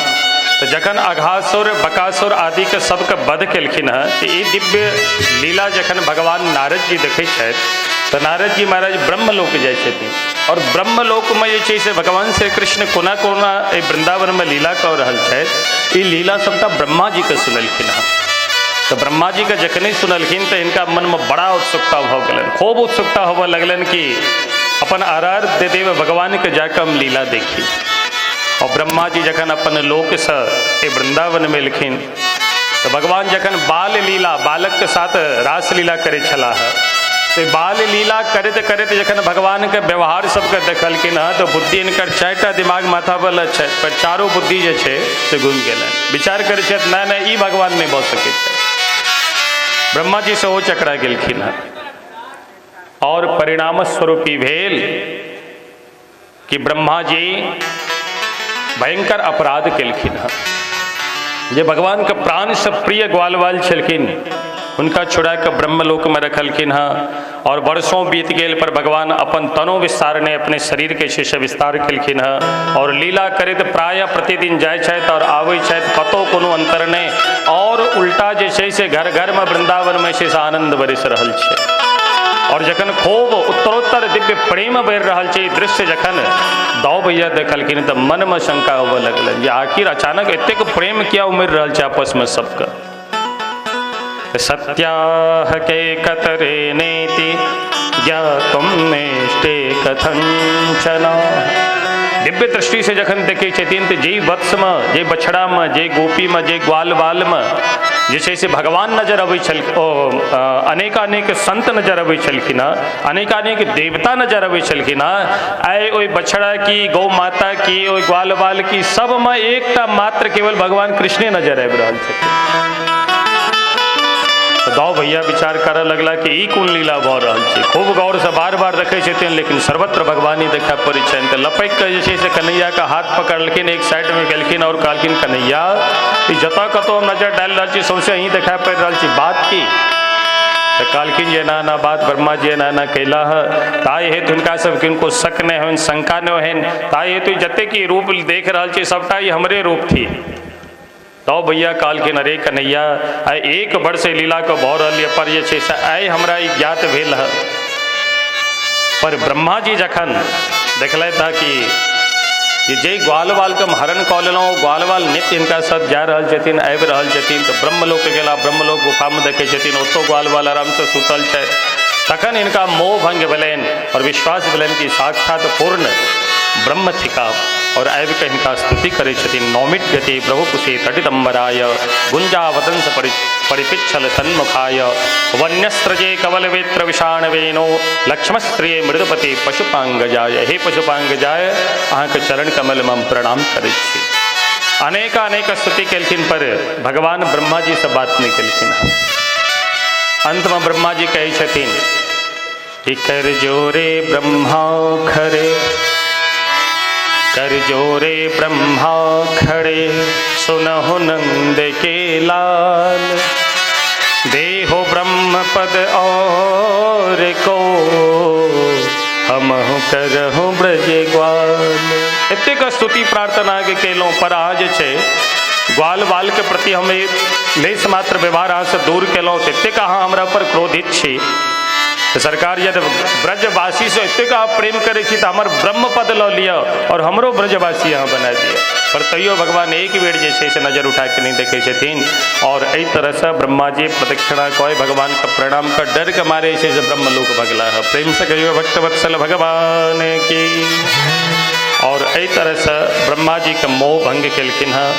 तऽ जखन अघासुर बकासुर आदिके सबके वध केलखिन हँ तऽ ई दिव्य लीला जखन भगवान नारद जी देखै छथि तऽ नारद जी महाराज ब्रह्मलोक जाइ छथिन। और ब्रह्मलोकमे जे छै से भगवान श्री कृष्ण कोना कोना एहि वृंदावनमे लीला कऽ रहल छथि, ई लीला सबटा ब्रह्मा जीके सुनलखिन हँ। तऽ ब्रह्मा जीके जखने सुनलखिन तऽ हिनका मनमे बड़ा उत्सुकता भऽ गेलनि, खूब उत्सुकता होबऽ लगलनि कि अपन आराध्य देव भगवानके जाकऽ हम लीला देखी। और ब्रह्मा जी जखन अपन लोकसँ एहि वृंदावनमे एलखिन तऽ भगवान जखन बाल लीला बालकके साथ रास लीला करै छलाह तऽ बाल लीला करैत करैत जखन भगवानके व्यवहार सबके देखलखिन हँ तऽ बुद्धि हिनकर 4टा दिमाग माथा पर छै पर चारो बुद्धि जे छै से घुमि गेलनि। विचार करै छथि नहि नहि ई भगवान नहि भऽ सकै छै। ब्रह्मा जी सेहो चकरा गेलखिन हँ। और परिणाम स्वरूप ई भेल कि ब्रह्मा जी भयंकर अपराध केलखिन हँ। जे भगवान के प्राण से प्रिय ग्वालवाल छलखिन हुनका छुड़ा के ब्रह्मलोक में रखलखिन हँ और वर्षों बीत गेल पर भगवान अपन तनो विस्तार ने अपने शरीर के छै से विस्तार केलखिन हँ और लीला करैत प्रायः प्रतिदिन जाइ छथि और आबै छथि, कतौ कोनो अंतर नहि, और उल्टा जे छै से घर घर में वृंदावन में छै से आनंद बरसि रहल छै। और जखन खूब उत्तरोत्तर दिव्य प्रेम बढ़ि रहल छै, दृश्य जखन दाऊ भैया देखलखिन तऽ मन में शंका होबऽ लगलनि जे आखिर अचानक एतेक प्रेम किया उमड़ि रहल छै आपस में सबके। सत्याह के कतरे नेति ज्ञातुम नेष्टे कथंचन। दिव्य दृष्टि से जखन देखै छथिन तऽ जे वत्स में, जे बछड़ा में, जे गोपी में, जे ग्वाल बाल में जे छै से भगवान नजर अबै छल, अनेकानेक संत नजर अबै छलखिन हँ, अनेकानेक देवता नजर अबै छलखिन हँ, आइ ओहि बछड़ा की, गौ माता की, ओहि ग्वाल बाल की, सबमे एकटा मात्र केवल भगवान कृष्णे नजर आबि रहल छथिन। दाऊ भैया विचार करऽ लगला कि ई कोन लीला भऽ रहल छै। खूब गौरसँ बार बार देखै छथिन लेकिन सर्वत्र भगवानी देखा पड़ै छनि। तऽ लपकि कऽ जे छै से कन्हैयाके हाथ पकड़लखिन, एक साइडमे गेलखिन और कहलखिन कन्हैया ई जतऽ कतौ हम नजर डालि रहल छी सौंसे अहीं देखा पड़ि रहल छी, बात की? तऽ कहलखिन जे एना एना बात ब्रह्मा जी एना एना कैला हँ, ताहि हेतु हुनका सबके किनको शक नहि होइन, शंका नहि होइन, ताहि हेतु जतेक ई रूप देख रहल छी सबटा ई हमरे रूप थी। तब भैया कहलखिन अरे कन्हैया आइ एक वर्ष लीला के भऽ रहल यऽ पर जे छै से आइ हमरा ई ज्ञात भेल हँ। पर ब्रह्मा जी जखन देखलथि हँ कि जे ग्वाल बालके हम हरण कऽ लेलहुँ, ग्वाल बाल नित्य हिनका साथ जा रहल छथिन, आबि रहल छथिन, तऽ ब्रह्मलोक गेला, ब्रह्मलोक गुफामे देखै छथिन ओतौ ग्वाल बाल आरामसँ सुतल छथि। तखन हिनका मोह भंग भेलनि और विश्वास भेलनि कि साक्षात पूर्ण ब्रह्म थिका और आबि कऽ हिनका स्तुति करै छथिन। नौमित गति प्रभु कुशे तटितम्बराय गुंजावतंस परिपिच्छल सन्मुखाय वन्यस्त्रजे कवलवेत्र विषाण वेणो लक्ष्मस्त्रिये मृदुपति पशुपांगजाय। हे पशुपांगजाय, अहाँके चरण कमल में हम प्रणाम करै छी। अनेकानेक स्तुति केलखिन पर भगवान ब्रह्मा जी से बात नहि केलखिन हँ। अंतमे ब्रह्मा जी कहै छथिन कि कर जोरे ब्रह्मा खरे, कर जोरे ब्रह्मा खड़े, सुनहु नंद के लाल, देहो ब्रह्म पद और को, हमहु करहु ब्रज ग्वाल। एतेक स्तुति प्रार्थना के केलहुँ पर अहाँ जे छै ग्वाल बाल के प्रति हम लेश मात्र व्यवहार अहाँसँ दूर केलहुँ तऽ एतेक अहाँ हमरा पर क्रोधित छी। सरकार यदि ब्रजवासी से एतेक अहाँ प्रेम करै छी तऽ हमर ब्रह्म पद लऽ लिअ और हमरो ब्रजवासी अहाँ बना दिअ। पर तैयो भगवान एक बेर जे छै से नजर उठा के नहि देखै छथिन और एहि तरहसँ ब्रह्मा जी प्रदक्षिणा कऽ भगवानके प्रणाम कऽ डर के मारे छै से ब्रह्मलोक भगला है। प्रेम से कहियो भक्तवत्सल भगवान की। और एहि तरहसँ ब्रह्मा जी के मोह भंग केलखिन हँ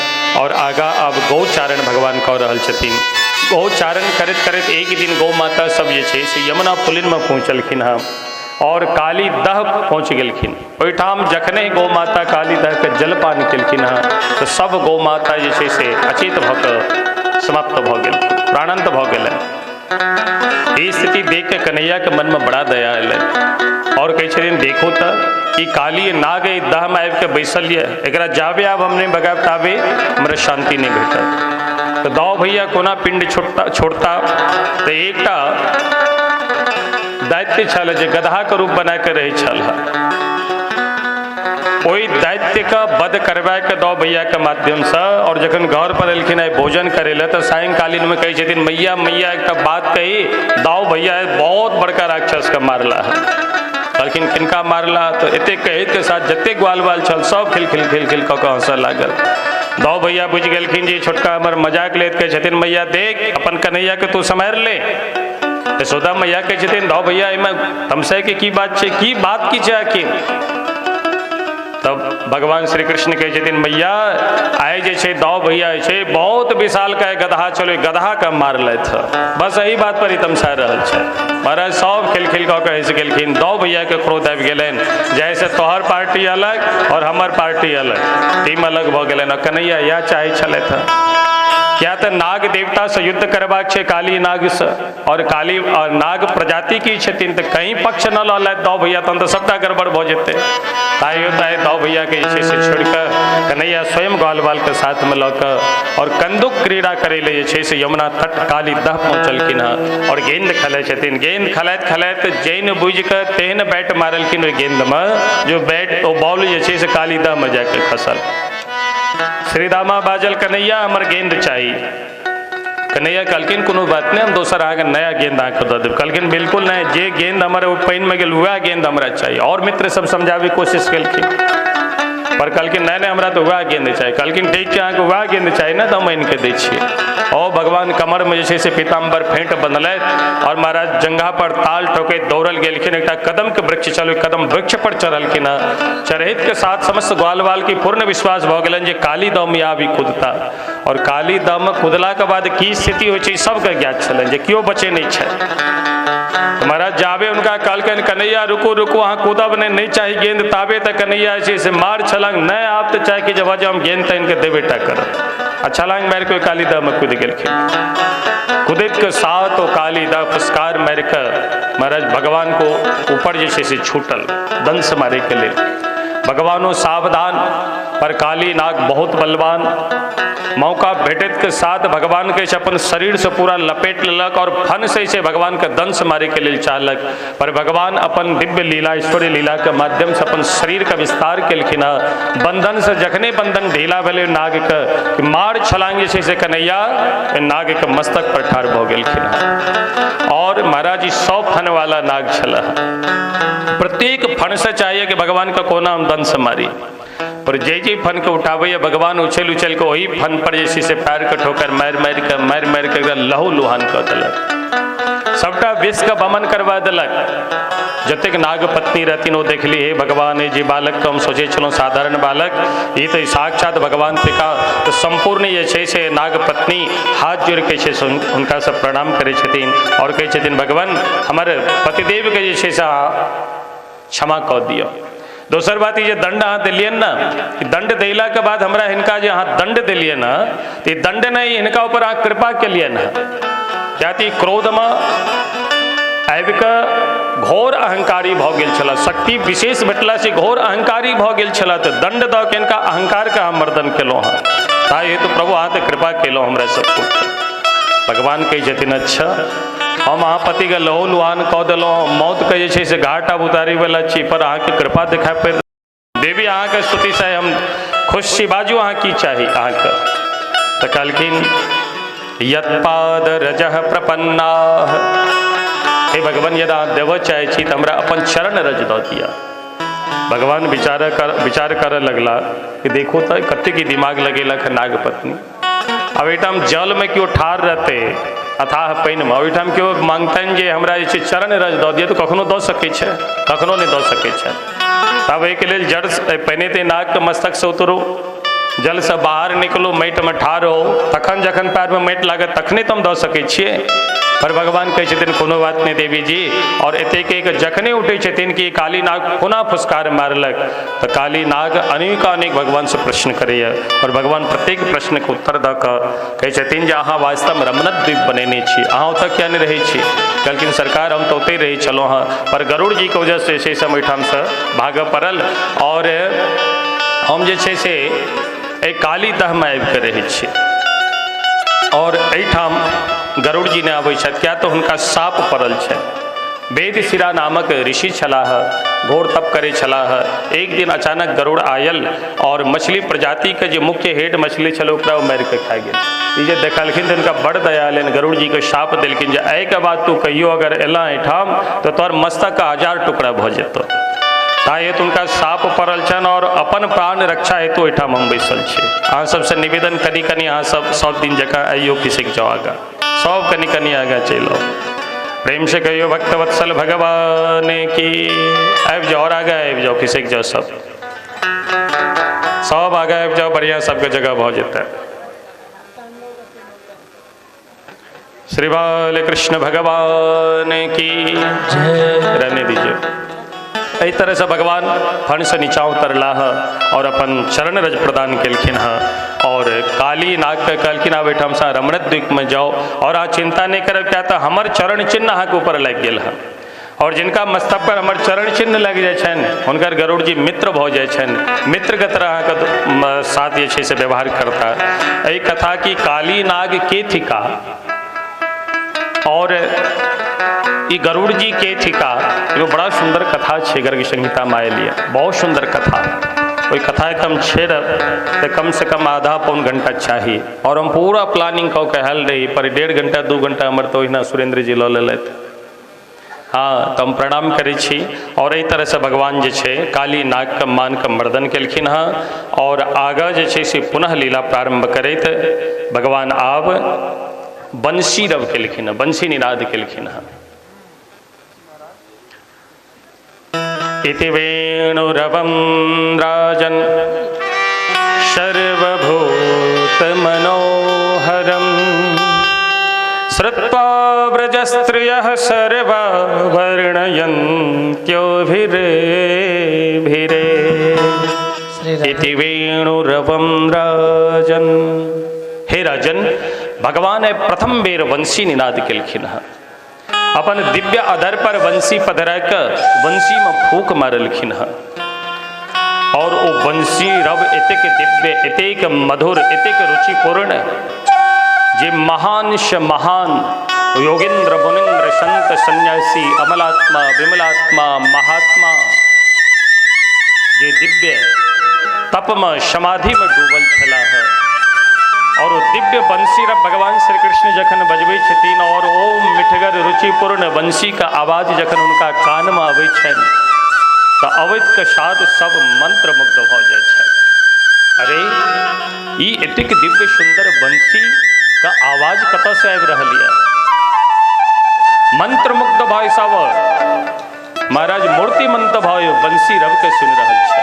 और आगाँ आब गौचारण भगवान कऽ रहल छथिन। गौचारण करैत करैत एक दिन गौ माता सब जे छै से यमुना पुलिनमे पहुँचलखिन हँ और काली दह पहुँच गेलखिन। ओहिठाम जखने गौ माता काली दहके जलपान केलखिन हँ तऽ सब गौ माता जे छै से अचेत भऽ कऽ समाप्त भऽ गेलखिन, प्राणांत भऽ गेलनि। ई स्थिति देख के कन्हैयाके मनमे बड़ा दया एलै और कहै छथिन देखो तऽ ई काली नाग एहि दहमे आबि कऽ बैसल यऽ, एकरा जाबे आब हम नहि भगायब ताबे हमरा शान्ति नहि भेटत। तऽ दाऊ भैया कोना पिंड छोड़ता तऽ एकटा दैत्य छल जे गदहाके रूप बना कऽ रहै छल। ओहि दैत्यके वध करबाके दाऊ भैयाके माध्यमसँ और जखन घर पर एलखिन आइ भोजन करै लए तऽ सायंकालीनमे कहै छथिन मैया मैया एकटा बात कही, दाऊ भैया बहुत बड़का राक्षसके मारला है। कहलखिन किनका मारला? तऽ एतेक कहैतके साथ जतेक ग्वाल बाल छल सब खिल खिल खिल खिल कऽ कऽ हँसऽ लागल। दाऊ भैया बुझि गेलखिन जे छोटका हमर मजाक लेत। कहै छथिन मैया देख अपन कन्हैयाके तू सम्हारि ले। यशोदा मैया कहै छथिन दाऊ भैया एहिमे तमसाइके की बात छै, की बात की छै आखिर? तब भगवान श्री कृष्ण कहै छथिन मैया आइ जे छै दाऊ भैया जे छै बहुत विशाल का गदहा छलै, गदहा के मारलथि हँ, बस एहि बात पर ही तमसा रहल छै। महाराज सब खेल खेल कऽ कऽ हँसि गेलखिन। दाऊ भैयाके क्रोध आबि गेलनि, जाहिसँ तोहर पार्टी अलग और हमर पार्टी अलग, टीम अलग भऽ गेलनि। और कन्हैया इएह चाहै छलथि हँ। क्या तऽ नाग देवता से युद्ध करबाक छै काली नाग से, और काली और नाग प्रजाति की छथिन तऽ कहीं पक्ष न लऽ लेत दाऊ भैया, तहन तऽ सबटा गड़बड़ भऽ जेतै। ताहि ताहि दाऊ भैया के जे छै से छोड़ि कऽ कन्हैया स्वयं ग्वाल बाल के साथ में लऽ कऽ और कंदुक क्रीड़ा करै लए जे छै से यमुना तट काली दह पहुँचलखिन हँ और गेंद खेलाइ छथिन। गेंद खेलाइत खेलाइत जैन बुझि कऽ तेहन बैट मारलखिन ओहि गेंदमे जो बैट ओ बॉल जे छै से काली दहमे जाके खसल। श्रीदामा बाजल कन्हैया हमर गेंद चाही। कन्हैया कहलखिन कोनो बात नहीं, हम दोसर अहाँके नया गेंद अहाँके दऽ देब। कहलखिन बिल्कुल नहीं, जे गेंद हमर ओ पानिमे गेल वएह गेंद हमरा चाही। और मित्र सब समझाबैके कोशिश केलखिन पर कहलखिन नहीं नहीं हमरा तऽ वएह गेंद चाही। कहलखिन ठीक छै अहाँके वएह गेंद चाही ने तऽ हम आनि कऽ दै छियै। ओ भगवान कमरमे जे छै से पीताम्बर फेंट बन्हलथि और महाराज जंघा पर ताल ठोकैत दौड़ल गेलखिन। एकटा कदम के वृक्ष छल, ओहि कदम वृक्ष पर चढ़लखिन हँ। चढ़ैत के साथ समस्त ग्वाल बाल के पूर्ण विश्वास भऽ गेलनि जे काली दम आबि कुदता। और काली दम कुदला के बाद की स्थिति होइ छै सबके ज्ञात छलनि जे केओ बचे नहीं छै। तो महाराज जाबे उनका कहलकनि कन्हैया रुकू रुकू अहाँ कूदब नहीं, नहीं चाही गेंद, ताबे तक कन्हैया जे छै से मार छलांग नहीं आब तऽ चाहे कि जब हम गेंद तऽ इनके देबे टा करब। आ छलांग मारि कऽ काली दहमे कूदि गेलखिन। कुदैत के साथ ओ काली दह फुसकार मारि कऽ महाराज भगवान को ऊपर जे छै से छूटल दंश मारे के लेल। भगवानो सावधान पर काली नाग बहुत बलवान, मौका भेटैत के साथ भगवान के अपन शरीर से पूरा लपेट लेलक और फन से से भगवान के दंश मारे के लेल चाहलक। पर भगवान अपन दिव्य लीला ईश्वरीय लीला के माध्यम से अपन शरीर के विस्तार केलखिन हँ। बंधन से जखने बंधन ढीला भेलै नाग के मार छलांग जे छै से कन्हैया नाग के मस्तक पर ठाढ़ भऽ गेलखिन हँ। और महाराज ई 100 फन वाला नाग छल, प्रत्येक फन से चाहिए कि भगवान के कोना हम दंश मारी, पर जे जे फन के उठाबैया भगवान उछल उछल के वही फन पर जे छै से पैर के ठोकर मारि मारि के मारि मारि के एकदम लहू लुहान कऽ देलक, सबटा विष के बमन करवा देलक। जतेक नाग पत्नी रहथिन ओ देखली हे भगवान जे बालक के हम सोचै छलहुँ साधारण बालक ई तऽ साक्षात भगवान थिका। तऽ सम्पूर्ण जे छै से नाग पत्नी हाथ जोड़ि के छै से हुनकासँ प्रणाम करै छथिन और कहै छथिन भगवान हमर पतिदेवके जे छै से क्षमा कऽ दिअ। दोसर बात ई जे दंड अहाँ देलियनि ने, दंड देला के बाद हमरा हिनका जे अहाँ दंड देलियनि ने, तऽ ई दंड नहि हिनका ऊपर अहाँ कृपा केलियनि हँ। किया तऽ ई क्रोधमे आबि कऽ घोर अहंकारी भऽ गेल छलाह, शक्ति विशेष भेटलासँ घोर अहंकारी भऽ गेल छलाह, तऽ दंड दऽ के हिनका अहंकारके हम मर्दन केलहुँ हँ। ताहि हेतु प्रभु अहाँ तऽ कृपा केलहुँ हमरा सबके। भगवान कहै छथिन अच्छा हम अहाँ पतिके लहू लुहान कऽ देलहुँ, मौतके जे छै से घाट आब उतारैवला छी, पर अहाँके कृपा देखाय पड़ि। देवी अहाँके स्तुतिसँ हम खुश छी, बाजू अहाँ की चाही अहाँके। तऽ कहलखिन यत्पाद रजः प्रपन्नाः, हे भगवान यदि अहाँ देबऽ चाहै छी तऽ हमरा अपन चरण रज दऽ दिअ। भगवान विचार करऽ लगला कि देखू तऽ कतेक दिमाग लगेलक नाग पत्नी। अब एहिठाम जलमे केओ ठाढ़ रहतै अथाह पानिमे, ओहिठाम केओ मांगतनि जे हमरा जे छै चरण रज दऽ दिअ, तऽ कखनो दऽ सकै छै, कखनो नहि दऽ सकै छै। तब एहिके लेल जड़ पहिने तऽ नागके मस्तकसँ उतरू, जलसँ बाहर निकलू, माटिमे ठाढ़ हो, तखन जखन पैरमे माटि लागत तखने तऽ हम दऽ सकै छियै। पर भगवान कहै छथिन कोनो बात नहि देवी जी। और एतेक एक जखने उठै छथिन कि काली नाग कोना फुसकार मारलक, तऽ काली नाग अनेकानेक भगवानसँ प्रश्न करैए और भगवान प्रत्येक प्रश्नके उत्तर दऽ कऽ कहै छथिन जे अहाँ वास्तवमे रमणद्वीप द्वीप बनेने छी, अहाँ ओतऽ किया नहि रहै छी? कहलखिन सरकार हम तऽ ओतहि रहै छलहुँ हँ, पर गरुड़ जीके वजहसँ जे छै से हम ओहिठामसँ भागऽ पड़ल और हम जे छै से एहि काली दहमे आबिकऽ रहै छी और एहिठाम गरुड़ जी नहि आबै छथि, किया तऽ हुनका साप पड़ल छनि। वेदशिरा नामक ऋषि छलाह, घोर तप करै छलाह। एक दिन अचानक गरुड़ आयल और मछली प्रजातिके जे मुख्य हेड मछली छल ओकरा ओ मारि कऽ खा गेल। ई जे देखलखिन तऽ हुनका बड़ दया एलनि, गरुड़ जीके शाप देलखिन जे एहिके बाद तू कहियो अगर एलह एहिठाम तऽ तोहर मस्तकके 1000 टुकड़ा भऽ जेतौ। ताहि हेतु हुनका साप पड़ल छनि और अपन प्राण रक्षा हेतु एहिठाम हम बैसल छी। अहाँ सबसँ निवेदन कनि कनि अहाँ सब सब दिन जकाँ आइयो खिसकि जाउ आगाँ, सब कनि कनि आगाँ चलि आउ। प्रेम से कहियो भक्तवत्सल भगवान की। आबि जाओ और आगाँ आबि जाओ, खिसकि जाओ सब, सब आगाँ आबि जाओ, बढ़िआँ सबके जगह भऽ जेतै। श्री बाल कृष्ण भगवान की जय। रहने दीजिए। एहि तरहसँ भगवान फणसँ नीचा उतरलाह और अपन चरण रज प्रदान केलखिन हँ और काली नागके कहलखिन आब एहिठामसँ रमणद्वीप में जाओ और अहाँ चिंता नहीं करब, क्या तऽ हमर चरण चिन्ह अहाँके ऊपर लागि गेल हँ और जिनका मस्तक पर हमर चरण चिन्ह लागि जाइ छनि हुनकर गरुड़ जी मित्र भऽ जाइ छनि, मित्रके तरह अहाँके साथ जे छै से व्यवहार करता। एहि कथा की काली नाग के थिका और ई गरुड़ जी के थिका, एगो बड़ा सुंदर कथा छै गर्ग संहिता में आयल यऽ, बहुत सुंदर कथा। ओहि कथा के हम छेड़ब तऽ कम से कम आधा पौन घंटा चाही और हम पूरा प्लानिंग कऽ के आयल रही, पर 1.5 घंटा 2 घंटा हमर तऽ ओहिना सुरेंद्र जी लऽ लेलथि। हाँ, तऽ हम प्रणाम करै छी। और एहि तरहसँ भगवान जे छै काली नागके मानके मर्दन केलखिन हँ और आगाँ जे छै से पुनः लीला प्रारंभ करैत भगवान आब बंशी रव केलखिन हँ, बंशी निनाद केलखिन हँ। इति वेणुरवं राजन् सर्वभूत मनोहरम् श्रुत्वा व्रजस्त्रियः सर्वा वर्णयन्त्योभिरेभिरे। इति वेणुरवं राजन्। हे राजन, भगवान प्रथम बेर वंशी निनाद केलखिन हँ, अपन दिव्य अधर पर वंशी पधरा के वंशी में फूक मारलखिन हँ और ओ वंशी रव एतेक दिव्य, एतेक मधुर, एतेक रुचिपूर्ण जे महान से महान योगेंद्र मुनिंद्र संत सन्यासी अमलात्मा विमलात्मा महात्मा जे दिव्य तप में समाधि में डूबल छलाह है और ओ दिव्य बंसी रव भगवान श्री कृष्ण जखन बजबै छथिन और ओम मिठगर रुचिपूर्ण बंसी का आवाज जखन उनका कान में अबै छनि तऽ अवैत के साथ सब मंत्र मुग्ध भऽ जाइ छनि। अरे ई एतेक दिव्य सुंदर बंसी का आवाज कतऽ से आबि रहल यऽ? मंत्रमुग्ध भाई साहब महाराज मूर्तिमंत भाई बंसी रव के सुनि रहल छै।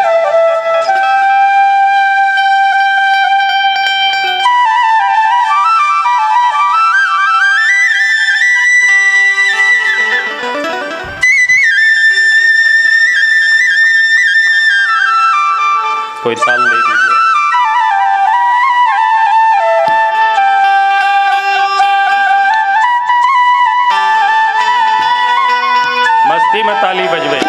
कोई ताल दे दीजिए। मस्ती में ताली बजबे।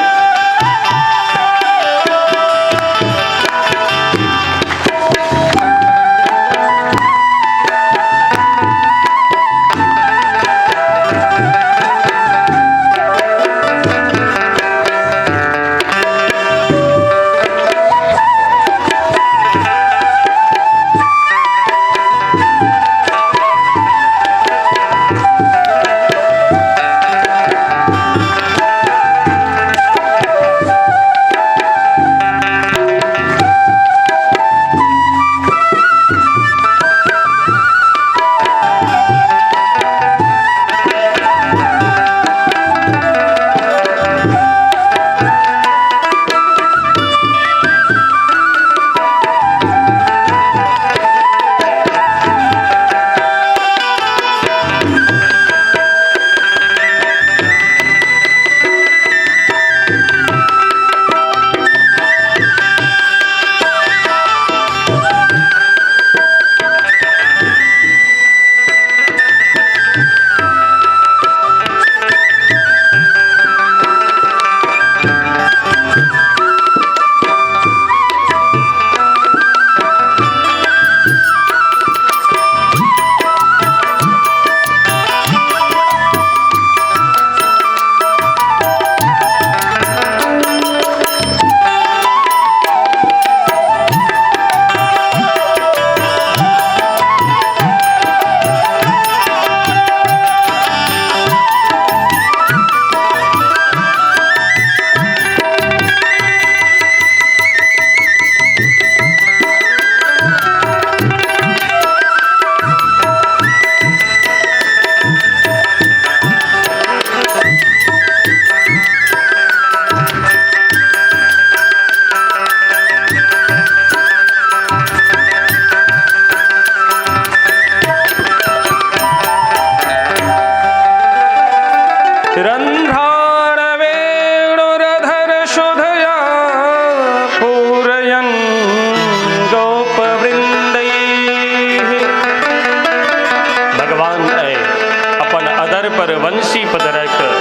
पर वंशी पधरा कऽ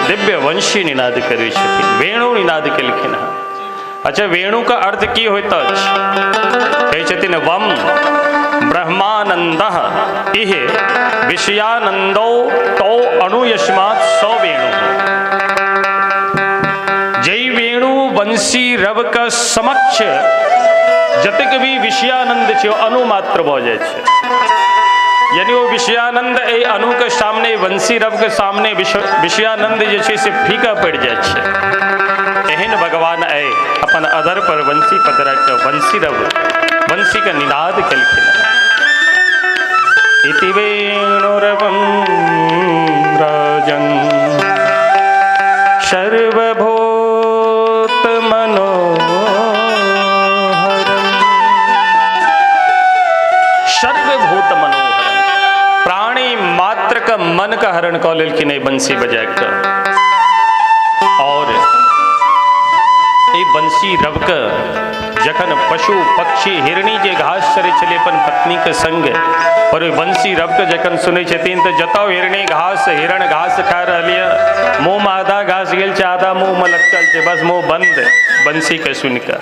दिव्य वंशी निनाद करै छथिन, वेणु निनाद केलखिन हँ। अच्छा, वेणु का अर्थ की होइत अछि? कहै छथिन वम ब्रह्मानंदः इह विषयानंदो तौ अणुयस्मात् स वेणु। जय वेणु वंशी रव के समक्ष जतेक भी विषयानंद छै अणु मात्र भऽ जाइ छै। यानी ओ विषयानंद एहि अणु के सामने, वंशी रव के सामने विषयानंद जे छै से फीका पड़ि जाइ छै। एहन भगवान अइ अपन अधर पर वंशी पधरा के वंशी रव वंशी के निनाद केलखिन। इति वेणुरवं राजन् सर्वभूत मनोहरम्। सर्वभूत मनोहरम, प्राणी मात्र का मन का हरण कऽ लेलखिन एहि बंसी बजा कऽ। और एहि बंसी रव के जखन पशु पक्षी हिरणी जे घास चरै छलै अपन पत्नी के संग, पर ओहि बंसी रव के जखन सुनै छथिन तऽ जतऽ हिरणी घास हिरण घास खा रहल यऽ, मुँह में आधा घास गेल छै, आधा मुँह में लटकल छै, बस मुँह बंद बंसी के सुनि कऽ।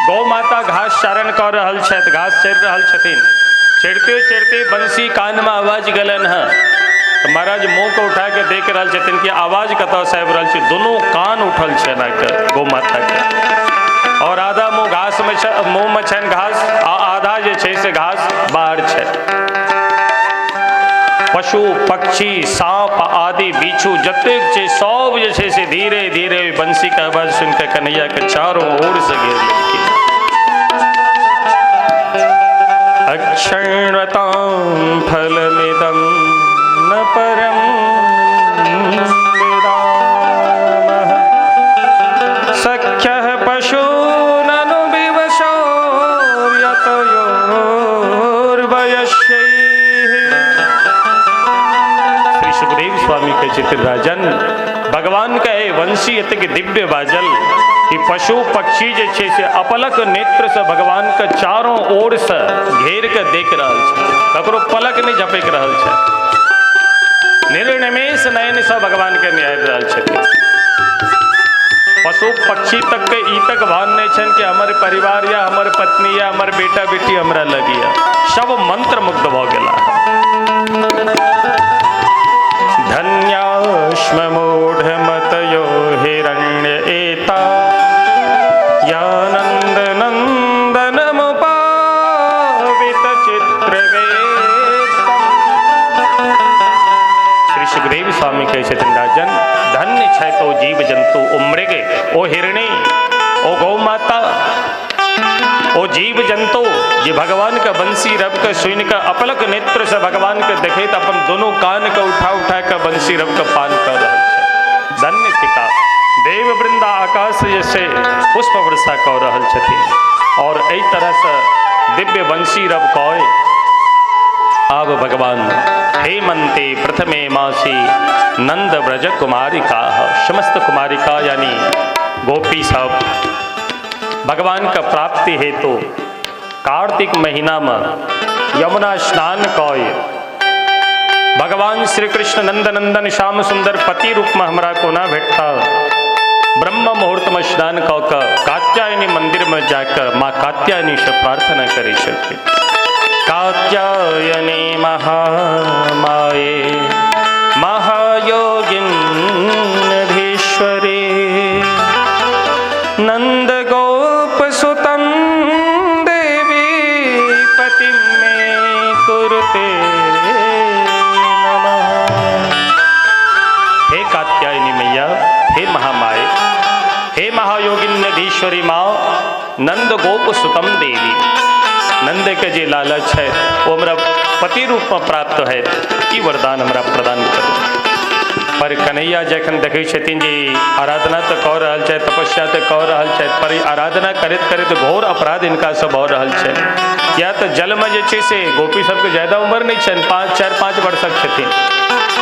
गौ माता घास चारण कऽ रहल छथि, घास चरि रहल छथिन, चढ़ते चढ़ते बंसी कान में आवाज गेलनि हँ। तऽ महाराज मुँह के उठा के देख रहल छथिन कि आवाज कतऽ से आबि रहल छै, दुनू कान उठल छै एना के गौ माता के, और आधा मुँह घास में मुँह में छनि घास आ आधा जे छै से घास बाहर छै। पशु पक्षी सांप आदि बिच्छू जतेक छै सब जे छै से धीरे धीरे बंसी के आवाज सुनि कऽ कन्हैया के चारों ओर से घेर लेलखिन। अक्षण्वतां फलमिदं न परं विदामः सख्यः पशूननु विवशो यतयोर्वयस्यैः। श्री सुखदेव स्वामी के चित्र राजन भगवान के वंशी एतेक दिव्य बाजल कि पशु पक्षी जे छै से अपलक नेत्र से भगवान के चारों ओर से घेर के देख रहल छै, ककरो पलक नहीं झपकि रहल छै, निर्निमेष नयन से भगवान के निहारि रहल छथिन। पशु पक्षी तक के ई तक भान नहीं छनि कि हमर परिवार या हमर पत्नी या हमर बेटा बेटी हमरा लगिया, सब मंत्र मुग्ध भऽ गेला। धन्याश्ममूढ़मतयो हिरण्य एता यानंद नंदनमुपावित चित्रवेदम्। श्री सुखदेव स्वामी कहै छथिन राजन धन्य छथि ओ जीव जंतु, ओ मृग, ओ हिरणी, ओ गौ माता, ओ जीव जंतु जे भगवान के बंसी रव के सुनि के अपलक नेत्र से भगवान के देखैत अपन दोनों कान के उठा उठा के बंसी रव के पान कर रहल छै। धन्य थिका देव वृंदा आकाश जैसे पुष्प वर्षा कऽ रहल छथिन। और एहि तरह से दिव्य बंसी रव कय आब भगवान हेमंते प्रथमे मासी नंद ब्रज कुमारिका, समस्त कुमारिका यानी गोपी सब भगवान का प्राप्ति हेतु कार्तिक महीना में यमुना स्नान कय भगवान श्री कृष्ण नंद नंदन श्याम सुंदर पति रूप में हमरा कोना भेटता, ब्रह्म मुहूर्त में स्नान कऽ के कात्यायनी मंदिर में जाकर माँ कात्यायनी से प्रार्थना करै छथिन। कात्यायनी महामाये महायोगिन्धीश्वरी नंद गोप सुतं देवी पतिं मे कुरुते नमः। हे कात्यायनी मैया, हे महामाये, हे महायोगिन्धीश्वरी माँ, नंद गोप सुतम देवी, नंद के जे लालच है वो हमरा पति रूप में प्राप्त है, ई वरदान हमरा प्रदान करू। पर कन्हैया जखन देखै छथिन जे आराधना तऽ कऽ रहल छथि, तपस्या तऽ कऽ रहल छथि, पर आराधना करैत करैत घोर अपराध हिनका से भऽ रहल छै। किया तऽ जलमे जे छै से गोपी सबके ज्यादा उम्र नहि छनि, 5 4 5 वर्षक छथिन।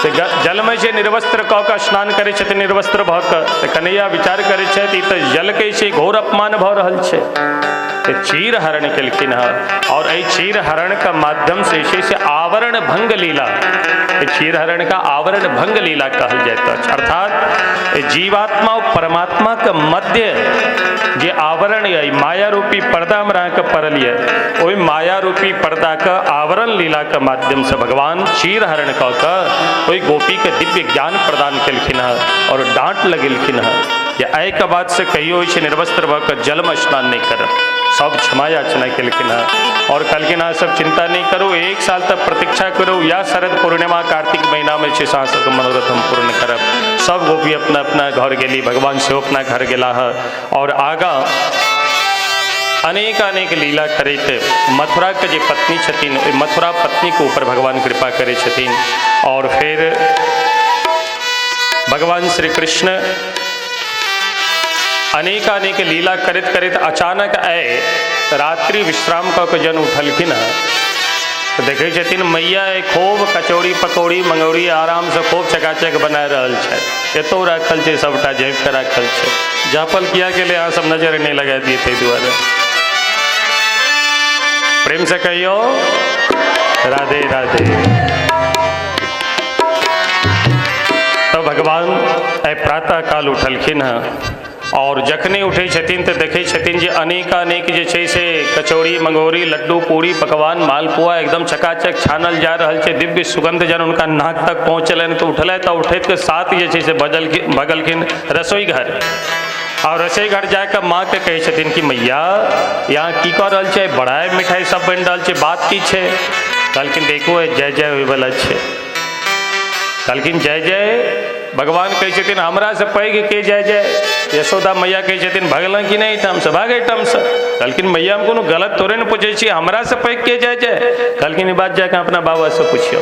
तऽ जलमे जे निर्वस्त्र कऽ कऽ स्नान करै छथिन, निर्वस्त्र भऽ कऽ, तऽ कन्हैया विचार करै छथि ई तऽ जलके छै घोर अपमान भऽ रहल छै। तऽ चीर हरण केलखिन हँ और एहि चीर हरण के माध्यम से जे छै से आवरण भंग लीला, चीर हरण का आवरण भंग लीला कहल जाइत अछि। अर्थात जीवात्मा और परमात्मा के मध्य जे आवरण यऽ, माया रूपी पर्दा हमरा अहाँके पड़ल यऽ, ओहि माया रूपी पर्दा के आवरण लीला के माध्यम से भगवान चीर हरण कऽ कऽ ओहि गोपी के दिव्य ज्ञान प्रदान केलखिन हँ और डांट लगेलखिन हँ जे एहिके बाद से कहियो छै निर्वस्त्र भऽ कऽ जलमे स्नान नहि करब। सब क्षमा याचना केलखिन हँ और कहलखिन अहाँ सब चिंता नहीं करू, 1 साल तक प्रतीक्षा करू, या शरद पूर्णिमा कार्तिक महीना में छै अहाँ सबके मनोरथ हम पूर्ण करब। सब गोपी अपना अपना घर गेली, भगवान सेहो अपना घर गेला हँ और आगाँ अनेक अनेक लीला करैत मथुरा के जे पत्नी छथिन ओहि मथुरा पत्नी के ऊपर भगवान कृपा करै छथिन। और फिर भगवान श्री कृष्ण अनेक अनेक लीला करैत करैत अचानक आए रात्रि विश्राम कऽ के जन उठलखिन हँ तऽ देखै छथिन मैया खूब कचौड़ी पकौड़ी मंगौड़ी आराम से खूब चकाचक बना रहल छथि, एतौ राखल छै सबटा झाँपि कऽ राखल छै। झाँपल किया गेलै अहाँ सब नजर नहि लगा दिए ताहि दुआरे। प्रेम से कहियो राधे राधे। तब भगवान आइ प्रातः काल उठलखिन हँ और जखने उठै छथिन तऽ देखै छथिन जे अनेकानेक जे छै से कचौड़ी मंगौरी लड्डू पूरी पकवान मालपुआ एकदम चकाचक छानल जा रहल छै, दिव्य सुगंध जन हुनका नाक तक पहुँचलनि तऽ उठलथि तऽ उठैत के साथ जे छै से भगलखिन रसोई घर। और रसोई घर जाके माँ के कहै छथिन कि मैया यहाँ की कऽ रहल छै, बड़ा मिठाई सब बनि रहल छै, बात की छै? कहलखिन देखो जय जय होइवला छै। कहलखिन जय जय? भगवान कहै छथिन हमरा से पैघ के जय जय? यशोदा मैया कहै छथिन भगलन कि नहि एहिठामसँ, भाग एहिठामसँ। कहलखिन मैया हम कोनो गलत थोड़े ने पूछै छी, हमरा से पैघ के जय जय? कहलखिन ई बात जाके अपना बाबासँ पुछियौ।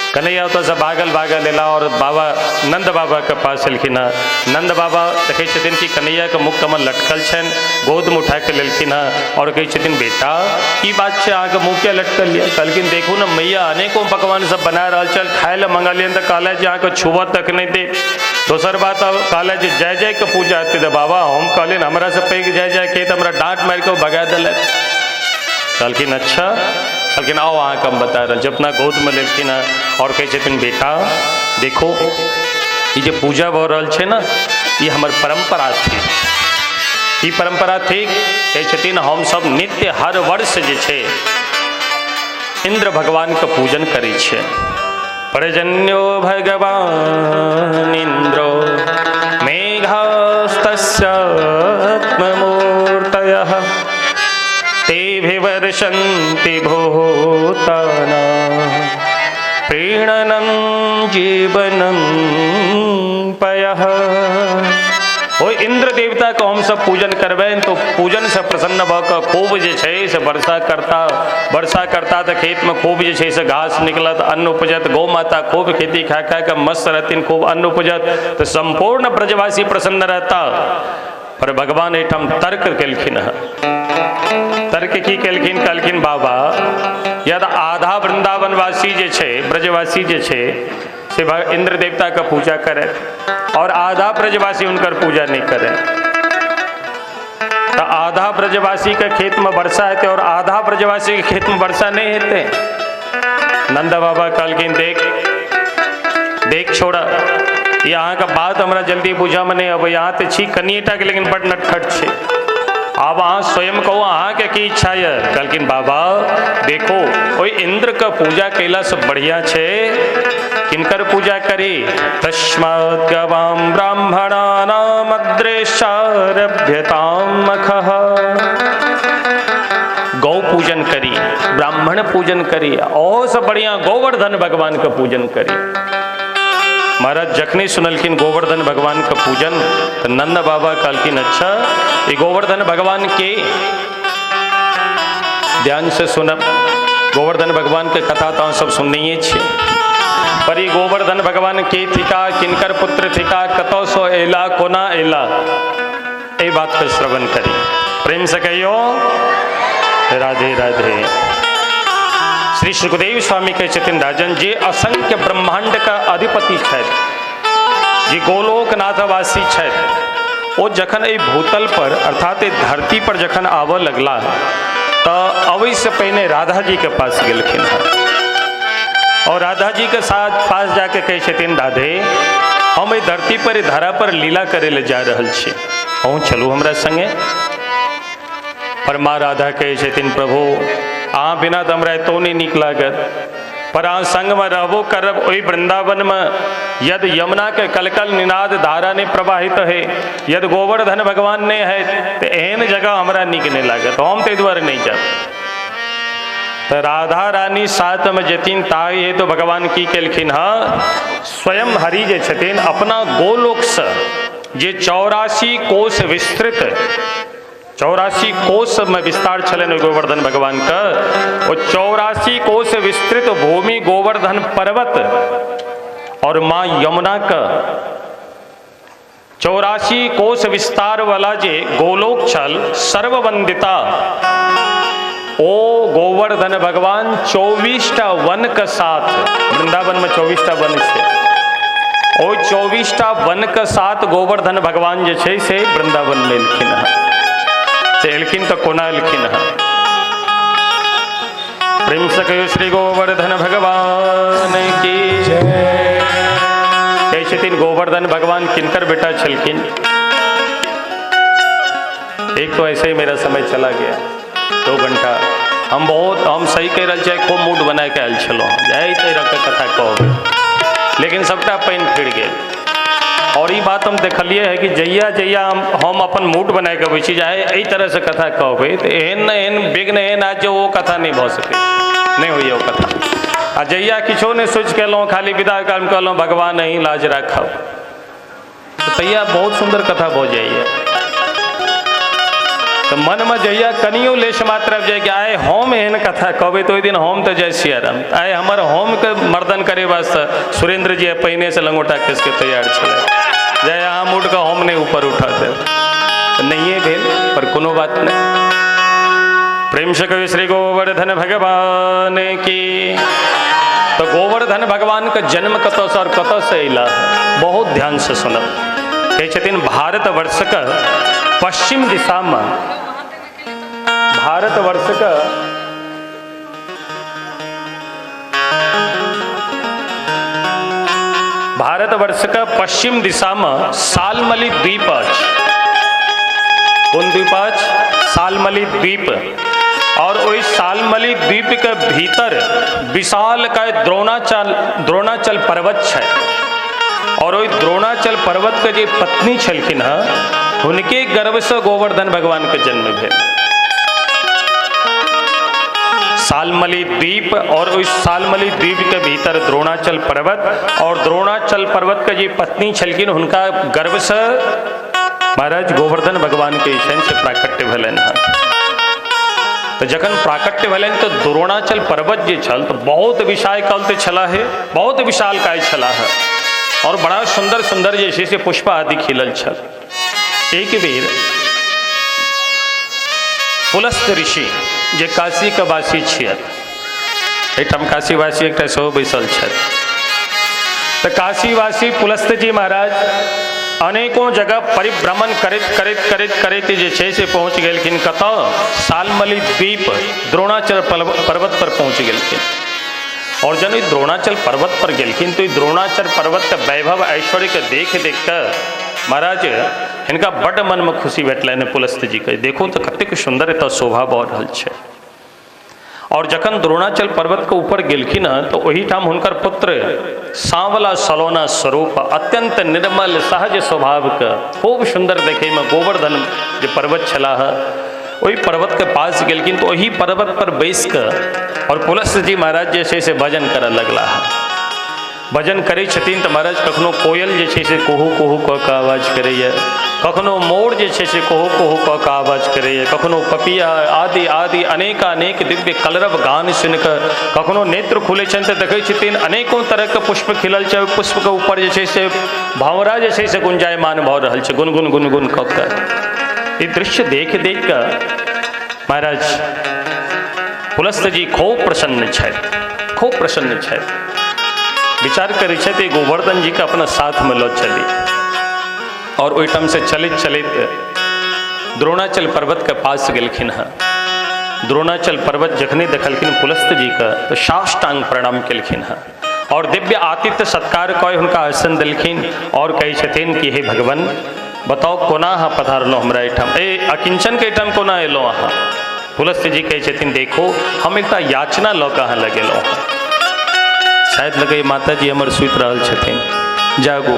कन्हैया ओतऽसँ भागल भागल एला और बाबा नंद बाबा के पास एलखिन हँ। नंद बाबा देखै छथिन कि कन्हैयाके मुख कमल लटकल छनि, गोदमे उठा के लेलखिन हँ और कहै छथिन बेटा की बात छै अहाँके मुँह किया लटकल यऽ? कहलखिन देखू ने मैया अनेको पकवान सब बना रहल छल, खाय लए मंगलियनि तऽ कहलथि जे अहाँके छुबऽ तक नहि देब। दोसर बात अब कहलथि जे जय जय के पूजा हेतै तऽ बाबा हम कहलियनि हमरा से पैघ जय जय के तऽ हमरा डाँट मारि कऽ भगा देलथि। कहलखिन अच्छा। कहलखिन आओ अहाँके हम बता रहल छी। अपना गोदमे लेलखिन हँ और कहै छथिन बेटा देखो ई जे पूजा भऽ रहल छै ने ई हमर परम्परा थिक। ई परम्परा थिक? कहै छथिन हमसब नित्य हर वर्ष जे छै इंद्र भगवानके पूजन करै छियै। पर्जन्यो भगवान इंद्रो मेघास्तस्यात्ममूर्तयः तेभिवर्षन्ति भूतानां प्रीणनं जीवनं पयः। ओहि इंद्र देवता के हम सब पूजन करबनि तो पूजन से प्रसन्न भऽ कऽ खूब जे छै से वर्षा करता, वर्षा करता तऽ खेतमे खूब जे छै से घास निकलत, अन्न उपजत, गौ माता खूब खेती खा खा कऽ मस्त रहथिन, खूब अन्न उपजत तऽ सम्पूर्ण ब्रजवासी प्रसन्न रहता। पर भगवान एहिठाम तर्क केलखिन हँ। तर्क की केलखिन? कहलखिन बाबा यदि आधा वृंदावनवासी जे छै ब्रजवासी जे छै से इंद्र देवता के पूजा करे और आधा ब्रजवासी हुनकर पूजा नहीं करे, तो आधा ब्रजवासी के खेत में वर्षा हेतै और आधा ब्रजवासी के खेत में वर्षा नहीं हेतै। नंद बाबा कहलखिन देख देख छोड़ा ई अहाँके बात हमरा जल्दी बुझऽमे नहि अबैए, अहाँ तऽ छी कनिएटा के लेकिन बड नटखट छै, आब अहाँ स्वयं कहू अहाँके की इच्छा यऽ? कहलखिन बाबा देखो ओहि इंद्र के पूजा कयलासँ बढ़िआँ छै किनकर पूजा करी? तस्मात् गवां ब्राह्मणानाम् अद्रेशारभ्यतां मखः। गौ पूजन करी, ब्राह्मण पूजन करी, और सब बढ़िया गोवर्धन भगवान के पूजन करी। महाराज जखने सुनलखिन गोवर्धन भगवान के पूजन तो नंद बाबा कहलखिन अच्छा ये गोवर्धन भगवान के ध्यान से सुनब। गोवर्धन भगवान के कथा तो सब सुनने छियै, पर ई गोवर्धन भगवान के थिका, किनकर पुत्र थिका, कतौ सो एला, कोना एला, एहि बात के श्रवण करी। प्रेम से कहियो राधे राधे। श्री सुखदेव स्वामी कहै छथिन राजन जे असंख्य ब्रह्मांड का अधिपति छथि, जे गोलोकनाथवासी छथि, ओ जखन एहि भूतल पर अर्थात एहि धरती पर जखन आबऽ लगला तऽ अबै से पहिने राधा जी के पास गेलखिन हँ और राधा जी के साथ पास जाके कहै छथिन राधे हम एहि धरती पर एहि धरा पर लीला करै लए जा रहल छी, अहूँ चलू हमरा संगे। पर माँ राधा कहै छथिन प्रभु अहाँ बिना तऽ हमरा एतौ नहि नीक लागत, पर अहाँ संगमे रहबो करब ओहि वृंदावनमे यदि यमुना के कलकल निनाद धारा नहि प्रवाहित है, यदि गोवर्धन भगवान नहि है, तऽ एहन जगह हमरा नीक नहि लागत, हम ताहि दुआरे नहि जायब। तऽ राधा रानी साथमे जेथिन ताहि हेतु भगवान की केलखिन हँ, स्वयं हरि जे छथिन अपना गोलोकसँ जे 84 कोस विस्तृत 84 कोस में विस्तार छलनि गोवर्धन भगवान के, ओ 84 कोस विस्तृत भूमि गोवर्धन पर्वत और माँ यमुना के 84 कोस विस्तार वाला जे गोलोक छल सर्ववंदिता, ओ गोवर्धन भगवान 24टा वन के साथ, वृंदावन में 24टा वन छै, ओ 24टा वन के साथ गोवर्धन भगवान जे छै से वृंदावन में एलखिन हँ। तऽ एलखिन तऽ कोना एलखिन हँ, प्रेम से कहियो श्री गोवर्धन भगवान की जय। कहै छथिन गोवर्धन भगवान किनकर बेटा छलखिन। एक तो ऐसे ही मेरा समय चला गया 2 घंटा, हम बहुत हम सही कहि रहल छियै, खूब मूड बना के आयल छलहुँ एहि तरहके कथा कहबै, लेकिन सबटा पानि फिर गेल। और ई बात हम देखलिए है कि जहिया जहिया हम अपन मूड बना के अबै छी जे एहि तरहसँ कथा कहबै तऽ एहन ने एहन विघ्न एहन आयत जे ओ कथा नहि भऽ सकै, नहि होइए ओ कथा। आ जहिया किछो नहि सोचि के एलहुँ, खाली विदा काल कहलहुँ भगवान अहीं लाज राखब, तऽ तहिया बहुत सुन्दर कथा भऽ जाइए। तऽ मनमे जहिया कनियो लेश मात्र आबि जाय कि आइ हम एहन कथा कहबै तऽ ओहि दिन हम तऽ जय सियाराम, आइ हमर होमके मर्दन करे वास्ते सुरेंद्र जी पहिनेसँ लंगोटा कसके तैयार छलै, जय अहाँ मूडके हम नहि ऊपर उठा देब, नहिए भेल, पर कोनो बात नहि। प्रेम से कवि श्री गोवर्धन भगवान की। तो गोवर्धन भगवान के जन्म कतऽसँ और कतऽसँ अयला, बहुत ध्यान से सुनब। कहै छथिन भारतवर्षके पश्चिम दिशामे, भारतवर्षके भारतवर्षके पश्चिम दिशामे सालमली द्वीप अछि। कोन द्वीप अछि? सालमली द्वीप। और ओहि सालमली द्वीप के भीतर विशाल का द्रोणाचल पर्वत छै, और ओहि द्रोणाचल पर्वत के जे पत्नी छलखिन हँ हुनके गर्भसँ गोवर्धन भगवान के जन्म भेल। सालमली द्वीप और उस सालमली द्वीप के भीतर द्रोणाचल पर्वत, और द्रोणाचल पर्वत के जे पत्नी छलखिन हुनका गर्भसँ महाराज गोवर्धन भगवान के से प्राकट्य भेलनि हँ। तो जखन प्राकट्य भेलनि तो द्रोणाचल पर्वत जे छल तो बहुत विशाल कल छला है, बहुत विशाल काय छला है, और बड़ा सुंदर सुंदर जे छै से पुष्प आदि खिलल छल। एक बेर पुलस्त ऋषि जे काशी के वासी छियत, एहिठाम काशीवासी एकटा सेहो बैसल छथि, तऽ काशीवासी पुलस्त जी महाराज अनेकों जगह परिभ्रमण करैत करैत करैत करैत जे छै से पहुँच गेलखिन कतऽ, सालमली द्वीप द्रोणाचल पर्वत पर पहुँच गेलखिन। और जब ई द्रोणाचल पर्वत पर गेलखिन तो द्रोणाचल पर्वत के वैभव ऐश्वर्य के देख देख कऽ महाराज हिनका बड्ड मनमे खुशी भेटलनि पुलस्त जी के, देखो तो कतेक सुन्दर एतऽ शोभा भऽ रहल छै। और जखन द्रोणाचल पर्वत के ऊपर गेलखिन हँ तो ओहिठाम हुनकर पुत्र सांवला सलोना स्वरूप अत्यंत निर्मल सहज स्वभाव के खूब सुन्दर देखैमे गोवर्धन जे पर्वत छलाह ओहि पर्वत के पास गेलखिन तो ओहि पर्वत पर बैस कऽ और पुलस्त जी महाराज जे छै से भजन करऽ लगलाह। भजन करै छथिन तऽ महाराज कखनो कोयल जे छै से कुहू कुहू कऽ कऽ आवाज करैए, कखनो मोर जे छै से कुहू कुहू कऽ कऽ आवाज करैए, कखनो पपिया आदि आदि अनेकानेक दिव्य कलरव गान सुनि कऽ, कखनो नेत्र खुलै छनि तऽ देखै छथिन अनेकों तरहके पुष्प खिलल छै, ओहि पुष्पके ऊपर जे छै से भँवरा जे छै से गुंजायमान भऽ रहल छै गुनगुन गुनगुन कऽ कऽ। ई दृश्य देख देख कऽ महाराज पुलस्त जी खूब प्रसन्न छथि, खूब प्रसन्न छथि। विचार करै छथि गोवर्धन जी के अपना साथ में लऽ चली। और ओहिठाम से चलैत चलैत द्रोणाचल पर्वत के पास गेलखिन हँ। द्रोणाचल पर्वत जखने देखलखिन पुलस्त जी के तो साष्टांग प्रणाम केलखिन हँ और दिव्य आतिथ्य सत्कार कऽ हुनका आसन देलखिन और कहै छथिन कि हे भगवान, बताओ कोना अहाँ पधारलहुँ हमरा एहिठाम, ए अकिंचन के एहिठाम कोना एलहुँ अहाँ? पुलस्त जी कहै छथिन देखो, हम एकटा याचना लऽ कऽ अहाँ लग एलहुँ हँ। शायद लगै माता जी हमर सुति रहल छथिन, जागू।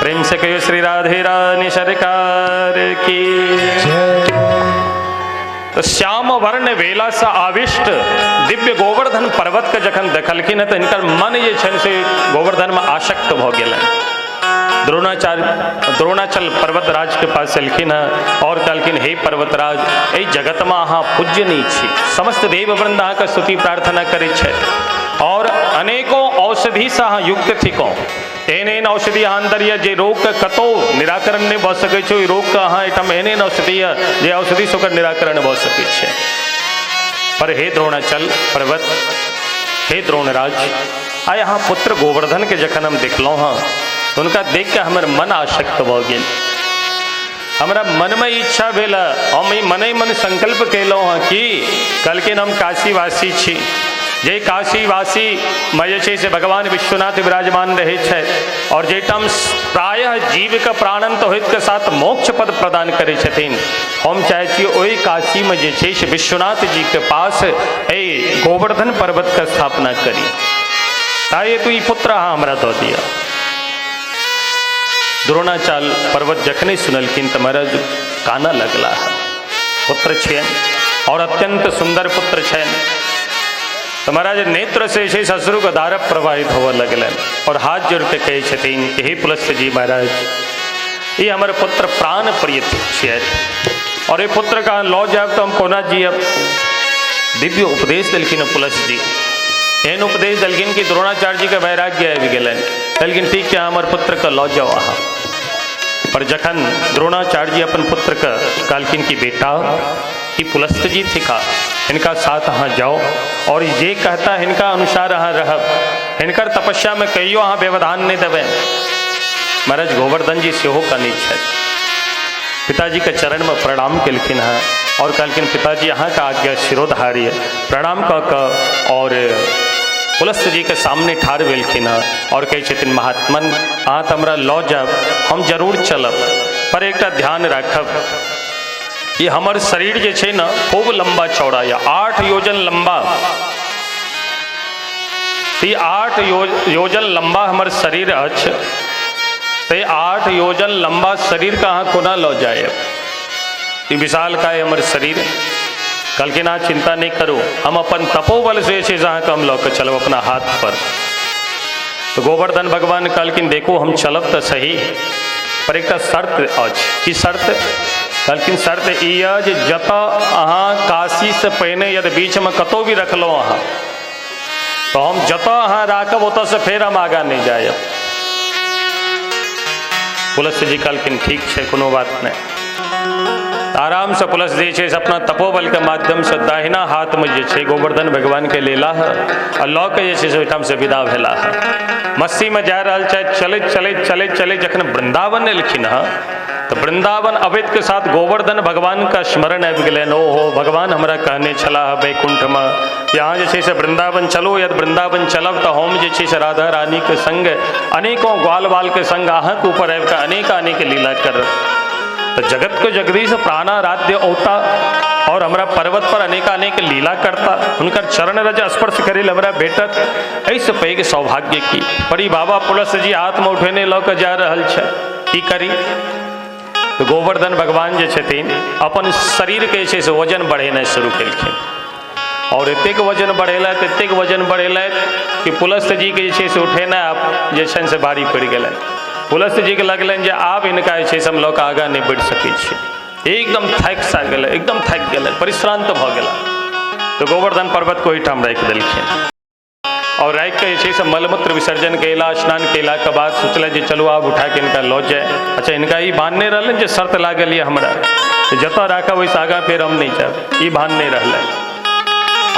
प्रेम से कहियो श्री राधे रानी सरकार की जय। तो श्याम वर्ण वेला से आविष्ट दिव्य गोवर्धन पर्वत के जखन देखलखिन तऽ हिनकर मन जे छनि से गोवर्धन में आसक्त भऽ गेलनि। द्रोणाचल पर्वतराज के पास एलखिन हँ और कहलखिन हे पर्वतराज, एहि जगत में अहाँ पूजनीय छी, समस्त देववृंद अहाँके स्तुति प्रार्थना करै छथि और अनेकों औषधि से अहाँ युक्त थिकहुँ। एहन एहन औषधि अहाँ अन्दर यऽ जे रोगके कतहु निराकरण नहि भऽ सकै छै, ओहि रोगके अहाँ एहिठाम एहन एहन औषधि यऽ जे औषधिसँ ओकर निराकरण भऽ सकै छै। पर हे द्रोणाचल पर्वत, हे द्रोणराज, आइ अहाँ पुत्र गोवर्धनके जखन हम देखलहुँ हँ तऽ हुनका देख कऽ हमर मन आसक्त भऽ गेल। हमरा मनमे इच्छा भेल, हम ई मने मन संकल्प केलहुँ हँ कि कहलखिन हम काशीवासी छी, जे काशीवासी में जे छै से भगवान विश्वनाथ विराजमान रहै छथि और जाहिठाम प्रायः जीवके प्राणंत होइत के साथ मोक्ष पद प्रदान करै छथिन, हम चाहै छी ओहि काशीमे जे छै से विश्वनाथ जीके पास एहि गोवर्धन पर्वतके स्थापना करी, ताहि हेतु ई पुत्र अहाँ हमरा दऽ दिअ। द्रोणाचल पर्वत जखने सुनलखिन तऽ महाराज कानऽ लगलाह। पुत्र छियनि और अत्यंत सुंदर पुत्र छनि। तऽ महाराज नेत्र से जे छै अश्रुके धारा प्रवाहित होबऽ लगलनि और हाथ जोड़ि कऽ कहै छथिन कि हे पुलस्त जी महाराज, ई हमर पुत्र प्राण प्रिय छियथि और एहि पुत्रके अहाँ लऽ जायब तऽ हम कोना जियब। दिव्य उपदेश देलखिन पुलस्त जी, एहन उपदेश देलखिन कि द्रोणाचार्य जीके वैराग्य आबि गेलनि। कहलखिन ठीक छै, हमर पुत्रके लऽ जाउ अहाँ। पर जखन द्रोणाचार्य जी अपन पुत्रके कहलखिन कि बेटा, ई पुलस्त जी थिका, हिनका साथ अहाँ जाउ और जे कहता हिनका अनुसार अहाँ रहब, हिनकर तपस्यामे कहियो अहाँ व्यवधान नहि देबै। महाराज गोवर्धन जी सेहो कनै छथि, पिताजीके चरणमे प्रणाम केलखिन हँ और कहलखिन पिताजी अहाँके आज्ञा शिरोधार्य। प्रणाम कऽ कऽ और पुलस्त जीके सामने ठाढ़ भेलखिन हँ और कहै छथिन महात्मन, अहाँ तऽ हमरा लऽ जायब, हम जरूर चलब, पर एकटा ध्यान राखब कि हमर शरीर जे छै ने खूब लम्बा चौड़ा यऽ, 8 योजन लम्बा। ई 8 योजन लम्बा हमर शरीर अछि, तऽ 8 योजन लम्बा शरीरके अहाँ कोना लऽ जायब? ई विशाल काय हमर शरीर। कहलखिन अहाँ चिंता नहि करू, हम अपन तपोबल से जे छै से अहाँके हम लऽ कऽ चलब अपना हाथ पर। तऽ गोवर्धन भगवान कहलखिन देखू हम चलब तऽ सही, पर एकटा शर्त अछि। की शर्त? कहलखिन शर्त ई यऽ जे जतऽ अहाँ काशीसँ पहिने यदि बीचमे कतहु भी रखलहुँ अहाँ, तऽ हम जतऽ अहाँ राखब ओतऽसँ फेर हम आगाँ नहि जायब। पुलस्त जी कहलखिन ठीक छै, कोनो बात नहि। आरामसँ पुलस्त जी छै से अपना तपोबलके माध्यमसँ दाहिना हाथमे जे छै गोवर्धन भगवानके लेलाह आ लऽ कऽ जे छै से ओहिठामसँ विदा भेलाह। मस्तीमे जा रहल छथि, चलैत चलैत चलैत चलैत जखन वृन्दावन एलखिन हँ तऽ वृन्दावन अबैत के साथ गोवर्धन भगवानके स्मरण आबि गेलनि। ओहो भगवान हमरा कहने छलाह वैकुण्ठमे कि अहाँ जे छै से वृन्दावन चलू, यदि वृन्दावन चलब तऽ हम जे छै से राधा रानीके संग अनेकों ग्वाल बालके संग अहाँके ऊपर आबि कऽ अनेक अनेक लीला करब। तऽ जगतके जगदीश प्राणाराध्य औता और हमरा पर्वत पर अनेकानेक लीला करता, हुनकर चरण रज स्पर्श करै लए हमरा भेटत, एहिसँ पैघ सौभाग्य की। पर ई बाबा पुलस्त जी हाथमे उठेने लऽ कऽ जा रहल छै, की करी? तऽ गोवर्धन भगवान जे छथिन अपन शरीरके जे छै से वजन बढ़ेनाइ शुरू केलखिन और एतेक वजन बढ़ेलथि, एतेक वजन बढ़ेलथि कि पुलस्त जीके जे छै से उठेनाइ आब जे छनि से भारी पड़ि गेलनि। पुलस्त जीके लगलनि जे आब हिनका जे छै से हम लऽ कऽ आगाँ नहि बढ़ि सकै छी, एकदम थाकि सा गेलै, एकदम थाकि गेलै, परिश्रान्त भऽ गेला। तऽ गोवर्धन पर्वतके ओहिठाम राखि देलखिन और राखि कऽ जे छै से मलमूत्र विसर्जन कयला, स्नान कयलाके बाद सोचलथि जे चलू आब उठा कऽ हिनका लऽ जाय। अच्छा, हिनका ई भान नहि रहलनि जे शर्त लागल यऽ हमरा, जतऽ राखब ओहिसँ आगाँ फेर हम नहि जायब, ई भान नहि रहलनि।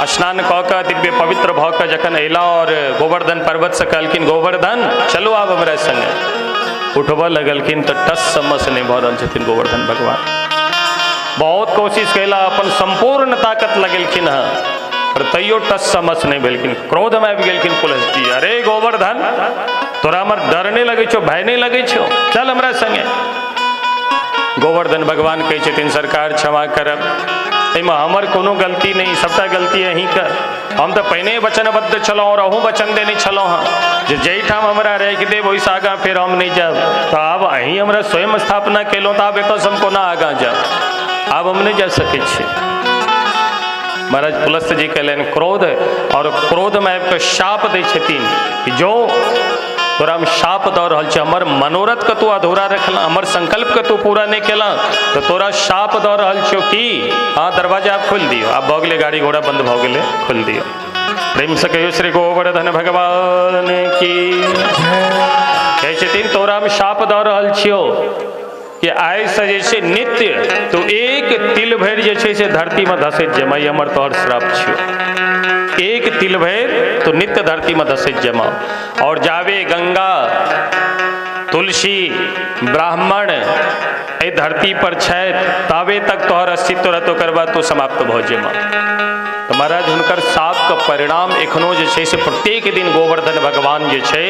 स्नान कऽ कऽ दिव्य पवित्र भऽ कऽ जखन अयला और गोवर्धन पर्वत से कहलखिन गोवर्धन चलू आब हमरा संगे। उठबऽ लगलखिन तऽ टस समस नहि भऽ रहल छथिन गोवर्धन भगवान। बहुत कोशिश कयला, अपन संपूर्ण ताकत लगेलखिन हँ, पर तैयो टस समस नहि भेलखिन। क्रोधमे आबि गेलखिन पुलस्त्य जी, अरे गोवर्धन तोरा हमर डर नहि लगै छौ, भय नहि लगै छौ, चल हमरा संगे। गोवर्धन भगवान कहै छथिन सरकार क्षमा करब, एहिमे हमर कोनो गलती नहि, सबटा गलती अहीँके। हम तऽ पहिने वचनबद्ध छलहुँ और अहूँ वचन देने छलहुँ हँ जे जाहिठाम हमरा राखि देब ओहिसँ आगाँ फेर हम नहि जायब, तऽ आब अहीं हमरा स्वयं स्थापना केलहुँ तऽ आब एतऽसँ हम कोना आगाँ जायब, आब हम नहि जा सकै छी। महाराज पुलस्त्य जी कहलनि क्रोध, और क्रोधमे आबि कऽ शाप दै छथिन कि जो तोरा हम शाप दऽ रहल छी, हमर मनोरथके तू अधूरा रखल, हमर संकल्पके तू पूरा नहि केलह, तऽ तोरा शाप दऽ रहल छियौ कि हाँ दरवाजा आब खोलि दियौ, आब भऽ गेलै गाड़ी घोड़ा बंद भऽ गेलै, खोलि दियौ। प्रेम से कहियौ श्री गोवर्धन भगवान की। कहै छथिन तोरा हम शाप दऽ रहल छियौ कि आइ से जे छै नित्य तू एक तिल भरि जे छै से धरतीमे धसैत जमा, ई हमर तोहर श्राप छियौ। एक तिल भरि तो नित्य धरती में धसैत जमा, और जावे गंगा तुलसी ब्राह्मण एहि धरती पर छथि तावे तक तोहर अस्तित्व रहत, ओकर बाद तो समाप्त भऽ जेमा। तऽ महाराज हुनकर सापके परिणाम एखनो जे छै से प्रत्येक दिन गोवर्धन भगवान जे छै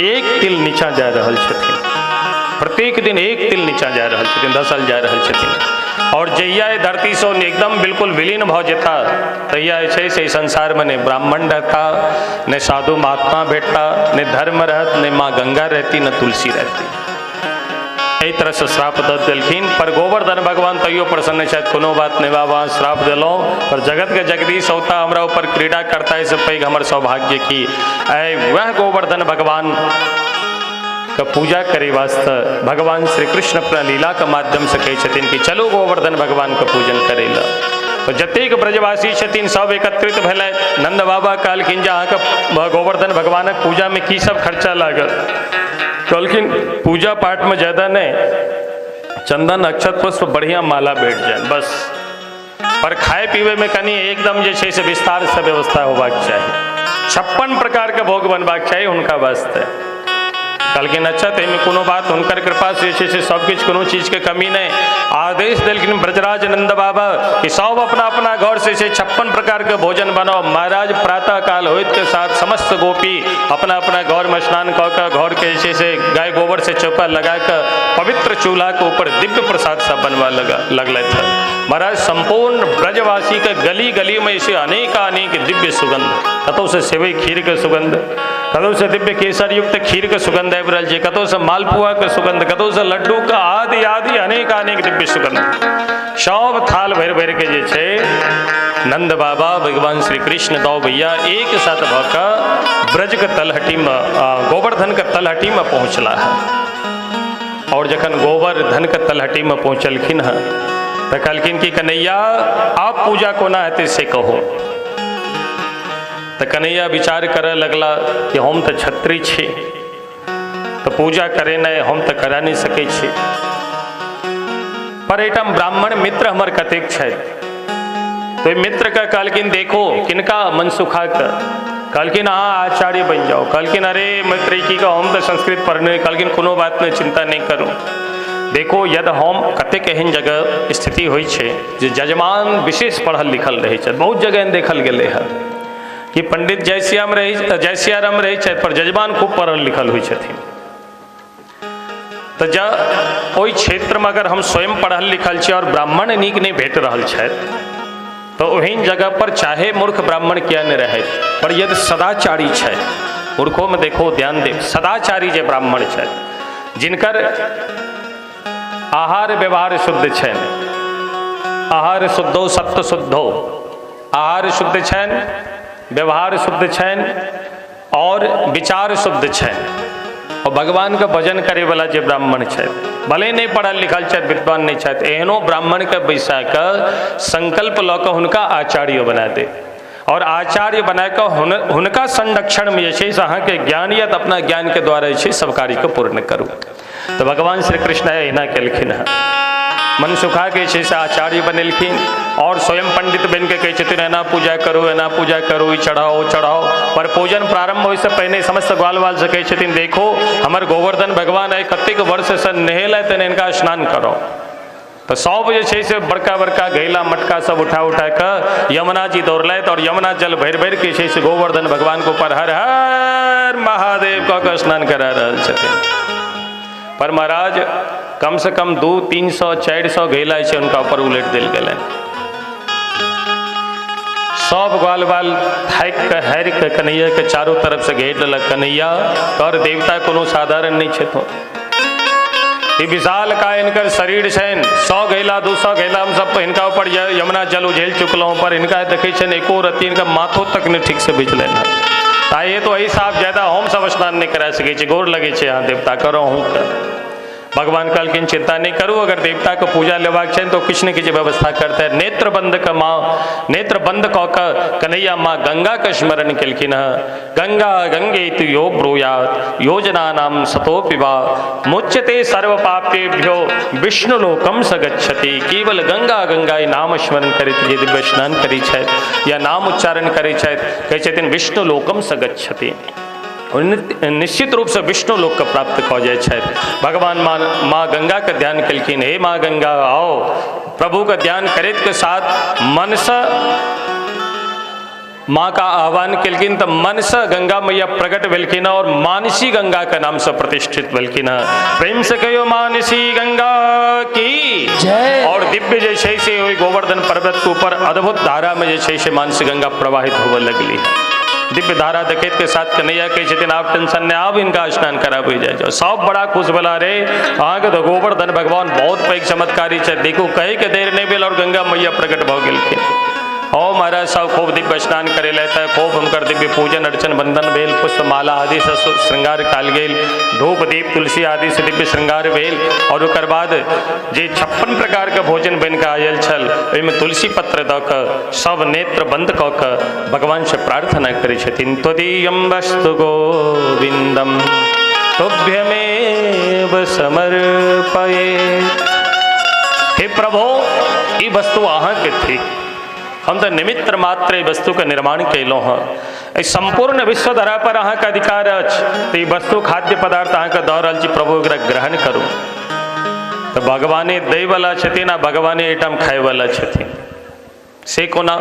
एक तिल नीचा जा रहल छथिन, प्रत्येक दिन एक तिल नीचा जा रहल छथिन, धसल जा रहल छथिन। और जहिया एहि धरतीसँ एकदम बिल्कुल विलीन भऽ जेता तहिया जे छै से एहि संसारमे नहि ब्राह्मण रहता, नहि साधु महात्मा भेटता, नहि धर्म रहत, नहि माँ गंगा रहती, नहि तुलसी रहती। एहि तरहसँ श्राप दऽ देलखिन। पर गोवर्धन भगवान तैयो प्रसन्न छथि, कोनो बात नहि बाबा श्राप देलहुँ, पर जगतके जगदीश औता हमरा ऊपर क्रीड़ा करता, एहिसँ पैघ हमर सौभाग्य की। आइ वएह गोवर्धन भगवान के पूजा करे वास्ते भगवान श्री कृष्ण अपना लीला के माध्यम से कहै छथिन कि चलू गोवर्धन भगवान के पूजन करे ला। तो जतेक ब्रजवासी छथिन सब एकत्रित भेलथि। नंद बाबा कहलखिन जे अहाँके गोवर्धन भगवानक पूजा में की सब खर्चा लागल? कहलखिन पूजा पाठ में ज्यादा नहीं, चंदन अक्षत पुष्प बढ़िया माला भेट जाए बस, पर खाए पीवे में कनी एकदम जे छै से विस्तार से व्यवस्था होबाक चाही, 56 प्रकार के भोग बनबाक चाही हुनका वास्ते। कहलखिन अच्छा तऽ एहिमे कोनो बात, हुनकर कृपा से जे छै से सब किछु, कोनो चीजके कमी नहि। आदेश देलखिन ब्रजराज नंद बाबा कि सब अपना अपना घर से 56 प्रकार के भोजन बनाओ। महाराज प्रातः काल होइत के साथ समस्त गोपी अपना अपना घर में स्नान कऽ कऽ घर के जे छै से गाय गोबर से चौका लगा कऽ पवित्र चूल्हा के ऊपर दिव्य प्रसाद सब बनवा लगलथि। महाराज संपूर्ण ब्रजवासी के गली गली में इसे अनेकानेक दिव्य सुगंध, कतौ से सेवई खीर के सुगंध, कतौ से दिव्य केसर युक्त खीर के सुगंध आबि रहल छै, कतौ से मालपुआ के सुगंध, कतौ से लड्डू के, आदि आदि अनेकानेक दिव्य सुगंध सब थाल भरि भरि के जे छै नंद बाबा भगवान श्री कृष्ण दौ भैया एक साथ भऽ कऽ ब्रज के तलहटी में, गोवर्धन के तलहटी में पहुँचला है। और जखन गोवर्धन के तलहटी में पहुँचलखिन हँ तऽ कहलखिन कि कन्हैया आप पूजा कोना हेतै से कहू। तऽ कन्हैया विचार करऽ लगला कि हम तऽ क्षत्रिय छी, तऽ पूजा करेनाइ हम तऽ करा नहि सकै छी, पर एहिठाम ब्राह्मण मित्र हमर कतेक छथि। तो मित्रके कहलखिन देखो किनका मनसुखाके, कहलखिन अहाँ आचार्य बनि जाओ। कहलखिन अरे मित्र की कहू, हम तऽ संस्कृत पढ़ने। कहलखिन कोनो बात नहि, चिंता नहि करू। देखो यदि हम कतेक एहन जगह स्थिति होइ छै जे जजमान विशेष पढ़ल लिखल रहै छथि, बहुत जगह एहन देखल गेलै हँ कि पंडित जयसियाराम रहै छथि पर जजमान खूब पढ़ल लिखल होइ छथिन। तऽ जँ ओहि क्षेत्रमे अगर हम स्वयं पढ़ल लिखल छी और ब्राह्मण नीक नहि भेट रहल छथि तऽ ओहन जगह पर चाहे मूर्ख ब्राह्मण किया नहि रहथि, पर यदि सदाचारी छथि, मूर्खोमे देखो ध्यान देब, सदाचारी जे ब्राह्मण छथि जिनकर आहार व्यवहार शुद्ध छनि, आहार शुद्धो सत्य शुद्धो, आहार शुद्ध छनि, व्यवहार शुद्ध छनि और विचार शुद्ध छनि, और भगवान के भजन करे वाला जे ब्राह्मण छथि, भले नहीं पढ़ल लिखल छथि, विद्वान नहीं छथि, एहनो ब्राह्मण के बैसा कऽ संकल्प लऽ कऽ हुनका आचार्य बना दे और आचार्य बना कऽ हुनका संरक्षण में जे छै से अहाँके ज्ञान या अपना ज्ञान के द्वारा जे छै सब कार्यके पूर्ण करू। तऽ भगवान श्री कृष्ण एहिना केलखिन हँ। मनसुखा के छै से आचार्य बनेलखिन और स्वयं पंडित बनि के कहै छथिन एना पूजा करू, एना पूजा करू, ई चढ़ाओ चढ़ाओ। पर पूजन प्रारंभ होइसँ पहिने समस्त ग्वाल बाल से कहै छथिन देखो हमर गोवर्धन भगवान आइ कतेक वर्षसँ नहेलथि, हिनका स्नान करो। तो सब जे छै से बड़का बड़का घैला मटका सब उठा उठा कऽ यमुना जी दौड़लथि और यमुना जल भरि भरि के छै से गोवर्धन भगवान के ऊपर हर हर महादेव कऽ के स्नान करा रहल छथिन। पर महाराज कम से कम 200, 300, 400 घैला छै हुनका ऊपर उलटि देल गेलनि। सब ग्वाल बाल थाकि कऽ हारि कऽ कन्हैया के चारू तरफ से घेर लेलक। कन्हैया तोहर देवता कोनो साधारण नहि छथि, ई विशाल का इनकर शरीर छनि, 100 घैला 200 घैला हम सब हिनका ऊपर यमुना जल उझेल चुकलहुँ, पर हिनका देखै छनि एको रत्ती हिनका माथो तक नहि ठीक से भिजलनि हँ। ताहि तो एहि साफ ज्यादा हम सब स्नान नहि करा सकै छी, गोर लगै छै अहाँ देवता करो अहूँ। भगवान कहलखिन चिंता नहीं करू, अगर देवता के पूजा लेबाक छनि तो किछु ने किछु व्यवस्था करते। नेत्र बंद के माँ, नेत्र बंद कऽ के कन्हैया माँ गंगा के स्मरण केलखिन हँ। गंगा गंगे तु यो ब्रूयात योजना नाम सतोपि वा मुच्यते सर्व पापेभ्यो विष्णु लोकम स गच्छति। केवल गंगा गंगा नाम स्मरण करैत जे दिव्य स्नान करै छथि या नाम उच्चारण करै छथि, कहै छथिन विष्णु लोकम स गच्छति, निश्चित रूप से विष्णु लोक के प्राप्त कऽ जाइ छथि। भगवान माँ गंगा के ध्यान केलखिन, हे माँ गंगा आओ। प्रभु के ध्यान करैत के साथ मन से माँ का आह्वान केलखिन तो मन से गंगा मैया प्रकट भेलखिन और मानसी गंगा के नाम से प्रतिष्ठित भेलखिन। प्रेम से कहियो मानसी गंगा की जय। और दिव्य जे छै से ओहि गोवर्धन पर्वत के ऊपर अद्भुत धारा में जे छै से मानसी गंगा प्रवाहित होबऽ लगली। दिव्य धारा देखैत के साथ कन्हैया कहै छथिन आब टेंशन नहि, आब हिनका स्नान कराबै जाइ जाओ। सब बड़ा खुश भेला, रे अहाँके तऽ गोवर्धन भगवान बहुत पैघ चमत्कारी छथि, देखू कहै के देर नहि भेल और गंगा मैया प्रकट भऽ गेलखिन। ओ महाराज सब खूब दिव्य स्नान करेलथि, खूब हुनकर दिव्य पूजन अर्चन वंदन भेल, पुष्पमाला आदि से श्रृंगार कयल गेल, धूप दीप तुलसी आदि से दिव्य श्रृंगार भेल। और ओकर बाद जे 56 प्रकार के भोजन बनि कऽ आयल छल ओहिमे तुलसी पत्र दऽ कऽ सब नेत्र बंद कऽ कऽ भगवान से प्रार्थना करै छथिन, त्वदीयं वस्तु गोविंदम तुभ्यमेव समर्पये। हे प्रभो, ई वस्तु अहाँके थिक, हम तो निमित्त मात्र वस्तु के निर्माण कयलहुँ हँ, एहि संपूर्ण विश्व धरा पर अहाँके अधिकार अछि, तो ई वस्तु खाद्य पदार्थ अहाँके दऽ रहल छी प्रभु, एकरा ग्रहण करू। तो भगवाने दैवला छथिन आ भगवाने एहिठाम खायवला छथिन, से कोना?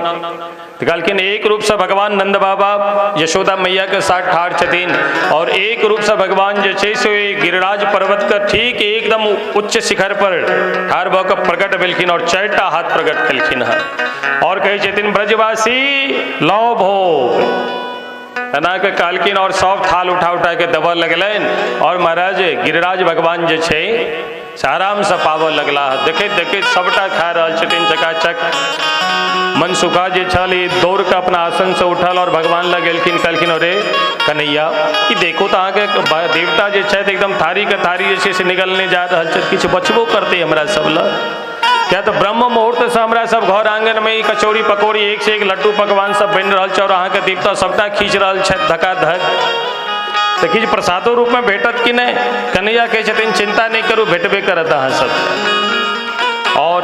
तो कहलखिन एक रूप से भगवान नंद बाबा यशोदा मैया के साथ ठाढ़ छथिन और एक रूप से भगवान जे छै से गिरिराज पर्वत के ठीक एकदम उच्च शिखर पर ठाढ़ भऽ कऽ प्रकट भेलखिन और 4 टा हाथ प्रकट केलखिन हँ और कहै छथिन ब्रजवासी लौ भोग, एना के कहलखिन और सब थाल उठा उठा के देबऽ लगलनि और महाराज गिरिराज भगवान जे छै से आराम से पाबऽ लगला। देखैत देखैत सबटा खा रहल छथिन चकाचक। मनसुखा जे छल ई दौड़ के अपना आसन से उठल और भगवान लग गेलखिन, कहलखिन अरे कन्हैया ई देखो तो अहाँके देवता जे छथि एकदम थारी के थारी जे छै से निकलने जा रहल छथि, किछु बचबो करतै हमरा सब लग? क्या तो ब्रह्म मुहूर्त से हमरा सब घर आंगन में ई कचौड़ी पकौड़ी एक से एक लड्डू पकवान सब बनि रहल छै और अहाँके देवता सबटा खींच रहल छथि धकाधक, तऽ किछु प्रसादो रूप में भेटत कि नहि? कन्हैया कहै छथिन चिंता नहि करू, भेटबे करत अहाँ सबके। और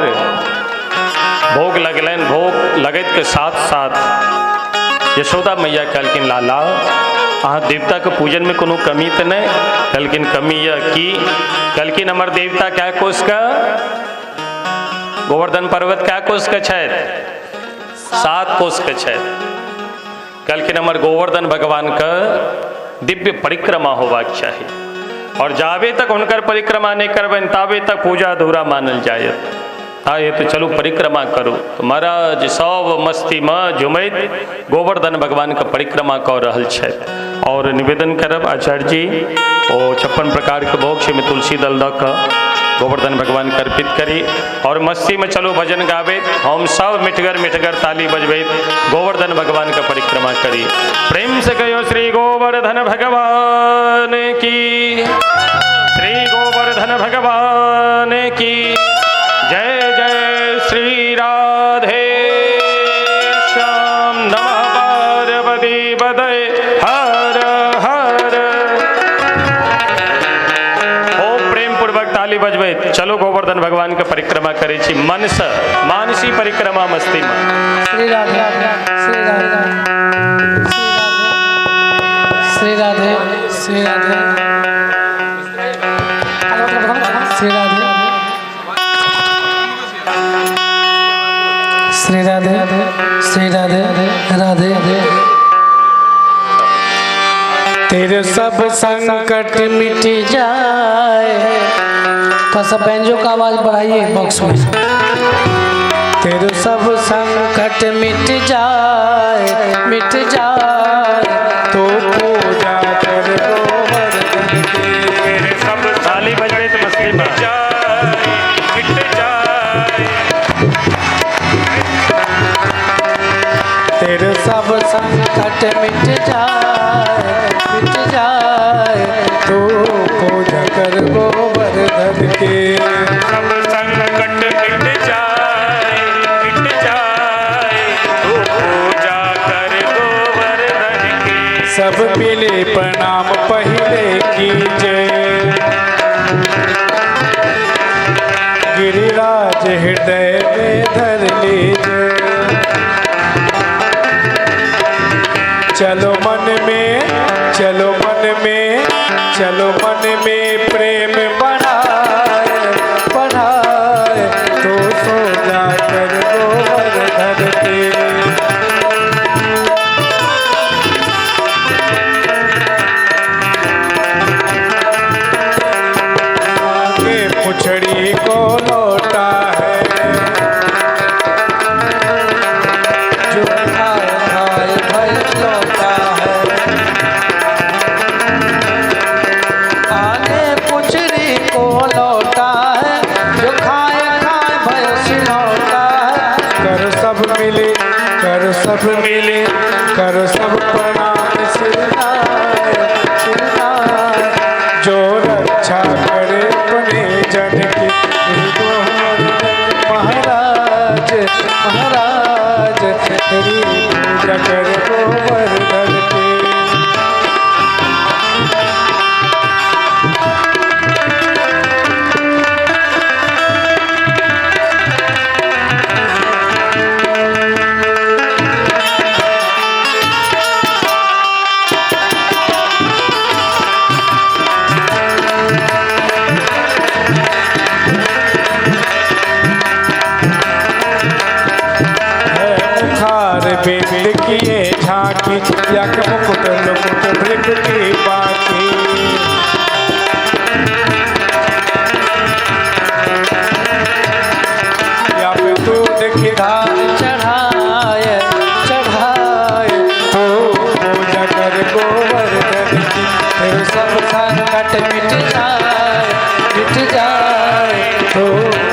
भोग लगलनि, भोग लगैत के साथ साथ यशोदा मैया कहलखिन लाला अहाँ देवताके पूजन में कोनो कमी तऽ नहि? कहलखिन कमी यऽ की? कहलखिन हमर देवता कै कोस के, गोवर्धन पर्वत कै कोस के छथि? 7 कोस के छथि। कहलखिन हमर गोवर्धन भगवान के दिव्य परिक्रमा होबाक चाही और जाबे तक हुनकर परिक्रमा नहि करबनि ताबे तक पूजा अधूरा मानल जायत, ताहि हेतु चलू परिक्रमा करू। तो महाराज सब मस्तीमे झुमैत गोवर्धन भगवान के परिक्रमा कऽ रहल छथि। और निवेदन करब आचार्य जी ओ 56 प्रकार के भोग छै तुलसी दल दऽ कऽ गोवर्धन भगवान के अर्पित करी और मस्ती में चलू भजन गाबैत हम सब मिठगर मिठगर ताली बजबैत गोवर्धन भगवान के परिक्रमा करी। प्रेम से कहियो श्री गोवर्धन भगवान की, श्री गोवर्धन भगवान की जय। जय श्री राधे श्याम। नमः पार्वती पतये हर हर। खूब प्रेम पूर्वक ताली बजबैत चलो। चलो गोवर्धन भगवान के परिक्रमा करे छी मन से, मानसी परिक्रमा मस्ती में। श्री राधे श्री राधे श्री राधे श्री राधे श्री राधे श्री राधे श्री राधे राधे। तेरे सब संकट मिट जाए। थोड़ा सा बैंजो का आवाज बढ़ाइए बॉक्स में। तेरे सब संकट मिट जाए, मिट जाए तो पूजा कर गोवर्धन की। तेरे सब ताली बजबे तो मस्ती में जाए, मिट जाए। तेरे सब संकट मिट जाए, मिट जाए तो पूजा कर गोवर्धन के। सब संकट मिट जाए, मिट जाए तो पूजा कर गोवर्धन के। सब मिले प्रणाम पहले कीजे, गिरिराज हृदय में धर लीजे। चलो मन में, चलो मन में, चलो मन में प्रेम बढ़ाए, बढ़ाए तो सो जा कर गोवर्धन के। आगे पुछड़ी को लौटा है, जो खाए खाए भय लौटा है। आगे पुछड़ी को लौटा है, जो खाए खाए भय लौटा है। कर सब मिले, कर सब मिले, कर सब प्रणाम सिरनाए, सिरनाए। जो रक्षा करे अपने जन की, महाराज महाराज तेरी पूजा कर गोवर्धन के। बिंद किए झांकी, यक मुकुट लुकुट भृग की बाकी। या पे दूध की धार चढ़ाए, चढ़ाए तो पूजा कर गोवर्धन की। तेरे सब संकट मिट जाए, मिट जाए तो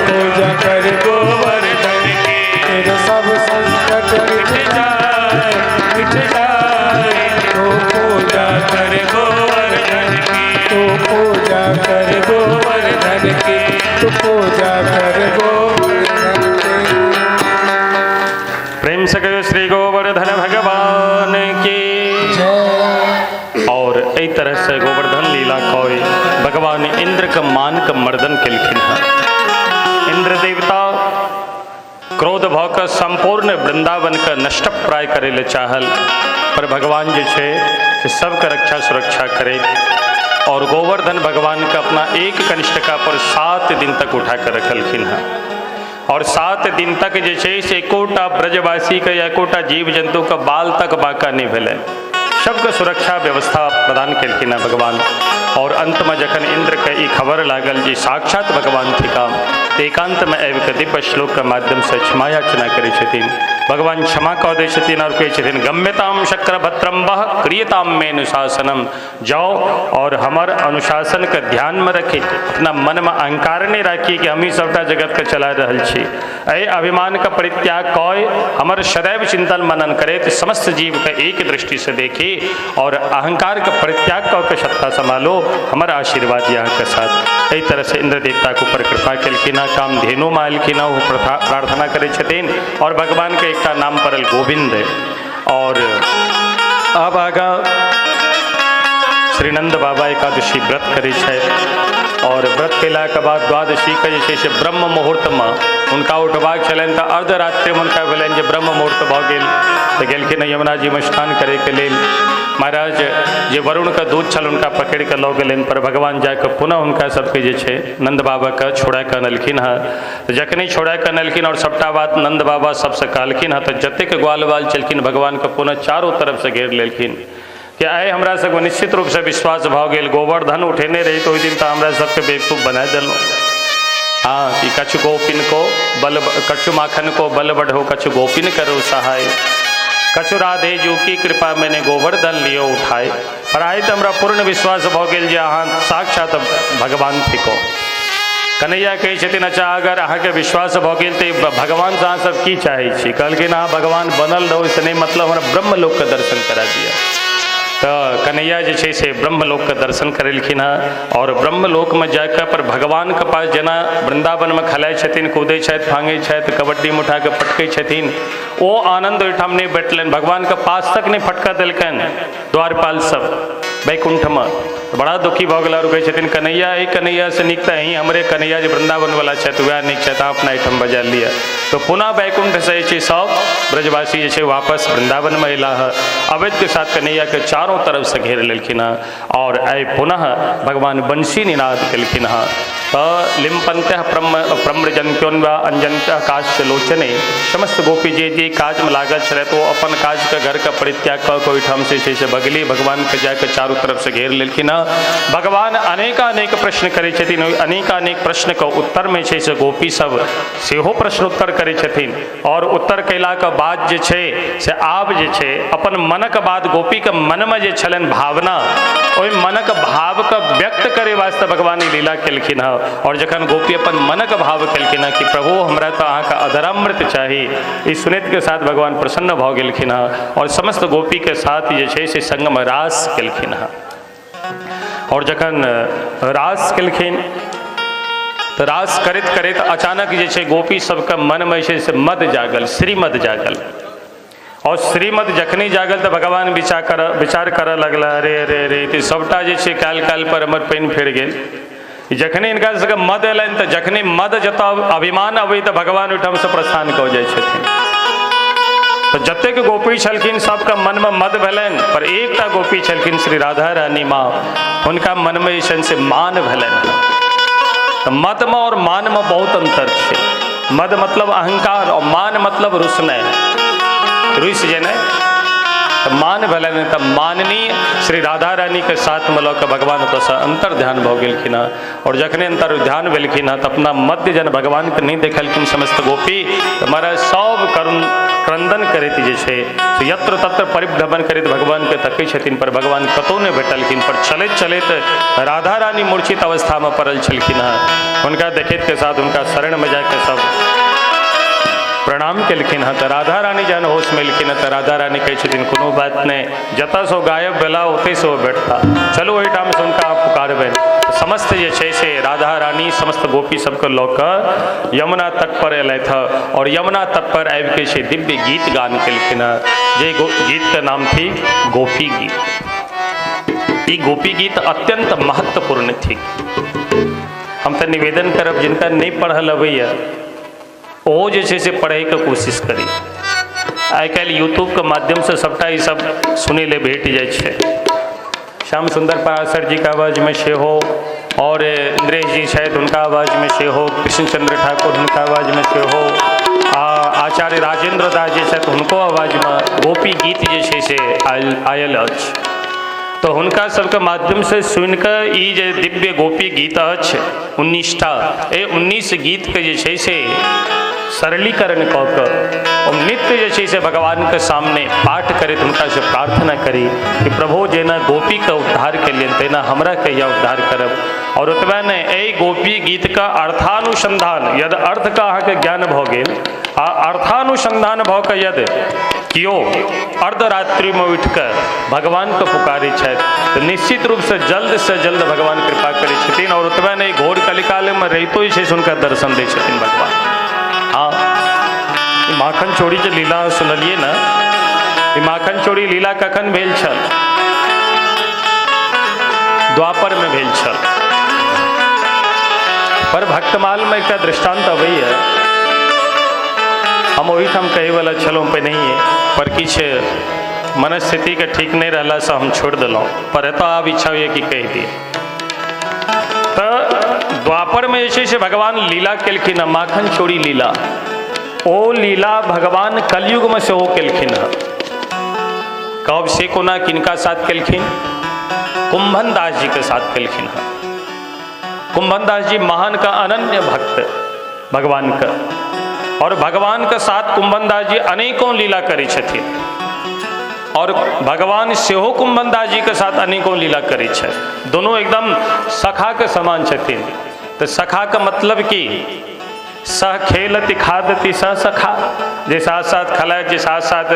पूजा कर गोवर्धन की। तेरे सब संकट मिट जाए, मिट जाए तो पूजा कर गोवर्धन की। तो पूजा कर गोवर्धन की। तो पूजा कर गोवर्धन की। प्रेम से कहो श्री गोवर्धन भगवान की जय। और एहि तरह से गोवर्धन लीला कोई भगवान इंद्र के मान के मर्दन केलखिन हँ। इंद्र देवता क्रोध भऽ कऽ संपूर्ण वृंदावन के नष्टप्राय करे ले चाहल, पर भगवान जे छै से सबके रक्षा सुरक्षा करे और गोवर्धन भगवान के अपना एक कनिष्ठका पर 7 दिन तक उठा कर रखलखिन हँ। और 7 दिन तक जे छै से एकोटा ब्रजवासी के या एकोटा जीव जंतु के बाल तक बाँका नहीं भेलै, सबके सुरक्षा व्यवस्था प्रदान केलखिन हँ भगवान। और अंत में जखन इंद्र के ई खबर लागल जे साक्षात भगवान थिका, तऽ एकांत में आबि कऽ दिव्य श्लोक के माध्यम से क्षमा याचना करै छथिन। भगवान क्षमा कऽ दै छथिन और कहै छथिन गम्यताम शक्रभद्रम वह क्रियताम मे अनुशासनम। जाओ और हमर अनुशासन के ध्यान में रखी, अपना मन में अहंकार नहीं राखी कि हम ही सबटा जगत के चला रहल छी। एहि अभिमान के परित्याग कऽ हमर सदैव चिंतन मनन करैत समस्त जीव के एक दृष्टि से देखी और अहंकार के परित्याग कऽ के सत्ता संभालो, हमर आशीर्वाद यहाँ के साथ। एहि तरह से इंद्र देवता के ऊपर कृपा केलखिन हँ, कामधेनु में एलखिन हँ, ओ प्रार्थना करै छथिन और भगवान के एकटा नाम पड़ल गोविंद। और अब आगा श्रीनंद बाबा एकादशी व्रत करै छथि। आओर व्रत कयलाके बाद द्वादशीके जे छै से ब्रह्म मुहूर्तमे हुनका उठबाक छलनि, तऽ अर्धरात्रिमे हुनका भेलनि जे ब्रह्म मुहूर्त भऽ गेल, तऽ गेलखिन यमुना जीमे स्नान करैके लेल। महाराज जे वरुणके दूत छल हुनका पकड़ि कऽ लऽ गेलनि, पर भगवान जाकऽ पुनः हुनका सबके जे छै नन्द बाबाके छोड़ा कऽ अनलखिन हँ। तऽ जखने छोड़ा कऽ अनलखिन आओर सबटा बात नन्द बाबा सबसँ कहलखिन हँ, तऽ जतेक ग्वाल बाल छलखिन भगवानके पुनः चारू तरफसँ घेर लेलखिन कि आइ हमरा सबके निश्चित रूपसँ विश्वास भऽ गेल, गोवर्धन उठेने रही तऽ ओहि दिन तऽ हमरा सबके बेवकूफ बना देलहुँ। हाँ, कि कछु गोपिन को बल, कछु माखन को बल बढ़ो, कछु गोपिन करो सहाय, कछु राधे जू की कृपा मैंने गोवर्धन लियो उठाए। पर आइ तऽ हमरा पूर्ण विश्वास भऽ गेल जे अहाँ साक्षात भगवान थिको। कन्हैया कहै छथिन, अच्छा अगर अहाँके विश्वास भऽ गेल तऽ भगवानसँ अहाँ सब की चाहै छी? कहलखिन, अहाँ भगवान बनल रहू से नहि, मतलब हमरा ब्रह्मलोकके दर्शन करा दिअ। तऽ कन्हैया जे छै से ब्रह्मलोकके दर्शन करेलखिन हँ। आओर ब्रह्मलोकमे जाकऽ पर भगवानके पास जेना वृन्दावनमे खेलाइ छथिन, कूदै छथि, फाँगै छथि, कबड्डीमे उठाकऽ पटकै छथिन, ओ आनन्द ओहिठाम नहि भेटलनि। भगवानके पास तक नहि फटकऽ देलकनि द्वारपाल सब वैकुण्ठमे। बड़ा दुखी भऽ गेला आओर कहै छथिन, कन्हैया, एहि कन्हैयासँ नीक तऽ अहीं हमरे कन्हैया जे वृन्दावनवला छथि वएह नीक छथि, अहाँ अपना एहिठाम बजा लिअ। तऽ पुनः वैकुण्ठसँ जे छै सब ब्रजवासी जे छै वापस वृन्दावनमे अयलाह हँ। अवैधके साथ कन्हैयाके चारो तरफसँ घेर लेलखिन हँ आओर आइ पुनः भगवान बंशी निनाद केलखिन हँ। तऽ लिम्पन्तः प्रम्रजन्त्योन्वा अंजन्तः काश्च लोचने, समस्त गोपी जे जे काजमे लागल छलथि ओ अपन काजके घरके परित्याग कऽ कऽ ओहिठाम से छै से बगली भगवानके जाकऽ चारू तरफसँ घेर लेलखिन हँ। भगवान अनेकानेक प्रश्न करै छथिन, ओहि अनेकानेक प्रश्नके उत्तरमे छै से गोपी सब सेहो प्रश्न उत्तर करै छथिन। आओर उत्तर कयलाके बाद जे छै से आब जे छै अपन मनक बात, गोपीके मनमे जे छलनि भावना, ओहि मनक भावके व्यक्त करे वास्ते भगवान ई लीला केलखिन हँ। आओर जखन गोपी अपन मनक भाव केलखिन हँ कि प्रभु हमरा तऽ अहाँके अधरामृत चाही, ई सुनैतके साथ भगवान प्रसन्न भऽ गेलखिन हँ आओर समस्त गोपीके साथ जे छै से संगमे रास केलखिन हँ। आओर जखन रास केलखिन तऽ रास करैत करैत अचानक जे छै गोपी सबके मनमे जे छै से मद जागल, श्रीमद जागल। और श्रीमद जखनी जागल तऽ भगवान विचार करऽ लगला, अरे अरे अरे तऽ सबटा जे छै काल्हि काल्हि पर हमर पानि फेर गेल। जखने हिनका सबके मद एलनि तऽ जखने मद जतऽ अभिमान अबै तऽ भगवान ओहिठामसँ प्रस्थान कऽ जाइ छथिन। तऽ जतेक गोपी छलखिन सबके मनमे मद भेलनि, पर एकटा गोपी छलखिन श्री राधा रानी माँ, हुनका मनमे जे छनि से मान भेलनि। तऽ मदमे और मानमे बहुत अन्तर छै। मद मतलब अहंकार और मान मतलब रुसनाइ, रुसि जेनाइ। तऽ मान भेलनि तऽ माननी श्री राधा रानीके साथमे लऽ कऽ भगवान ओतऽसँ अंतर ध्यान भऽ गेलखिन हँ। और जखने अंतर ध्यान भेलखिन हँ तऽ अपना मध्य जन भगवानके नहि देखलखिन समस्त गोपी, तऽ महाराज सब करुण क्रंदन करैत जे छै से यत्र तत्र परिभ्रमण करैत भगवानके तकै छथिन, पर भगवान कतहु नहि भेटलखिन। पर चलैत चलैत राधा रानी मूर्छित अवस्थामे पड़ल छलखिन हँ। हुनका देखैत के साथ हुनका शरणमे जाके सब प्रणाम केलखिन हँ। तऽ राधा रानी जहन होशमे एलखिन हँ तऽ राधा रानी कहै छथिन, कोनो बात नहि, जतऽसँ ओ गायब भेला ओतहिसँ ओ भेटता, चलू ओहिठामसँ हुनका पुकारबनि। समस्त जे छै से राधा रानी समस्त गोपी सबके लऽ कऽ यमुना तट पर एलथि हँ और यमुना तट पर आबिके छै दिव्य गीत गान केलखिन हँ, जे गीतके नाम थिक गोपी गीत। ई गोपी गीत अत्यंत महत्वपूर्ण थिक। हम तऽ निवेदन करब जिनका नहि पढ़ल अबैया ओहो जे छै से पढ़ैके कोशिश करी। आइ काल्हि यूट्यूबके माध्यमसँ सबटा ई सब सुनै लए भेट जाइ छै। श्याम सुन्दर पराशर जीके आवाजमे सेहो, और इंद्रेश जी छथि हुनका आवाजमे सेहो, कृष्णचंद्र ठाकुर हुनका आवाजमे सेहो, आ आचार्य राजेंद्र दास जे छथि हुनको आवाजमे गोपी गीत जे छै से आयल अछि। तऽ हुनका सबके माध्यमसँ सुनिकऽ ई जे दिव्य गोपी गीत अछि 19टा, एहि 19 गीतके जे छै से सरलीकरण कऽ कऽ ओ नित्य जे छै से भगवानके सामने पाठ करैत हुनकासँ प्रार्थना करी कि प्रभु जेना गोपीके उद्धार केलियनि तहिना हमरा कहिया उद्धार करब। और ओतबे नहि, एहि गोपी गीतके अर्थानुसंधान, यदि अर्थके अहाँके ज्ञान भऽ गेल आ अर्थानुसंधान भऽ कऽ यदि केओ अर्धरात्रिमे उठि कऽ भगवानके पुकारै छथि तऽ निश्चित रूपसँ जल्दसँ जल्द भगवान कृपा करै छथिन। और ओतबे नहि, घोर कलिकालमे रहितो जे छै से हुनका दर्शन दै छथिन भगवान। हाँ, ई माखन चोरी जे लीला सुनलियै ने, ई माखन चोरी लीला कखन भेल छल? द्वापरमे भेल छल। पर भक्तमाल में एकटा दृष्टांत अबैया, हम ओहिठाम कहैवला छलहुँ पहिनहिए, पर किछु मनस्थितिके ठीक नहि रहलासँ हम छोड़ि देलहुँ, पर एतऽ आब इच्छा होइए कि कहि दिए। तऽ द्वापरमे जे छै से भगवान लीला केलखिन हँ, माखन चोरी लीला। ओ लीला भगवान कलयुगमे सेहो केलखिन हँ। कब से कोना किनका साथ केलखिन? कुंभन दास जी के साथ केलखिन हँ। कुंभन दास जी महान का अनन्य भक्त भगवान का, और भगवान के साथ कुंभन दास जी अनेकों लीला करै छथिन, और भगवान सेहो कुंभन दास जी के साथ अनेकों लीला करै छथि। दोनों एकदम सखा के समान छथिन। तो सखा के मतलब की? सह खेलति खादति सह सखा, जे साथ साथ खलाइत, जे साथ साथ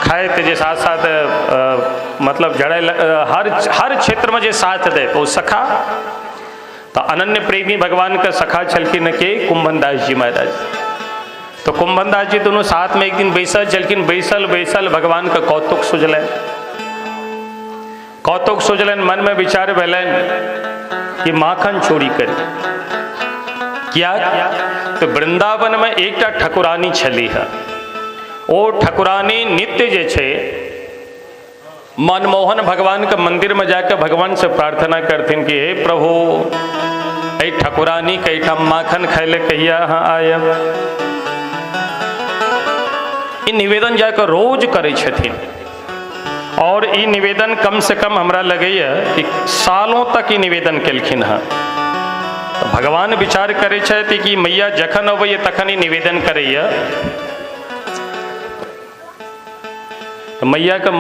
खाइत, जे साथ साथ मतलब झड़ै, हर हर क्षेत्रमे जे साथ दैत ओ सखा। तो अनन्य प्रेमी भगवान के सखा छलखिन के कुंभन दास जी महाराज। तो कुंभन दास जी दोनों साथ में एक दिन बैसल छलखिन। बैसल बैसल भगवान के कौतुक सुझलनि, कौतुक सुझलनि, मन में विचार भेलनि कि माखन चोरी करी। किया? तो वृंदावन में एकटा ठकुरानी छलीह, ओ ठकुरानी नित्य जे छै मनमोहन भगवान के मंदिर में जाकर भगवान से प्रार्थना करथिन कि हे प्रभु, एहि ठकुरानी के एहिठाम माखन खाय ले कहिया अहाँ आयब। ई निवेदन जाकर रोज करै छथिन, और ई निवेदन कम से कम हमरा लगैया कि सालों तक ई निवेदन केलखिन हँ। तो भगवान विचार करै छथि कि मैया जखन अबैया तखन ई निवेदन करैया। तो मैया के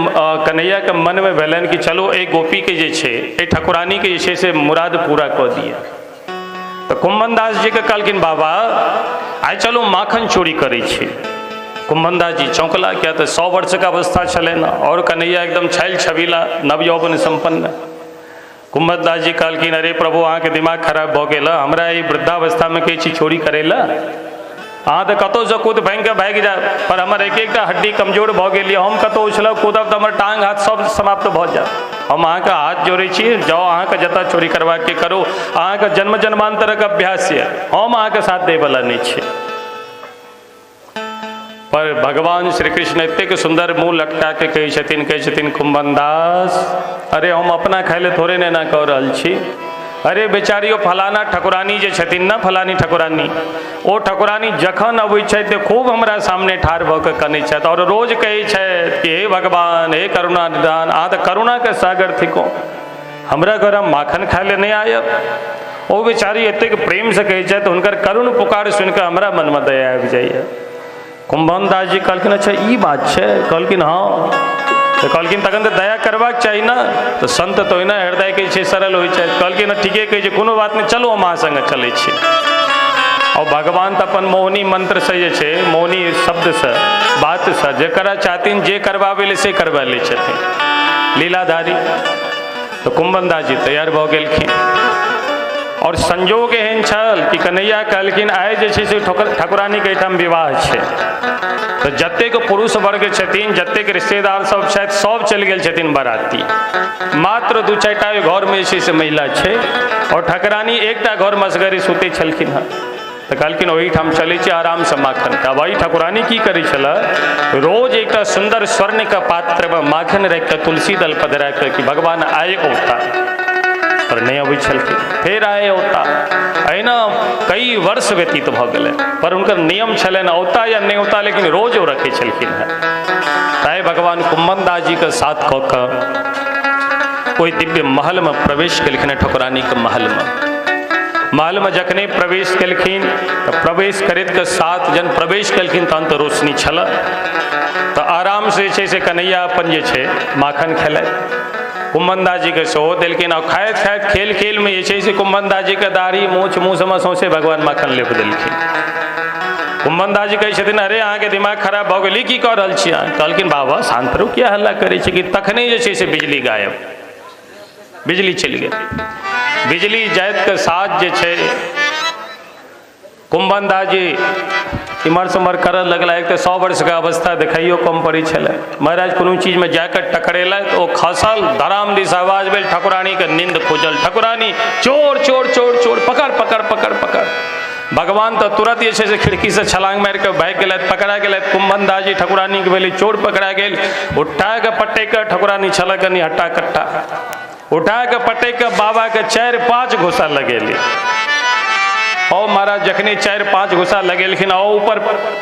कन्हैया के मन में भेलनि कि चलो एहि गोपी के जे छै, एहि ठकुरानी के जे छै से मुराद पूरा कऽ दिअ। तो कुंभन दास जी के कहलखिन बाबा आइ चलो माखन चोरी करै छी। कुंभन दास जी चौंकला, किया तऽ 100 वर्षके अवस्था छलनि और कन्हैया एकदम छैल छबीला नवयौवन सम्पन्न। कुंभन दास जी कहलखिन अरे प्रभु अहाँके दिमाग खराब भऽ गेल, हमरा एहि वृद्धावस्थामे कहै छी चोरी करै लए? अहाँ तऽ कतहुसँ कूद भाँगि कऽ भागि जायब, पर हमर एक एकटा हड्डी कमजोर भऽ गेल यऽ, हम कतहु उछलब कूदब तऽ हमर टाँग हाथ सब समाप्त भऽ जायत। हम अहाँके हाथ जोड़ै छी, जाउ अहाँके जतऽ चोरी करबाके करू, अहाँके जन्म जन्मान्तरक अभ्यास यऽ, हम अहाँके साथ दैवला नहि छी। पर भगवान श्री कृष्ण एतेक सुन्दर मुँह लटका के कहै छथिन, कहै छथिन कुंभन दास, अरे हम अपना खाय ले थोड़े ने एना कऽ रहल छी। अरे बेचारी ओ फलाना ठकुरानी जे छथिन ने, फलानी ठकुरानी, ओ ठकुरानी जखन अबै छथि तऽ खूब हमरा सामने ठाढ़ भऽ कऽ कनै छथि और रोज कहै छथि कि हे भगवान, हे करुणा निधान, अहाँ तऽ करुणाके सागर थिकहुँ, हमरा घर हम माखन खाय ले नहि आयब। ओ बेचारी एतेक प्रेमसँ कहै छथि, हुनकर करुण पुकार सुनिकऽ हमरा मनमे दया आबि जाइए। कुंभन दास जी कहलखिन अच्छा ई बात छै? कहलखिन हाँ। तऽ कहलखिन तखन तऽ दया करबाक चाही ने। तऽ संत तऽ ओहिना हृदयके छै सरल होइ छै। कहलखिन ठीके कहै छै, कोनो बात नहि, चलू हम अहाँ सङ्गे चलै छी। और भगवान तऽ अपन मोहनी मंत्रसँ जे छै, मोहनी शब्दसँ, बातसँ जे करऽ चाहथिन, जे करबाबै लए से करबा लै छथिन, लीलाधारी। तऽ कुंभन दास जी तैयार भऽ गेलखिन। और संजोग एहन छल कि कन्हैया कहलखिन आइ जे छै से ठकुरानीके एहिठाम विवाह छै। तऽ जतेक पुरुष वर्ग छथिन, जतेक रिश्तेदार सब छथि, सब चलि गेल छथिन बराती, मात्र 2-4 टा घरमे जे छै से महिला छै, और ठकुरानी एकटा घरमे असगरे सुतै छलखिन हँ। तऽ कहलखिन ओहिठाम चलै छी आरामसँ माखन खायब। एहि ठकुरानी की करै छलै, रोज एकटा सुन्दर स्वर्णके पात्रमे माखन राखि कऽ तुलसी दल पधरा कऽ कि भगवान आइ औता, पर नहि अबै छलखिन। फेर आए औता, एहिना कई वर्ष व्यतीत भऽ गेलै, पर हुनकर नियम छलनि औता या नहि औता, लेकिन रोज ओ रखै छलखिन हेँ। ताहि भगवान कुंभन दास जीके साथ कऽ कऽ ओहि दिव्य महलमे प्रवेश केलखिन हेँ, ठकुरानीके महलमे। महलमे जखने प्रवेश केलखिन तऽ प्रवेश करैत के साथ जन प्रवेश केलखिन तहन तऽ रोशनी छल, तऽ आरामसँ जे छै से कन्हैया अपन जे छै माखन खेलथि। कुंभन दास जीके सेहो देलखिन, और खाइत खाइत खेल खेलमे जे छै से कुंभन दास जीके दाढ़ी मोछ मुँह सबमे सौंसे भगवान माखन लेप देलखिन। कुंभन दास जी कहै छथिन अरे अहाँके दिमाग खराब भऽ गेल, ई की कऽ रहल छी अहाँ? कहलखिन बाबा शान्त रहू, किया हल्ला करै छी? कि तखने जे छै से बिजली गायब, बिजली चलि गेल। बिजली जाइत के साथ जे छै कुंभन दास जी इम्हर से उम्हर करऽ लगला। एक तऽ 100 वर्षके अवस्था देखाइयो कम पड़ै छलै। महाराज कोनो चीजमे जाकऽ टकरेलथि, ओ खसल, धराम दिस आवाज भेल, ठकुरानीके नींद खुजल। ठकुरानी चोर चोर चोर चोर, पकड़ पकड़ पकड़ पकड़। भगवान तऽ तुरंत जे छै से खिड़कीसँ छलांग मारि कऽ भागि गेलथि, पकड़ा गेलथि। कुंभन दास जी ठकुरानीके भेलै चोर पकड़ा गेल। उठा कऽ पटकि कऽ ठकुरानी छल कनि हट्टा कट्टा, उठा कऽ पटकि कऽ बाबाके 4-5 घुसा लगेली। ओ महाराज जखने 4-5 घुसा लगेलखिन, ओ ऊपर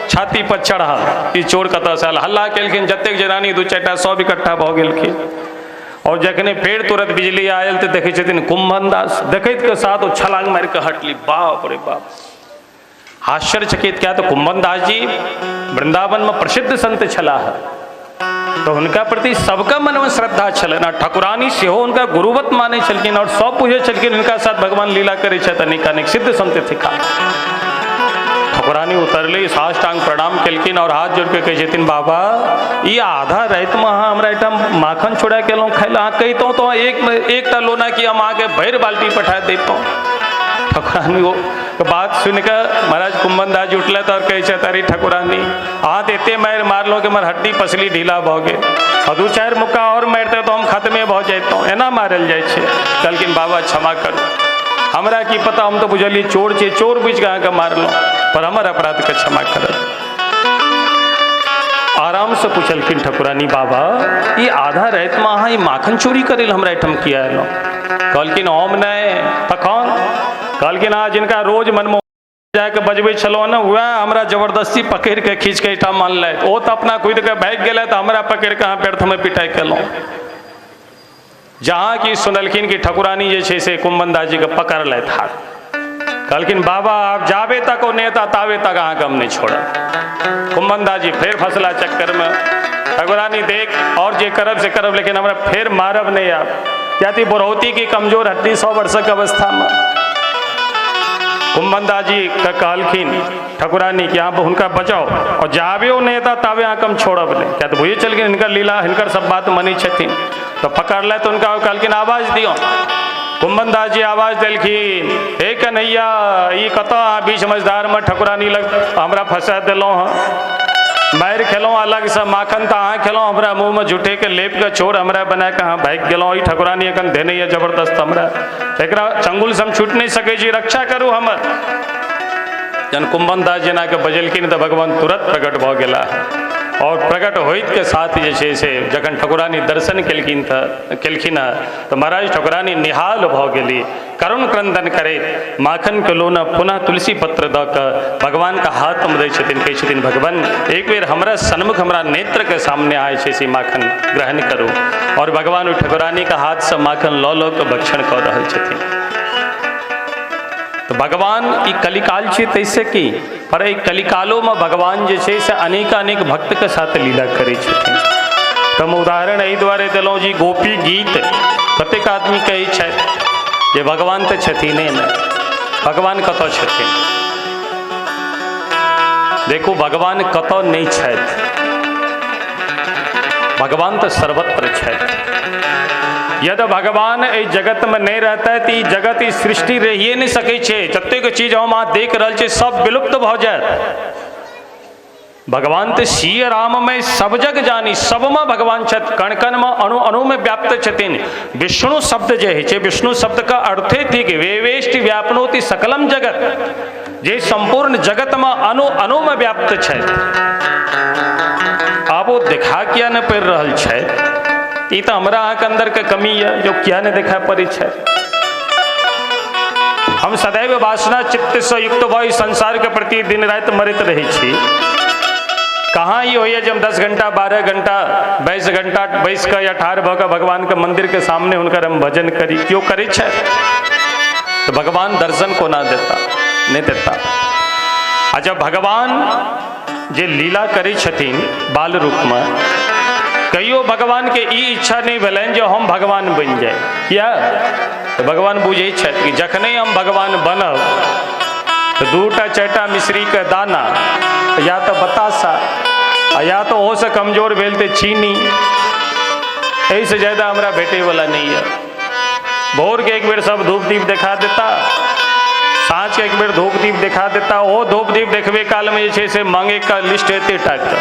छाती पर चढ़ल, ई चोर कतऽसँ आयल। हल्ला केलखिन, जतेक जनानी 2-4 टा सब इकट्ठा भऽ गेलखिन। और जखने फेर तुरंत बिजली आयल तऽ देखै छथिन कुंभन दास, देखैत के साथ ओ छलांग मारि कऽ हटली। बाप रे बाप, आश्चर्यचकित। क्या तो कुंभन दास जी वृंदावन में प्रसिद्ध संत छलाह, तो हुनका प्रति सबका मनमे श्रद्धा छलनि। आ ठकुरानी सेहो हुनका गुरुवत मानै छलखिन और सब बुझै छलखिन हुनका साथ भगवान लीला करै छथि, अनेक अनेक सिद्ध संत थिका। ठकुरानी उतरली, साष्टांग प्रणाम केलखिन और हाथ जोड़ के कहै छथिन, बाबा ई आधा रातिमे अहाँ हमरा एहिठाम माखन चोरा के एलहुँ खाइ लए, अहाँ कहितहुँ तऽ एकटा लोना की हम अहाँके भरि बाल्टी पठा दैतहुँ। ठकुरानी ओ बात सुनिकऽ महाराज कुंभन दास जी उठलथि और कहै छथि, अरे ठकुरानी अहाँ तऽ एते मारि मारलहुँ कि हमर हड्डी पसली ढीला भऽ गेल, आ 2-4 मुक्का और मारितै तऽ हम खत्मे भऽ जैतहुँ, एना मारल जाइ छै। कहलखिन बाबा क्षमा करू, हमरा की पता, हम तऽ बुझलियै चोर छै, चोर बुझि कऽ अहाँके मारलहुँ, पर हमर अपराधके क्षमा करब। आरामसँ पुछलखिन ठकुरानी, बाबा ई आधा रातिमे अहाँ ई माखन चोरी करै लए हमरा एहिठाम किया एलहुँ? कहलखिन हम नहि। तखन कहलखिन अहाँ जिनका रोज मनमोहन जाके बजबै छलहुँ ने, वएह हमरा जबरदस्ती पकड़ि कऽ खींच कऽ एहिठाम अनलथि। ओ तऽ अपना कुदि कऽ भागि गेलथि, हमरा पकड़ि कऽ अहाँ व्यर्थमे पिटाइ केलहुँ। जहाँ की सुनलखिन कि ठकुरानी जे छै से कुंभन दास जीके पकड़लथि हाथ, कहलखिन बाबा आब जाबे तक ओ नेता ताबे तक अहाँके हम नहि छोड़ब। कुंभन दास जी फेर फसला चक्करमे, ठकुरानी देख और जे करब से करब, लेकिन हमरा फेर मारब नहि आब। कियाकि बुढ़ौती की कमजोर हड्डी 100 वर्षक अवस्थामे। कुंभन दास जी के कहलखिन ठकुरानी कि अहाँ हुनका बचाउ और जाबे ओ नहि एता ताबे अहाँके हम छोड़ब नहि। किया तऽ बुझै छलखिन हिनकर लीला, हिनकर सब बात मानै छथिन। तऽ पकड़लथि हुनका, कहलखिन आवाज दियौ। कुंभन दास जी आवाज देलखिन, हे कन्हैया ई कतऽ अहाँ बीच मझधारमे ठकुरानी लग हमरा फंसा देलहुँ हँ, मारि खेलहुँ अलगसँ, माखन तऽ अहाँ खेलहुँ, हमरा मुँहमे झूठेके लेपिके चोर हमरा बनाकऽ अहाँ भागि गेलहुँ। ई ठकुरानी एखन धेने यऽ जबरदस्त हमरा, एकरा चंगुलसँ हम छूटि नहि सकै छी, रक्षा करू हमर। जहन कुंभन दास जेनाके बजेलखिन तऽ भगवान तुरंत प्रकट भऽ गेला। और प्रकट होइत के साथ जे छै से जखन ठकुरानी दर्शन केलखिन हँ तऽ महाराज ठकुरानी निहाल भऽ गेली। करुण क्रंदन करैत माखन के लोना पुनः तुलसी पत्र दऽ कऽ भगवानके हाथमे दै छथिन, कहै छथिन भगवान एक बेर हमरा सन्मुख हमरा नेत्रके सामने आय छै से माखन ग्रहण करू। और भगवान ओहि ठकुरानीके हाथसँ माखन लऽ लऽ कऽ भक्षण कऽ रहल छथिन। तऽ भगवान ई कलिकाल छै तैसे की, पर एहि कलिकालोमे भगवान जे छै से अनेकानेक भक्तके साथ लीला करै छथिन। तऽ हम उदाहरण एहि दुआरे देलहुँ जी गोपी गीत कतेक आदमी कहै छथि जे भगवान तऽ छथिने ने, भगवान कतऽ छथिन? देखू भगवान कतऽ नहि छथि, भगवान तऽ सर्वत्र छथि। यदि भगवान एहि जगतमे नहि रहतै तऽ ई जगत ई सृष्टि रहिए नहि सकै छै। जतेक चीज हम अहाँ देख रहल छी सब विलुप्त भऽ जायत। भगवान तऽ सिय राममे सब जग जानी, सबमे भगवान छथि, कण कणमे अणु अणुमे व्याप्त छथिन। विष्णु शब्द जे होइ छै, विष्णु शब्दके अर्थे थिक वेवेष्टि व्यापनोति सकलम जगत, जे सम्पूर्ण जगतमे अणु अणुमे व्याप्त छथि। आब ओ देखा किया नहि पड़ि रहल छथि? ई तऽ हमरा अहाँके अन्दरके कमी यऽ जो किया नहि देखा पड़ै छै। हम सदैव वासना चित्तसँ युक्त भऽ ई संसारके प्रति दिन राति मरैत रहै छी। कहाँ ई होइए जे हम 10 घंटा 12 घंटा 22 घंटा बैस कऽ या ठाढ़ भऽ कऽ भगवानके मन्दिरके सामने हुनकर हम भजन करी? केओ करै छै तऽ भगवान दर्शन कोना देता? नहि देता। आ जब भगवान जे लीला करै छथिन बाल रूपमे, कहियो भगवानके ई इच्छा नहि भेलनि जे हम भगवान बनि जाय। किया? तऽ भगवान बुझै छथि कि जखने हम भगवान बनब तऽ 2टा 4टा मिश्रीके दाना या तऽ बतासा आ या तऽ ओहोसँ कमजोर भेल तऽ चीनी, एहिसँ ज्यादा हमरा भेटैवला नहि यऽ। भोरके एक बेर सब धूप दीप देखा देता, साँझ के एक बेर धूप दीप देखा देता। ओ धूप दीप देखबे काल में जे छै से मांगे का लिस्ट एते टाके।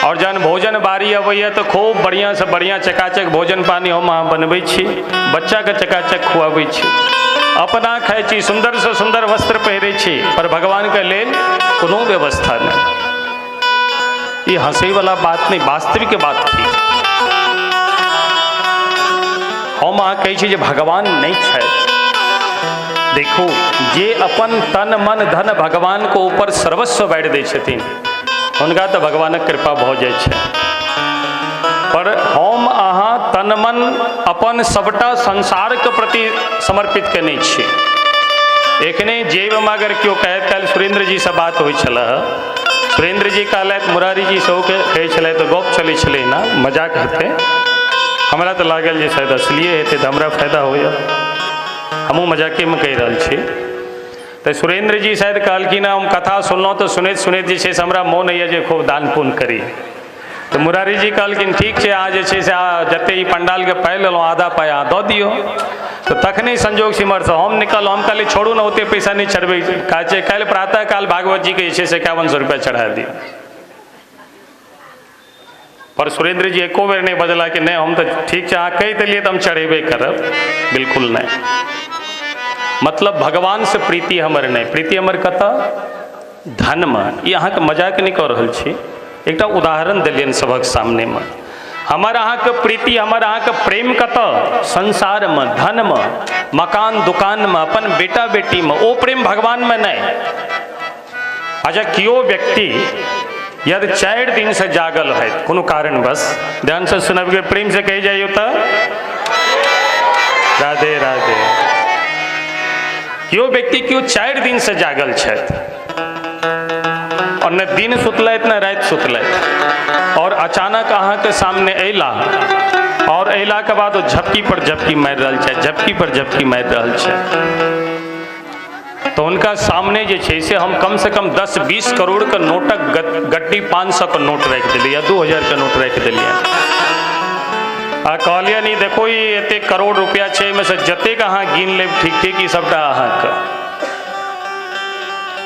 और जहन भोजन बारी अबैया तो खूब बढ़िया से बढ़िया चकाचक भोजन पानी हम अहाँ बनबै छी, बच्चाके चकाचक खुआबै छी, अपना खाइ छी, सुन्दर से सुन्दर वस्त्र पहिरै छी, पर भगवानके लेल कोनो व्यवस्था नहि। ई हंसैवला बात नहि, वास्तविक बात थी। हम अहाँ कहै छी जे भगवान नहि छथि। देखू, जे अपन तन मन धन भगवान के ऊपर सर्वस्व बाँटि दै छथिन हुनका तऽ भगवानक कृपा भऽ जाइ छै। पर हम अहाँ तन मन अपन सबटा संसारके प्रति समर्पित केने छी। एखने जेबमे अगर केओ कहत, काल्हि सुरेंद्र जी से बात होइ छलै, सुरेंद्र जी कहलथि, मुरारी जी सेहो कहै छलै, तऽ गप चलै छलै ना, मजाक हेतै। हमरा तऽ लागल जे शायद असलिए हेतै तऽ हमरा फायदा होइए, हमहूँ मजाकेमे कहि रहल छी। तऽ सुरेंद्र जी शायद कहलखिन हम कथा सुनलहुँ तऽ सुनैत सुनैत जे छै से हमरा मोन होइए जे खूब दान पुण्य करी। तऽ मुरारी जी कहलखिन ठीक छै, अहाँ जे छै से जतेक ई पंडालके पाइ लेलहुँ आधा पाइ अहाँ दऽ दियौ। तऽ तखने संजोग सिमरसँ हम निकलहुँ, हम कहलियै छोड़ू ने, ओतेक पैसा नहि चढ़बै, कहै छै काल्हि प्रातः काल भागवत जीके जे छै से 5100 रुपया चढ़ा दियौ। पर सुरेंद्र जी एको बेर नहि बजला कि नहि हम तऽ ठीक छै, अहाँ कहि देलियै तऽ हम चढ़ेबे करब, बिल्कुल नहि। मतलब भगवान से प्रीति हमर नहि, प्रीति हमर कतऽ? धनमे। ई अहाँके मजाक नहि कऽ रहल छी, एकटा उदाहरण देलियनि सभक सामनेमे। हमर अहाँके प्रीति, हमर अहाँके प्रेम कतऽ? संसारमे, धनमे, मकान दुकानमे, अपन बेटा बेटीमे। ओ प्रेम भगवानमे नहि। अच्छा, केओ व्यक्ति यदि 4 दिन से जागल है कोनो कारणवश, ध्यान से सुनबियै, प्रेम से कहि जाइयो तऽ राधे राधे। केओ व्यक्ति केओ 4 दिन से जागल छथि और न दिन सुतलथि न राति सुतलथि, और अचानक अहाँके सामने अयला और अयलाके बाद ओ झपकी पर झपकी मारि रहल छथि, झपकी पर झपकी मारि रहल छथि, तऽ हुनका सामने जे छै से हम कम से कम 10-20 करोड़ के नोटक गड्डी 500 के नोट राखि देलियै या 2000 के नोट राखि देलियै आ कहलियै नहीं देखो ई एतेक करोड़ रुपया छै, एहिमे से जतेक अहाँ गिन लेब ठीक ठीक ई सबटा अहाँके।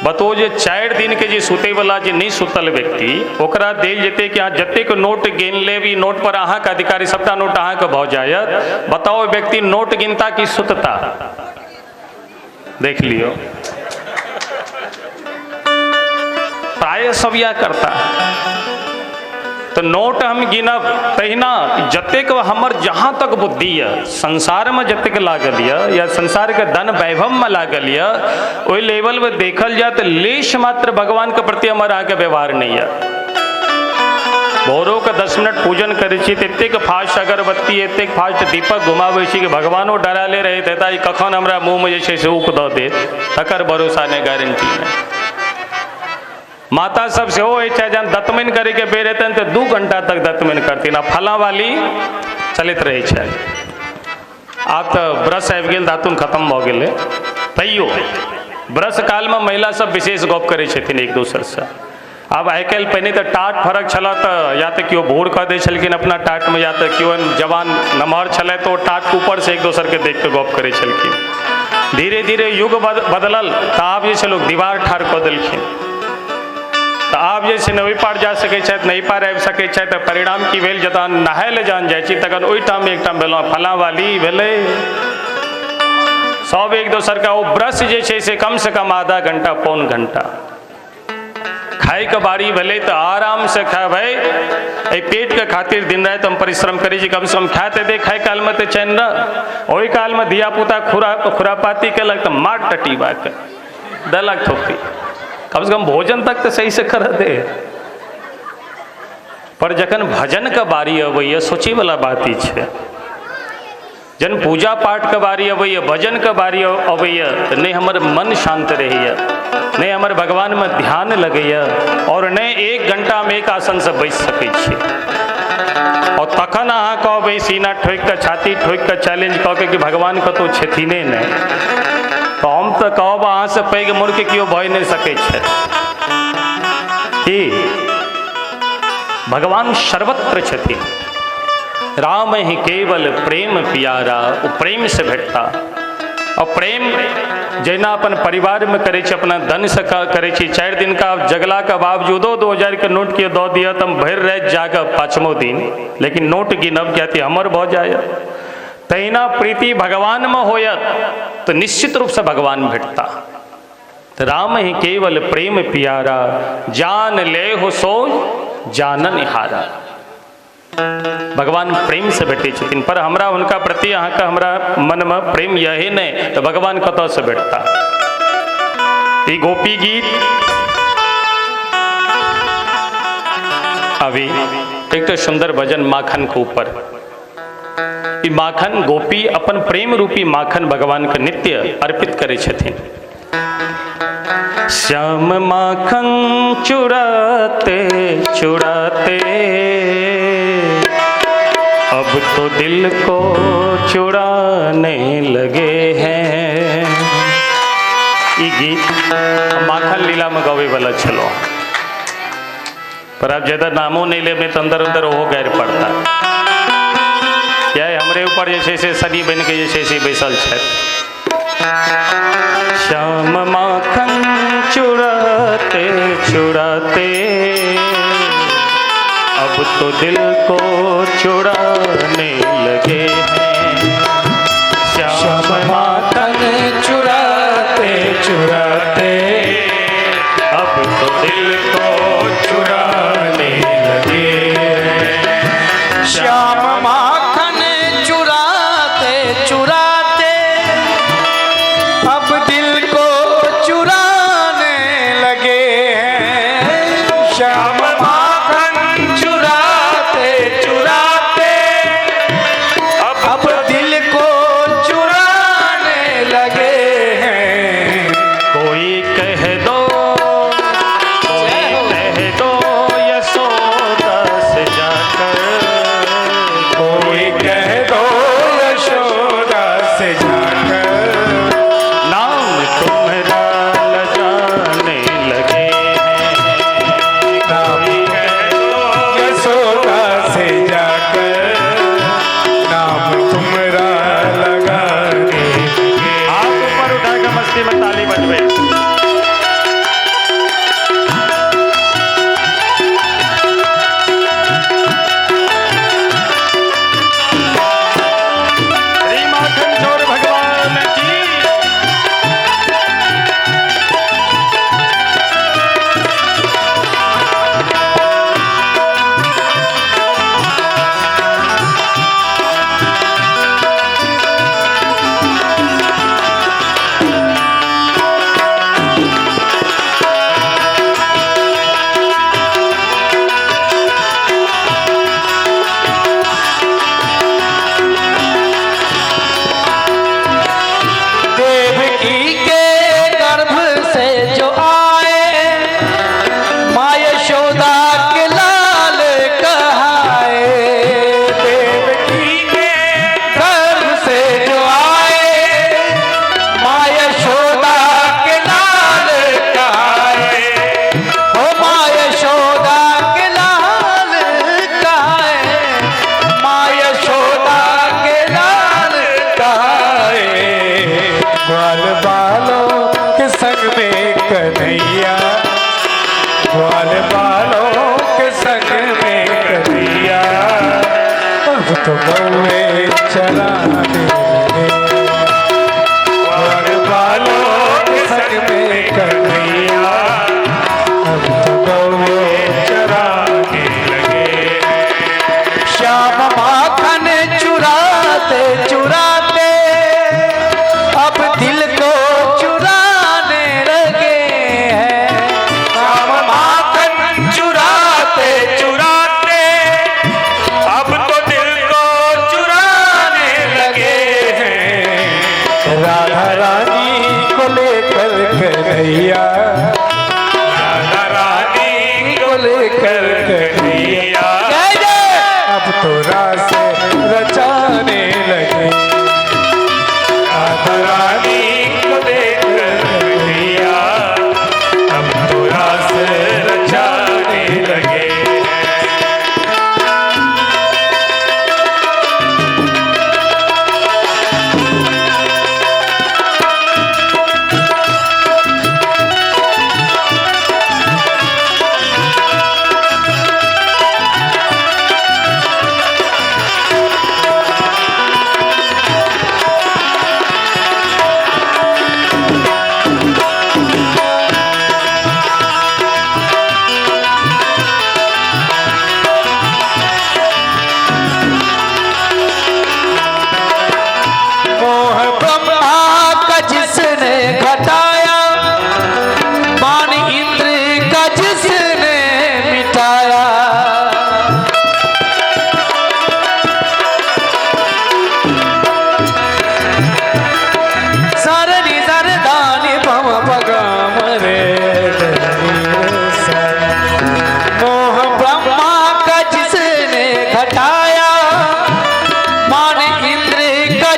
बतो जे 4 दिन के जे सुतैवला जे नहि सुतल व्यक्ति, ओकरा देल जेतै कि अहाँ जतेक नोट गिन लेब ई नोट पर अहाँके अधिकारी, सबटा नोट अहाँके भऽ जायत। बताओ व्यक्ति नोट गिनता कि सुतता? देख लियो, प्राय सब यह करता। तो नोट हम गिनब तहिना जतेक हमर जहाँ तक बुद्धि यऽ संसारमे जतेक लागल यऽ या संसारके धन वैभवमे लागल यऽ, ओहि लेवलमे देखल जाय तऽ लेश मात्र भगवानके प्रति हमर अहाँके व्यवहार नहि यऽ। भोरोके 10 मिनट पूजन करै छी तऽ एतेक फास्ट अगरबत्ती, एतेक फास्ट दीपक घुमाबै छी कि भगवानो डराले रहैत हेता ई कखन हमरा मुँहमे जे छै से ऊक दऽ देत, तकर भरोसा नहि, गारंटी नहि। माता सब सेहो होइ छै, जहन दतमनि करैके बेर हेतनि तऽ 2 घंटा तक दतमनि करथिन आ फलाँ वाली चलैत रहै छथि। आब तऽ ब्रश आबि गेल, दातुन खत्म भऽ गेलै, तैयो ब्रश कालमे महिला सब विशेष गप करै छथिन एक दोसरसँ। आब आइ काल्हि पहिने तऽ टाट फरक छलऽ तऽ या तऽ केओ भूर कऽ दै छलखिन अपना टाटमे, या तऽ केओ जवान नमहर छलै तऽ ओ टाटके ऊपरसँ एक दोसरके देख कऽ गप करै छलखिन। धीरे धीरे युग बदलल तऽ आब जे छै लोक दीवार ठाढ़ कऽ देलखिन, तऽ आब जे छै ने ओहि पार जा सकै छथि ने एहि पार आबि सकै छथि। तऽ परिणाम की भेल, जतऽ नहाय लए जहन जाइ छी तखन ओहिठाम एकठाम भेलहुँ फलाँ वाली भेलै, सब एक दोसरके। ओ ब्रश जे छै से कम से कम आधा घंटा 0.75 घंटा। खाइके बारी भेलै तऽ आरामसँ खाय भाइ, एहि पेटके खातिर दिन राति हम परिश्रम करै छी, कमसँ कम खाय तऽ दे, खाय कालमे तऽ चैन रह। ओहि कालमे धियापुता खुरापाती केलक तऽ मार टटीबाके देलक थोपी, कमसँ कम भोजन तक तऽ सहीसँ करऽ दे। पर जखन भजनके बारी अबैए, सोचैवला बात ई छै, जहन पूजा पाठके बारी अबैए, भजनके बारी अबैए, तऽ नहि हमर मन शान्त रहैए, नहि हमर भगवानमे ध्यान लगैए, और नहि 1 घंटामे एक आसनसँ बैसि सकै छी। और तखन अहाँ कहबै सीना ठोकि कऽ, छाती ठोकि कऽ, चैलेंज कऽ के कि भगवान कतहु छथिने नहि, तऽ हम तऽ कहब अहाँसँ पैघ मूर्ख केओ भऽ नहि सकै छथि। की भगवान सर्वत्र छथिन, राम ही केवल प्रेम पियारा, ओ प्रेम से भेटता। और प्रेम जहिना अपन परिवार में करै छी, अपना धन से करै छी। 4 दिन का जगला के बावजूदो 2000 के नोट के दऽ दिअ तऽ हम भरि राति जागब 5मो दिन, लेकिन नोट गिनब किया तऽ हमर भऽ जायत। तहिना प्रीति भगवान में होयत तो निश्चित रूप से भगवान भेटता। तो राम ही केवल प्रेम प्यारा, जान ले हो सो जानन हारा। भगवान प्रेम से भेटै छथिन, पर हमरा हुनका प्रति अहाँके हमरा मन में प्रेम यही नहीं तो भगवान कतऽ से भेटता। ई गोपी गीत अभी एक तो सुंदर भजन माखन के ऊपर। ई माखन गोपी अपन प्रेम रूपी माखन भगवान के नित्य अर्पित करै छथिन। श्याम माखन चुराते चुराते अब तो दिल को चुराने लगे हैं। ई गीत माखन लीला में गावे वाला छलो, पर आप ज्यादा नामो नहीं ले तो अंदर अंदर वो गैर पड़ता। क्या हमरे ऊपर जे से शनि बन के जे से बैसल छथि। श्याम माखन चुराते चुराते अब तो दिल को चुराने लगे हैं। श्याम माखन चुराते चुराते अब तो दिल को चुराने लगे हैं। श्याम माखन चुराते चुराते अब दिल को चुराने लगे हैं। श्याम माखन चुराते चुराते अब दिल को चुराने लगे हैं। कोई कह दो, कोई कह दो यशोदा से जाकर, कोई कह दो यशोदा से जाकर नाम तुम्हारा लजाने लगे हैं। कोई कह दो यशोदा से जाकर नाम तुम्हारा लगाने लगे। हाथ ऊपर उठा के मस्ती में ताली बजबे। श्री माखन चोर भगवान की। देवकी के गर्भ से जो आए माँ यशोदा के लाल कहाए। देवकी के गर्भ से जो आए माँ यशोदा के लाल कहाए। ओ माँ यशोदा के लाल कहाए, माँ यशोदा के लाल कहाए। ग्वाल बालों के संग में कन्हैया, ग्वाल बालों के संग में कन्हैया अब तो गौए चराने लगे। ग्वाल बालों के संग में कन्हैया अब तो गौए चराने लगे। श्याम माखन चुराते चुराते अब दिल को चुराने लगे हैं। श्याम माखन चुराते चुराते अब तो दिल को चुराने लगे हैं। राधा रानी को लेकर कन्हैया, राधा रानी को लेकर कन्हैया जय जय। अब तो रास रचाने लगे। राधा रानी को लेकर कन्हैया अब तो रास रचाने लगे।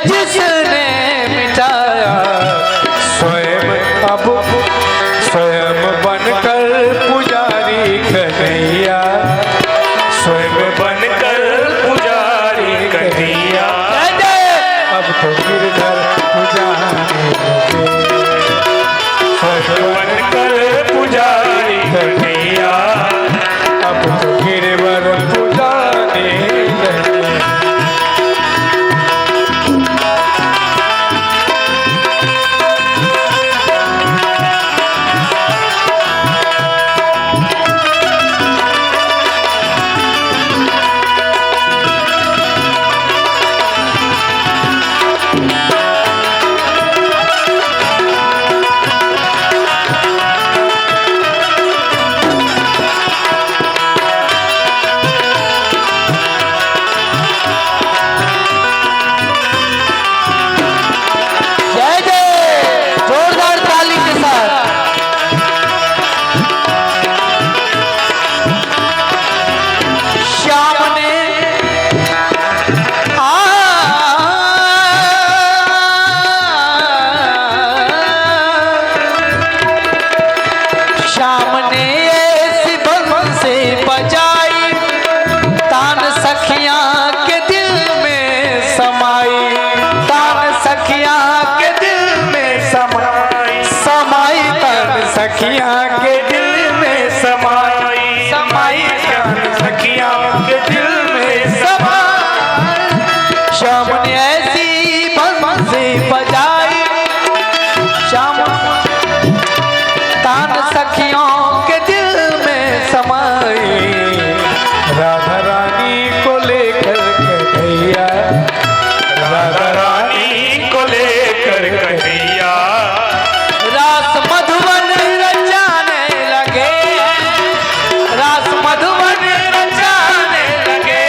जिसने मिटाया। स्वयं अब स्वयं बनकर पुजारी कन्हैया, स्वयं बनकर पुजारी कन्हैया, अब तो गिरधर पुजारी लगे। स्वयं बनकर पुजारी कन्हैया, अब तो गिरवर पुजारी लगे। जय जय, जोरदार ताली के साथ। श्याम ने आ श्याम ने ऐसी बंसी बजाई, तान सखियां के दिल में समाई, तान सखियां के दिल में समाई, समाई तान सखियां के दिल में समाई, समाई तान सखियां के दिल में समाई। श्याम ने ऐसी बंसी बजाई, श्याम तान सखियों के दिल में समाई। राधा रानी को लेकर कन्हैया, राधा रानी को लेकर कन्हैया, रास मधुबन रचाने लगे, रास मधुबन रचाने लगे।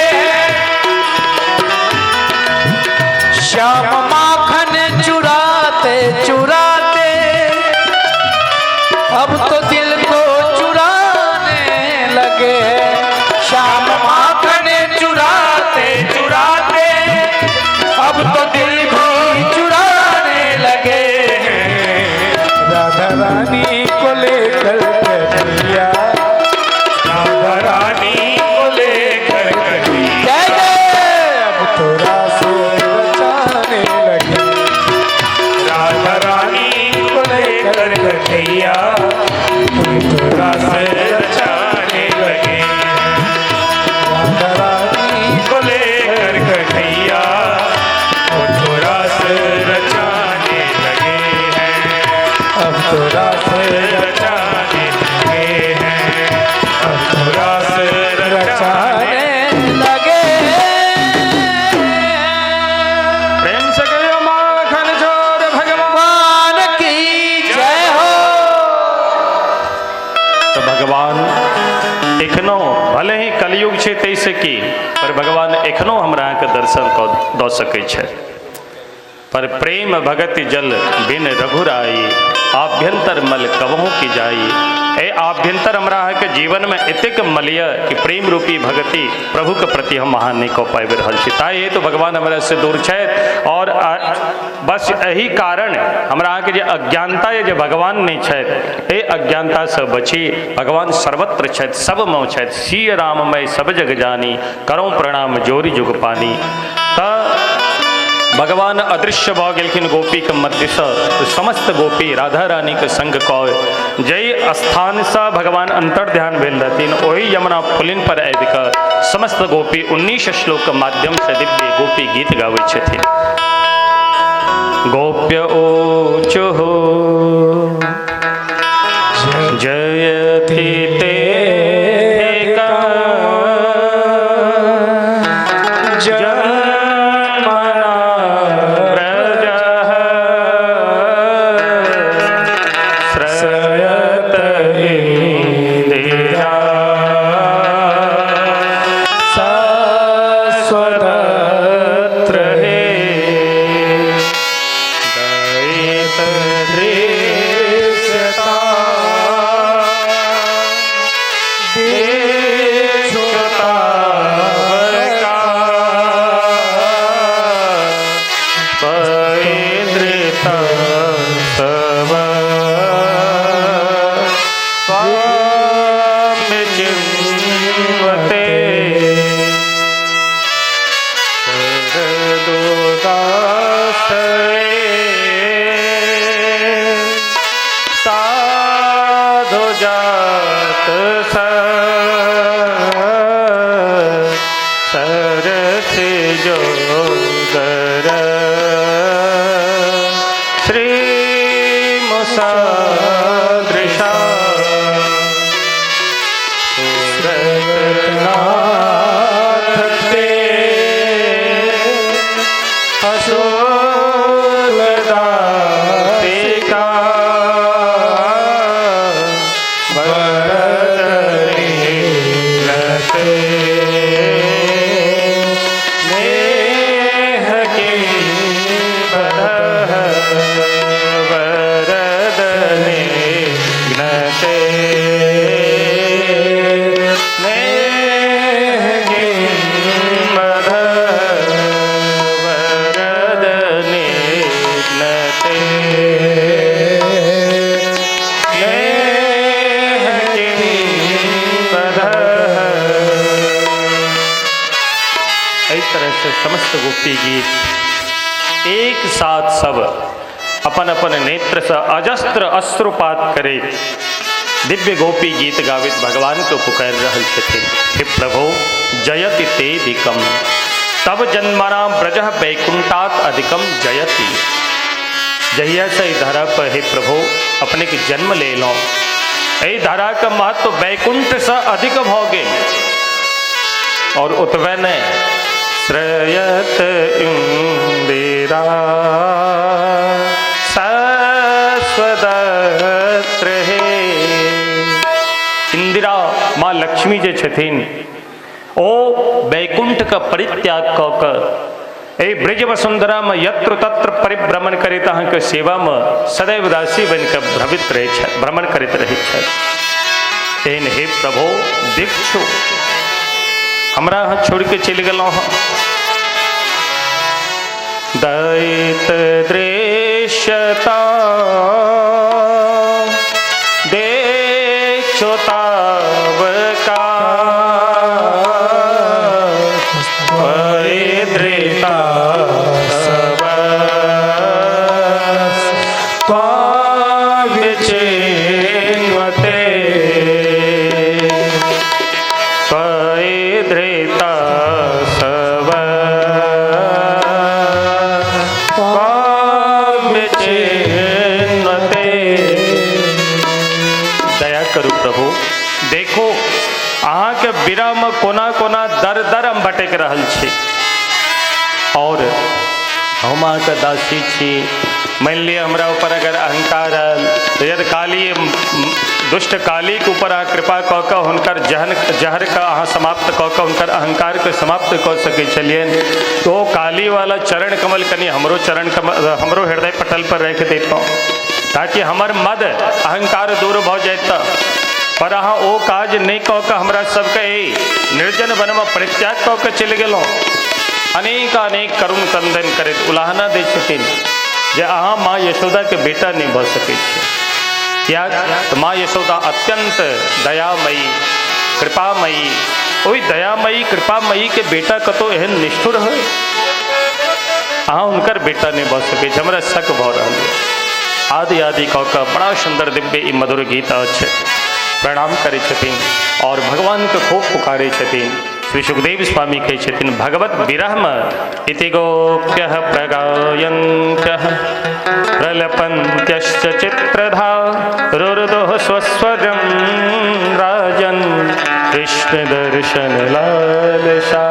श्याम माखन चुराते चुराते, अब तो दिल को चुराने लगे। श्याम माखन चुराते चुराते, अब तो दिल को चुराने लगे। राधा रानी को लेकर कन्हैया, राधा रानी को लेकर कन्हैया, जय जय, अब तो रास रचाने लगे। राधा रानी को लेकर कन्हैया, अब तो रास रचाने लगे। राधा रानी को लेकर कन्हैया, अब तो रास रचाने लगे हैं। अब तो रास रचाने लगे हैं। अब तो रास रचाने लगे। प्रेम से कहियो माखन चोर भगवान भगवान की जय हो। तो भगवान एखनो भले ही कलयुग छै तैसे की, पर भगवान एखनो हमरा अहाँके दर्शन दऽ सकै छै। पर प्रेम भगति जल बिन रघुराई, आभ्यंतर मल कबहु की जाई। ए आभ्यंतर हमरा अहाँके जीवन में एतेक मल यऽ कि प्रेम रूपी भगति प्रभु के प्रति हम अहाँ नहि कऽ पाबि रहल छी। ताहि हेतु भगवान हमरा से दूर छथि। और बस एही कारण हमरा अहाँके जे अज्ञानता यऽ जे भगवान नहि छथि, एहि अज्ञानतासँ बची। भगवान सर्वत्र छथि, सबमे छथि। सिय राममय सब जग जानी, करौं प्रणाम जोरी जुग पानी। तऽ भगवान अदृश्य भऽ गेलखिन गोपीके मध्यसँ। समस्त गोपी राधा रानीके संग कऽ जाहि स्थानसँ भगवान अंतर्ध्यान भेल रहथिन, ओहि यमुना पुलिन पर आबि कऽ समस्त गोपी 19 श्लोकके माध्यमसँ दिव्य गोपी गीत गाबै छथिन। गोप्य ऊचुः जयति ते जन्मना व्रजः श्रयत इंदिरा शाश्वतत्र हे दयित सदृशा सुरतनाथ ते अशोकदासिका भरत नीलते नेह के बधः वरद निघ्नते नेह के बधः वरद निघ्नते नेह के बधः। एहि तरह से समस्त गोपी गीत एक साथ सब अपन अपन नेत्र से अजस्त्र अश्रुपात करे दिव्य गोपी गीत गावित भगवान को पुकार रहल छथिन। हे प्रभु जयति ते दिकम तब जन्मना ब्रजः वैकुंठात अधिकम जयति। जहिया से एहि धरा पर हे प्रभु अपने के जन्म ले लो, एहि धरा के महत्व वैकुंठ से अधिक भ गेल। और ओतबे नहि श्रेयत इंदिरा शाश्वतत्र हे। इंदिरा माँ लक्ष्मी जे छथिन ओ वैकुंठ के परित्याग कऽ कऽ एहि ब्रज वसुंधरा में यत्र तत्र परिभ्रमण करैत अहाँके सेवा में सदैव दासी बनि कऽ भ्रमित रहै छथि, भ्रमण करैत रहै छथि। एहन हे प्रभु दीक्षु हमरा अहाँ छोड़ि के चलि गेलहुँ हँ। दैत दृश्यता देखुतावका परिधृता सब त्वां विचिन्वते परिधृता सब त्वां विचिन्वते। दया करू प्रभु, देखो अहाँके विरह में कोना कोना दर दर हम भटकि रहल छी और हम अहाँके दासी छी। मानि लिअ हमरा ऊपर अगर अहंकार आयल तऽ यदि काली दुष्ट कालीके ऊपर अहाँ कृपा कऽ कऽ हुनकर जहरके अहाँ समाप्त कऽ कऽ हुनकर अहंकारके समाप्त कऽ सकै छलियनि तऽ ओ कालीवाला चरण कमल कनि हमरो चरण कमल हमरो हृदय पटल पर राखि दैतहुँ ताकि हमर मद अहंकार दूर भऽ जाइत। पर अहाँ ओ काज नहि कऽ कऽ हमरा सबके एहि निर्जन वनमे परित्याग कऽ कऽ चलि गेलहुँ। अनेक अनेक करुण क्रंदन करैत उलाहना दै छथिन जे अहाँ माँ यशोदाके बेटा नहि भऽ सकै छी। किया तऽ माँ यशोदा अत्यंत दयामयी कृपामयी, ओहि दयामयी कृपामयी के बेटा कतौ एहन निष्ठुर होइ, अहाँ हुनकर बेटा नहि भऽ सकै छी, हमरा शक भऽ रहल यऽ। आदि आदि कऽ कऽ बड़ा सुन्दर दिव्य ई मधुर गीत अछि। प्रणाम करै छथिन और भगवानके खूब पुकारै छथिन। श्री सुखदेव स्वामी कहै छथिन भगवत विरहमे इति गोप्यः प्रगायन्त्यः प्रलपन्त्यश्च चित्रधा रुरुदुः स्वस्वरं राजन् कृष्ण दर्शन लालसा।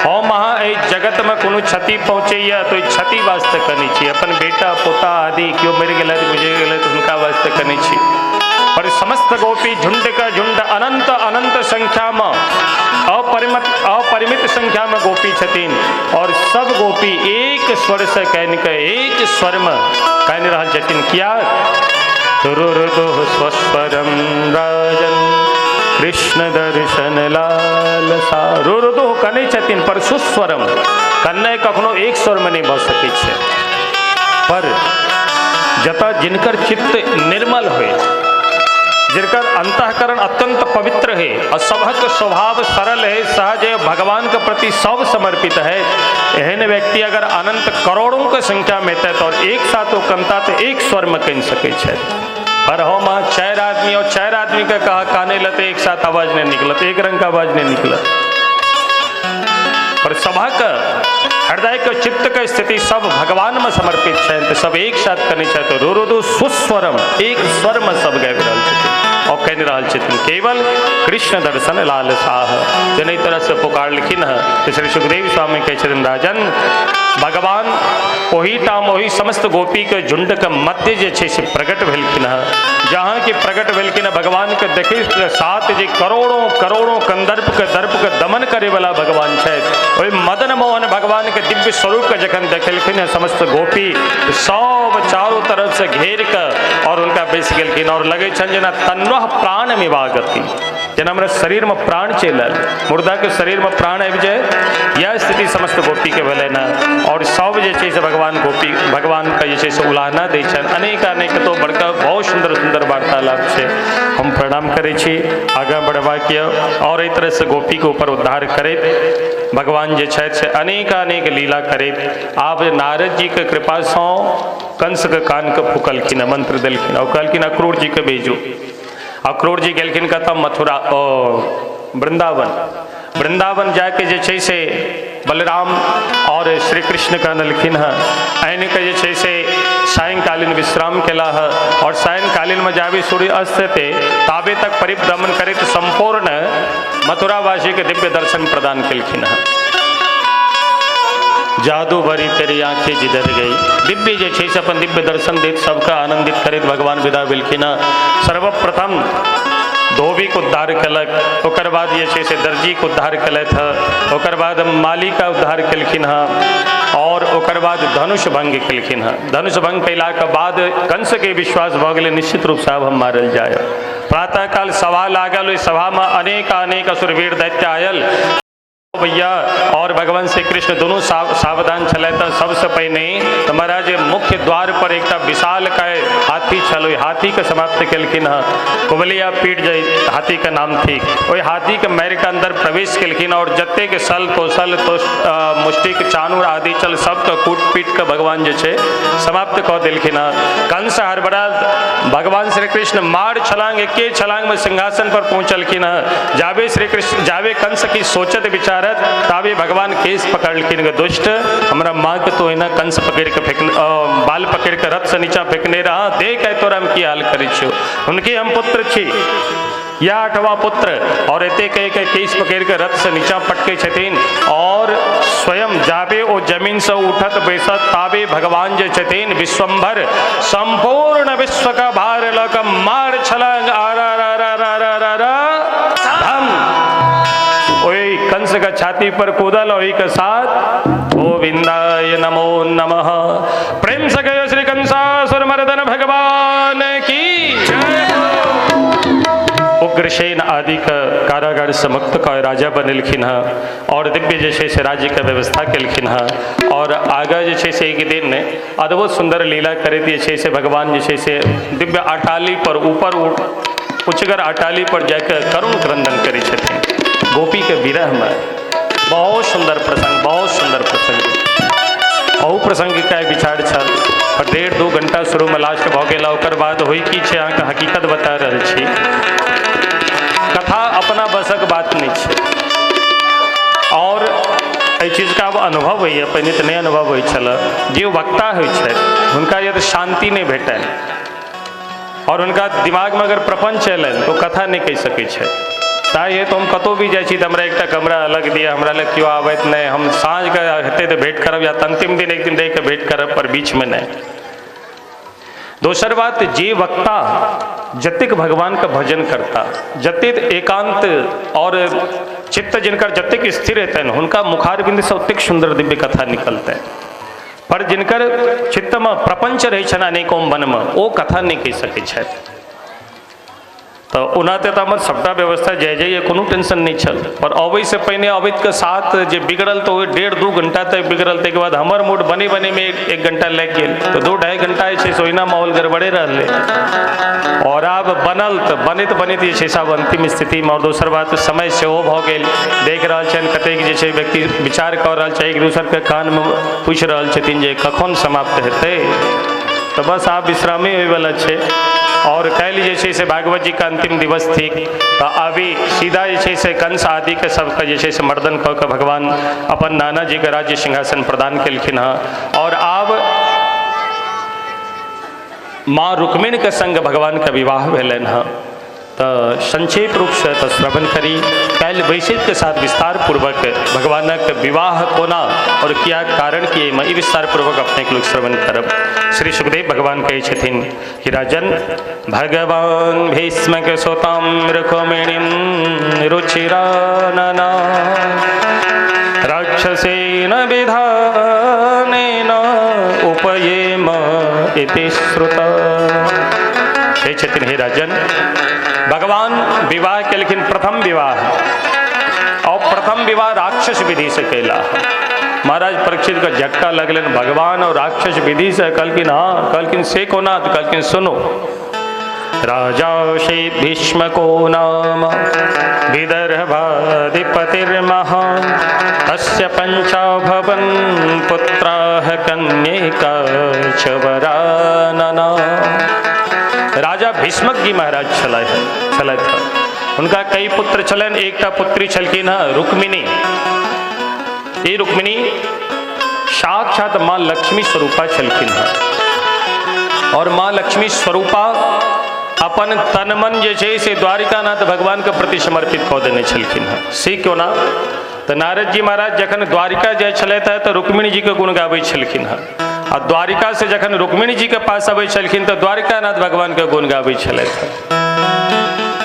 हम अहाँ एहि जगतमे कोनो क्षति पहुँचैया तऽ ओहि क्षति वास्ते कनै छी, अपन बेटा पोता आदि केओ मरि गेलथि गुजरि गेलथि हुनका वास्ते कनै छी। पर समस्त गोपी झुंड का झुंड अनंत अनंत संख्या में अपरिमित संख्या में गोपी छथिन और सब गोपी एक स्वर से कहन के एक स्वर में कहन रहल छथिन। किया रुरुदुः स्वस्वरं राजन कृष्ण दर्शन लालसा। रुरुदुः कनै छथिन पर सुस्वरम, कन्नै कखनो एक स्वर में नहीं भऽ सकै छै। पर जतऽ जिनकर चित्त निर्मल होय, जिनकर अंतःकरण अत्यंत पवित्र है और सबहक स्वभाव सरल है, सहज है, भगवान के प्रति सब समर्पित है, एहन व्यक्ति अगर अनंत करोड़ों के संख्या में है तो एक साथ वो कनता तो एक स्वर में कन सकै छै। पर हम अहाँ चारि आदमी और चारि आदमी के कहा काने लते एक साथ आवाज नहीं निकलत, एक रंग का आवाज नहीं निकलत। पर सभक हृदय के चित्त के स्थिति सब भगवान में समर्पित छनि, तऽ सब एक साथ कने छथि। रुरुदु सुस्वरम, एक स्वर में सब गाबि रहल छथिन और कहि रहल छथिन केवल कृष्ण दर्शन लाल साह। जेना एहि तरह से पुकारलखिन हँ तऽ श्री सुखदेव स्वामी कहै छथिन राजन भगवान ओहि ठाम ओहि समस्त गोपी के झुंड के मध्य जे छै से प्रकट भेलखिन हँ। जहाँ कि प्रकट भेलखिन भगवान के देखै के साथ जे करोड़ों करोड़ों कंदर्प के दर्प के दमन करे वाला भगवान छथि, ओहि मदन मोहन भगवान के दिव्य स्वरूप के जखन देखेलखिन हँ समस्त गोपी सब चारों तरफ से घेर के और हुनका बैस गेलखिन और लगै छनि जेना तन्वह प्राण मिवागति, जेना हमरा शरीर में प्राण चलि आयल, मुर्दा के शरीर में प्राण आबि जाय, यह स्थिति समस्त गोपी के भेलै ने। और सब जे छै से भगवान गोपी भगवान के जे छै से उलाहना दै छनि। अनेक अनेक तो बड़का बहुत सुन्दर सुन्दर वार्तालाप छै। हम प्रणाम करै छी, आगाँ बढ़बाक यऽ। और एहि तरह से गोपी के ऊपर उद्धार करैत भगवान जे छथि से अनेक अनेक लीला करैत आब नारद जी के कृपासँ कंस के कान के फूकलखिन, मंत्र देलखिन और कहलखिन अक्रूर जी के भेजू। अक्रूर जी गेलखिन कतऽ? मथुरा वृंदावन। वृंदावन जाके जे छै से बलराम और श्री कृष्ण के अनलखिन हँ। आनि के जे छै से सायंकालीन विश्राम केला हँ और सायंकालीन में जाबे सूर्य अस्त हेतै ताबे तक परिभ्रमण करैत संपूर्ण मथुरावासी के दिव्य दर्शन प्रदान केलखिन हँ। जादू भरी तेरी आंखें जिधर गई, दिव्य जे छै से अपन दिव्य दर्शन दैत सबके आनंदित करैत भगवान विदा भेलखिन हँ। सर्वप्रथम धोबी के उद्धार केलक, ओकर बाद जे छै से दर्जी के उद्धार केलथि हँ, ओकर बाद माली का उद्धार केलखिन हँ और ओकर बाद धनुष भंग केलखिन हँ। धनुष भंग कयलाके बाद कंस के विश्वास भऽ गेलै निश्चित रूपसँ आब हम मारल जायब। प्रातःकाल सभा लागल, ओहि सभामे अनेक अनेक असुरवीर दैत्य आयल भैया और भगवान श्री कृष्ण दोनों सावधान छलथि। तऽ सबसँ पहिने तऽ महाराज मुख्य द्वार पर एकटा विशाल काय हाथी छल, ओहि हाथी के समाप्त केलखिन हँ। कुबलिया पीठ जे हाथी के नाम थी, ओहि हाथी के मारि के अंदर प्रवेश केलखिन और जतेक सल तोसल तो मुष्टिक चानूर आदि छल सबके कूट पीट के भगवान जे छै समाप्त कऽ देलखिन हँ। कंस हड़बड़ा भगवान श्री कृष्ण मार छलांग एके छलांग में सिंहासन पर पहुँचलखिन हँ। जाबे श्री कृष्ण जाबे कंस की सोचत विचार ताबे भगवान केस पकड़लखिन, दुष्ट हमरा माँ के तो एना कंस पकड़ के फेंक बाल पकड़ के रथ से नीचा फेंकने रहा, देख तोरा हम की हाल करै छियौ, हुनके हम पुत्र छी या आठवां पुत्र। और एते कहि के केस पकड़ के रथ से नीचा पटकै छथिन और स्वयं जाबे ओ जमीन से उठत बैसत ताबे भगवान जे छथिन विश्वम्भर संपूर्ण विश्व का भार लऽ कऽ मार छलांग आरा रा रा रा रा रा रा धम ओहि कंस के छाती पर कूदल, ओहि के साथ गोविंदाय नमो नमः। प्रेम से कहो श्री कंसासुर मर्दन भगवान की जय। उग्रसेन आदि के कारागार से मुक्त कऽ राजा बनेलखिन हँ और दिव्य जे छै से राज्य के व्यवस्था केलखिन हँ। और आगाँ जे छै से एक दिन अद्भुत सुंदर लीला करैत जे छै से भगवान जे छै से दिव्य अटाली पर ऊपर उचगर अटाली पर जाके करुण क्रंदन करै छथिन गोपी के विरह में। बहुत सुंदर प्रसंग, बहुत सुंदर प्रसंग। अहू प्रसंग के विचार छल पर 1.5-2 घंटा शुरू में लास्ट भऽ गेल। ओकर बाद होइ की छै अहाँके हकीकत बता रहल छी। कथा अपना बसक बात नहीं छै और एहि चीजके आब अनुभव होइए, पहिने तऽ नहि अनुभव होइ छल। जे वक्ता होइ छथि हुनका यदि शान्ति नहि भेटनि और हुनका दिमागमे अगर प्रपंच अयलनि तो कथा नहि कहि सकै छथि। ताहि हेतु हम कतहु भी जाइ छी तऽ हमरा एकटा कमरा अलग दिअ, हमरा लग केओ आबैत नहि, हम साँझके हेतै तऽ भेँट करब या अंतिम दिन एक दिन रहिके भेँट करब, पर बीचमे नहि। दोसर बात, जे वक्ता जतेक भगवान के भजन करता, जतेक एकांत और चित्त जिनकर जतेक स्थिर हेतनि हुनका मुखारबिंद से ओतेक सुंदर दिव्य कथा निकलतनि। पर जिनकर चित्त में प्रपंच रहै छनि अनेकों मन में, ओ कथा नहि कहि सकै छथि। तऽ ओना तऽ हमर सबटा व्यवस्था जय जय कोनो टेंशन नहीं छल, पर अबै से पहिने अबैत के साथ जे बिगड़ल तऽ ओहि 1.5-2 घंटा तक बिगड़ल। ताहिके बाद हमर मूड बने बने में 1 घंटा लागि गेल, तऽ 2-2.5 घंटा जे छै से ओहिना माहौल गड़बड़े रहलै। और आब बनल तऽ बनैत बनैत जे छै से आब अंतिम स्थितिमे। और दोसर बात समय सेहो भऽ गेल, देख रहल छनि कतेक जे छै व्यक्ति विचार कऽ रहल छै, एक दोसरके कानमे पूछि रहल छथिन जे कखन समाप्त हेतै। तऽ बस आब विश्रामे होइवला छै। और काल्हि जे छै से भागवत जी के अंतिम दिवस थिक, तऽ अभी सीधा जे छै से कंस आदि के सबके जे छै से मर्दन कऽ के भगवान अपन नाना जी के राज्य सिंहासन प्रदान केलखिन हँ। और आब माँ रुक्मिणी के संग भगवान के विवाह भेलनि हँ। तऽ संक्षेप रूपसँ तऽ श्रवण करी, काल्हि बैसैत के साथ विस्तार पूर्वक भगवानक विवाह कोना और किया कारण की एहिमे ई विस्तार पूर्वक अपने के लोग श्रवण करब। श्री सुखदेव भगवान कहै छथिन कि राजन भगवान भीष्मक सुतां रुक्मिणीं रुचिरानना राक्षसेन विधानेन उपयेम इति श्रुता। कहै छथिन हे राजन, भगवान विवाह केलखिन प्रथम विवाह, और प्रथम विवाह राक्षस विधि से कैला। महाराज परीक्षित के झटका लगलन, भगवान और राक्षस विधि से? कहलखिन हाँ। कहलखिन से कोना? तो कहलखिन सुनो, राजा श्री भीष्म को नाम विदर्भाधिपतिर्महान् तस्य पंचाभवन् पुत्राः कन्यका च वरानना। राजा भीष्मक जी महाराज छलथि। उनका कई पुत्र छलनि, एकटा पुत्री छलखिन हँ रुक्मिणी। ई रुक्मिणी साक्षात माँ लक्ष्मी स्वरूपा छलखिन हँ। और माँ लक्ष्मी स्वरूपा अपन तन मन जे छै से द्वारिकानाथ भगवान के प्रति समर्पित कऽ देने छलखिन हँ। से क्यों ना? तऽ नारद जी महाराज जखन द्वारिका जाइ छलथि हँ तऽ रुक्मिणी जी के गुण गाबै छलखिन हँ, आ द्वारिका से जखन रुक्मिणी जी के पास अबै छलखिन तऽ द्वारिकानाथ भगवान के गुण गाबै छलथि हँ।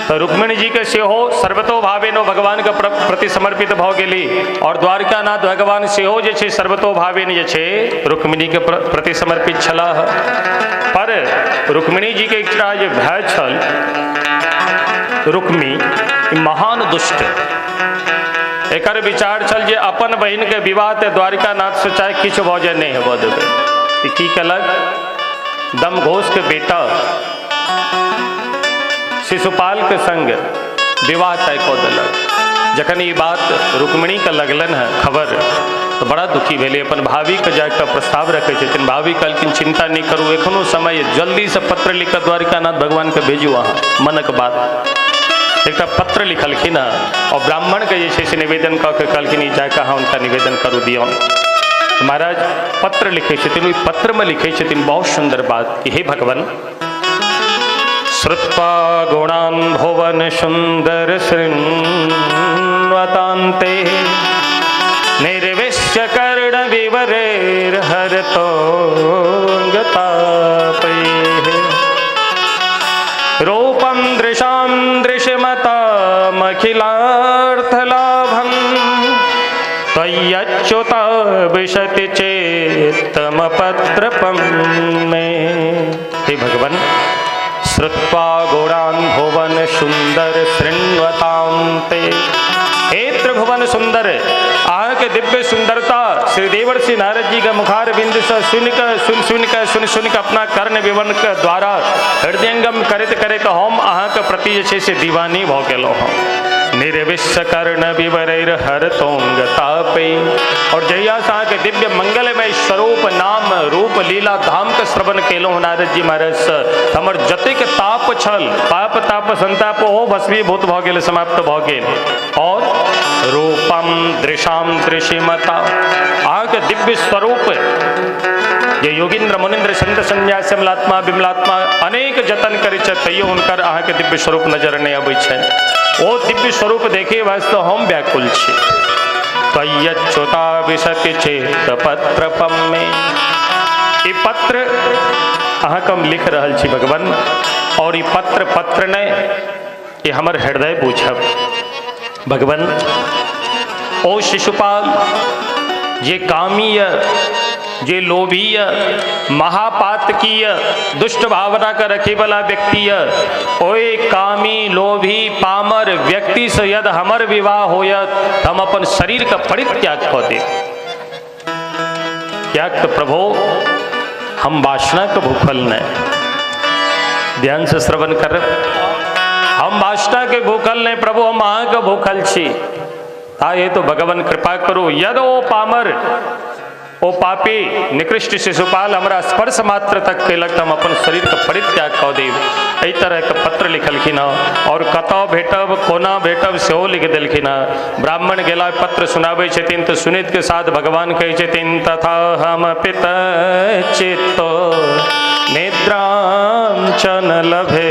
तऽ रुक्मिणी जी के सेहो सर्वतो भावेन भगवान के प्रति समर्पित भऽ गेली, और द्वारिकानाथ भगवान सेहो जे छै सर्वतो भावेन जे छै रुक्मिणी के प्रति समर्पित छलाह। पर रुक्मिणी जी के एकटा जे भय छल, रुक्मी महान दुष्ट, एकर विचार छल जे अपन बहिन के विवाह ते द्वारिकानाथ से चाहे किछु भऽ जाय नहि हेबऽ देबै। की केलक, दमघोष के बेटा शिशुपाल के संग विवाह तय कऽ देलक। जखन ई बात रुक्मिणी के लगलनि हँ खबर तो बड़ा दुखी भेलै। अपन भाभी के जाके प्रस्ताव रखै छथिन। भाभी कहलखिन चिंता नहीं करू, एखनो समय, जल्दी से पत्र लिख कऽ द्वारिकानाथ भगवान के भेजू अहाँ मनक बात। एकटा पत्र लिखलखिन हँ और ब्राह्मण के जे छै से निवेदन कऽ के कहलखिन ई जाके अहाँ हुनका निवेदन करू दियौन। महाराज पत्र लिखै छथिन, ओहि पत्रमे लिखै छथिन बहुत सुन्दर बात कि हे भगवान, श्रुत्वा गुणान् भुवन सुन्दर शृण्वतान्ते निर्विश्य कर्ण विवरेर्हरतोऽङ्गतापैः रूपं दृशां दृशमतामखिलार्थलाभं त्वय्यच्युता विशति चेत्तमपत्रपं मे। हे भगवान, श्रुत्वा गुणान् भुवन सुन्दर शृण्वतां ते, हे त्रिभुवन सुंदर, अहाँ के दिव्य सुंदरता श्री देवर्षि नारद जी के मुखार बिंद से सुन के सुन सुन के सुन सुन के अपना कर्ण विवरण के द्वारा हृदयंगम करैत करैत हम अहाँ के प्रति जे छै से दीवानी भऽ गेलहुँ हँ। निर्विश्व कर्ण विवरैर हरतोंग तापै, और जहिया से अहाँके दिव्य मंगलमय स्वरूप नाम रूप लीला धाम के श्रवण केलहुँ नारद जी महाराज से, हमर जतेक ताप छल पाप ताप संताप ओहो भस्मीभूत भऽ गेल, समाप्त भऽ गेल। और रूपम दृशाम दृशिमता, अहाँके दिव्य स्वरूप जे योगीन्द्र मुनीन्द्र संत संन्यासी विमलात्मा विमलात्मा अनेक जतन करै छै तैयो हुनकर अहाँके दिव्य स्वरूप नजर नहि अबै छै। ओ दिव्य स्वरूप देखे वास्ते हम व्याकुल छी। त्वय्यच्युता विशति चेत पत्रपम मे, ई पत्र अहाँके हम लिख रहल छी भगवान, और ई पत्र पत्र नहि, ई हमर हृदय बूझब भगवान। ओ शिशुपाल जे कामीय, जे लोभीय, महापातकीय, दुष्ट भावना के रखे वाला व्यक्ति ओए कामी लोभी पामर व्यक्ति से यदि हमर विवाह होयत त हम अपन शरीर के परित्याग कऽ देब। त्याग तो प्रभु हम वासना के भूखल नहीं, ध्यान से श्रवण कर, हम वासना के भूखल नहीं प्रभु, हम अहाँ के भूखल छी। आ ये तो भगवान कृपा करो, यद ओ पामर ओ पापी निकृष्ट शिशुपाल हमरा स्पर्श मात्र तक केलक तऽ हम अपन शरीरके परित्याग कऽ देब। एहि तरहके पत्र लिखलखिन हँ और कतऽ भेटब कोना भेटब सेहो लिख देलखिन हँ। ब्राह्मण गेला पत्र सुनाबै छथिन तऽ सुनैत के साथ भगवान कहै छथिन तथा हम पित चित्तो निद्रां च न लभे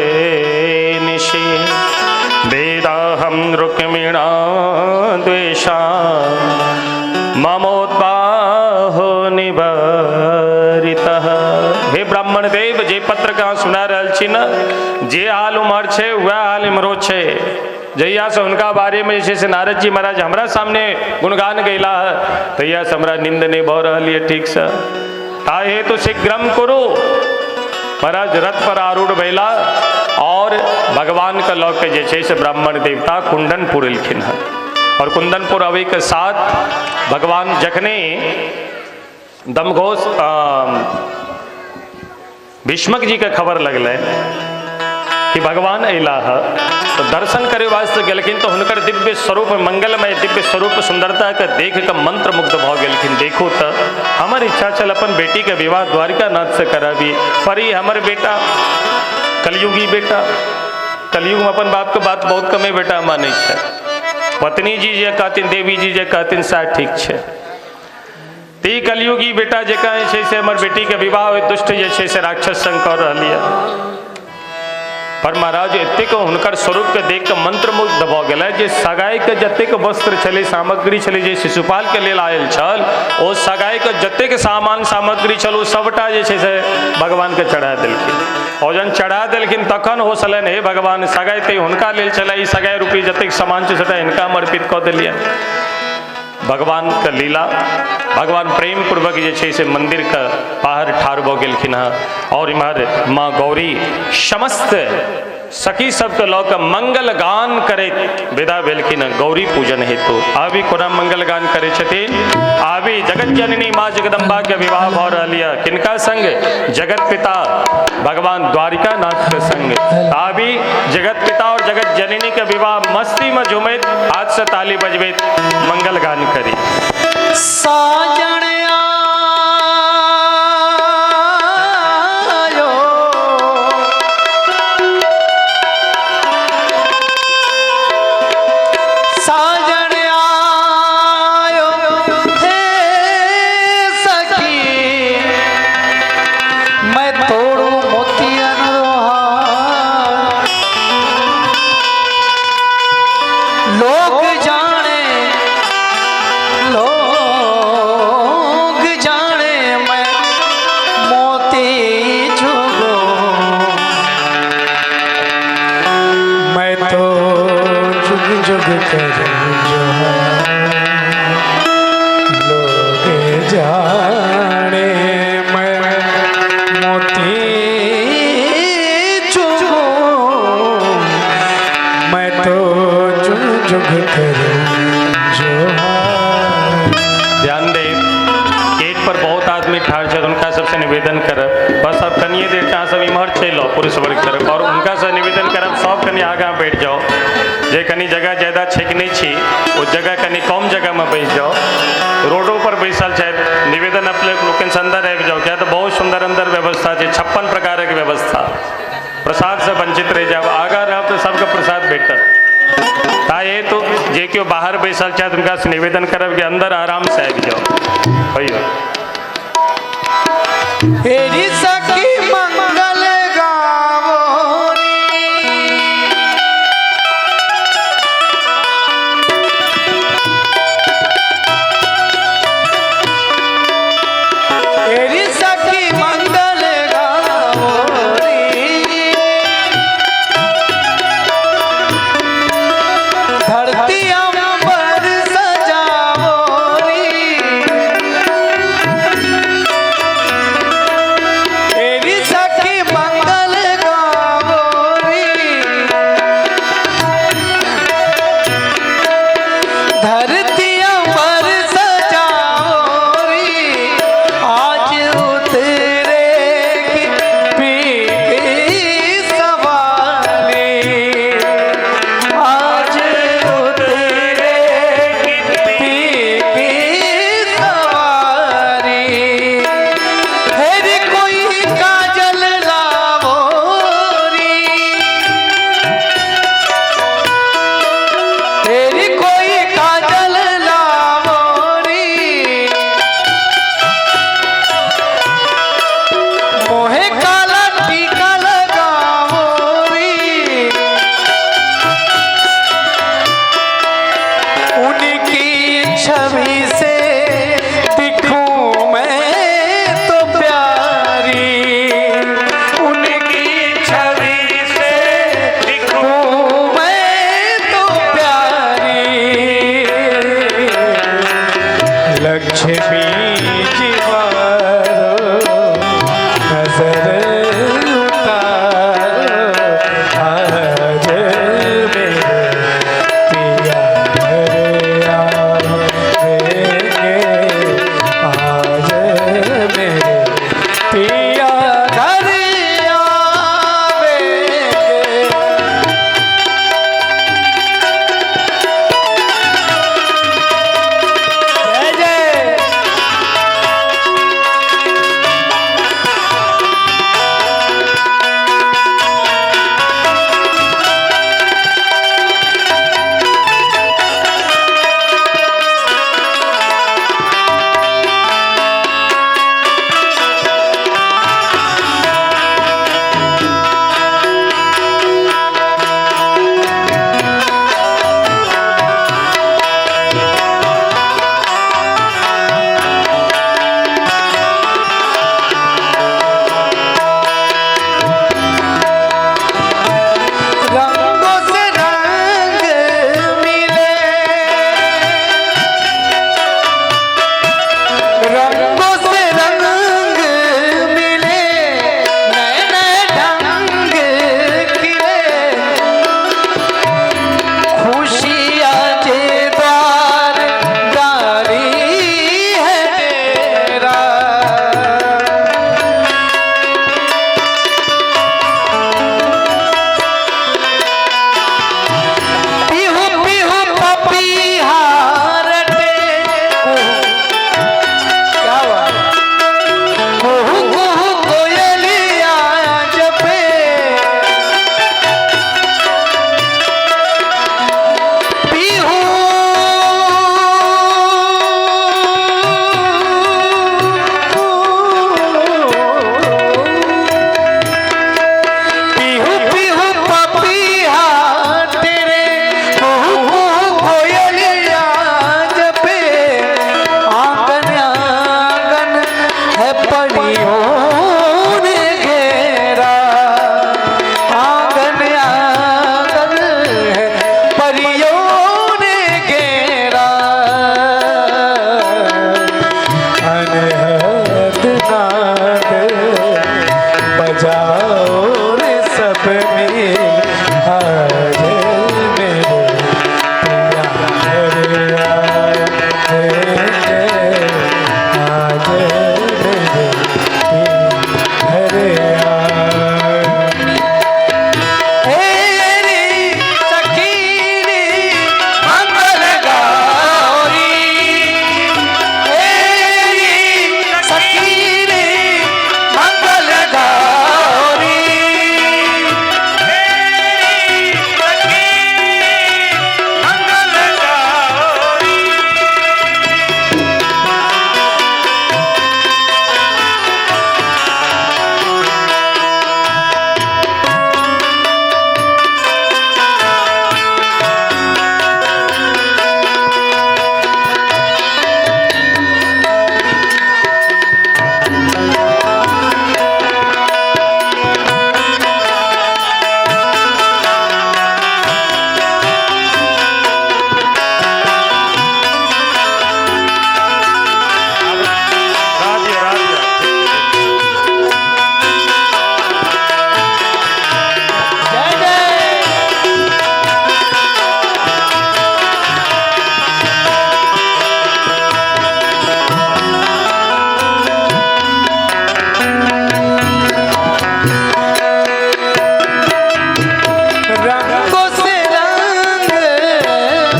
निशि वेदाहं रुक्मिणा द्वेषा ममोद्बाहो निवारितः। हे ब्राह्मण देव, जे पत्र के अहाँ सुना रहल छी ने, जे हाल उम्हर छै वएह हाल इम्हरो छै। जहिया से हुनका बारे में जे छै से नारद जी महाराज हमरा सामने गुणगान गैला है तहिया से हमरा नींद नहीं भऽ रहल ये ठीक से। ताहे तो शीघ्रम करू। महाराज रथ पर आरूढ़ भेला और भगवान के लऽ के जे छै से ब्राह्मण देवता कुंडनपुर एलखिन हँ। और कुंदनपुर अबै के साथ भगवान जखने दमघोष भीष्मक जी के खबर लगलै कि भगवान अयला है तो दर्शन करे वास्ते गेलखिन तो हुनकर दिव्य स्वरूप मंगलमय दिव्य स्वरूप सुंदरता के देख के मंत्र मुग्ध भऽ गेलखिन। देखो तो हमर इच्छा छल अपन बेटी के विवाह द्वारिका नाथ से कराबी, पर ई हमर बेटा कलयुगी बेटा, कलयुग में अपन बाप के बात बहुत कमे बेटा मानै छै। पत्नी जी जे कहथिन देवी जी जे कहथिन सएह ठीक छै। ती कलयुगी बेटा जे कहै छै से हमर बेटी के विवाह ओहि दुष्ट जे छै से राक्षस संग कऽ रहल यऽ। पर महाराज एतेक हुनकर स्वरूप के देख के मंत्रमुग्ध भऽ गेलै जे सगाई के जतेक वस्त्र छलै सामग्री छलै जे शिशुपाल के लेल आयल छल, ओ सगाई के जतेक सामान सामग्री छल ओ सबटा जे छै से भगवान के चढ़ा देलखिन। और जहन चढ़ा देलखिन तखन होश एलनि, हे भगवान सगाई तऽ हुनका लेल छलै, ई सगाई रूपी जतेक सामान छै सबटा हिनका हम अर्पित कऽ देलियनि। भगवान के लीला, भगवान प्रेम पूर्वक जे छै से मंदिर के बाहर ठाढ़ भऽ गेलखिन हँ। और इम्हर माँ गौरी समस्त सखी सबके लऽ कऽ मंगल गान करैत विदा भेलखिन हँ गौरी पूजन हेतु। आबी कोना मंगल गान करै छथिन? आबी जगत जननी माँ जगदम्बा के विवाह भऽ रहल यऽ, किनका संग? जगत पिता भगवान द्वारिका नाथ के संग। आबी जगत पिता और जगत जननी के विवाह मस्ती में झुमैत हाथ से ताली बजबैत मंगल गान करी। साजन आयो साजन आयो हे सखी मैं तोड़ू मोतियन रो हार। लोग जाने लोग जाने मैं मोती चुगो। मैं तो जुग जुग करूं जोहार, लोग जाने मैं मोती चुगो। मैं तो जुग जुग करूं जोहार। ध्यान देव, गेट पर बहुत आदमी ठाढ़ छथि, हुनका सबसे निवेदन करब बस अब कनिए देर अहाँ सब इम्हर चलि आउ पुरुष वर्ग तरफ, और हुनका से निवेदन करब सब कनि आगाँ बैठ जाओ। जे कनि जगह ज्यादा छेकने छी ओ जगह कनि कम जगह में बैस जाओ। रोडो पर बैसल छथि, निवेदन अपने लोकनि से अंदर आबि जाओ, किया तऽ बहुत सुंदर अंदर व्यवस्था छै, 56 प्रकारक व्यवस्था। प्रसाद से वंचित रहि जायब, आगाँ रहब तऽ सबके प्रसाद भेटत। ताहि हेतु जे केओ बाहर बैसल छथि हुनका से निवेदन करब कि अंदर आराम से आबि जाओ। कहियौ हेरी सखी मंगल गावो रे। हेरी सखी मंगल गावो रे। धरती अंबर सजावो रे। परियों ने घेरा, आंगन आंगन है परियों ने घेरा। अनहद नाद बजाओ रे सब मिल, आज मेरे पिया घर आएंगे, आज मेरे पिया घर आएंगे। तेरी सखीरी मंगल गौरी, तेरी सखीरी मंगल गौरी, मंगल गौरी। राधे राधे। जय जय। रंगों से रंग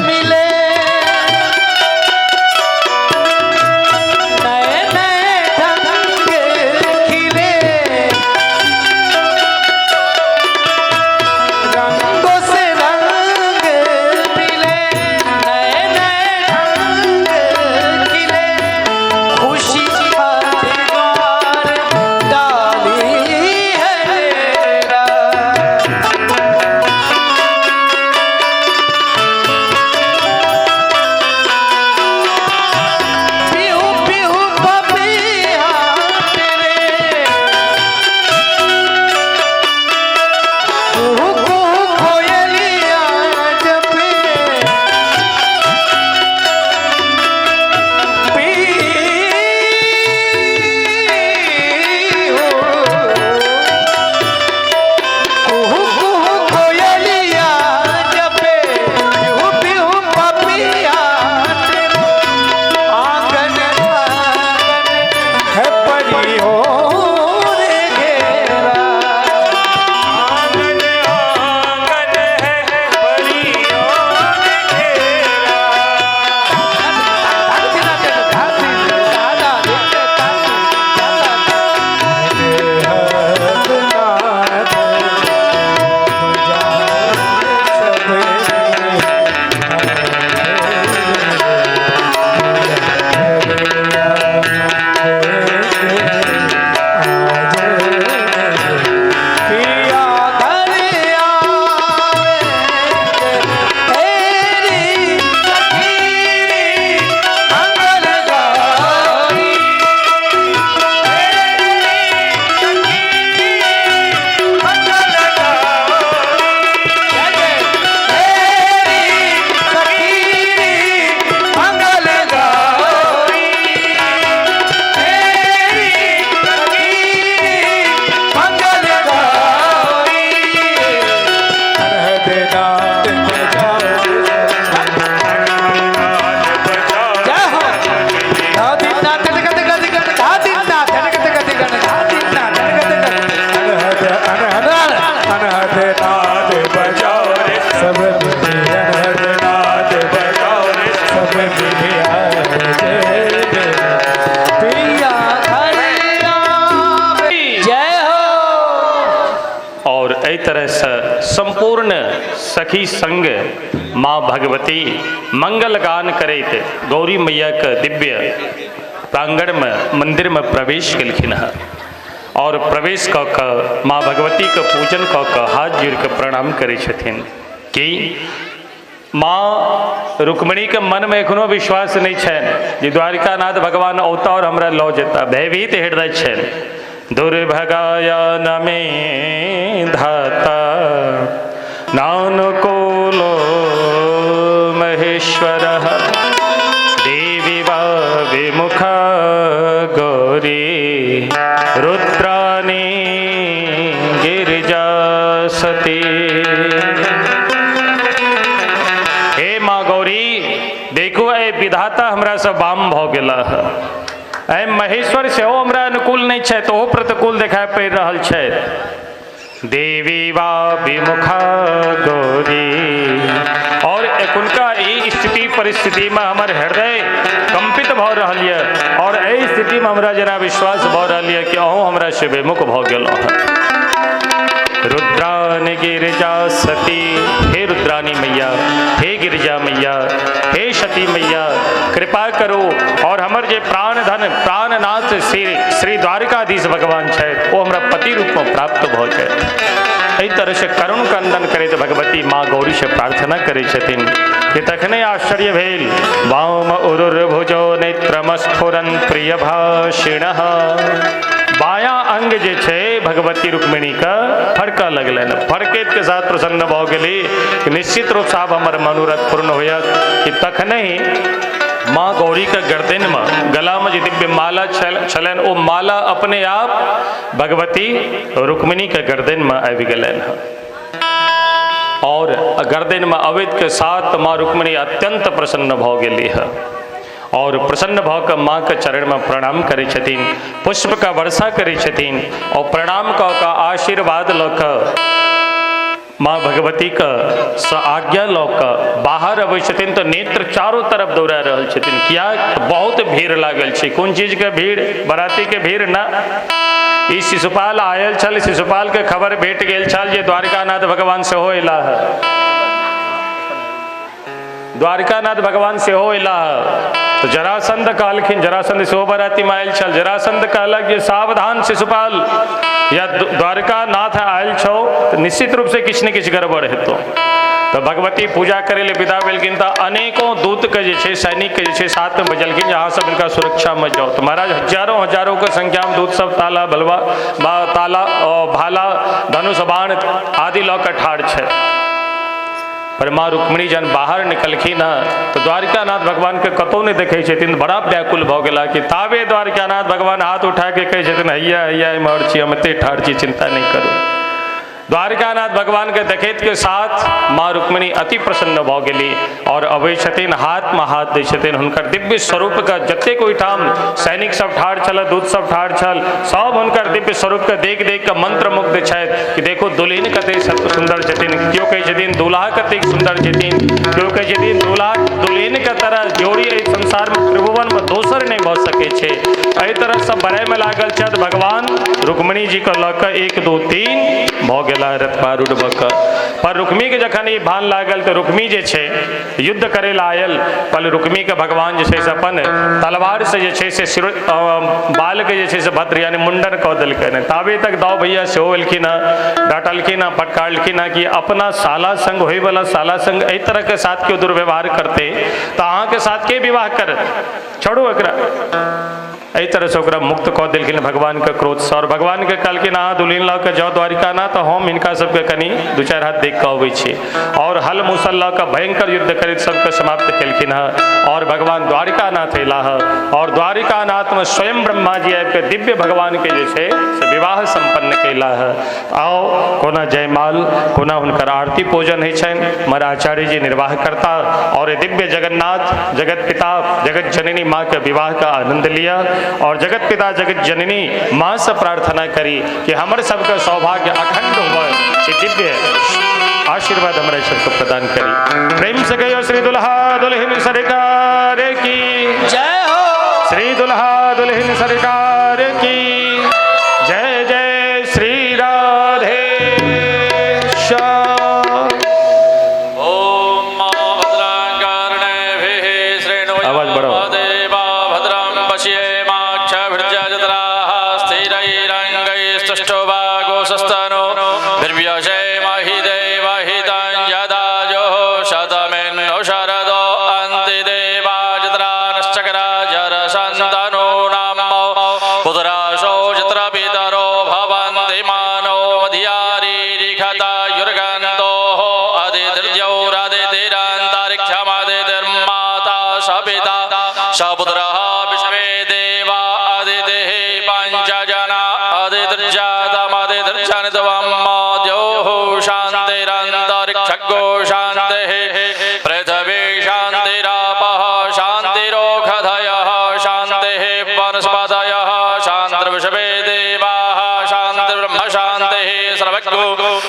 मिले, नए नए ढंग खिले, रंगों से रंग मिले, नए नए ढंग खिले, खुशी का द्वार डाली है डेरा। पीहू पीहू पपिया तेरे, कुहू कुहू कोयलिया जपे, पीहू कुहू कुहू कोयलिया जपे, पीहू पीहू पपिया तेरे, आंगन आंगन है परियों ने घेरा, आंगन आंगन है परियों ने घेरा। अनहद नाद बजाओ रे सब मिल, आज मेरे पिया घर आवेंगे, तेरी सखीरी मंगल गौरी, मंगल गौरी। तेरी सखीरी मंगल गौरी, तेरी सखीरी मंगल गौरी। अनहद नाद बजाओ जय हो। धादिना धनगद गद गण धादिना धनगद गद गण धादिना धनगद गद। अनहद अनहद अनहद नाद बजाओ रे सब मिल, अनहद नाद बजाओ रे सब मिल, आज मेरे पिया घर आवे। जय हो। और एहि तरह से संपूर्ण सखी संग माँ भगवती मंगल गान करैत गौरी मैया के दिव्य प्रांगण में मंदिर में प्रवेश केलखिन हँ और प्रवेश कऽ कऽ माँ भगवती के पूजन कऽ कऽ हाथ जोड़ि कऽ प्रणाम करै छथिन कि माँ रुक्मिणीके मनमे एखनो विश्वास नहि छनि जे द्वारिकानाथ भगवान औता और हमरा लऽ जेता। भयभीत हृदय छनि। दुर्भगाया न मे धाता नानुकूलो महेश्वरः देवी वा विमुखा गौरी रुद्राणी गिरिजा सती। हे माँ गौरी, देखू ए विधाता हमरा से वाम भ गेला है, ए महेश्वर सेहो हमरा अनुकूल नहीं छै, तो प्रतिकूल देखाय पड़ि रहल छै। देवी वा विमुखा गौरी। और एखुनका ई स्थिति परिस्थिति में हमर हृदय कंपित भऽ रहल यऽ और एहि स्थिति में हमरा जेना विश्वास भऽ रहल यऽ कि अहूँ हमरा से विमुख भऽ गेलहुँ हँ। रुद्राणी गिरिजा सती, हे रुद्राणी मैया, हे गिरिजा मैया, हे सती मैया, कृपा करू और हमर जे प्राण धन प्राणनाथ श्री श्री द्वारिकाधीश भगवान छथि ओ हमरा पति रूप में प्राप्त भऽ जाय। एहि तरह से करुण कंदन करैत भगवती माँ गौरी से प्रार्थना करै छथिन कि तखने आश्चर्य भेल। वाम उरुर्भुजो नेत्रमस्फुरन् प्रियभाषिणः। बायां अंग जे छै भगवती रुक्मिणी का फड़का लगलनि। फड़कैत के साथ प्रसन्न भऽ गेली कि निश्चित रूप से आब हमर मनोरथ पूर्ण होयत। कि तखने ही माँ गौरी के गर्दन में गला में जे दिव्य माला छलनि ओ माला अपने आप भगवती रुक्मिणी के गर्दन में आबि गेलनि हँ। और गर्दन में अवैध के साथ माँ रुक्मिणी अत्यंत प्रसन्न भऽ गेली हँ और प्रसन्न भऽ कऽ माँ के चरण में प्रणाम करै छथिन, पुष्प का वर्षा करै छथिन और प्रणाम कऽ कऽ आशीर्वाद लऽ कऽ माँ भगवती के स आज्ञा लऽ कऽ बाहर अबै छथिन तऽ नेत्र चारों तरफ दौड़ा रहल छथिन। किया? बहुत भीड़ लागल छै। कोन चीज के भीड़? बराती के भीड़ ना। ई शिशुपाल आयल छल, शिशुपाल के खबर भेट गेल छल जे द्वारिकानाथ भगवान सेहो अयला है, द्वारिकानाथ भगवान सेहो अयला है। तो जरासंध कहलखिन, जरासंध सेहो बराती में आयल छल। जरासंध कहलक जे सावधान शिशुपाल, या द्वारिकानाथ आयल छौ तो निश्चित रूप से किछु ने किछु गड़बड़ हेतौ। तो भगवती पूजा करे ले विदा भेलखिन तऽ अनेकों दूत के जे छै सैनिक के जे छै साथ में बजलखिन जे अहाँ सब हिनका सुरक्षा में जाओ। तो महाराज हजारों हजारों के संख्या में दूत सब ताला भलवा ताला भाला धनुष बाण आदि लऽ कऽ ठाढ़ छै। पर माँ रुक्मिणी जहन बाहर निकलखिन हँ तो द्वारिकानाथ भगवान के कतौ नहि देखै छथिन। बड़ा व्याकुल भऽ गेला कि ताबे द्वारिकानाथ भगवान हाथ उठा के कहै छथिन हैया हैया एम्हर छी, हम एते ठाढ़ छी, चिंता नहि करू। द्वारिकानाथ भगवान के देखैत के साथ माँ रुक्मिणी अति प्रसन्न भऽ गेली और अबै छथिन, हाथ में हाथ दै छथिन। हुनकर दिव्य स्वरूप के जतेक ओहिठाम सैनिक सब ठाढ़ छल, दूत सब ठाढ़ छल, सब हुनकर दिव्य स्वरूप के देख देख के मंत्रमुग्ध छथि कि देखो दुल्हन कतेक सुंदर छथिन। केओ कहै छथिन दूल्हा कतेक सुंदर छथिन, केओ कहै छथिन दूल्हा दुल्हन के तरह जोड़ी एहि संसार में त्रिभुवन में दोसर नहि भऽ सकै छै। एहि तरह सब बढ़य में लागल छथि। भगवान रुक्मिणी जी के लऽ कऽ 1 2 3 भऽ गेला रथ पारूढ़ भऽ कऽ। पर रुक्मी के जखन ई भान लागल तऽ रुक्मी जे छै युद्ध करे ला आयल। पर रुक्मी के भगवान जे छै से अपन तलवार से जे छै से सिर बाल के जे छै से भद्र यानी मुंडन कऽ देलकनि। ताबे तक दाऊ भैया सेहो एलखिन हँ, डाँटलखिन हँ, फटकारलखिन हँ कि अपना साला संग होइवला साला संग एहि तरह के साथ केओ दुर्व्यवहार करतै तऽ अहाँके साथ के विवाह करत, छोड़ू एकरा। एहि तरह से ओकरा मुक्त कऽ देलखिन भगवान के क्रोध से। और भगवान के कहलखिन अहाँ दुल्हन लऽ कऽ जाउ द्वारिकानाथ, तऽ हम हिनका सबके कनि 2-4 हाथ देख कऽ अबै छी। और हल मुसल लऽ कऽ भयंकर युद्ध करैत सबके समाप्त केलखिन हँ। और भगवान द्वारिकानाथ अयलाह हँ और द्वारिकानाथ में स्वयं ब्रह्मा जी आबि कऽ दिव्य भगवान के जे छै से विवाह सम्पन्न कयलाह हँ। आओ कोना जयमाल, कोना हुनकर आरती पूजन होइ छनि, हमर आचार्य जी निर्वाह करता और दिव्य जगन्नाथ जगत पिता जगत जननी माँ के विवाह का आनंद लिया और जगत पिता जगत जननी माँ से प्रार्थना करी कि हमर सबके सौभाग्य अखंड हुए, कि दिव्य आशीर्वाद हमारे सबके प्रदान करी। प्रेम से कहियो श्री दुल्हा दुल्हन सरकार की जय हो, श्री दुल्हा दुल्हन सरकार की जय। जय श्री राधे श्याम। ओम भद्रांकर्णेभिः श्रेणो आवाज बढ़ाओ। देवा भद्रां पश्येमाक्षभिर्जत्राः स्थिरैरङ्गैस्तुष्टो वागोसस्तनो निर्व्यशेमहि देवहितं यदायोः शतमेन्नो शरदो आदिर्जातमादे दर्शानितवां द्योः शान्तिरन्तरिक्षगो शान्तिः पृथिवी शान्तिरापः शान्तिरोषधयः शान्तिः वनस्पतयः शान्तिर्विश्वे देवाः शान्तिर्ब्रह्म शान्तिः सर्वज्ञो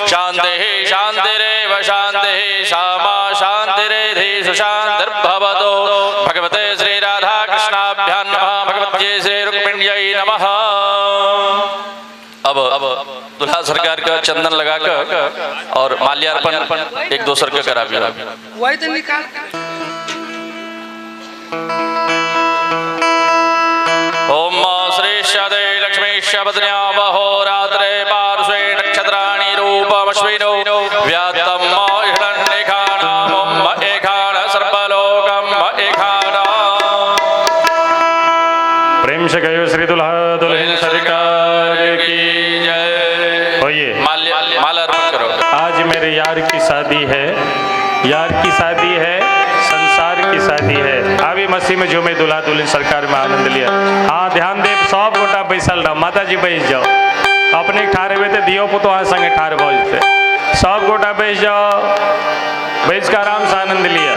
शान्तिः शान्तिरेव शान्तिः क्षमा शान्तिरेधि सुशान्तिर्भवतु। भगवते श्री राधा कृष्णाभ्यां नमः। भगवत्यै श्री रुक्मिण्यै नमः। अब दुल्हा सरकार का चंदन लगाकर और माल्यार्पण एक दूसरे का करा दिया। वही तो निकाल। ओम श्री शदे लक्ष्मी शबदन्या बहो रात्रे पार्श्वे नक्षत्राणि रूपमश्विनो व्यातम हिरण्यखानाम एखान सर्वलोकम एखान। प्रेम से कहो श्री दुल्हा दुल्हन सरकार की जय। होइए माला अर्पण करो। आज मेरे यार की शादी है, यार की शादी है, संसार की शादी है। अभी मसीह में झूमे दुल्हा दुल्हन सरकार में आनंद लिया। हाँ ध्यान दे, सब गोटा बैसल रहो, माता जी बैस जाओ। अपने ठार हुए थे दियो पुतो हाँ संगे ठार भऽ जेतै। सब गोटा बैस जाओ, बैस के आराम से आनंद लिया।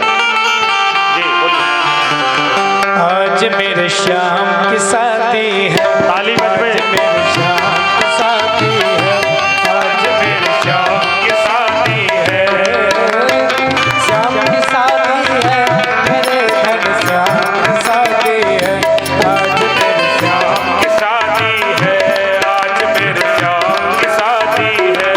जी बोलिए। आज मेरे श्याम की शादी है, ताली बजबे। आज मेरे श्याम की शादी है, आज मेरे श्याम की शादी है, श्याम की शादी है, मेरे धन श्याम की शादी है, आज मेरे श्याम की शादी है, आज मेरे श्याम की शादी है।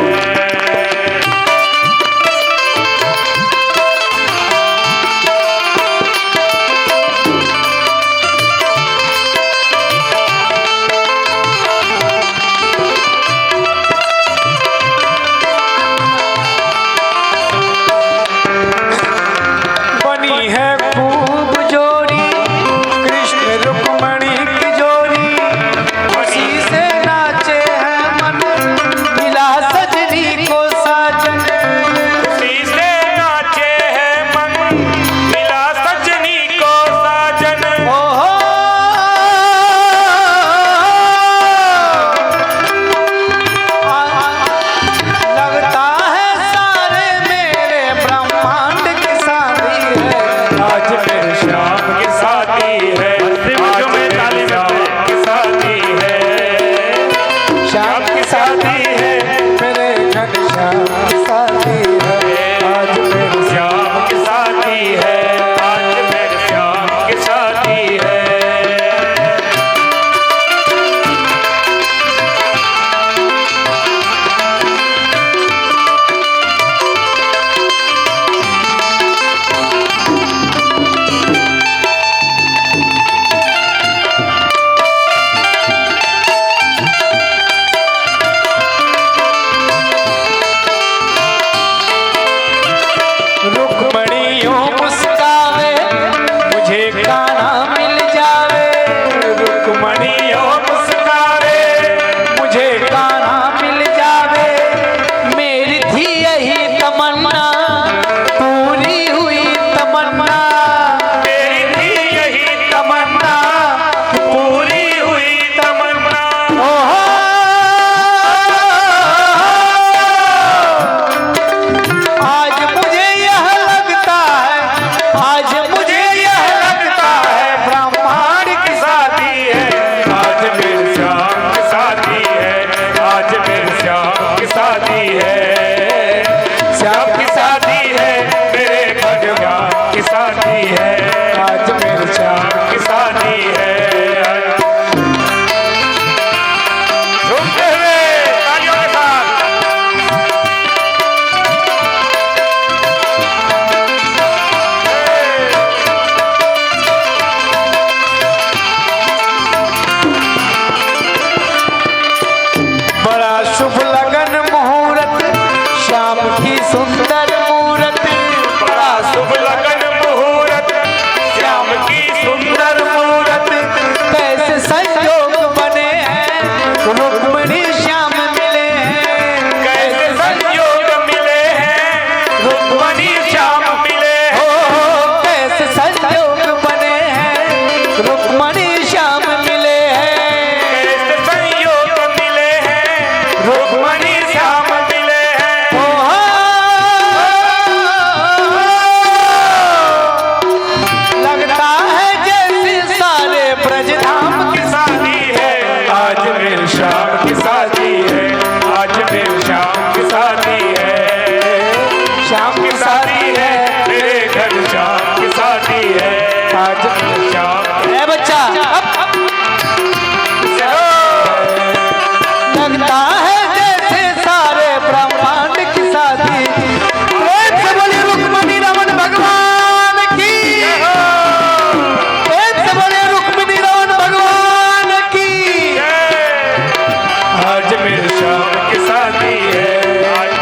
आज श्याम ए बच्चा, लगता है जैसे सारे ब्रह्मांड की शादी। प्रेम से बोलिए रुक्मणी रमन भगवान की। प्रेम से बोलिए रुक्मणी रमन भगवान की। आज मेरे श्याम की शादी है। आज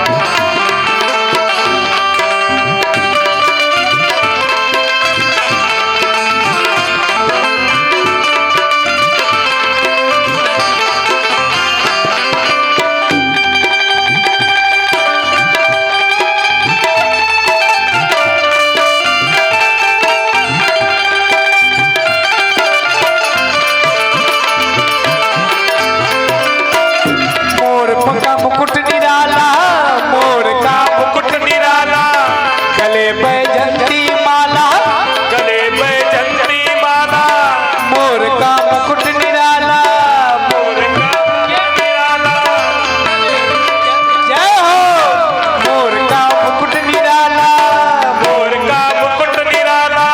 मोर का मुकुट निराला, मोर का मुकुट निराला, गले बैजंती माला, गले बैजंती माला, मोर का मुकुट निराला, मोर का मुकुट निराला, जय हो। मोर का मुकुट निराला, मोर का मुकुट निराला,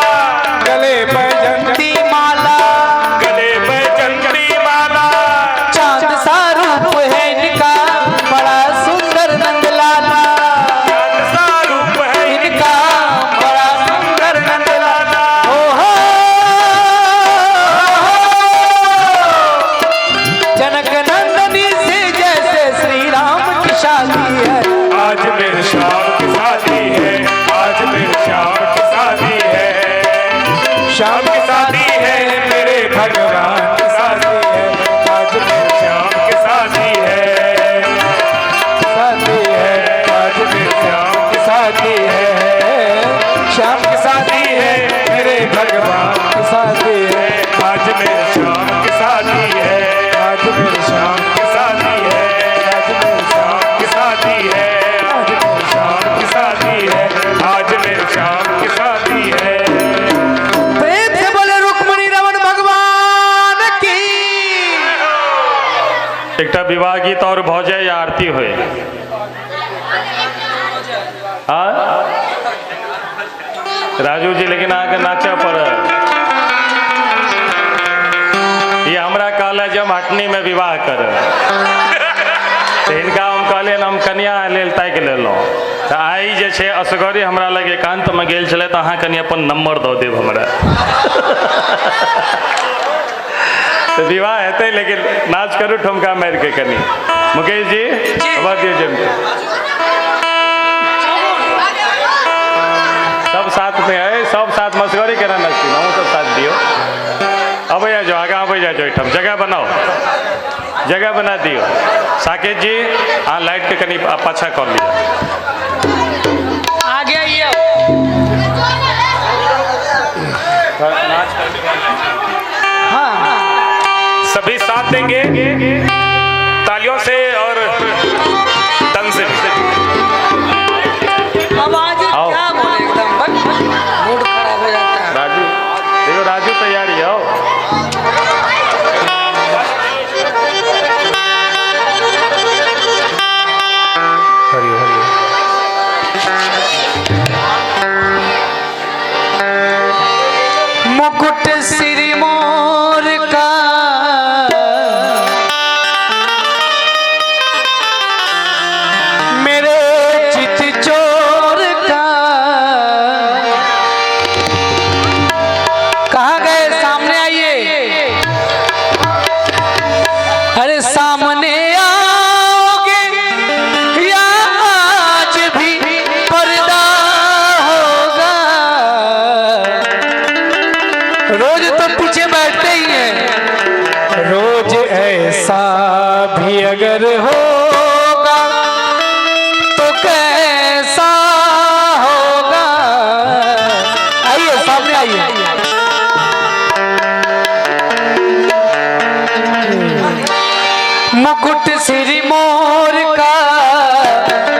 गले बैजंती माला, गले बैजंती माला, चांद सा रूप है इनका, बड़ा सुंदर नंदलाला। चांद सा रूप है इनका बड़ा सुंदर नंदलाला। ओ हो, जनक नंदनी से जैसे श्री राम की शादी है। आज मेरे श्याम की शादी है। आज मेरे श्याम की शादी है। श्याम की शादी है मेरे भगवान की शादी है। आज मेरे श्याम की शादी है। शादी है। आज मेरे श्याम की शादी है। श्याम की शादी है मेरे भगवान की शादी है। आज मेरे श्याम की शादी है। आज मेरे श्याम की शादी है। आज मेरे श्याम की शादी है। आज मेरे श्याम की शादी है। आज मेरे श्याम की शादी है। प्रेम से बोले रुक्मणी रमन भगवान की। एकटा विवाह गीत और भऽ जाय या आरती होय। हाँ राजू जी, लेकिन अहाँके नाचऽ पड़त। ये हमरा कहला जे हम हटनी में विवाह करब, तऽ हिनका हम कहलियनि हम कन्या लेल ताकि लेलहुँ। तऽ आइ जे छै असगरे हमरा लग एकान्तमे गेल छलै, तऽ अहाँ कनि अपन नंबर दऽ देब हमरा। तऽ विवाह हेतै, लेकिन नाच करू ठुमका मारि के कनि। मुकेश जी आवाज दियौ जम के। सब साथ में है, सब साथ मसगरी केना नचती, अहूँ सब साथ दियौ। अबै जाओ, आगाँ अबै जाओ, एहिठाम जगह बनाओ, जगह बना दियौ। साकेत जी अहाँ लाइट के कनि पाछा कऽ लिअ। आगे आइए। हाँ, सभी साथ देंगे तालियों से और तन से भी। आवाज आओ। क्या बोले, एकदम मूड खराब हो जाता है। राजू देखो, राजू तैयारी आओ। मुकुट श्री मोर का, मेरे चित चोर का। कहाँ गए? सामने आइए। अरे सामने आओगे या आज भी पर्दा होगा। रोज तो पीछे बैठते ही हैं। रोज ऐसा भी अगर होगा तो कैसा होगा। आइए सामने आइए। मुकुट श्री मोर का,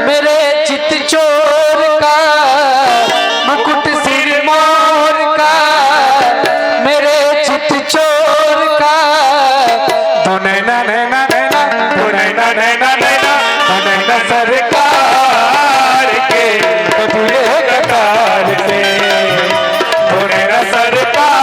मेरे चित चोर का। मुकुट श्री मोर का, मेरे चित चोर का। दो नैना नैना नैना, दो नैना नैना नैना, दो नैना सरकार के, तो दूल्हे कतार से। दो नैना सरकार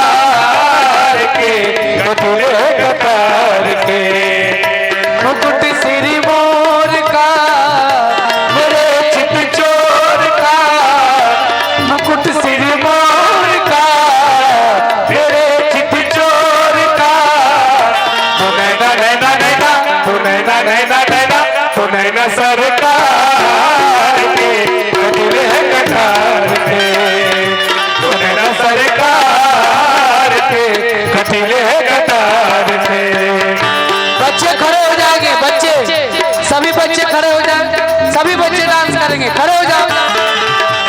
तो नैना सरकार के कटीले हैं कटार के, तो नैना सरकार के कटीले हैं कटार के। बच्चे खड़े हो जाएंगे, बच्चे सभी बच्चे खड़े हो जाएंगे, सभी बच्चे डांस करेंगे, खड़े हो जाओ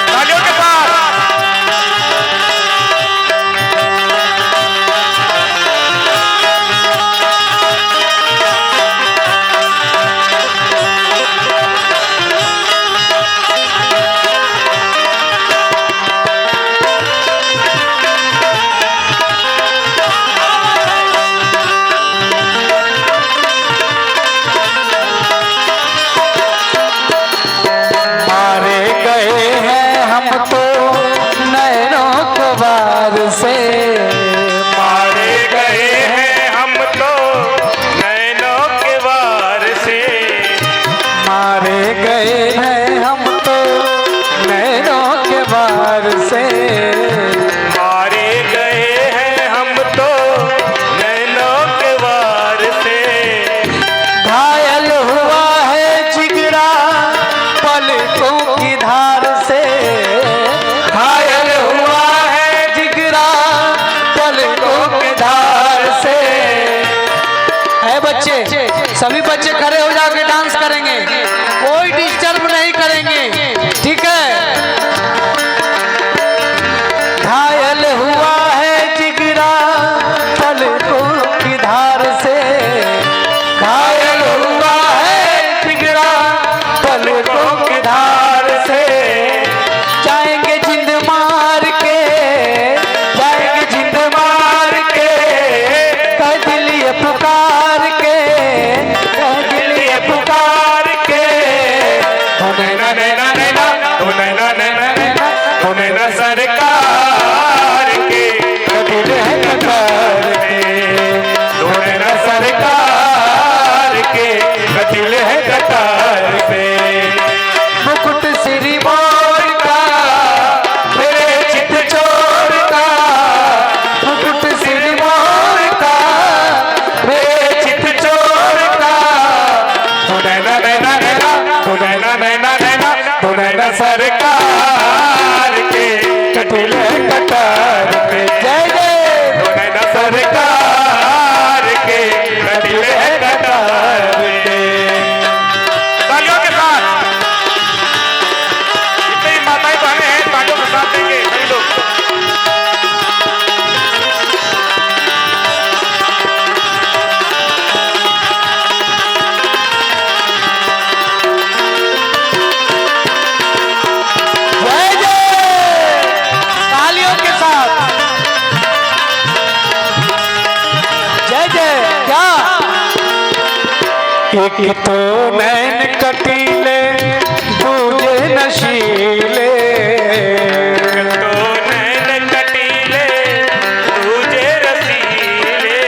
तालियों के साथ। मारे गए हैं हम तो नैनों के वार से, मारे गए हैं हम तो नैनों के वार से, मारे गए हैं हम तो नैनों के वार से, मारे गए हैं हम तो नैनों के वार से। घायल हुआ है जिगरा पलकों की धार से, घायल हुआ है जिगरा पलकों की धार से। है बच्चे, सभी बच्चे खड़े हो जाके डांस करेंगे, कोई डिस्टर्ब नहीं करेंगे, ठीक है। घायल हुआ है जिगरा पलकों की धार से, घायल हुआ है जिगरा पलकों की धार से। जाएंगे जिंद मार के, जाएंगे जिंद मार के, कह दिल ये पुकार के, कह दिल ये पुकार के। तो नैना नैना नैना, तो नैना नैना नैना, तो नैना सरकार के कटीले हैं कटार के, तो नैना सरकार के कटीले हैं कटार से। मुकुट सिरी मोर का मेरे चित चोर का, मुकुट सिरी मोर का मेरे चित चोर का। तो नैना नैना नैना, तो नैना नैना नैना, तो नैना सरकार के कटीले हैं कटार पे, जय जय। तो नैना सरकार के कटीले हैं कटार पे। तालियों के साथ जितने भी माताएं बहनें हैं तालियों के साथ देंगे सभी लोग। जय जय। तालियों के साथ जय जय। क्या एक तो नैन कटीले दूजे नशीले, तो नैन कटीले दूजे रसीले,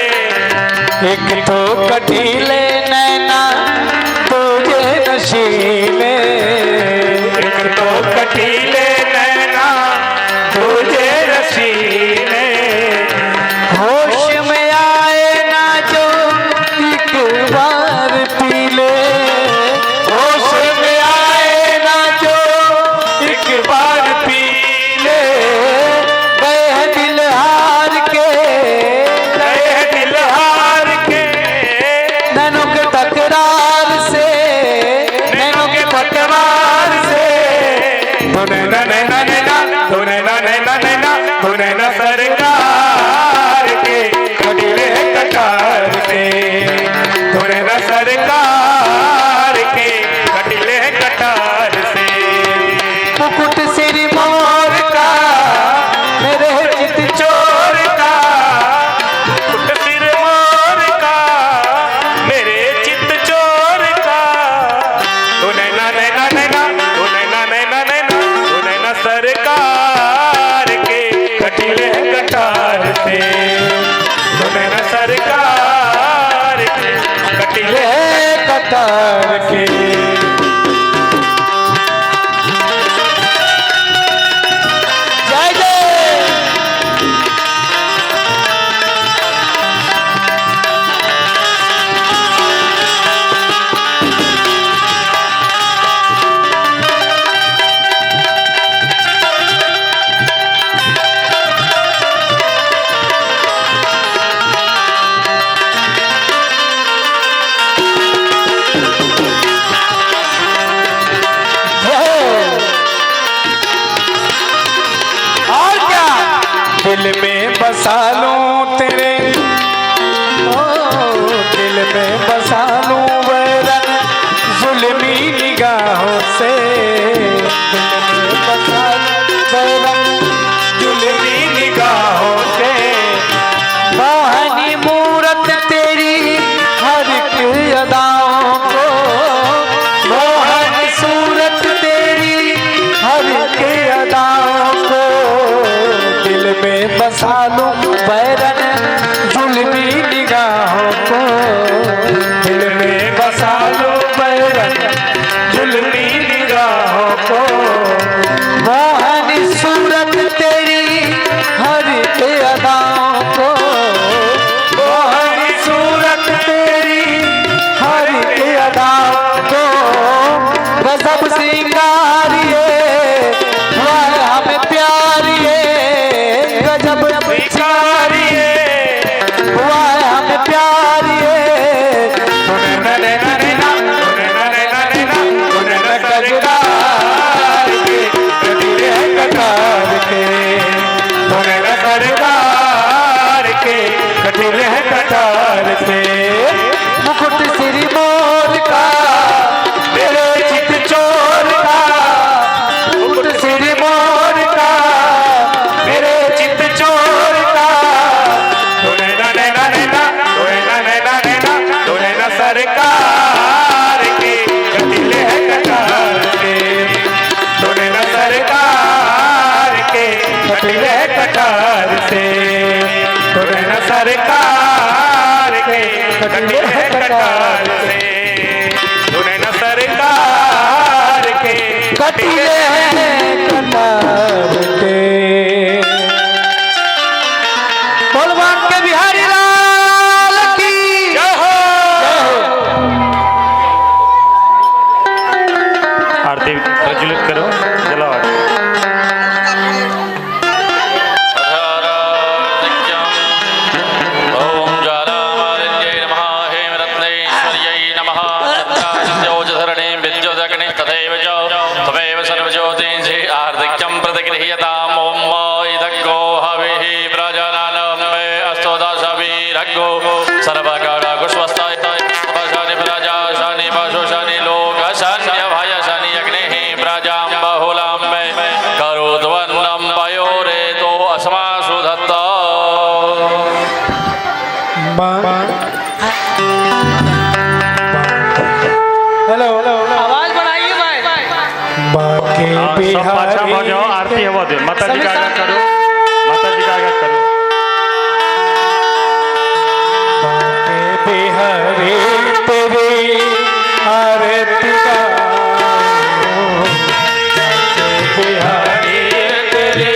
एक तो कटीले नैना दूजे नशीले, एक तो कटीले नैना दूजे रसीले। होश में आए ना जो एक बार पी ले, होश में आए ना जो एक बार पी ले, गए हैं दिल हार के, गए हैं दिल हार के, नैनों के तकरार से, नैनों ज्योतिधरणीं विद्युदग्निः तथैव च त्वमेव सर्वज्योतिंसि आर्धिक्यं प्रतिगृह्यताम्। ॐ इदग्गो हविः प्रजननं मे अस्तु दशवीरग्गो सर्वगणगुस्वस्थाय शनि प्रजा शनि पशु शनि लोक शन्य भय शनि अग्निः प्रजां बहुलां मे करोद्वन्नं पयोरेतो अस्मासु दत्त। हेलो आवाज बढ़ाइए भाई। बाके हाँ, सब पाछा भऽ जाओ, आरती हवा दे, माता जी का आगा करो, माता जी का आगा करो। बाके बिहारी तेरी आरती गाओ, बाके बिहारी तेरी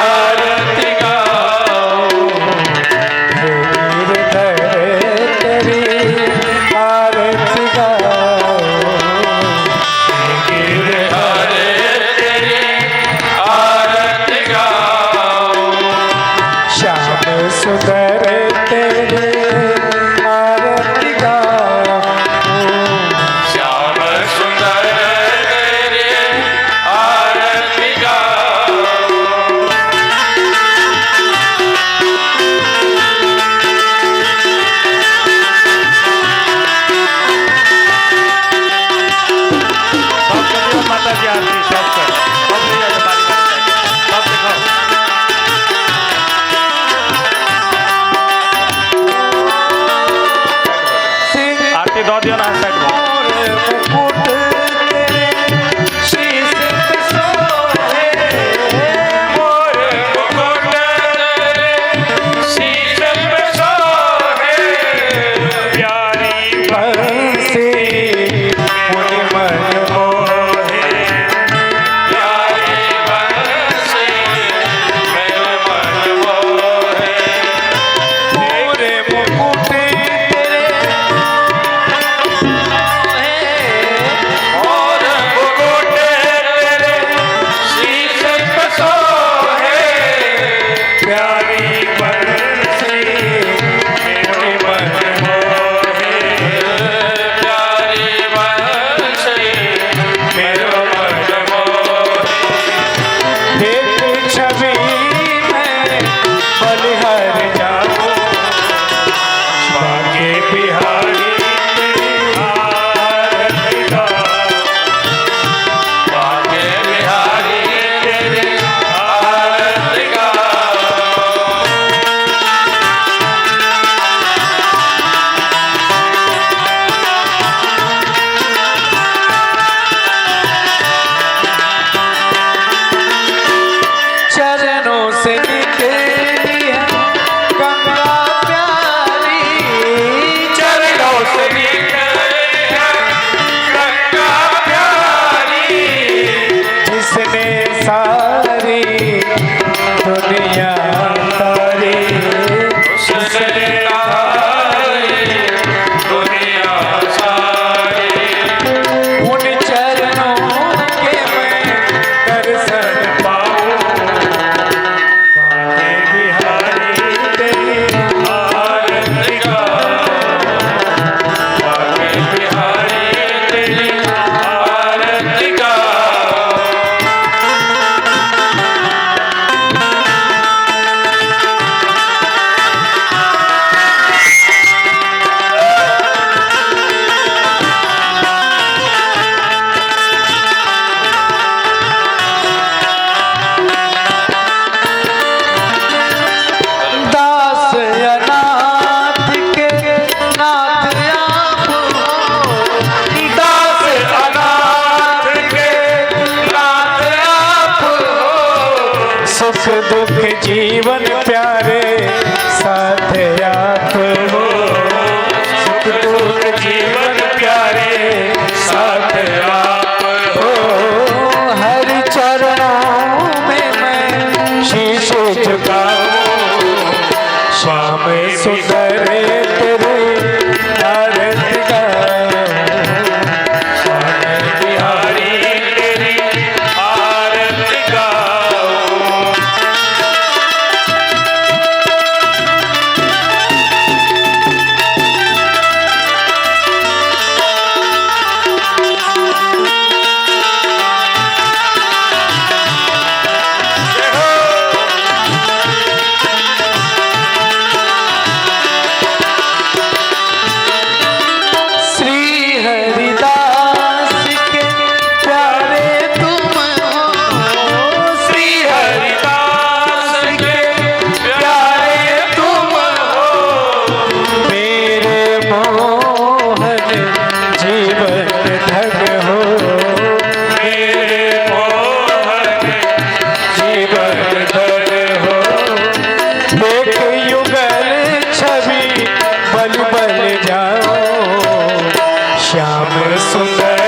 आरती गाओ, गिरधर तेरी आरती गाओ, गिरधर तेरी आरती गाओ, श्याम सुंदर तेरे आरती गाओ। धन हो, मेरे मोहन जीवन धन हो। देख युगल छवि बल बल जाओ, श्याम सुंदर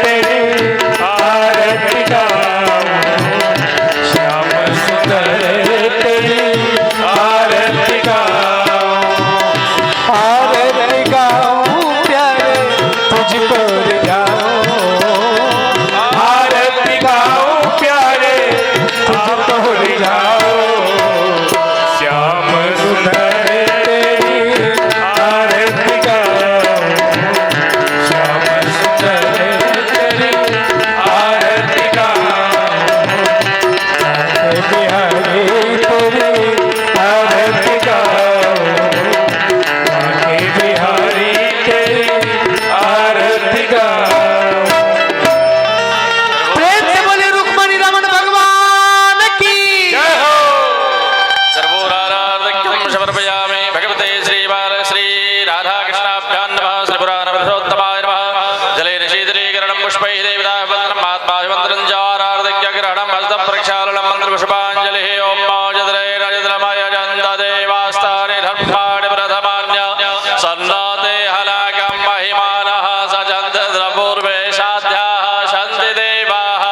तेरी आरती गाऊं, श्याम सुंदर तेरी आरती गाऊं। आरती गाऊं प्यारे तुझको रिझाऊं, आरती गाऊं प्यारे तुझको रिझाऊं, श्याम सुंदर तेरी आरती गाऊं, श्याम सुंदर तेरी आरती गाऊं। बिहारी तेरी आरती गाऊं, बांके बिहारी तेरी आरती गाऊं। प्रेम से बोले रुक्मणी रमन भगवान की जय हो। सर्वोरारार्धक्यं समर्पयामि भगवते श्रीबाल श्री राधाकृष्णाभ्यां नमः। श्रीपुराणपुरुषोत्तमाय नमः। जलेन शीतलीकरणं पुष्पैः देवतावन्दनं आत्माभिवन्दनं च आरार्धक्यग्रहणं हस्तप्रक्षालनं मन्त्रपुष्पाञ्जलिः। ॐ माजद्रे रजद्रमय जन्तदेवास्तानि धर्माणि प्रथमान्य सन्नाते हलाकं महिमानः सचन्द्रपूर्वे साध्याः सन्ति देवाः।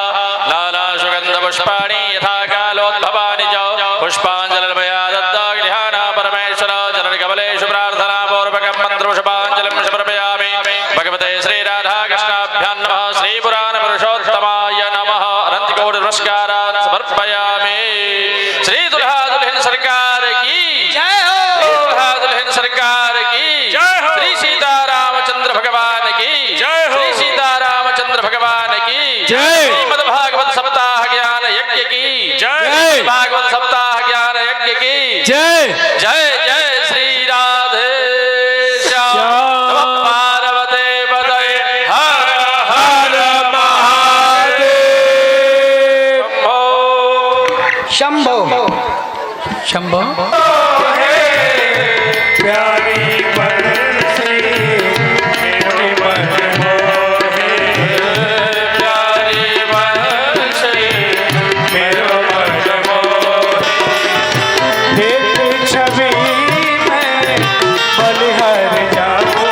नानासुगन्धपुष्पाणि यथा कालोद्भवानि च पुष्पाञ्जलिर्मया दत्ता गृहाणा परमेश्वर चरणकमलेषु प्रार्थनापूर्वकं मन्त्रपुष्पाञ्जलिं समर्पयामि भगवते श्रीराधाकृष्णाभ्यां नमः। श्रीपुराणपुरुषोत्तमाय नमः। अनन्तकोटि नमस्कारान् समर्पयामि। श्री दुल्हा दुल्हन सरकार की जय हो। श्री दुल्हा दुल्हन सरकार की जय हो। श्री सीतारामचंद्र भगवान की जय हो। श्री सीतारामचंद्र भगवान की जय। श्रीमद् भागवत सप्ताह ज्ञान यज्ञ की जय। भागवत सप्ताह ज्ञान यज्ञ की जय जय जय श्री राधे श्याम नमः पार्वती पतये हर हर महादेव। शंभो। शंभो शंभो। प्यारी बंसी मेरे मन मोहे, प्यारी बंसी मेरे मन मोहे। देख छवि मैं बलिहर जाऊं,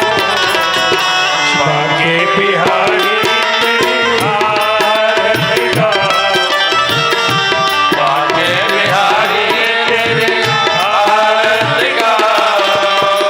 बांके बिहारी तेरी आरती गाऊं, बांके बिहारी तेरी आरती गाऊं।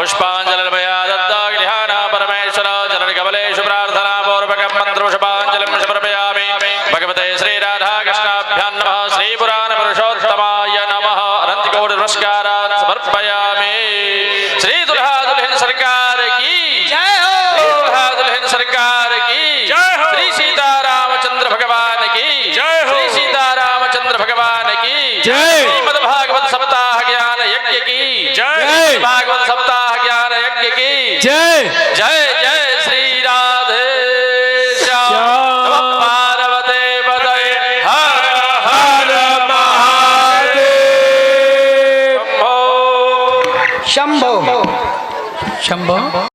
पुष्पांजलिर्मया दत्ता गृहाणा परमेश्वर चरणकमलेषु प्रार्थना पूर्वकं मन्त्रपुष्पाञ्जलिं समर्पयामि। भगवते श्री राधा कृष्णाभ्यां नमः। श्री पुराण पुरुषोत्तमाय नमः। अनंत कोटि नमस्कारान् समर्पयामि। श्री दुल्हा दुल्हन सरकार की जय हो। श्री दुल्हा दुल्हन सरकार की जय हो। श्री सीता रामचंद्र भगवान की जय हो। श्री सीता रामचंद्र भगवान की जय। श्रीमद् भागवत सप्ताह ज्ञान यज्ञ की जय। भागवत सप्ताह ज्ञान यज्ञ की जय। जय जय श्री राधे श्याम श्याम। पार्वती पतये हर हर महादेव। शंभो। शंभो शंभो।